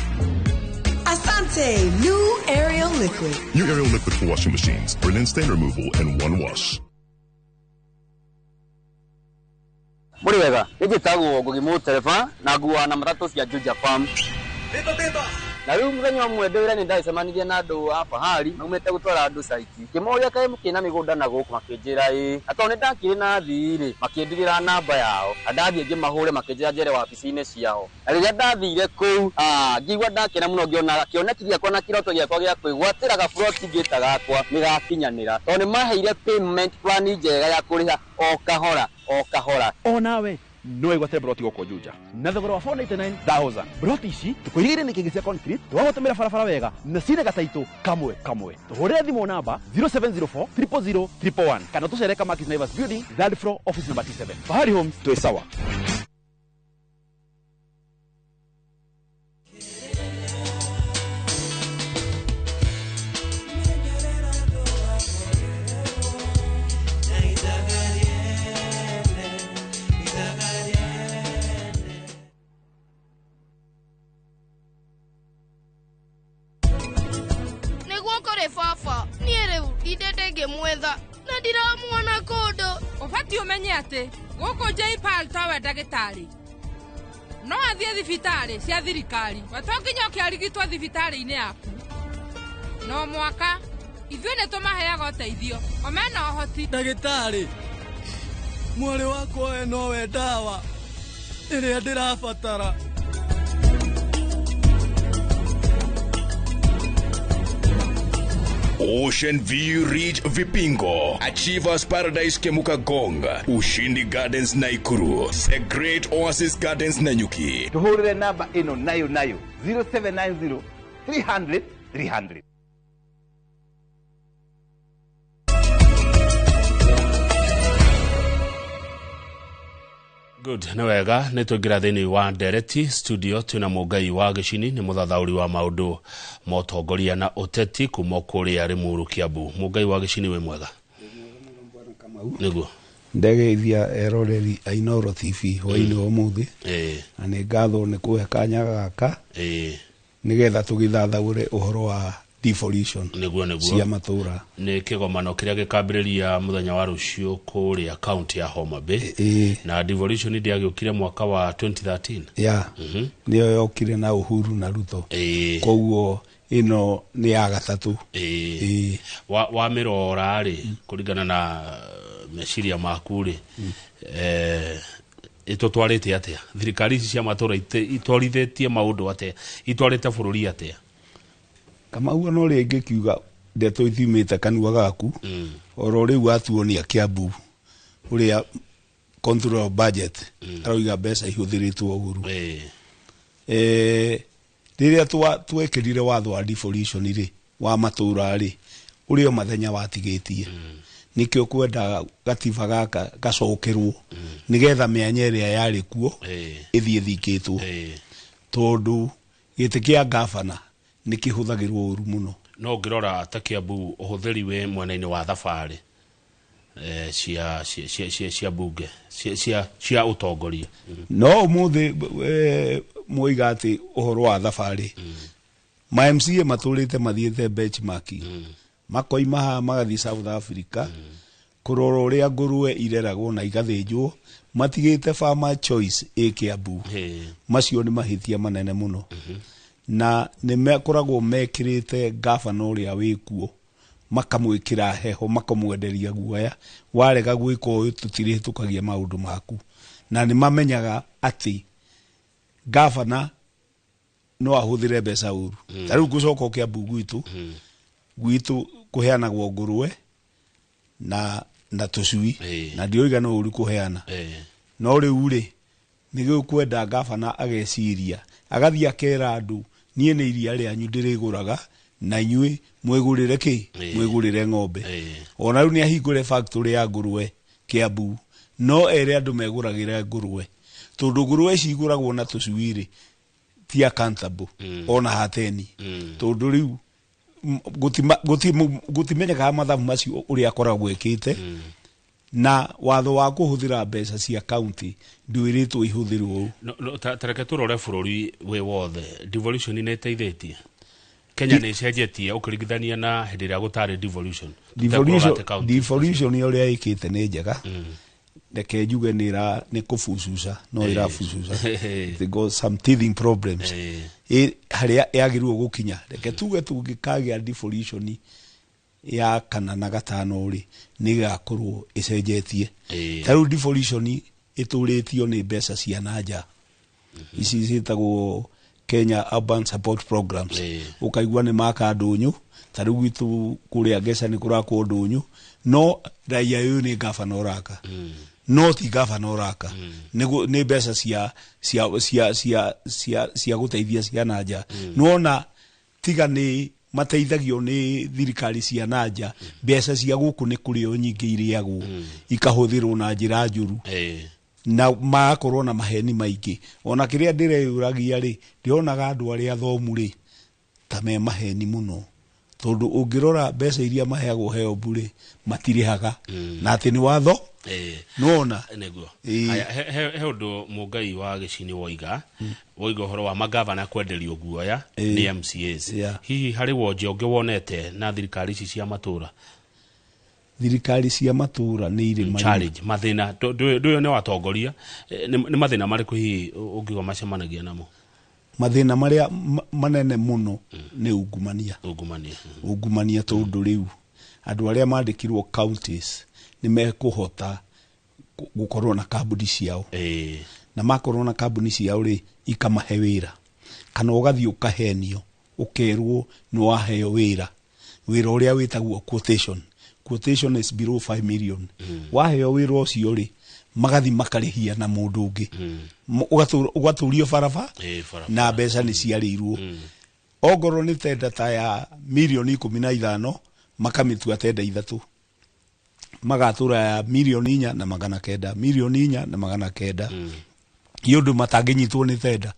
Asante, new Ariel Liquid. New Ariel Liquid for washing machines. Brilliant stain removal in one wash. Muri wega, njĩtagwo Ngugi Mũtereba na nguaga na matatũ cia Juja Farm. Na rĩu mũthenya ũmwe ndĩ wĩra nĩ ndacemanirie na andũ a fahari maumĩte gũtwara andũ caiti. Ngĩmoria kaĩ mũkĩna mĩgũnda na gũkũ, makĩnjĩra ĩĩ. Na tondũ nĩ ndakĩrĩ na athii rĩ, makĩndigĩra namba yao. Na ndathiĩ ngĩmahũre makĩnjĩra njere wabici-inĩ ciao. Na rĩrĩa ndathire kũu, ngĩigua ndakena mũno ngĩona kĩoneki gĩakwa na kĩroto gĩakwa gĩa kwĩgwatĩra gaburoti ngĩta gakwa nĩ gakinyanĩra. Tondũ nĩ maheire payment plan njega ya kũrĩha o kahora o kahora. Onawe no wĩgwatĩre broti gũkũ Juja na thogora wa 499,000. Broti ici tũkũirigĩire nĩ kĩngĩ cia concrete, twagũtũmĩra barabara wega na cina gataitũ kamwe kamwe. Tũhũrĩre thimũ namba 0704 000 111 kana tũcere Kamakis Naivas Building, third floor, office number T7. Fahari Homes, twĩ sawa. Baba niĩ rĩu ndindĩte ngĩmwetha na ndiramuona kũndũ. Ũbatiĩ ũmenye atĩ gũkũ JPAL tawe ndagĩtarĩ no athiĩ thibitarĩ cia thirikari, we to nginya ũkĩarigitwo thibitarĩ-inĩ yaku. No mwaka ithuĩ nĩ tũmaheaga ũteithio o mena ũhoti. Ndagĩtarĩ, mwarĩ wakwa we nowe ndawa ĩrĩa ndĩrabatara. Ocean View Ridge Vipingo, Achievers Paradise Kemuka Gong, Ushindi Gardens Naikuru, The Great Oasis Gardens Nanyuki. Tuhurire namba ino nayo nayo 0790 300 300. Good, nĩ wega nĩ tũingĩra thĩinĩ wa ndereti studio twĩna Mũngai wa Gĩcini, nĩ mũthathaũri wa maũndũ ma ũtongoria na ũteti kuma kũrĩa Rĩmuru Kiambu. Mũngai wa Gĩcini, wĩ mwega? Nĩguo. Ndegeithia eroreri a Inooro TV hwainĩ wa ũmũthĩ, na nĩ ngathwo nĩ kũhe kanya gaka nĩgetha tũgĩthathaũre ũhoro wa devolution. Nĩguo cia matũra. Nĩ kĩgomano kĩrĩa gĩkambĩrĩria mũthenya wa rũciũ kũrĩa kaunti ya Homa Bay. Na devolution ndĩagĩũkire mwaka wa 2013. Ya, nĩyo yokire na Uhuru na Ruto. Koguo ĩno nĩ ya gatatũ. Wa mĩrora rĩ, kũringana na meciria maku rĩ, ĩtũtwarĩte atĩa? Thirikari ici cia matũra itwarithĩtie maũndũ atĩa? Itwarĩte bũrũri atĩa? Kamau no rĩngĩ kiuga ndeto ithiumĩte kanua gaku, oro rĩu atuonia Kiambu ũrĩa control budget aroiga mbeca ihũthĩrĩtwo ũru. Rĩrĩa twekĩrire watho wa devolution rĩ wa matũra rĩ, ũrĩa mathenya watigĩtie, nĩkĩo kwendaga gatiba gaka gacokerwo nĩgetha mĩanya ĩrĩa yarĩ kuo ĩthiĩ thikĩtwo, tondũ gĩtĩ kĩa gavana nĩ kĩhũthagĩrwo ũru mũno. No ũngĩrora ta Kiambu ũhũthĩri wĩ mwena-inĩ wa thabarĩ cia bunge cia ũtongoria. No ũmũthĩ mwoiga atĩ ũhoro wa thabarĩ, ma MCA matũrĩte mathiĩte benchmarking, makoima haha magathiĩ South Africa kũrora ũrĩa ngũrwe ireragwo na igathĩnjwo, matigĩte Farmer Choice ĩ Kiambu. Macio nĩ mahĩtia manene mũno. Na nĩ makoragwo mekĩrĩte gavana ũrĩa wĩkuo, makamwĩkĩra heho, makamwenderia guoya, warega gwĩka ũyũ tũtirĩhĩtũkagia maũndũ maku. Na nĩ mamenyaga atĩ gavana no ahũthĩre mbeca ũru. Ta rĩu ngũcoka Kiambu gwitũ kũheanagwo ngũrwe na tũcui, na ndioiga no ũru kũheana. No rĩu rĩ, nĩ gũkwenda gavana ageciria, agathiĩ akera andũ, niĩ nĩ iria rĩanyu ndĩrĩgũraga na inyuĩ mwĩgũrĩre kĩ? Mwĩgũrĩre ng'ombe. Ona rĩu nĩ ahingũre factory ya ngũrwe Kiambu, no ere andũ megũragĩre ngũrwe, tondũ ngũrwe ici igũragwo na tũcui rĩ ti accountable ona hateni, tondũ rĩu gũtimenyekaga mathabu macio ũrĩa akoragwo ĩkĩte. Na watho wa kũhũthĩra mbeca cia county ndwĩrĩtwo ihũthĩrwo ũũ. No, tareke tũrore bũrũri wĩ wothe, devolution nĩ ĩteithĩtie? Kenya nĩ ĩcenjetie ũkĩringithania na hĩndĩ ĩrĩa gũtarĩ devolution. Devolution Tũtekũrora atĩ county. Devolution ũrĩa ĩkĩte nĩ njega. Reke njuge nĩ ĩra nĩ kũbucuca no ĩrabucuca. They got some teething problems. Harĩa yagĩrĩirwo gũkinya, reke tuge tũngĩkagĩa devolution ya kana na gatano rĩ, nĩ ĩgakorwo ĩcenjetie. Ta rĩu devolution ĩtũrĩtio nĩ mbeca cia na nja ici ciĩtagwo Kenya Urban Support Programs. Ũkaigua nĩ maka ndũnyũ, ta rĩu gwitũ kũrĩa Ngeca nĩ kũrakwo ndũnyũ, no raia ũyũ nĩ gavana ũraka, no ti gavana ũraka, nĩ mbeca cia cia cia cia cia cia gũteithia cia na nja. Nĩwona tiga nĩ mateithagio nĩ thirikari cia na nja, mbeca cia gũkũ nĩ kũrĩo nyingĩ irĩagwo, ikahũthĩrwo na njĩra njũru na magakorwo na maheni maingĩ. Ona kĩrĩa ndĩreyũragia rĩ, ndĩronaga andũ arĩa athomu rĩ ta me maheni mũno, tondũ ũngĩrora mbeca iria maheagwo HELB rĩ, matirĩhaga na atĩ nĩ watho. Nĩwona? Nĩguo. Ĩĩ. Aya, he ũndũ Mũngai wa Gĩcini woiga ũhoro wa magavana kwenderio guoya nĩ MCAs. Hihi harĩ wonje ũngĩ wonete na thirikari ici cia matũra? Thirikari cia matũra nĩ irĩ marima. Challenge, mathĩna. Ndũyũ nĩ watongoria. Nĩ mathĩna marĩkũ hihi ũngiuga macemanagia namo? Mathĩna marĩa manene mũno nĩ ungumania. Ungumania. Ungumania, tondũ rĩu andũ arĩa mandĩkirwo counties nĩ mekũhota gũkorwo na kambuni ciao, na makorwo na kambuni ciao rĩ, ikamahe wĩra, kana ũgathiĩ ũkahenio ũkerwo nĩ waheo wĩra, wĩra ũrĩa wĩtagwo quotation. Quotation is below 5 million. Waheo wĩra ũcio rĩ, magathi makarĩhia na mũndũ ũngĩ. Ũgatũrio baraba. Barabara. Na mbeca nĩ ciarĩirwo. Ongorwo nĩ tenda ta ya mirioni 15, makamĩtua tenda 3, magatũra ya 4,900,000, 4,900,000, nĩ ũndũ matangĩnyitwo nĩ tenda,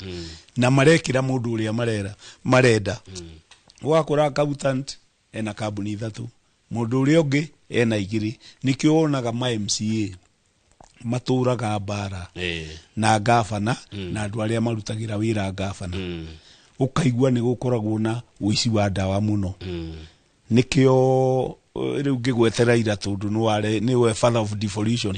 na marekĩra mũndũ ũrĩa marera marenda. Ũgakora accountant ena kambuni 3, mũndũ ũrĩa ũngĩ ena 2. Nĩkĩo wonaga ma MCA matũraga mbara na gavana na andũ arĩa marutagĩra wĩra gavana. Ũkaigua nĩ gũkoragwo na ũici wa ndawa mũno. Nĩkĩo rĩu ngĩgwetera ira, tondũ nĩwe father of devolution,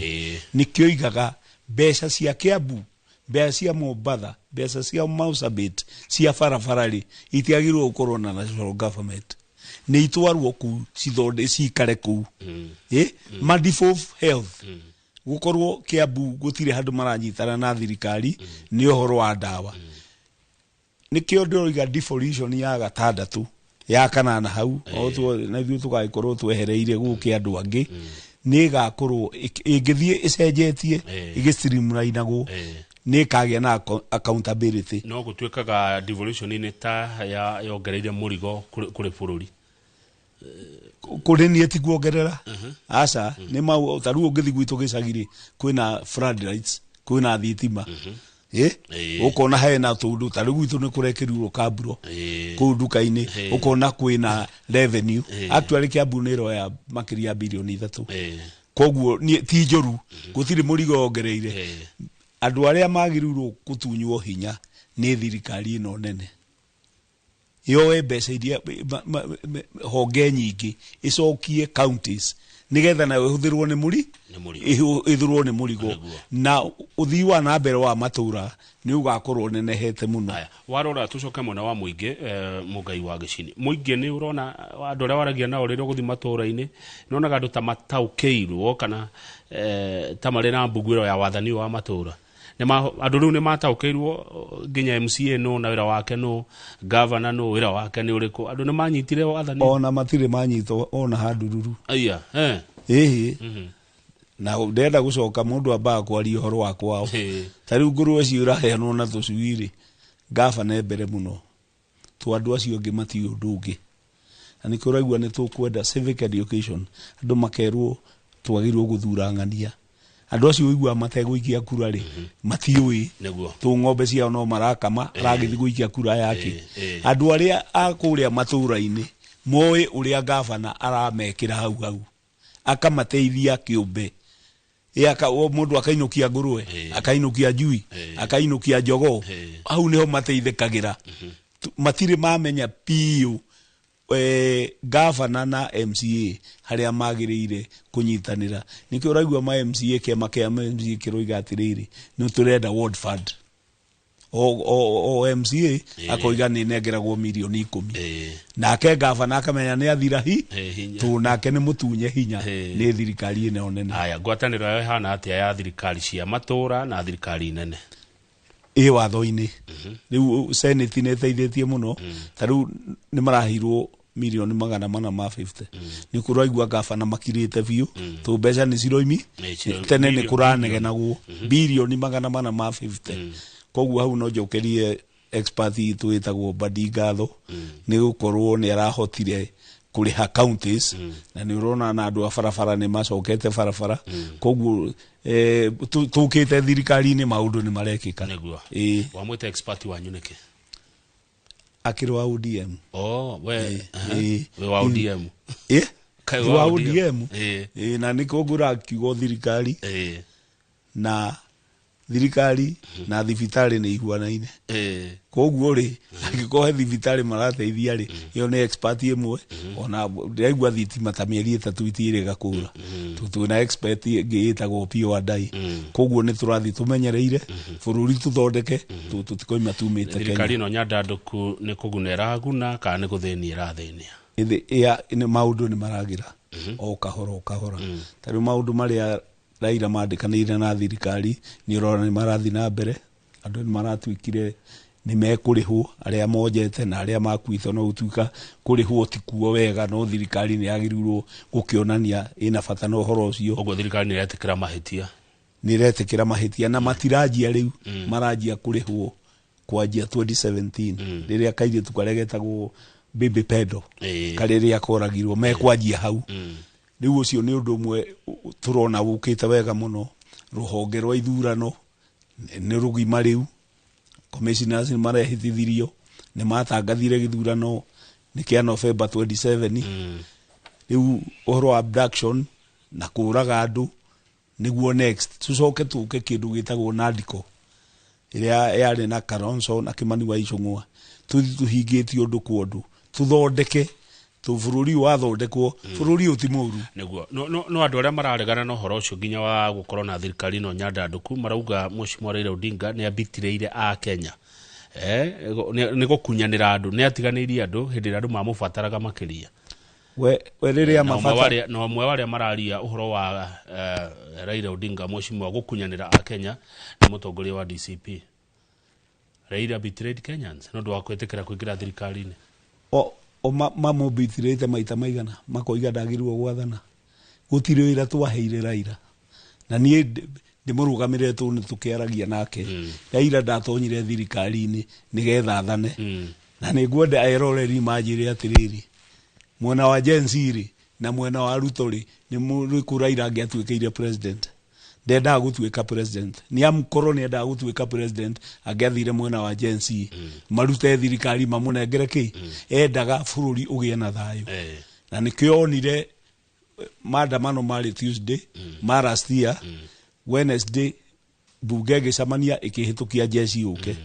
nĩkĩo igaga mbeca cia Kiambu, mbeca cia Mombatha, mbeca cia Marsabit cia barabara rĩ, itiagĩrĩirwo gũkorwo na national government, nĩ itwarwo kũu cithonde cikare kũu. Ma devolve health, gũkorwo Kiambu gũtirĩ handũ maranyitana na thirikari nĩ ũhoro wa ndawa. Nĩkĩo ndĩroiga devolution ya gatandatũ, ya kanana hau, o na ithuĩ tũgagĩkorwo twehereire gũkĩ andũ angĩ, nĩ ĩgakorwo ĩngĩthiĩ ĩcenjetie, ĩgĩ-streamline-agwo, nĩ ĩkagĩa na accountability. No gũtuĩkaga devolution nĩ ta yongereire mũrigo kũrĩ bũrũri. Kũrĩ niĩ ti kuongerera, aca. Nĩ mau ta rĩu ũngĩthiĩ gwitũ gĩcagi rĩ, kwĩna floodlights, kwĩna thitima, ũkona hena tũndũ ta rĩu gwitũ nĩ kũrekĩrirwo kamburo kũu nduka-inĩ, ũkona kwĩna revenue. Actually Kiambu nĩ ĩroya makĩria ya birioni 3. Koguo niĩ ti njũru, gũtirĩ mũrigo wongereire. Andũ arĩa magĩrĩirwo gũtunywo hinya nĩ thirikari ĩno nene yoe mbeca iria honge nyingĩ ĩcokie counties, nĩgetha nayo ĩhũthĩrwo nĩ mũri Nĩ mũrigo. Ĩhũthĩrwo nĩ mũrigo, na ũthii wa na mbere wa matũra nĩ ũgakorwo nenehete mũno. Warora, tucoke mwena wa mũingĩ, Mũngai wa Gĩcini, mũingĩ nĩ ũrona andũ arĩa waragia nao rĩrĩa ũgũthiĩ matũra-inĩ, nĩonaga andũ ta mataũkĩirwo kana ta marĩ na mbuguĩro ya wathani ũyũ wa matũra? Andũ rĩu nĩ mataũkĩirwo nginya MCA nũ na wĩra wake nũ, gavana nũ, wĩra wake nĩ ũrĩkũ? Andũ nĩ manyitire wathani? Ona matirĩ manyitwo ona handururu. Aya. Ĩhĩ. Na ndenda gũcoka mũndũ ambaga kwaria ũhoro wa kwao. Ta rĩu ngũrwe icio iraheanwo na tũcui rĩ, gavana e mbere mũno, to andũ acio angĩ matiũĩ ũndũ ũngĩ, na nĩkĩo ũraigua nĩ tũkwenda civic education, andũ makerwo twagĩrĩirwo gũthura ng'ania. Andũ acio ũiguaga mategũikia kura rĩ, matiũĩ tũ ng'ombe ciao no marakama, aragĩthiĩ gũikia kura yake. Andũ arĩa a kũrĩa matũra-inĩ moĩ ũrĩa gavana aramekĩra hau hau, akamateithia kĩũmbe. Mũndũ akainũkia ngũrwe, akainũkia njui, akainũkia jogoo, hau nĩho mateithĩkagĩra. Matirĩ mamenya biũ. Gavana na MCA harĩa magĩrĩire kũnyitanĩra. Nĩkĩo ũraigua ma MCA, kĩama kĩa MCA kĩroiga atĩrĩrĩ, nĩ tũrenda ward fund. O MCA akoiga nĩ nengeragwo mirioni 10, nake gavana akamenya nĩ athira hi Hinya. Tũ nake nĩ mũtunye hinya nĩ thirikari ĩno nene. Aya, ngwatanĩro yayo ĩhana atĩa ya thirikari cia matũra na thirikari nene? Ĩ watho-inĩ rĩu Senate nĩ ĩteithĩtie mũno. Ta rĩu nĩ maraheirwo mirioni 450. Nĩ kũraigua gavana makirĩte biũ tũ mbeca nĩ ciroimi. Tene nĩ kũranegenagwo birioni 450. Koguo hau no njokerie expert itũ ĩtagwo Mbadi ngatho nĩ gũkorwo nĩ arahotire kũrĩha counties, na nĩ ũrona na andũ a barabara nĩ macokete barabara. Koguo tũkĩte thirikari-inĩ maũndũ nĩ marekĩka. Nĩguo. Ĩĩ. Wamwĩta expert wanyu nĩkĩ? Akĩrĩ wa ODM. Oh, we Ĩĩ. we wa ODM? Ĩ. Kaĩ wa ODM. Ĩĩ. Ĩĩ, na nĩkĩo ngũrakiuga thirikari na thirikari na thibitarĩ nĩ ihuanaine. Koguo rĩ, angĩkorwo he thibitarĩ marateithia rĩ, ĩyo nĩ expert ĩmwe. Ona ndĩraigua thitima ta mĩeri 3 itiĩrĩga kũra. Twĩna expert ĩngĩ ĩtagwo Opiyo Wandayi. Koguo nĩ tũrathiĩ tũmenyereire bũrũri tũthondeke, tũtikoima tumĩte Thirikari Kenya. ĩno nyandandũku nĩ kũguna ĩraguna kana nĩ gũthĩnia ĩrathĩnia? Nĩ maũndũ nĩ maragĩra o kahora o kahora. Ta rĩu maũndũ marĩa Raila mandĩkanĩire na thirikari nĩ ũrona nĩ marathiĩ na mbere. Andũ nĩ maratuĩkire nĩ mekũrĩhwo arĩa monjete na arĩa makuĩte, no gũtuĩka kũrĩhwo ti kuo wega, no thirikari nĩ yagĩrĩirwo gũkĩonania ĩna bata na ũhoro ũcio. Ũguo thirikari nĩ ĩretĩkĩra mahĩtia? Nĩ ĩretĩkĩra mahĩtia na matiranjia rĩu, maranjia kũrĩhwo kwanjia 2017 rĩrĩa kairĩtu karĩa getagwo Baby Pedo karĩrĩa koragirwo, mekwanjia hau. Rĩu ũcio nĩ ũndũ ũmwe tũrona wũkĩte wega mũno. Rũhonge rwa ithurano nĩ rũgima rĩu, commissioners nĩ marehĩtithirio, nĩ matangathire gĩthurano nĩ kĩa November 27. Rĩu ũhoro wa abduction na kũraga andũ nĩguo next. Tũcoke tũke kĩndũ gĩtagwo NADCO ĩrĩa yarĩ na Kalonzo na Kimani wa Ichung'wa. Tũthiĩ tũhingĩtie ũndũ kwa ũndũ, tũthondeke tũ bũrũri ũyũ. Wathondekwo bũrũri ũyũ ti mũru. Nĩguo. No andũ arĩa mararegana na ũhoro ũcio nginya wa gũkorwo na thirikari ĩno nyandandũku marauga Mheshimiwa Raila Odinga nĩ abitirĩire a Kenya, nĩ gũkunyanĩra andũ, nĩ atiganĩirie andũ hĩndĩ ĩrĩa andũ mamũbataraga makĩria. We rĩrĩa Na ũmwe mabata na ũmwe wa arĩa mararia ũhoro wa Raila Odinga Mheshimiwa gũkunyanĩra a Kenya nĩ mũtongoria wa DCP. Raila betrayed Kenyans nĩ ũndũ wa kwĩtĩkĩra kũingĩra thirikari-inĩ. O mamũbitirĩte maita maigana makoiga ndagĩrĩirwo gwathana. Gũtirĩ wĩra twaheire Raila, na niĩ ndĩmũrũgamĩrĩre tũ nĩ tũkĩaragia nake. Raila ndatonyire thirikari-inĩ nĩgetha athane, na nĩ ngwenda eroreri manjĩre atĩrĩrĩ, mwena wa Gen Z rĩ na mwena wa Ruto rĩ, nĩ mũrĩkũ Raila angĩatuĩkĩire president? Ndendaga gũtuĩka president. Nĩ amu korwo nĩ endaga gũtuĩka president, angĩathire mwena wa Gen Z marute thirikari mamũnengere kĩ. Endaga bũrũri ũgĩe na thayũ, na nĩkĩo onire maandamano marĩ Tuesday ma last year. Wednesday bunge ĩgĩcemania ĩkĩhĩtũkia jeshi yũke.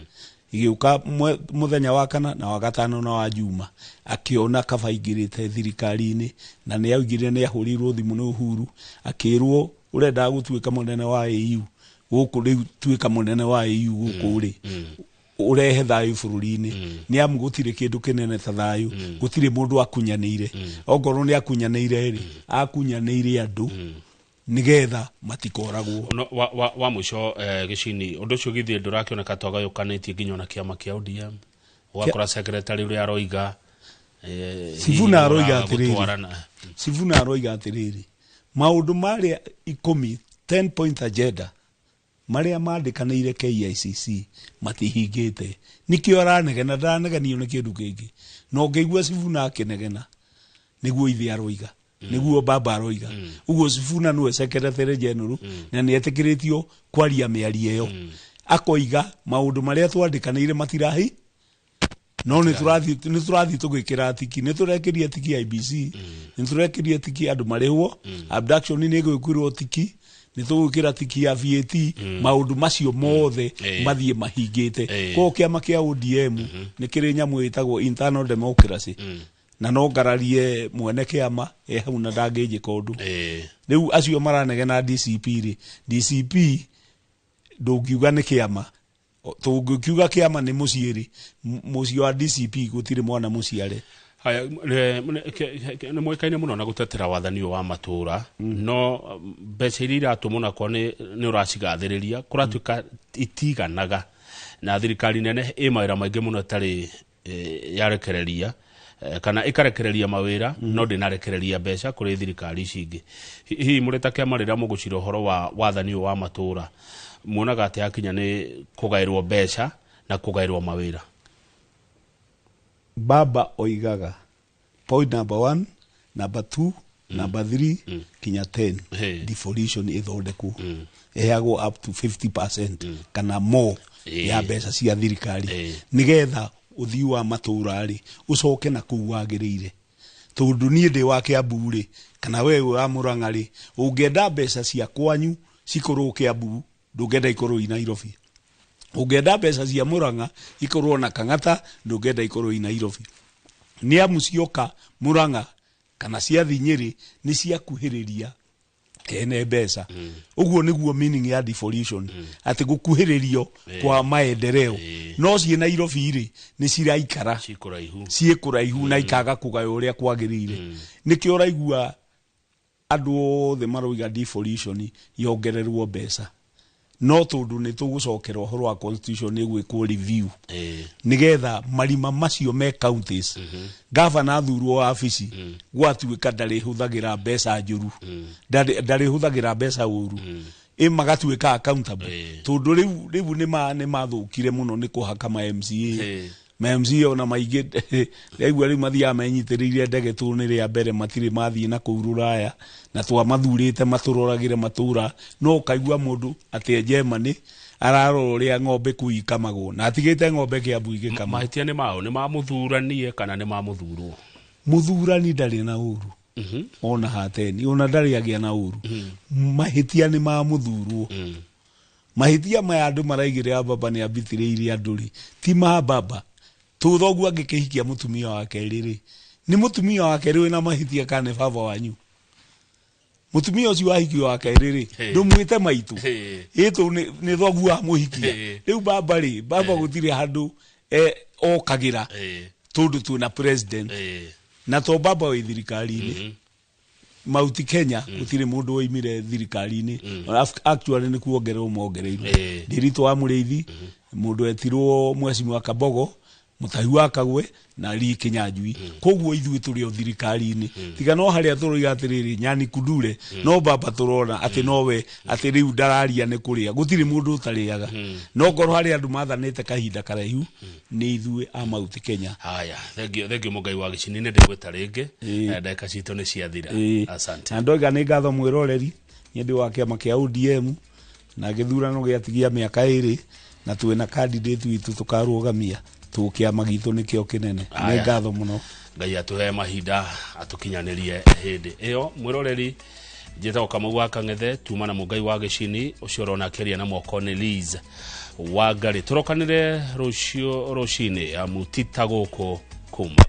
Ĩgĩũka mũthenya wa kana na wa gatano na wa juma. Akĩona kaba aingĩrĩte thirikari-inĩ, na nĩ augire nĩ ahũrĩirwo thimũ nĩ Uhuru akĩrwo, ũrendaga gũtuĩka mũnene wa AU gũkũ, rĩu tuĩka mũnene wa AU gũkũ rĩ, ũrehe thayũ bũrũri-inĩ. Nĩ amu gũtirĩ kĩndũ kĩnene ta thayũ. Gũtirĩ mũndũ akunyanĩire. Ongorwo nĩ akunyanĩire rĩ, akunyanĩire andũ nĩgetha matikoragwo. No, wa mũico, gĩcini ũndũ ũcio githĩ ndũrakĩoneka twagayũkanĩtie nginya ona kĩama kĩa ODM, ũgakora secretary ũrĩa aroiga Sifuna hihi aroiga nĩũraga atĩrĩrĩ, gũtwarana. Sifuna aroiga atĩrĩrĩ, maũndũ marĩa 10, 10 point agenda marĩa mandĩkanĩire KICC matihingĩte. Nĩkĩo aranegena, ndaranegenio nĩ kĩndũ kĩngĩ. Na ũngĩigua Sifuna akĩnegena, nĩguo ithe aroiga, nĩguo baba aroiga. Ũguo Sifuna nĩwe secretary general na nĩ etĩkĩrĩtio kwaria mĩario ĩyo. Akoiga maũndũ marĩa twandĩkanĩire matirahi, no nĩ tũrathiĩ tũgĩkĩra tiki. Nĩ tũrekĩria tiki IEBC, nĩ tũrekĩria tiki andũ marĩhwo, abduction nĩ ĩgwĩkĩrwo tiki, nĩ tũgwĩkĩra tiki ya VAT, maũndũ macio mothe mathiĩ mahingĩte. Koguo kĩama kĩa ODM nĩ kĩrĩ nyamũ ĩtagwo internal democracy. Na no ngararie mwene kĩama e hau na ndangĩnjĩka ũndũ. Rĩu acio maranegena DCP rĩ, DCP ndũngiuga nĩ kĩama. Tũngĩkiuga kĩama nĩ mũciĩ rĩ, mũciĩ wa DCP gũtirĩ mwana mũciare. Haya, nĩ mũĩkaine mũno na gũtetera wathani ũyũ wa matũra, no mbeca iria iratũmwo nakwa nĩ ũracigathĩrĩria kũratuĩka itiganaga, na thirikari nene ĩ mawĩra maingĩ mũno ĩtarĩ yarekereria, kana ĩkarekereria mawĩra, no ndĩnarekereria mbeca kũrĩ thirikari ici ingĩ. Hihi mũrĩ ta kĩama rĩrĩa mũgũcira ũhoro wa wathani ũyũ wa matũra, muonaga atĩ hakinya nĩ kũgaĩrwo mbeca na kũgaĩrwo mawĩra? Baba oigaga point number 1, number 2, number 3 kinya 10, devolution ĩthondekwo, ĩheagwo up to 50% kana more ya mbeca cia thirikari, nĩgetha ũthii wa matũra rĩ ũcoke na kũu wagĩrĩire. Tondũ niĩ ndĩ wa Kiambu rĩ, kana we wĩ wa Murang'a rĩ, ũngĩenda mbeca cia kwanyu cikorwo Kiambu, ndũngĩenda ikorwo i Nairobi. Ũngĩenda mbeca cia Murang'a ikorwo na Kang'ata, ndũngĩenda ikorwo i Nairobi. Nĩ amu cioka Murang'a kana ciathi Nyĩrĩ nĩ ciakuhĩrĩria ene mbeca. Ũguo nĩguo meaning ya devolution, atĩ gũkuhĩrĩrio kwa maendeleo. No ciĩ Nairobi rĩ, nĩ ciraikara ciĩ kũraihu na ikaga kũgaywo ũrĩa kwagĩrĩire. Nĩkĩo ũraigua andũ othe maroiga devolution yongererwo mbeca, no tondũ nĩ tũgũcokera ũhoro wa constitution nĩ gwĩkwo review, nĩgetha marima macio me counties, gavana athurwo wabici gwatuĩka ndarĩhũthagĩra mbeca njũru, ndarĩhũthagĩra mbeca ũru, ĩ magatuĩka accountable. Tondũ rĩu nĩ mathũkire mũno nĩ kũhaka ma MCA. Ma MCA ona maingĩ ndaigua rĩu mathiaga menyitĩrĩire ndege tũ nĩ rĩa mbere matirĩ mathiĩ na kũu rũraya, na twamathurĩte matũroragĩre matũra, no ũkaigua mũndũ atĩ e Germany ararora ũrĩa ng'ombe kũu ikamagwo na atigĩte ng'ombe Kiambu igĩkamwo. Mahĩtia nĩ mao, nĩ ma mũthuranie kana nĩ ma mũthurwo? Mũthurani ndarĩ na ũru ona hateni, ona ndarĩ agĩa na ũru. Mahĩtia nĩ ma mũthurwo. Mahĩtia maya andũ maraigĩrĩra baba nĩ ambitĩrĩire andũ rĩ, ti ma baba. Tũthoguo angĩkĩhikia mũtumia wa kerĩ rĩ, nĩ mũtumia wa kerĩ wĩna mahĩtia kana nĩ baba wanyu? Mũtumia ũcio wahikio wa kerĩ rĩ, ndũmwĩte maitũ, ĩtũ nĩ thoguo amũhikia. Rĩu baba rĩ, baba gũtirĩ handũ okagĩra tondũ twĩna president, na to baba wĩ thirikari-inĩ. Mauti Kenya gũtirĩ mũndũ woimire thirikari-inĩ. Actually nĩ kuongererwo mongereirwo. Ndĩritũ wa Mũrĩithi, mũndũ etirwo Mheshimiwa Kabogo, Mũtahi wa Kagwe na Lee Kinyanjui. Koguo ithuĩ tũrĩ o thirikari-inĩ. Tiga no harĩa tũroiga atĩrĩrĩ Nyani Kundure, no baba tũrona atĩ nowe atĩ rĩu ndararia nĩ kũrĩa. Gũtirĩ mũndũ ũtarĩaga. No ngorwo harĩ andũ mathanĩte kahinda karaihu nĩ ithuĩ a Mauti Kenya. Haya, thank you Mũngai wa Gĩcini, nĩ ndĩgwĩta rĩngĩ. Ndagĩka citũ nĩ ciathira. Asante. Na ndoiga nĩ ngatho mwĩroreri, niĩ ndĩ wa kĩama kĩa ODM na gĩthurano gĩatigia mĩaka 2 na twĩna candidate witũ tũkarũgamia. Kĩama gitũ nĩkĩo kĩnene. Nĩ ngatho mũno. Ngai atũhe mahinda atũkinyanĩrie hĩndĩ ĩyo. Mwĩroreri, njĩtagwo Kamau wa Kang'ethe, tuma na Mũngai wa Gĩcini, ũcio ũrona akĩaria na moko nĩ Liz Wangari. Tũrokanĩre rũciũ rũcinĩ amu ti ta gũkũ kuma.